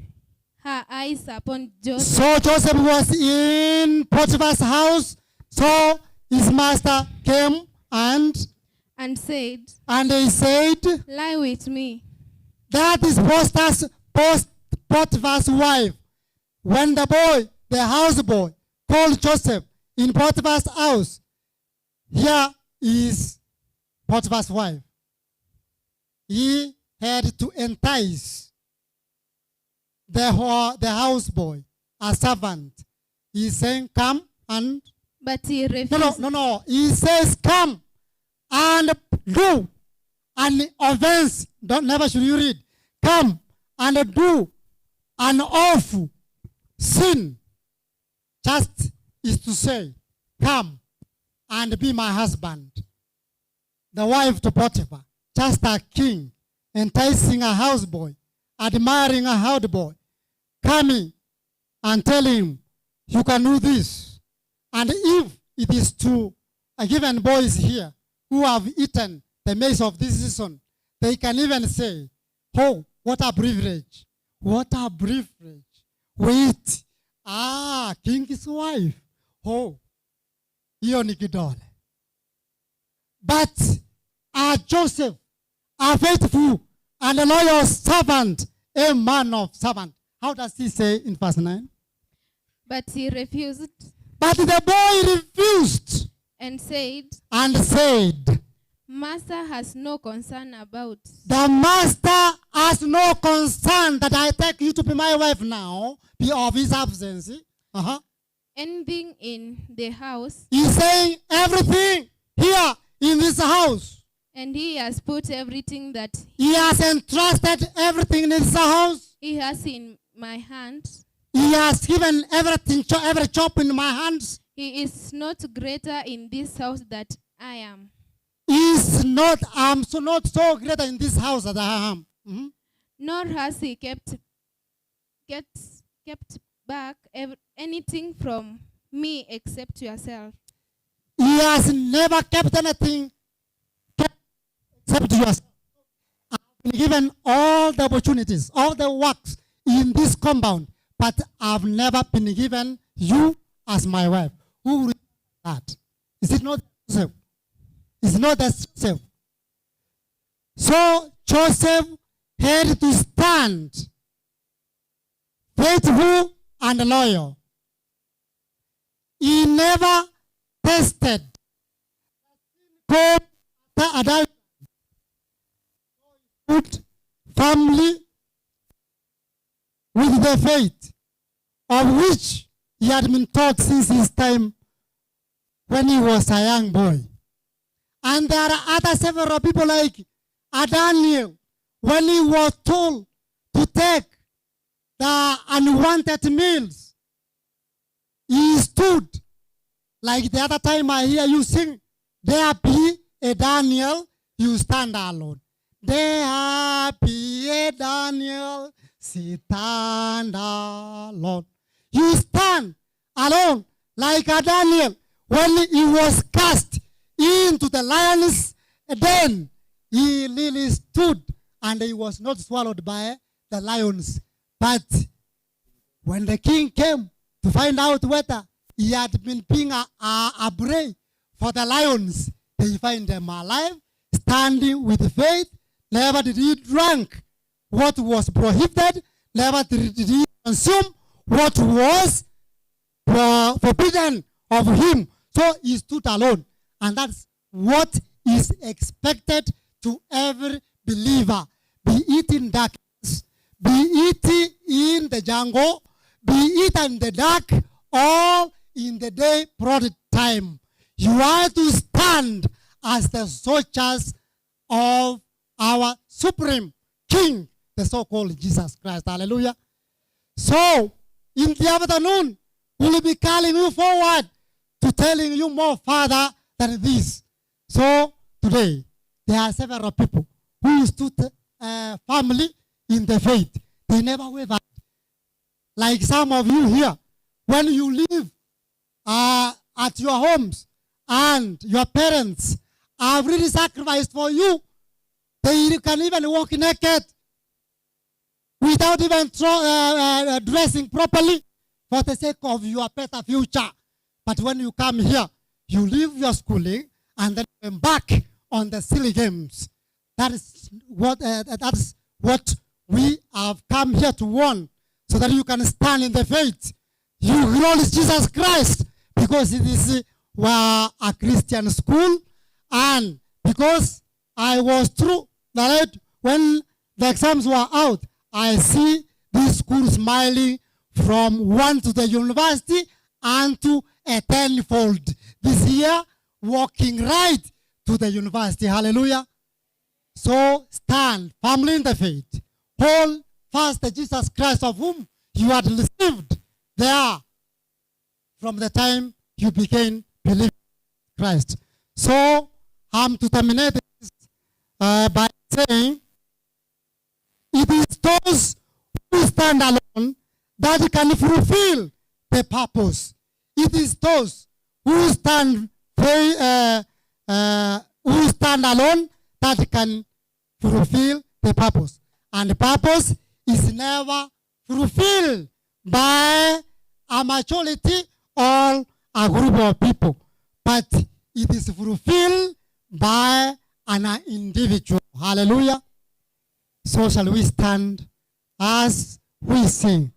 her eyes upon Joseph. So Joseph was in Potiphar's house. So his master came and and said, and he said, Lie with me. That is Potiphar's, Post, Potiphar's wife. When the boy, the houseboy, called Joseph in Potiphar's house, here is Potiphar's wife. He had to entice the, the houseboy, a servant. He's saying, Come and. But he refused. No, no, no, no. He says, Come and do an offense. Don't never should you read. Come and do an awful sin. Just is to say, Come and be my husband. The wife to Potiphar, just a king, enticing a houseboy, admiring a houseboy, coming and telling him, You can do this. And if it is to a given boys here who have eaten the maize of this season, they can even say, Oh, what a privilege. What a privilege. Wait. Ah, king's wife. Oh, hiyo ni kidole. But a Joseph, a faithful and a loyal servant, a man of servant. How does he say in verse 9? But he refused But the boy refused and said, and said, Master has no concern about The master has no concern that I take you to be my wife now, be of his absence. Uh-huh. anything in the house, He's saying everything here in this house. and he has put everything that He has entrusted everything in this house. he has in my hand. He has given everything, every chop in my hands. He is not greater in this house that I am. He is not, I'm so not so great in this house that I am. Mhm. Nor has he kept kept kept back ev- anything from me except yourself. He has never kept anything kept except yourself. I've been given all the opportunities, all the works in this compound, but I've never been given you as my wife. Who will that? Is it not Joseph? It's not that Joseph. So Joseph had to stand faithful and loyal. He never tested God, adult, put family with the faith of which he had been taught since his time when he was a young boy. And there are other several people like Daniel, when he was told to take the unwanted meals, he stood like the other time I hear you sing, there be a Daniel, you stand alone. There be a Daniel, stand alone. You stand alone like a Daniel when he was cast into the lion's den. He really stood and he was not swallowed by the lions. But when the king came to find out whether he had been being a, a, a prey for the lions, they find him alive, standing with faith. Never did he drink what was prohibited. Never did he consume what was forbidden of him. So he stood alone. And that's what is expected to every believer. Be it in darkness, be it in the jungle, be it in the dark, or in the day broad time. You are to stand as the soldiers of our supreme King, the so-called Jesus Christ. Hallelujah. So, in the afternoon, we'll be calling you forward to telling you more further than this. So, today, there are several people who stood firmly in the faith. They never wavered. Like some of you here, when you live at your homes and your parents have really sacrificed for you, they can even walk naked without even dressing properly for the sake of your better future. But when you come here, you leave your schooling and then embark on the silly games. That is what, that is what we have come here to warn, so that you can stand in the faith. You acknowledge Jesus Christ because it is a Christian school, and because I was through the right when the exams were out, I see this school smiling from one to the university and to a tenfold. This year, walking right to the university. Hallelujah. So stand firmly in the faith. Hold fast the Jesus Christ of whom you had received there from the time you began believing Christ. So I'm to terminate this by saying it is those who stand alone that can fulfill the purpose. It is those who stand who stand alone that can fulfill the purpose. And the purpose is never fulfilled by a majority or a group of people, but it is fulfilled by an individual. Hallelujah. So shall we stand as we sing.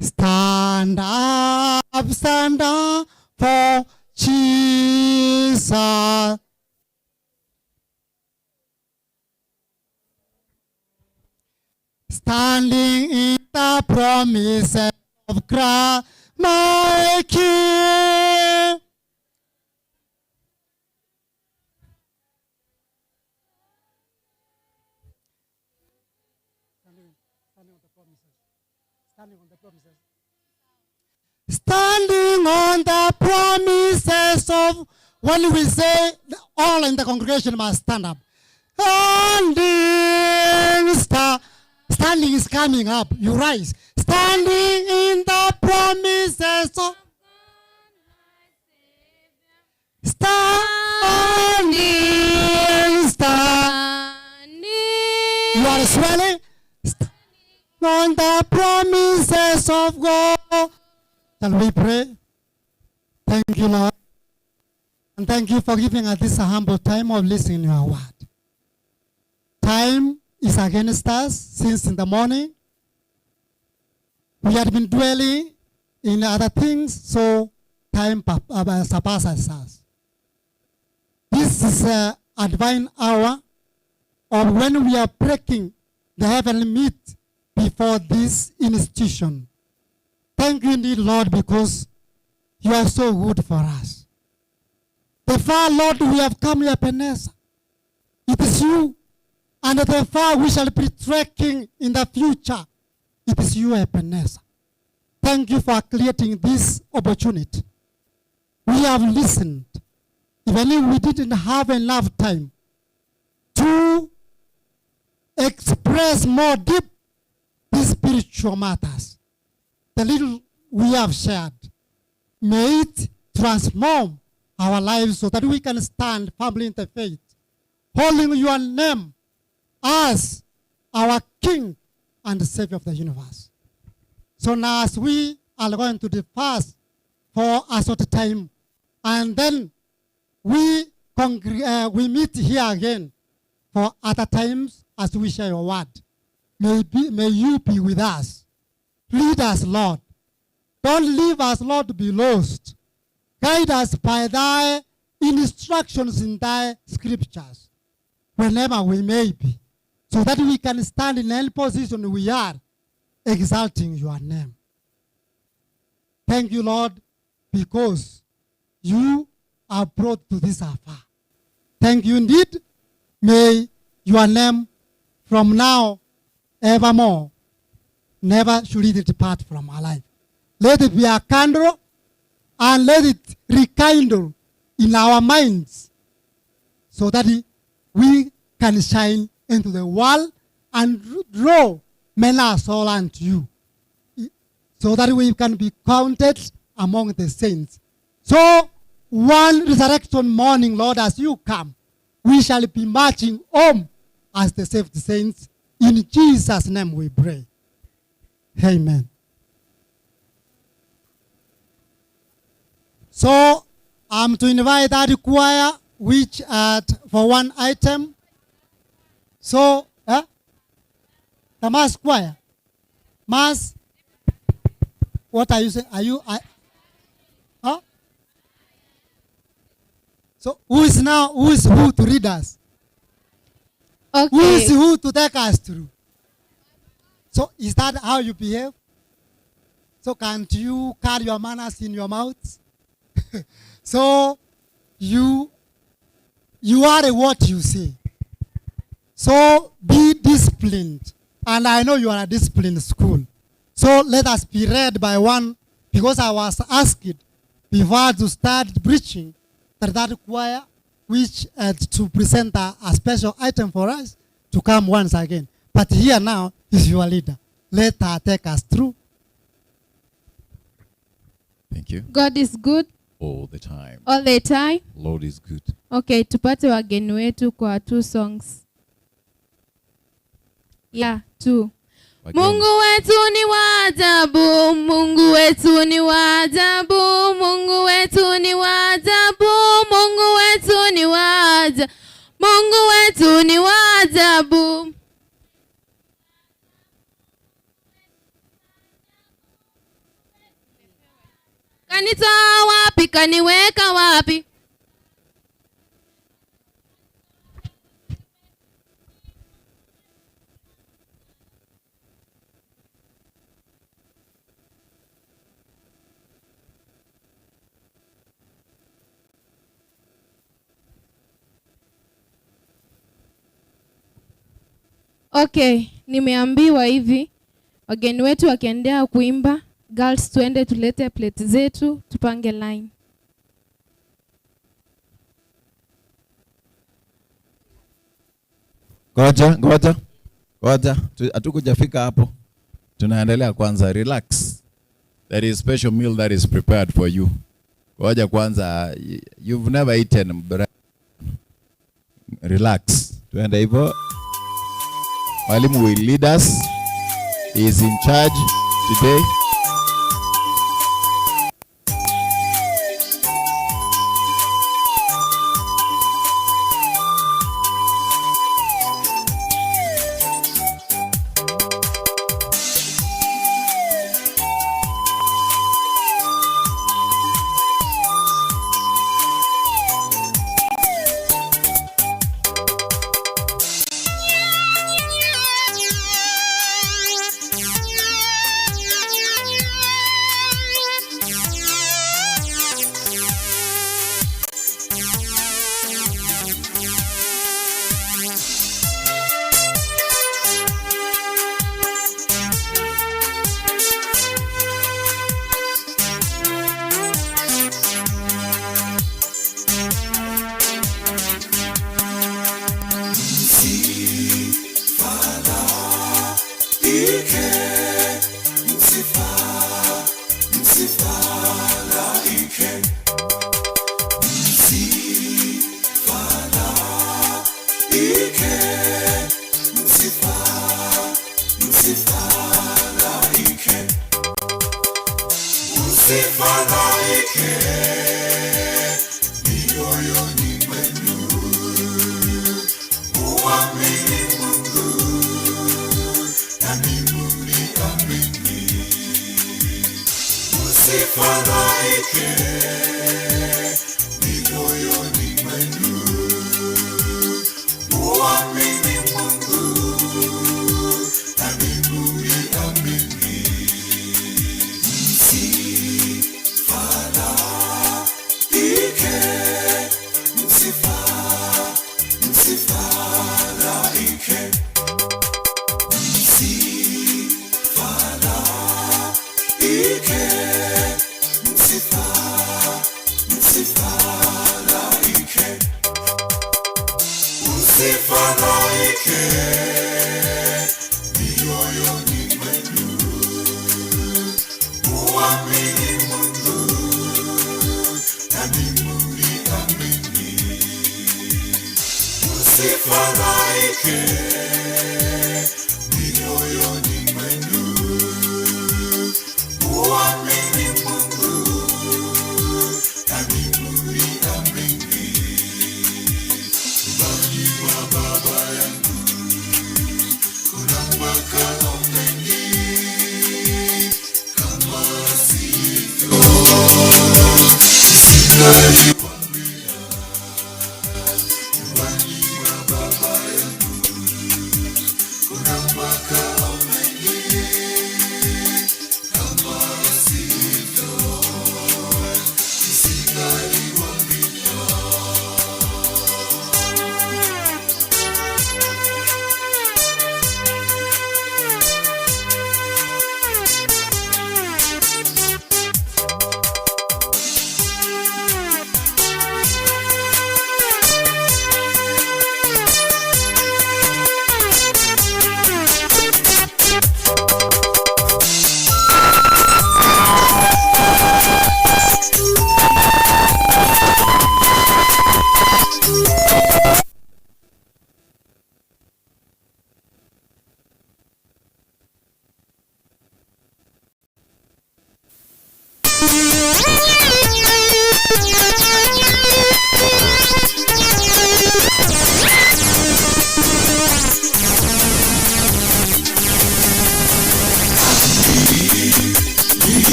Stand up, stand up for Jesus. Standing in the promises of Christ, my King. Standing on the promises of when we say all in the congregation must stand up. Standing, standing is coming up. You rise. Standing in the promises of Standing, standing. You are swelling. On the promises of God. Shall we pray? Thank you, Lord. And thank you for giving us this humble time of listening to your word. Time is against us since in the morning. We had been dwelling in other things, so time surpasses us. This is a divine hour of when we are breaking the heavenly meat before this institution. Thank you indeed, Lord, because you are so good for us. The far, Lord, we have come here, Ebenezer. It is you. And the far we shall be trekking in the future. It is you, Ebenezer. Thank you for creating this opportunity. We have listened. Even if we didn't have enough time to express more deep these spiritual matters, the little we have shared, may it transform our lives so that we can stand firmly in the faith, holding your name as our King and Savior of the universe. So now as we are going to the fast for a short time, and then we meet here again for other times as we share your word. May you be with us. Lead us, Lord. Don't leave us, Lord, to be lost. Guide us by thy instructions in thy scriptures, whenever we may be, so that we can stand in any position we are, exalting your name. Thank you, Lord, because you are brought to this afar. Thank you indeed. May your name from now evermore never should it depart from our life. Let it be a candle and let it rekindle in our minds so that we can shine into the world and draw many souls unto you, so that we can be counted among the saints. So one resurrection morning, Lord, as you come, we shall be marching home as the saved saints. In Jesus' name we pray. Amen. So I'm to invite that choir, which at for one item. So, The mass choir. Mass. What are you saying? Are you? I, huh? So who is now? Who is who to read us? Okay. Who is who to take us through? So is that how you behave? So can't you carry your manners in your mouth? So you are what you say. So be disciplined. And I know you are a disciplined school. So let us be read by one, because I was asked before to start preaching that that choir, which to present a special item for us to come once again. But here now is your leader. Let her take us through. Thank you. God is good. All the time. All the time. Lord is good. Okay, tupate wageni wetu kwa two songs. Yeah, two. Mungu wetu ni wa ajabu, Mungu wetu ni wa ajabu, Mungu wetu ni wa ajabu, Mungu wetu ni wa ajabu, Mungu wetu ni wa ajabu. Kanitoa wapi, kaniweka wapi? Okay, nimeambiwa hivi, wageni wetu wakiendelea kuimba, girls tuende tulete plate zetu tupange line. Ngoja, ngoja. Ngoja, hatukujafika hapo. Tunaendelea kwanza, relax. There is special meal that is prepared for you. Ngoja kwanza, you've never eaten bread. Relax. Tuende hivyo. Mwalimu will lead us. He is in charge today.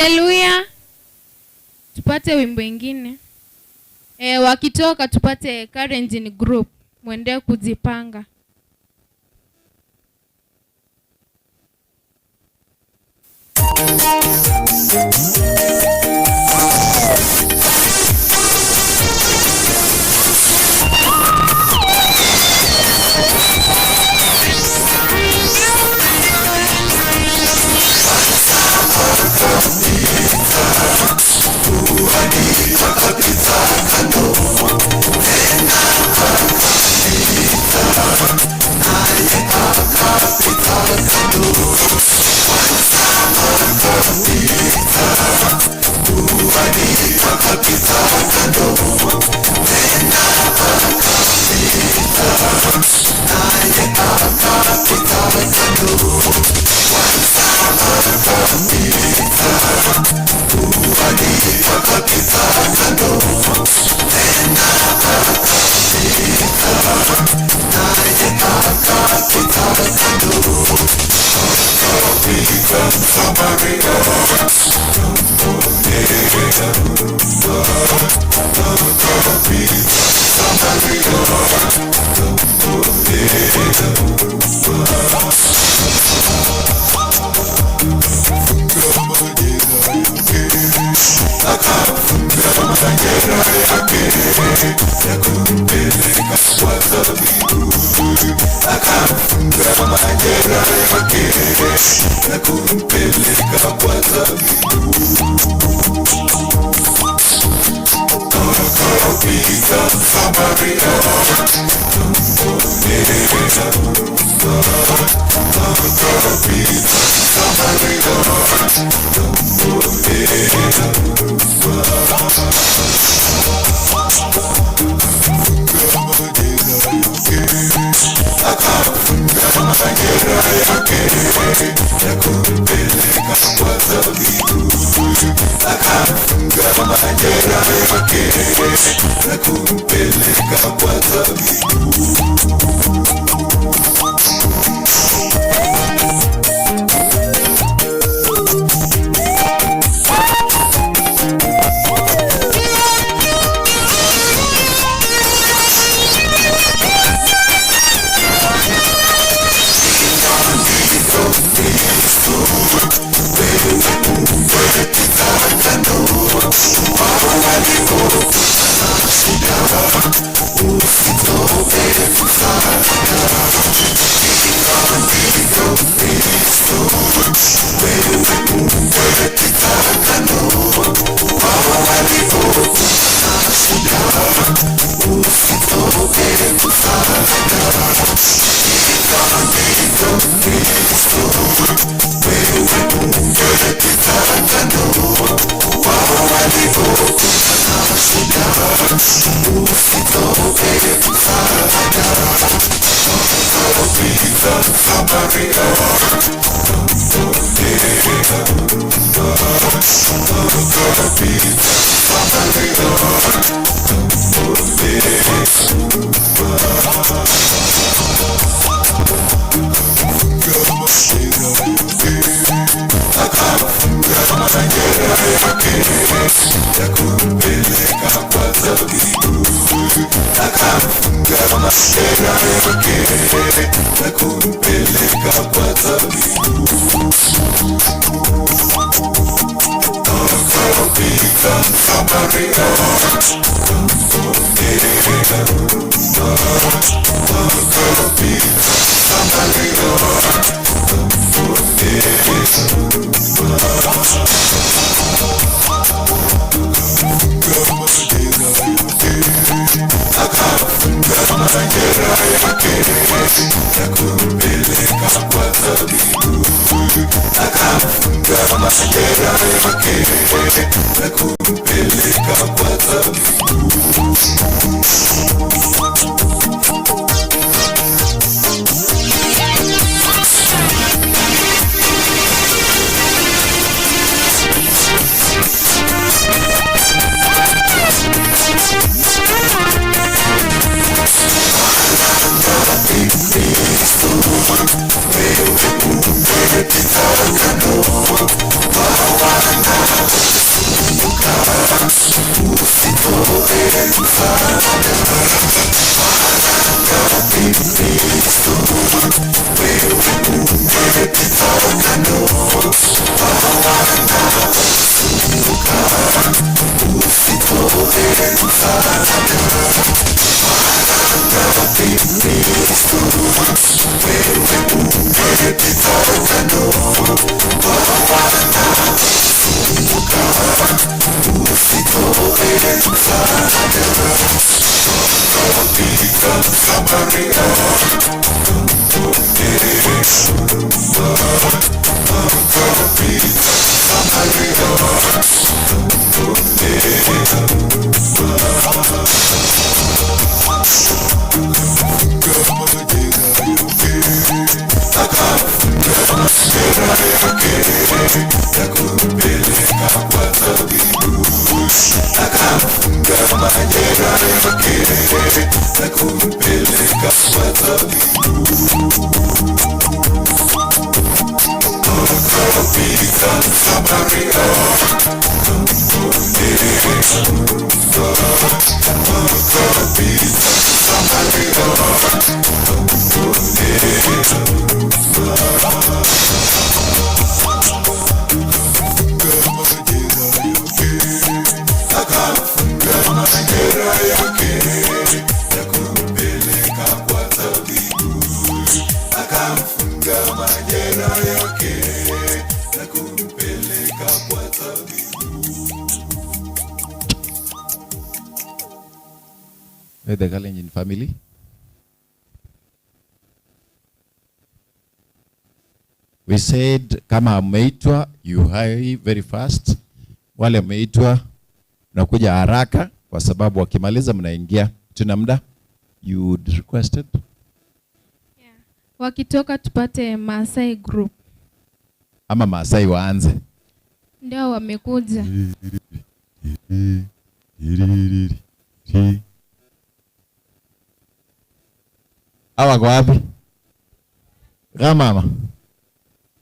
Haleluya. Tupate wimbo ingine. E, wakitoka tupate current in group. Mwende kujipanga. Wewe Akamfunga majeraha yake na kumpeleka kwa tabibu. Akaupiga Samaria, Akaupiga Samaria, Akamfunga majeraha yake na kumpeleka kwa tabibu. Akamfunga majeraha yake na kumpeleka kwa tabibu. With the Kalenjin family. We said kama ameitwa you hurry very fast. Wale ameitwa mnakuja haraka kwa sababu wakimaliza mnaingia. Tuna muda. You would requested. Wakitoka tupate Maasai group. Ama Maasai waanze. Ndio wamekuja. Hawa wako wapi? Kama mama.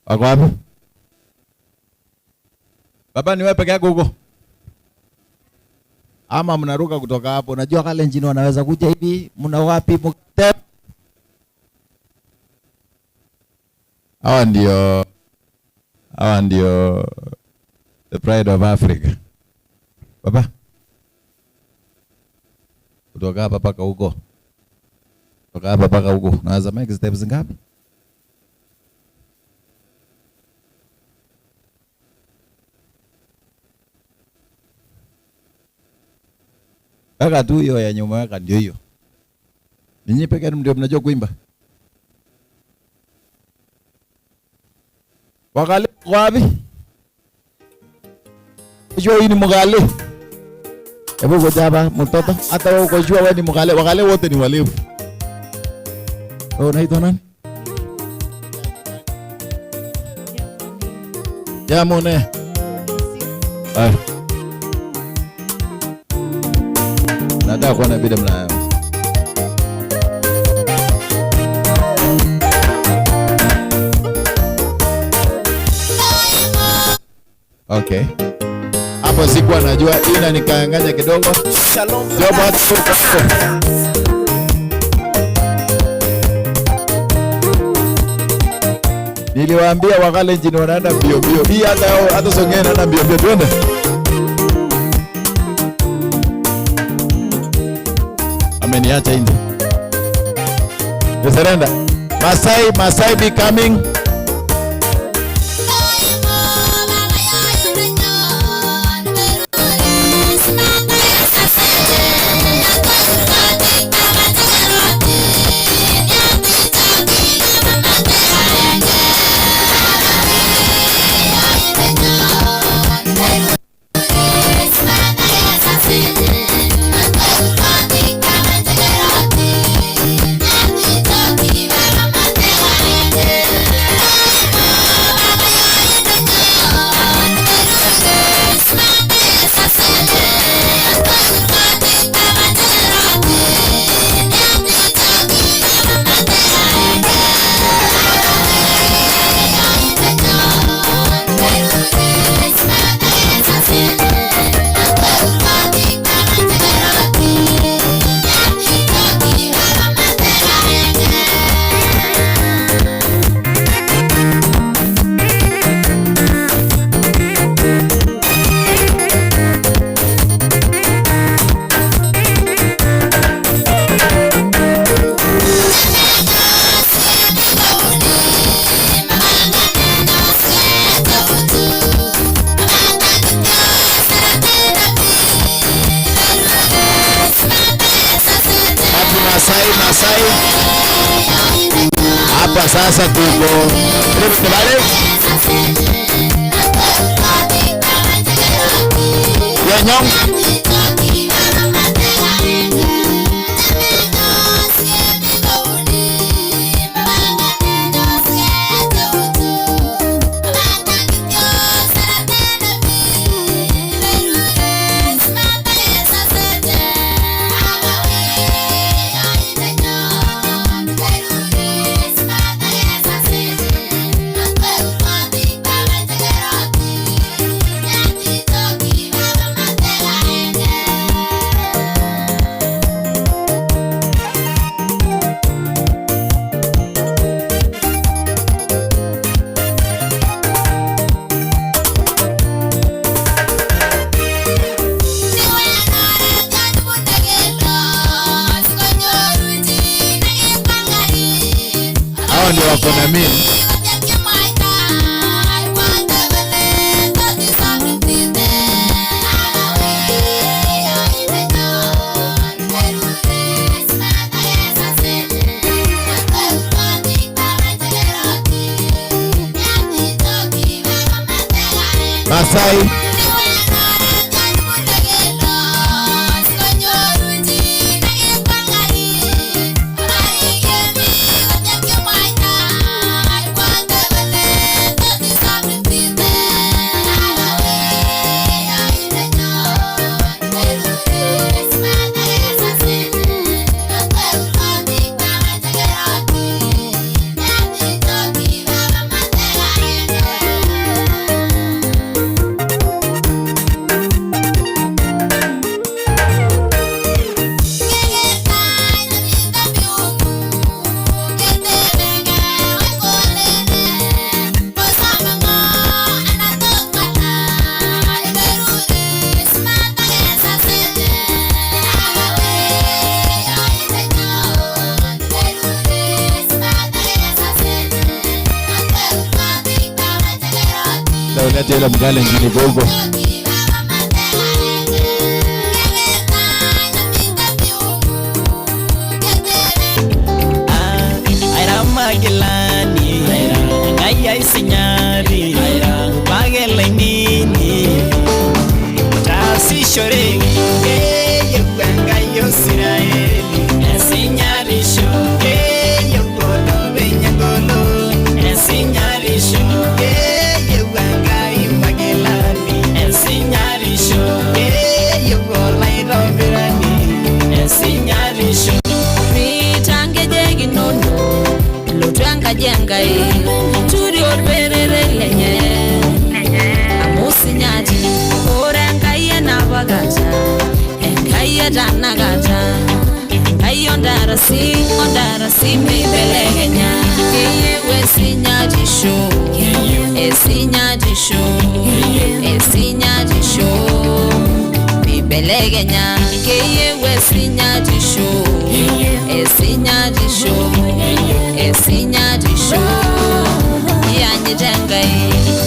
Wako wapi? Baba ni wewe peke yako huko? Ama mnaruka kutoka hapo. Unajua Kalenjin wanaweza kuja hivi, mna wapi mkte? Hawa ndio hawa ndio the pride of Africa. Baba. Kutoka hapa paka huko. Kutoka hapa paka huko. Naweza make steps ngapi? Weka tu hiyo ya nyuma, weka ndio hiyo. Ninyi peke yenu ndio mnajua kuimba. Wakale wapi? Unajua hii ni mgale. Hebu ngoja hapa mtoto, hata wewe ukojua wewe ni mgale, wakale wote ni walevu. Wewe unaitwa nani? Jamone. Ay. Nataka kuona vile mna Okay. Hapo sikuwa najua ina nikaanganya kidogo. Shalom. Job watu. Niliwaambia Wakalenjin wanaenda mbio mbio. Hii hata hata Songea inaenda mbio mbio. Twende. Ameniacha nje. Surrender. Masai, Masai be coming. Happy Masai, Masai. Hapa sasa tuko Rift Valley. Yenyong. Ako na mimi. Masai. Ulete ile mgale ngine gogo. Airamagilani, Enkai aisinyari, Pagelainini, taasishoreki, keyieu Enkai osiraeli, esinyarisho, keyieu olopeny engolon, esinyarisho, keyieu Enkai magilani, esinyarisho, keyieu olaitobirani, esinyarisho. Mitangejek inono lotu enkaji Enkai turi orperere lenye amu sinyati ore Enkai enapa kata Enkai etanakata Enkai ondarasi ondarasi meibelekenya keyieu esinyatisho esinyatisho esinyatisho meibelekenya keyieu esinyatisho esinyatisho esinyatisho iyanyita Enkai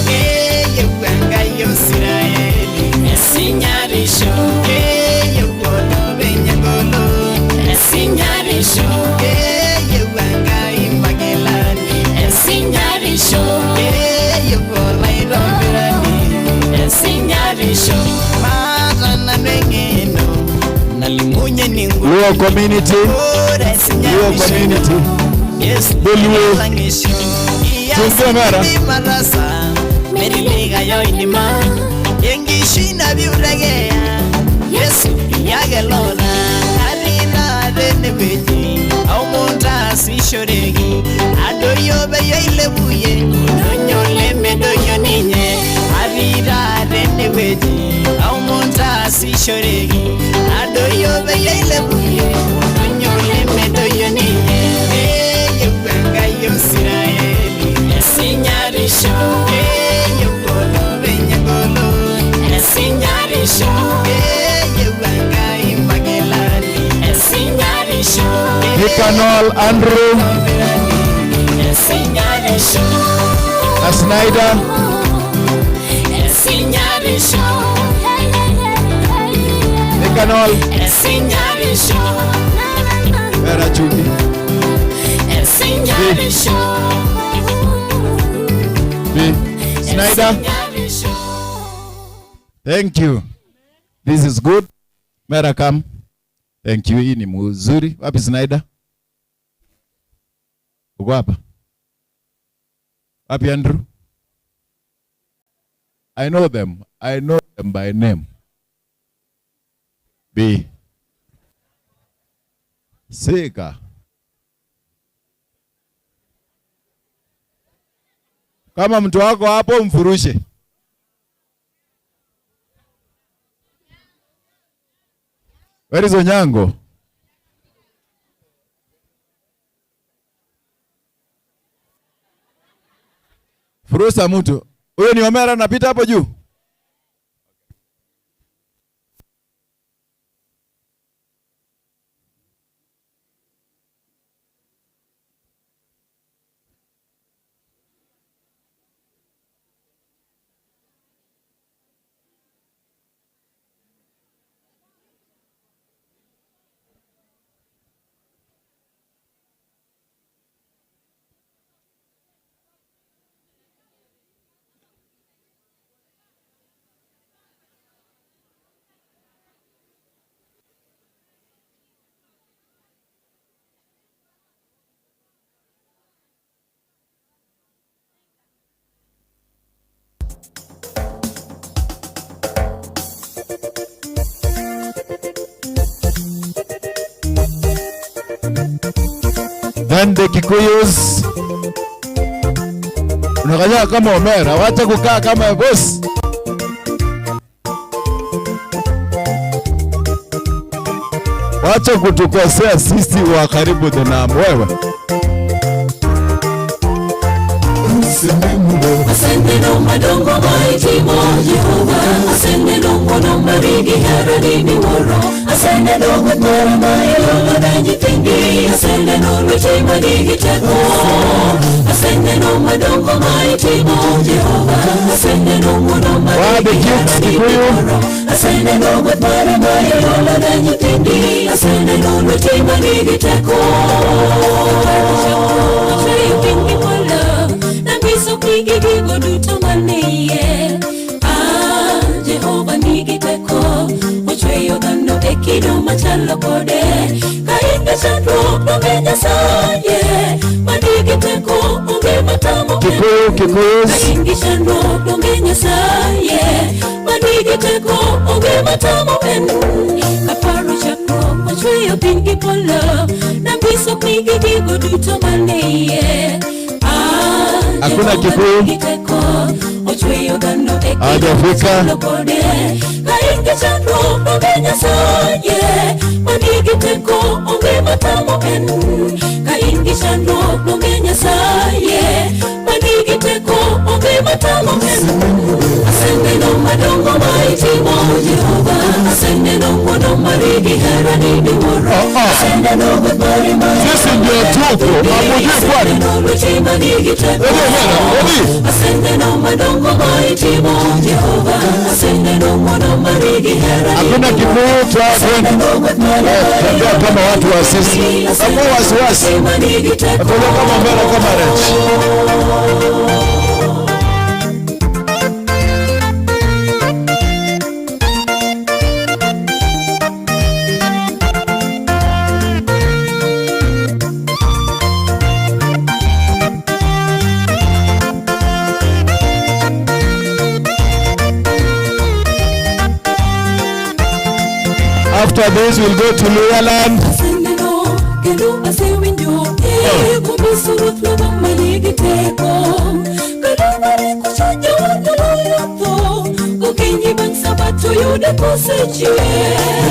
Keyieu Enkai osiraeli, esinyarisho, keyieu olopeny engolon, esinyarisho, keyieu Enkai magilani, esinyarisho, keyieu olaitobirani, esinyarisho. Maata nanu eng'eno nalimunye ningo Luo community. Ore Luo community. Yesu Dholuo. elangisho Chunga mara. marasa merilikayoinima enkishui nabiurekeya Yesu iyakelola atii tenewueji aomon taasishoreki adoyio peyie ilepuyie oldonyo lemedoyio ninye atii taa tenewueji aomon taasishoreki adoyio peyie ilepuyie oldonyo lemedoyio ninye keyieu Enkai osiraeli esinyarisho keyieu olopeny engolon esinyarisho keyieu Enkai magilani esinyarisho Nicanor Andrew esinyarisho na Snyder. esinyarisho Nicanor. esinyarisho Mera chumbi. esinyarisho B. Snyder. Thank you. This is good. Mera come. Thank you. Hii ni mzuri. Wapi Snyder? Uko hapa? Wapi Andrew? I know them. I know them by name. B. Sika. Kama mtu wako hapo mfurushe. Where is Onyango? Furusa mtu. Huyo ni Omera anapita hapo juu. Then the Kikuyus unakanyaga kama Omera, wacha kukaa kama boss. Wacha kutukosea sisi wa karibu na wewe. Aseneno madongo maitimo Jehova Aseneno ng'wono mari gi herani miwuoro Aseneno gweth mara ma iolo ne nyithindi Aseneno lweti manigi teko Aseneno madongo maitimo Jehova Aseneno ng'wono mari gi herani miwuoro Aseneno gweth mara ma iolo ne nyithindi Aseneno lweti manigi teko Ochweyo piny gi polo Nanyiso pigi gigo duto mane iye Ah, Jehova nigi teko Ochweyo dhano e kido machalo kode Ka in gi chandruok donge Nyasaye Manigi teko onge matamo en. Kikuyu, Kikuyus. Ka in gi chandruok donge Nyasaye Manigi teko onge matamo en Kaparo chakruok ochweyo piny gi polo Nanyiso pigi gigo duto mane iye Ah, Hakuna Jehova Kikuyu. nigi teko ochweyo dhano e kido Hajafika. machalo kode ka in gi chandruok donge Nyasaye manigi teko onge matamo en ka in gi chandruok donge Nyasaye manigi teko onge matamo en aseneno madongo ma itimo Jehova aseneno ng'wono mari gi herani miwuoro aseneno gweth mari ma Sisi ndio tuko, hamujui kwani? Aseneno lweti manigi teko aseneno madongo ma itimo Jehova aseneno ng'wono mari gi herani Hakuna Kikuyu tembea kama watu wa sisi. Hakuna wasiwasi. Tembea kama mbele kama rech. After this we'll go to Luyaland. Aseneno kendo asewinjo e kuom Yesu Ruoth Lwaba manigi teko kaluwore kocha jawar noloyo tho gokinyi bang' sabato yude kosechier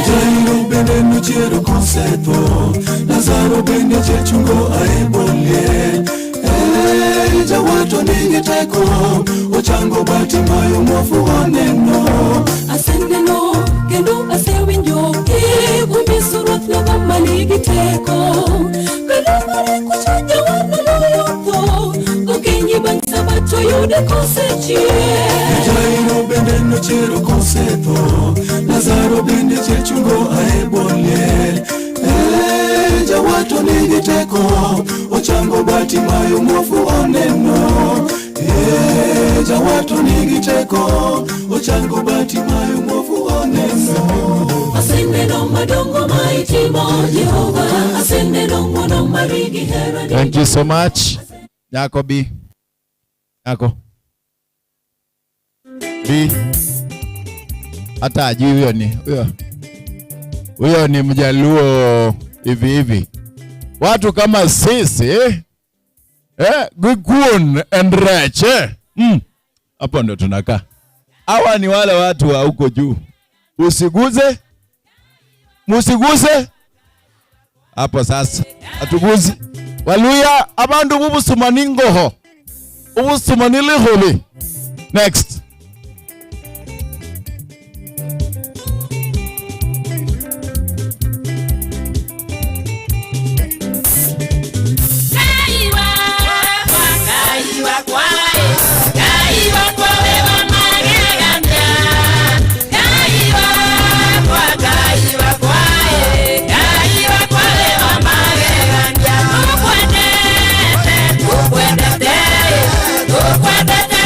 Jairo bende nochiero kosetho Lazaro bende chechungo ae bol liel Ee, Jawato nigi teko ochango Bartimayo muofu oneno Aseneno kendo asewinjo e kuom Yesu Ruoth Lwaba manigi teko kaluwore kocha jawar noloyo tho gokinyi bang' sabato yude kosechier Jairo bende nochiero kosetho Lazaro bende chechungo ae bol liel Ee, Jawato nigi teko ochango Bartimayo muofu oneno Ee, Jawato nigi teko ochango Bartimayo muofu oneno Aseneno madongo ma itimo Jehova aseneno ng'wono mari gi herani Thank you so much. Nyako B. Nyako. B. Hata ajui huyo ni huyo. Huyo ni Mjaluo hivi hivi. Watu kama sisi eh, Gikuon and rech eh. Hapo ndo tunakaa. Hawa ni wale watu wa huko juu. Usiguze, musiguze hapo sasa. Hatuguzi. Waluya abandu bubusumani ngoho. Ubusumani liholi. Next. Ukwendete, ukwendete,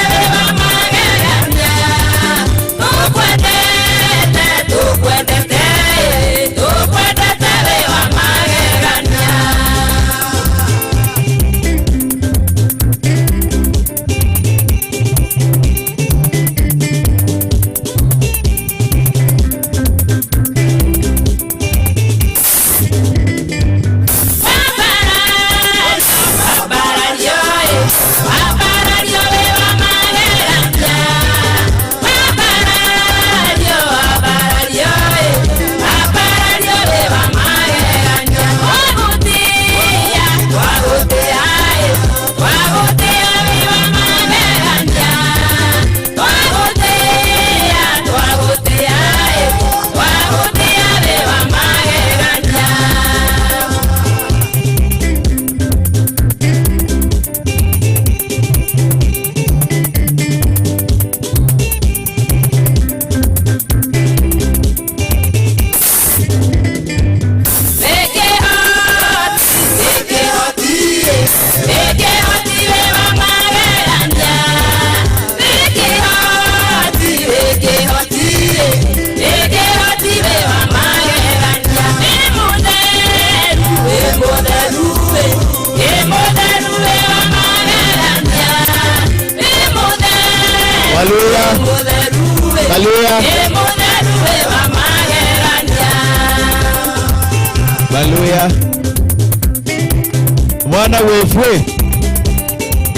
Mwana wefwe.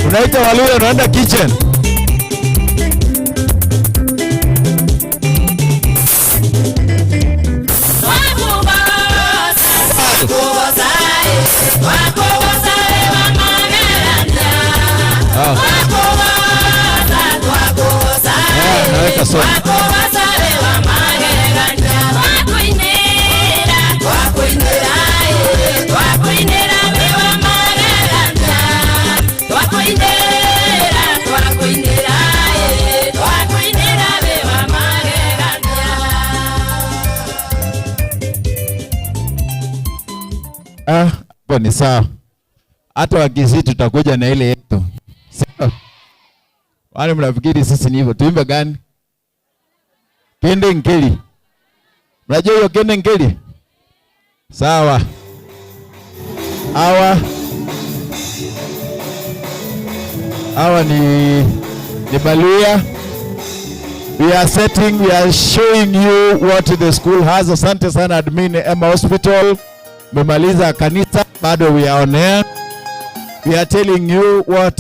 Unaita Waluya unaenda kitchen. Ah. Eh, naweka soda. Ah, hapo ni sawa. Hata Wakisii tutakuja na ile yetu. Sawa. Wale mnafikiri sisi ni hivyo. Tuimbe gani? Kende Nkeli. Mnajua hiyo Kende Nkeli? Sawa. Hawa hawa ni Baluya. We are setting, we are showing you what the school has. Asante sana admin Emma Hospital. Memaliza kanisa bado we are on air. We are telling you what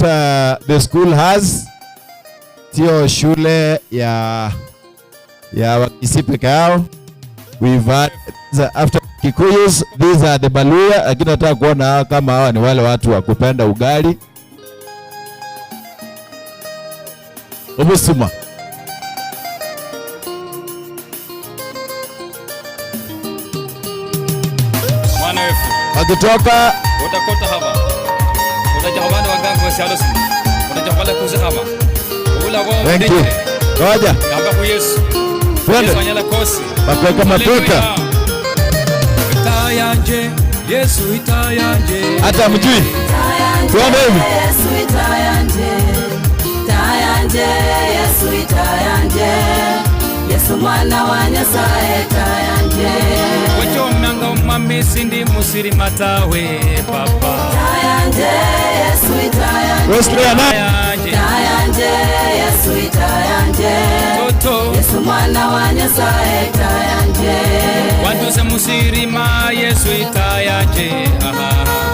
the school has. Sio shule ya Wakisii peke yao. We've had after Kikuyus, these are the Baluya, lakini nataka kuona hawa kama hawa ni wale watu wa kupenda ugali. Obusuma. Mwana wefu. Wakitoka Utakota hapa. Utajahabana waganga wa sialosi. Utajahabana kuze hapa. Ula wa Thank you. Ngoja. Gamba ku Yesu. Twende. Yesu anyala kosi. Mapeka, mapeka. Itayanje, Yesu itayanje. Hata mjui. Twende hivi. Yesu itayanje, tayanje, Yesu itayanje, Yesu mwana wa Nyasaye tayanje. Wachomanga umwami sindi musirima tawe papa. Tayanje, Yesu itayanje. Wesley ana- Tayanje. Tayanje, Yesu itayanje. Toto. Yesu mwana wa Nyasaye tayanje. Wanduze musirima Yesu itayanje. Aha.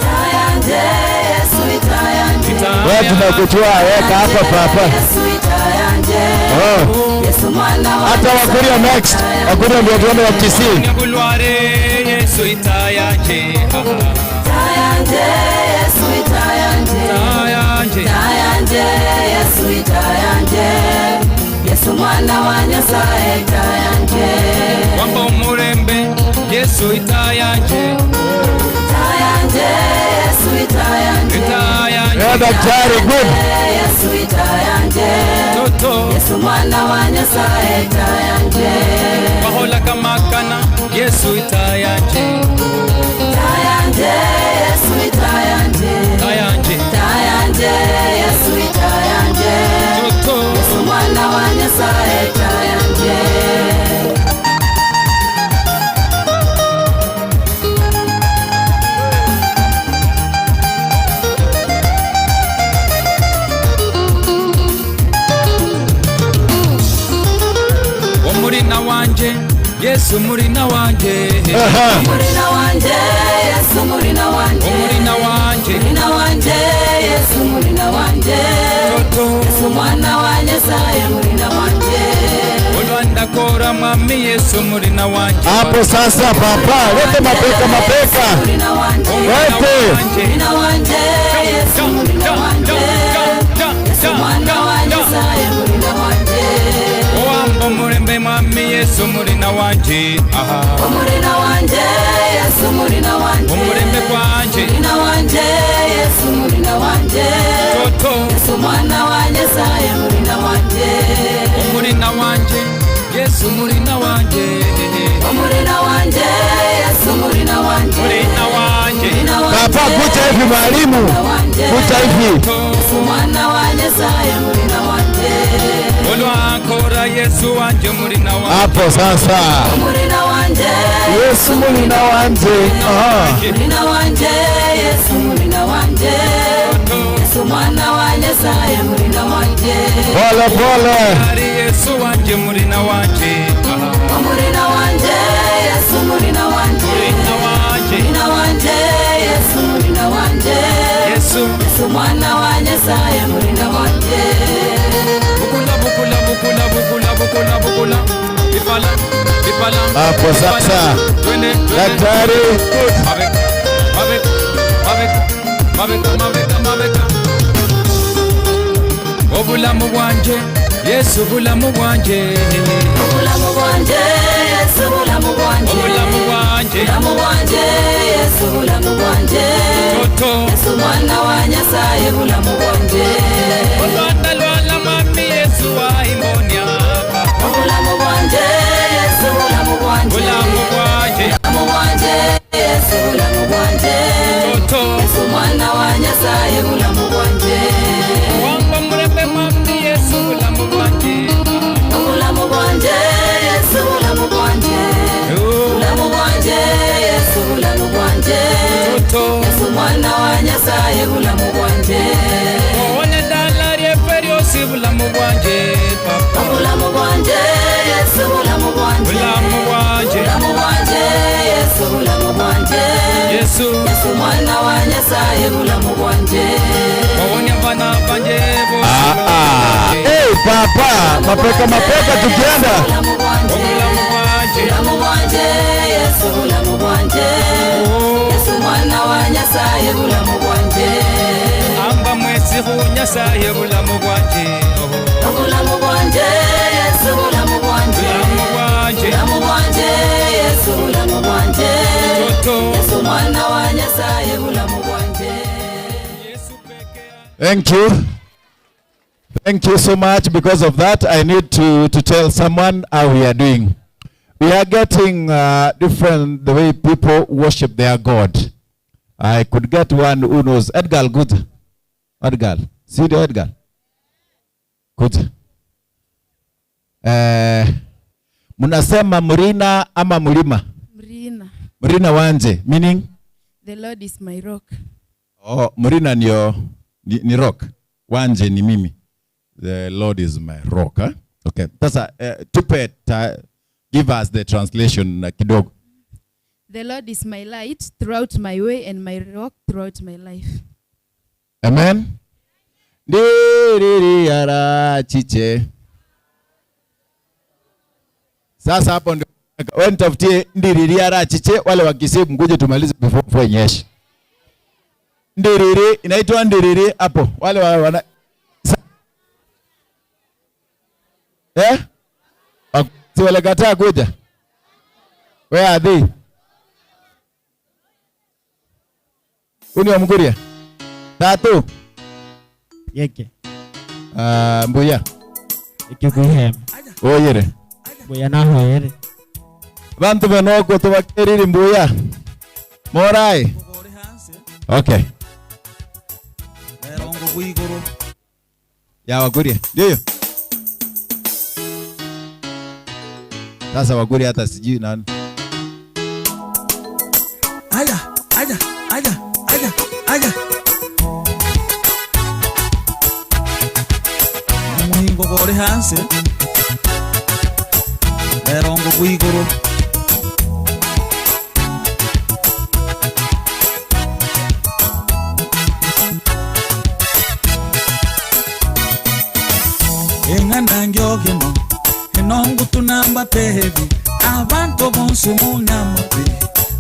Tayanje, Yesu itayanje. Wewe tunakuchua weka hapa papa. Yesu itayanje. Oh. Yesu mwana wa Hata Wakuria next. Wakuria ndio tuende wa Kisii. Nyabulware Yesu itayanje. Aha. Tayanje, Yesu itayanje. Tayanje. Tayanje, Yesu itayanje. Yesu mwana wa Nyasaye tayanje. Wamba umurembe Yesu itayanje. Tayanje, Yesu itayanje. Itayanje. Yeah, daktari, good. Yesu itayanje. Toto. Yesu mwana wa Nyasaye tayanje. Wahola kamakana Yesu itayanje. Tayanje, Yesu itayanje. Tayanje. Tayanje, Yesu itayanje. Toto. Yesu mwana wa Nyasaye tayanje. Omurina wanje Yesu murina wanje. Murina wanje, Yesu murina wanje. Omurina wanje. Murina wanje, Yesu murina wanje. Yesu mwana wa Nyasaye murina wanje. Olwanda kora mwami Yesu murina wanje. Hapo sasa papa, weke mapeka mapeka. Weke. Murina wanje, Yesu murina wanje. Yesu mwana wa Nyasaye murina wanje. Owamba omurembe mwami Yesu murina wanje. Aha. Murina wanje, Yesu murina wanje. Omurembe kwanje. Murina wanje, Yesu murina wanje. Toto. Yesu mwana wa Nyasaye murina wanje. Omurina wanje Yesu murina wanje. Murina wanje, Yesu murina wanje. Murina wanje. Papa kucha hivi mwalimu. Kucha hivi. Yesu mwana wa Nyasaye murina wanje. Olwankora Yesu wanje murina wanje. Hapo sasa. Murina wanje, Yesu mulina wanje. Aha. murina wanje, Yesu murina wanje. Yesu mwana wa Nyasaye murina wanje. Pole pole. Ari Yesu wanje murina wanje. Aha. Murina wanje, Yesu murina wanje. Murina wanje. Murina wanje, Yesu murina wanje. Hapo sasa. Daktari. Mabeka, mabeka, mabeka, mabeka, mabeka, mabeka. Obulamu bwanje, Yesu bulamu bwanje. Obulamu bwanje, Yesu bulamu bwanje. Obulamu bwanje. Bulamu bwanje, Yesu bulamu bwanje. Toto. Yesu mwana wa Nyasaye bulamu bwanje. Olwanda lwala mwami Yesu waimbonia. Obulamu bwanje, Yesu bulamu bwanje. Bulamu bwanje. Bulamu bwanje, Yesu bulamu bwanje. Toto. Yesu mwana wa Nyasaye bulamu bwanje. Wamba murembe mwami Yesu bulamu bwanje. Obulamu bwanje, Yesu bulamu bwanje. Bulamu bwanje, Yesu bulamu bwanje. Toto. Yesu mwana wa Nyasaye bulamu bwanje. Owone dala lyeffe lyosi bulamu bwanje papa. Obulamu bwanje, Yesu bulamu bwanje. Bulamu bwanje. Bulamu bwanje, Yesu bulamu bwanje. Yesu. Yesu mwana wa Nyasaye bulamu bwanje. Wawonya bana banje bose. Ah, ah. Hey, papa, mapeka mapeka tukienda. Bulamu bwanje. Bulamu bwanje, Yesu bulamu bwanje. Yesu mwana wa Nyasaye bulamu bwanje. Amba mwesi khu Nyasaye bulamu bwanje. Obulamu bwanje, Yesu bulamu bwanje. Bulamu bwanje. Bulamu bwanje, Yesu bulamu bwanje. Toto. Yesu mwana wa Nyasaye bulamu bwanje. Thank you. Thank you so much. Because of that, I need to tell someone how we are doing. We are getting different the way people worship their God. I could get one who knows. Edgar, good. Edgar. See the Edgar? Good. Eh, mnasema mrina ama mlima? Mrina. Mrina wanje, meaning? The Lord is my rock. Oh, mrina ndio ni rock. Wanje ni mimi. The Lord is my rock. Eh? Okay. Sasa tupe give us the translation kidogo. The Lord is my light throughout my way and my rock throughout my life. Amen. Ndiriri ara chiche. Sasa hapo ndio wewe nitafutie ndiriri ara chiche wale wakisibu mkuje tumalize before mvua inyeshe. Ndiriri inaitwa ndiriri hapo. Wale wa, wana eh? Si walikataa kuja. Where are they? Uni wa Mkuria. Tatu. Yeke. Mbuya. Ikikuhem. Oyere. Mbuya nahoyere. Bantu benoko tubakeriri mbuya. Morai. Okay. Ya Wakuria. Ndio. Sasa Wakuria hata sijui nani. Aya, aya, aya, aya, aya. Omuhingo gori hansi erongo gwiguru eng'anda ngyogeno enongutu nambatehebi abantu bonsi munyamabi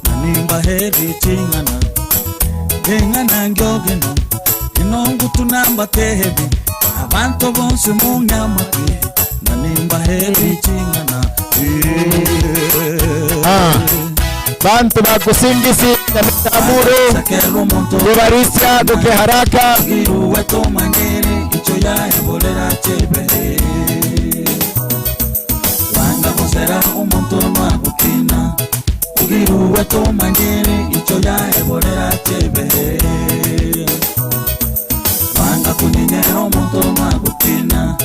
nanimbahebi ching'ana eng'anda ngyogeno enongutu nambatehebi abantu bonsi munyamabi nanimbahebi ching'ana. Ah. Bantu bakusingisi nyamitamburu kubarisia duke haraka wanga gosera omuntu nwagukina kugiruwe tumanyire icho yaeborera chebe wanga kunyinyera omuntu nwagukina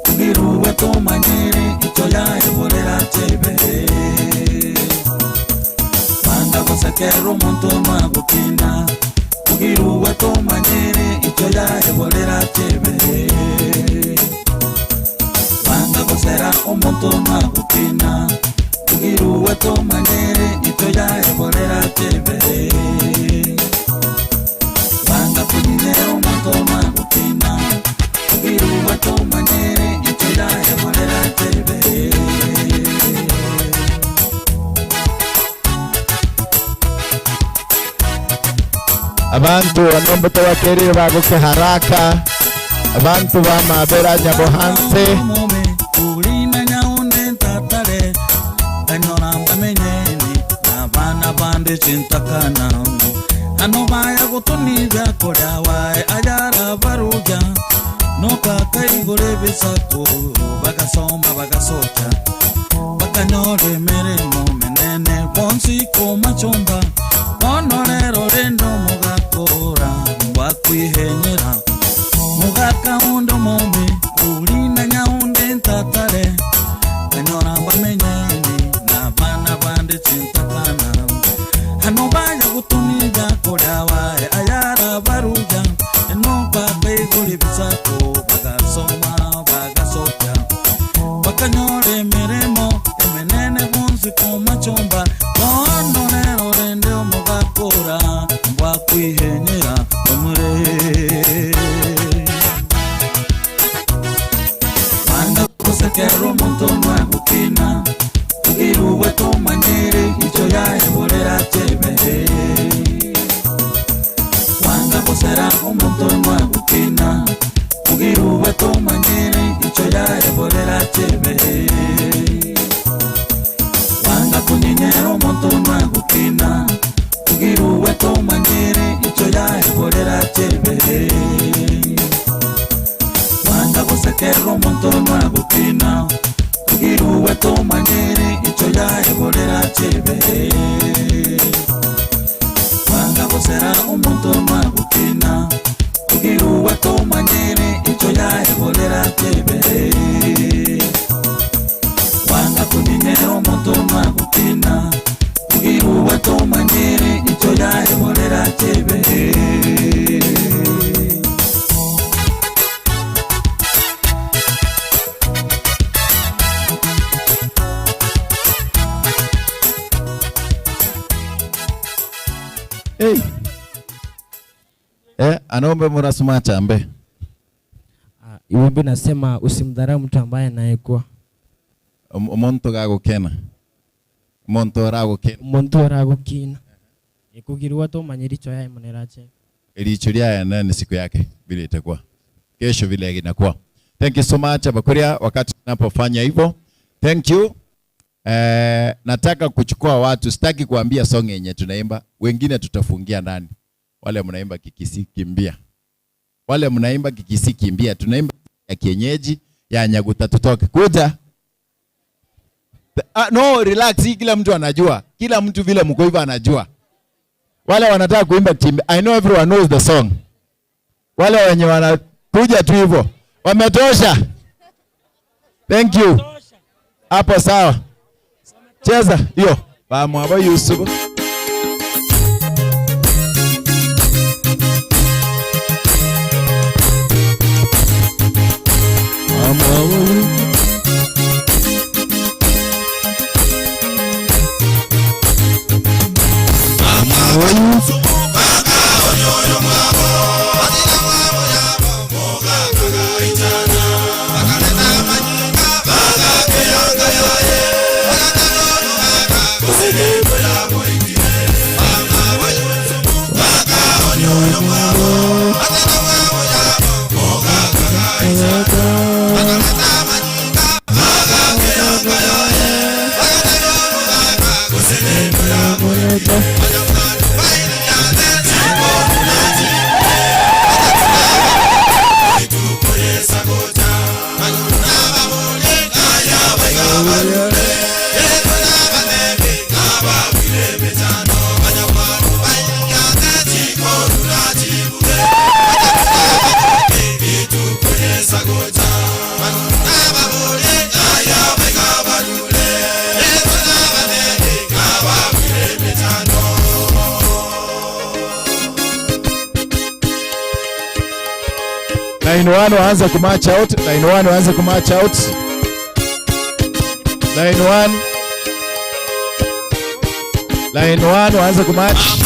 kugiruwe tumanyire icho yaeborera chebe wanga gosekera omuntu nwagukina kugiruwe tumanyire icho yaeborera chebe wanga gosera omuntu nwagukina kugiruwe tumanyire icho yaeborera chebe wanga kunyinyera omuntu nwagukina kugiruwe tumanyire icho yaeborera chebe. Abantu banombote bakerire bagoke haraka. Abantu ba mabera nyabohanse. Ulina nyaunde ntatale kanyora mbamenyeni n'abaana bande kintakana hano baya gutunibya kolya wae ayara baruja nokakaigura ebisaku bagasoma bagasoca bakanyora emirimo minene bonsi kumachumba bono rero rendo mugakora mbwakwihenyera mugaka undo mumi ulina nyaunde ntatale kanyora mbamenyeni n'abaana bande kintakana hano baya gutunija kolya wae ayara baruja eno bakaigura ebisako bagasoma bagasoka bakanyora emirimo eminene bonsi kumachumba bono rero rende omugakora mbwakwihenyera omure banga kusekera omuntu nwegukina kugira tumanyire icyo yaheborera chebehe wanga kusera omuntu nwegukina kugira tumanyire icyo yaheborera chebehe wanga kunyenyera omuntu nwegukina kugira tumanyire icyo yaheborera chebehe wanga gusekera omuntu nwegukina kugira tumanyire icyo yaheborera chebehe wanga gusera omuntu nwegukina kugira tumanyire icyo yaheborera chebehe wanga kunyenyera omuntu nwegukina kugira tumanyire icyo yaheborera chebehe. Hey. Eh, anombe murasuma chambe. Wimbo nasema usimdharau mtu ambaye anayekuwa. Omuntu gagukena. Omuntu oragukena. Omuntu oragukina. Ikugirwa tumanyire icho yaemonera che. Ilicho lya ni siku yake vile itakuwa. Kesho vile inakuwa. Thank you so much Abakuria, wakati tunapofanya hivyo. Thank you. Nataka kuchukua watu, sitaki kuambia song yenye tunaimba, wengine tutafungia ndani. Wale mnaimba kikisi kimbia. Wale mnaimba kikisi kimbia, tunaimba ya kienyeji ya Nyaguta tutoke. Kuja. Ah, no, relax, hii kila mtu anajua. Kila mtu vile mko hivyo anajua. Wale wanataka kuimba kimbia. I know everyone knows the song. Wale wenye wanakuja tu hivyo. Wametosha. Thank you. Hapo sawa. Cheza hiyo. Bamwaba Yusuf. Line 1 waanze kumarch out. Line 1 waanze kumarch out. Line 1. Line 1 waanze kumarch.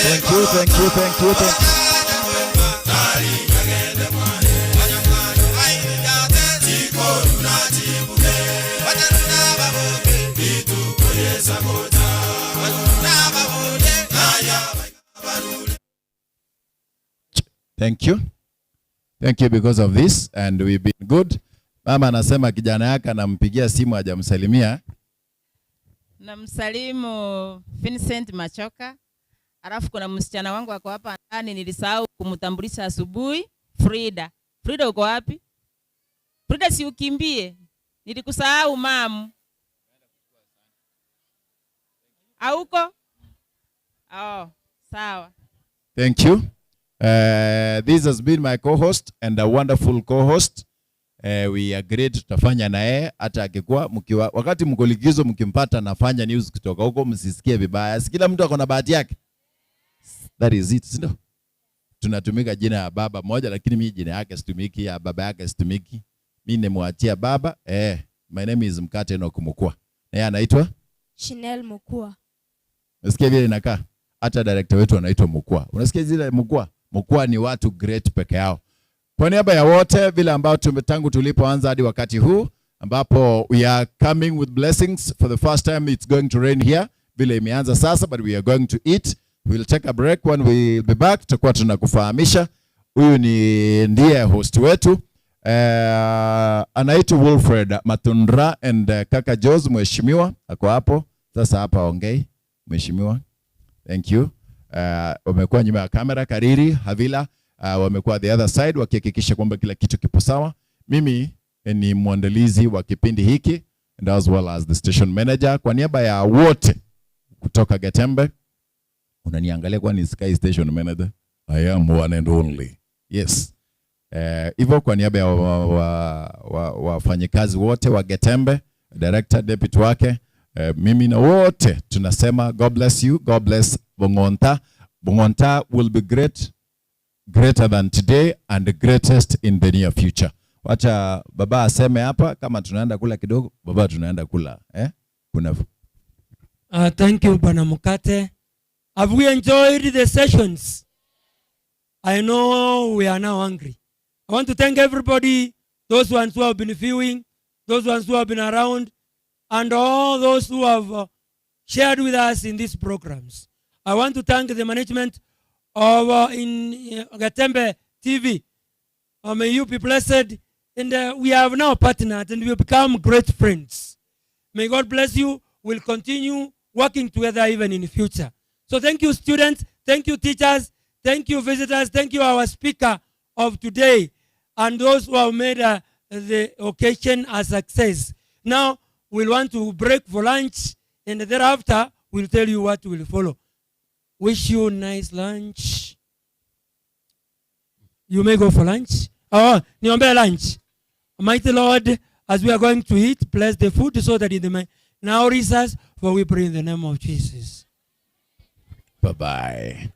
Thank you, thank you, thank you, thank you. Thank you. Thank you because of this and we've been good. Mama anasema kijana yake anampigia simu hajamsalimia. Namsalimu Vincent Machoka. Alafu kuna msichana wangu ako hapa ndani, nilisahau kumtambulisha asubuhi, Frida. Frida uko wapi? Frida, si ukimbie, nilikusahau mamu. Auko? Oh, sawa. Thank you. This has been my co-host and a wonderful co-host. We agreed tutafanya na yeye hata akikuwa mkiwa wakati mko likizo mkimpata nafanya news kutoka huko msisikie vibaya. Si kila mtu ako na bahati yake. That is it, si ndio? Tunatumika jina ya baba moja lakini mimi jina yake situmiki, ya baba yake situmiki. Mimi nimemwachia baba. My name is Mkate Enoch Mukua. Na yeye anaitwa Chanel Mukua. Unasikia vile inakaa? Hata director wetu anaitwa Mukua. Unasikia zile Mukua? Mukua ni watu great peke yao. Kwa niaba ya wote vile ambao tangu tulipoanza hadi wakati huu ambapo we are coming with blessings for the first time, it's going to rain here vile imeanza sasa, but we are going to eat. We'll take a break. When we'll be back tutakuwa tunakufahamisha. Huyu ni ndiye host wetu. Anaitwa Wilfred Matundra and Kaka Jos mheshimiwa ako hapo sasa hapa ongei mheshimiwa. Thank you. Wamekuwa nyuma ya kamera Kariri Havila, wamekuwa the other side wakihakikisha kwamba kila kitu kipo sawa. Mimi ni mwandalizi wa kipindi hiki and as well as the station manager. Kwa niaba ya wote kutoka Getembe, unaniangalia kwa ni Sky Station Manager. I am one and only. Yes. Hivyo kwa niaba ya wafanyikazi wote wa Getembe, director, deputy wake, mimi na wote tunasema God bless you, God bless Bongonta. Bongonta will be great, greater than today and the greatest in the near future. Wacha baba aseme hapa kama tunaenda kula kidogo, baba tunaenda kula, eh? Kuna Thank you, Bwana Mukate. Have we enjoyed the sessions? I know we are now hungry. I want to thank everybody, those ones who have been viewing, those ones who have been around, and all those who have shared with us in these programs. I want to thank the management of in Getembe TV. TV. May you be blessed. And we have now partnered and we have become great friends. May God bless you. We'll continue working together even in the future. So thank you, students. Thank you, teachers. Thank you, visitors. Thank you, our speaker of today and those who have made the occasion a success. Now, we'll want to break for lunch, and thereafter, we'll tell you what will follow. Wish you nice lunch. You may go for lunch. Oh, niombe lunch. Mighty Lord, as we are going to eat, bless the food so that it may nourish us, for we pray in the name of Jesus. Bye-bye.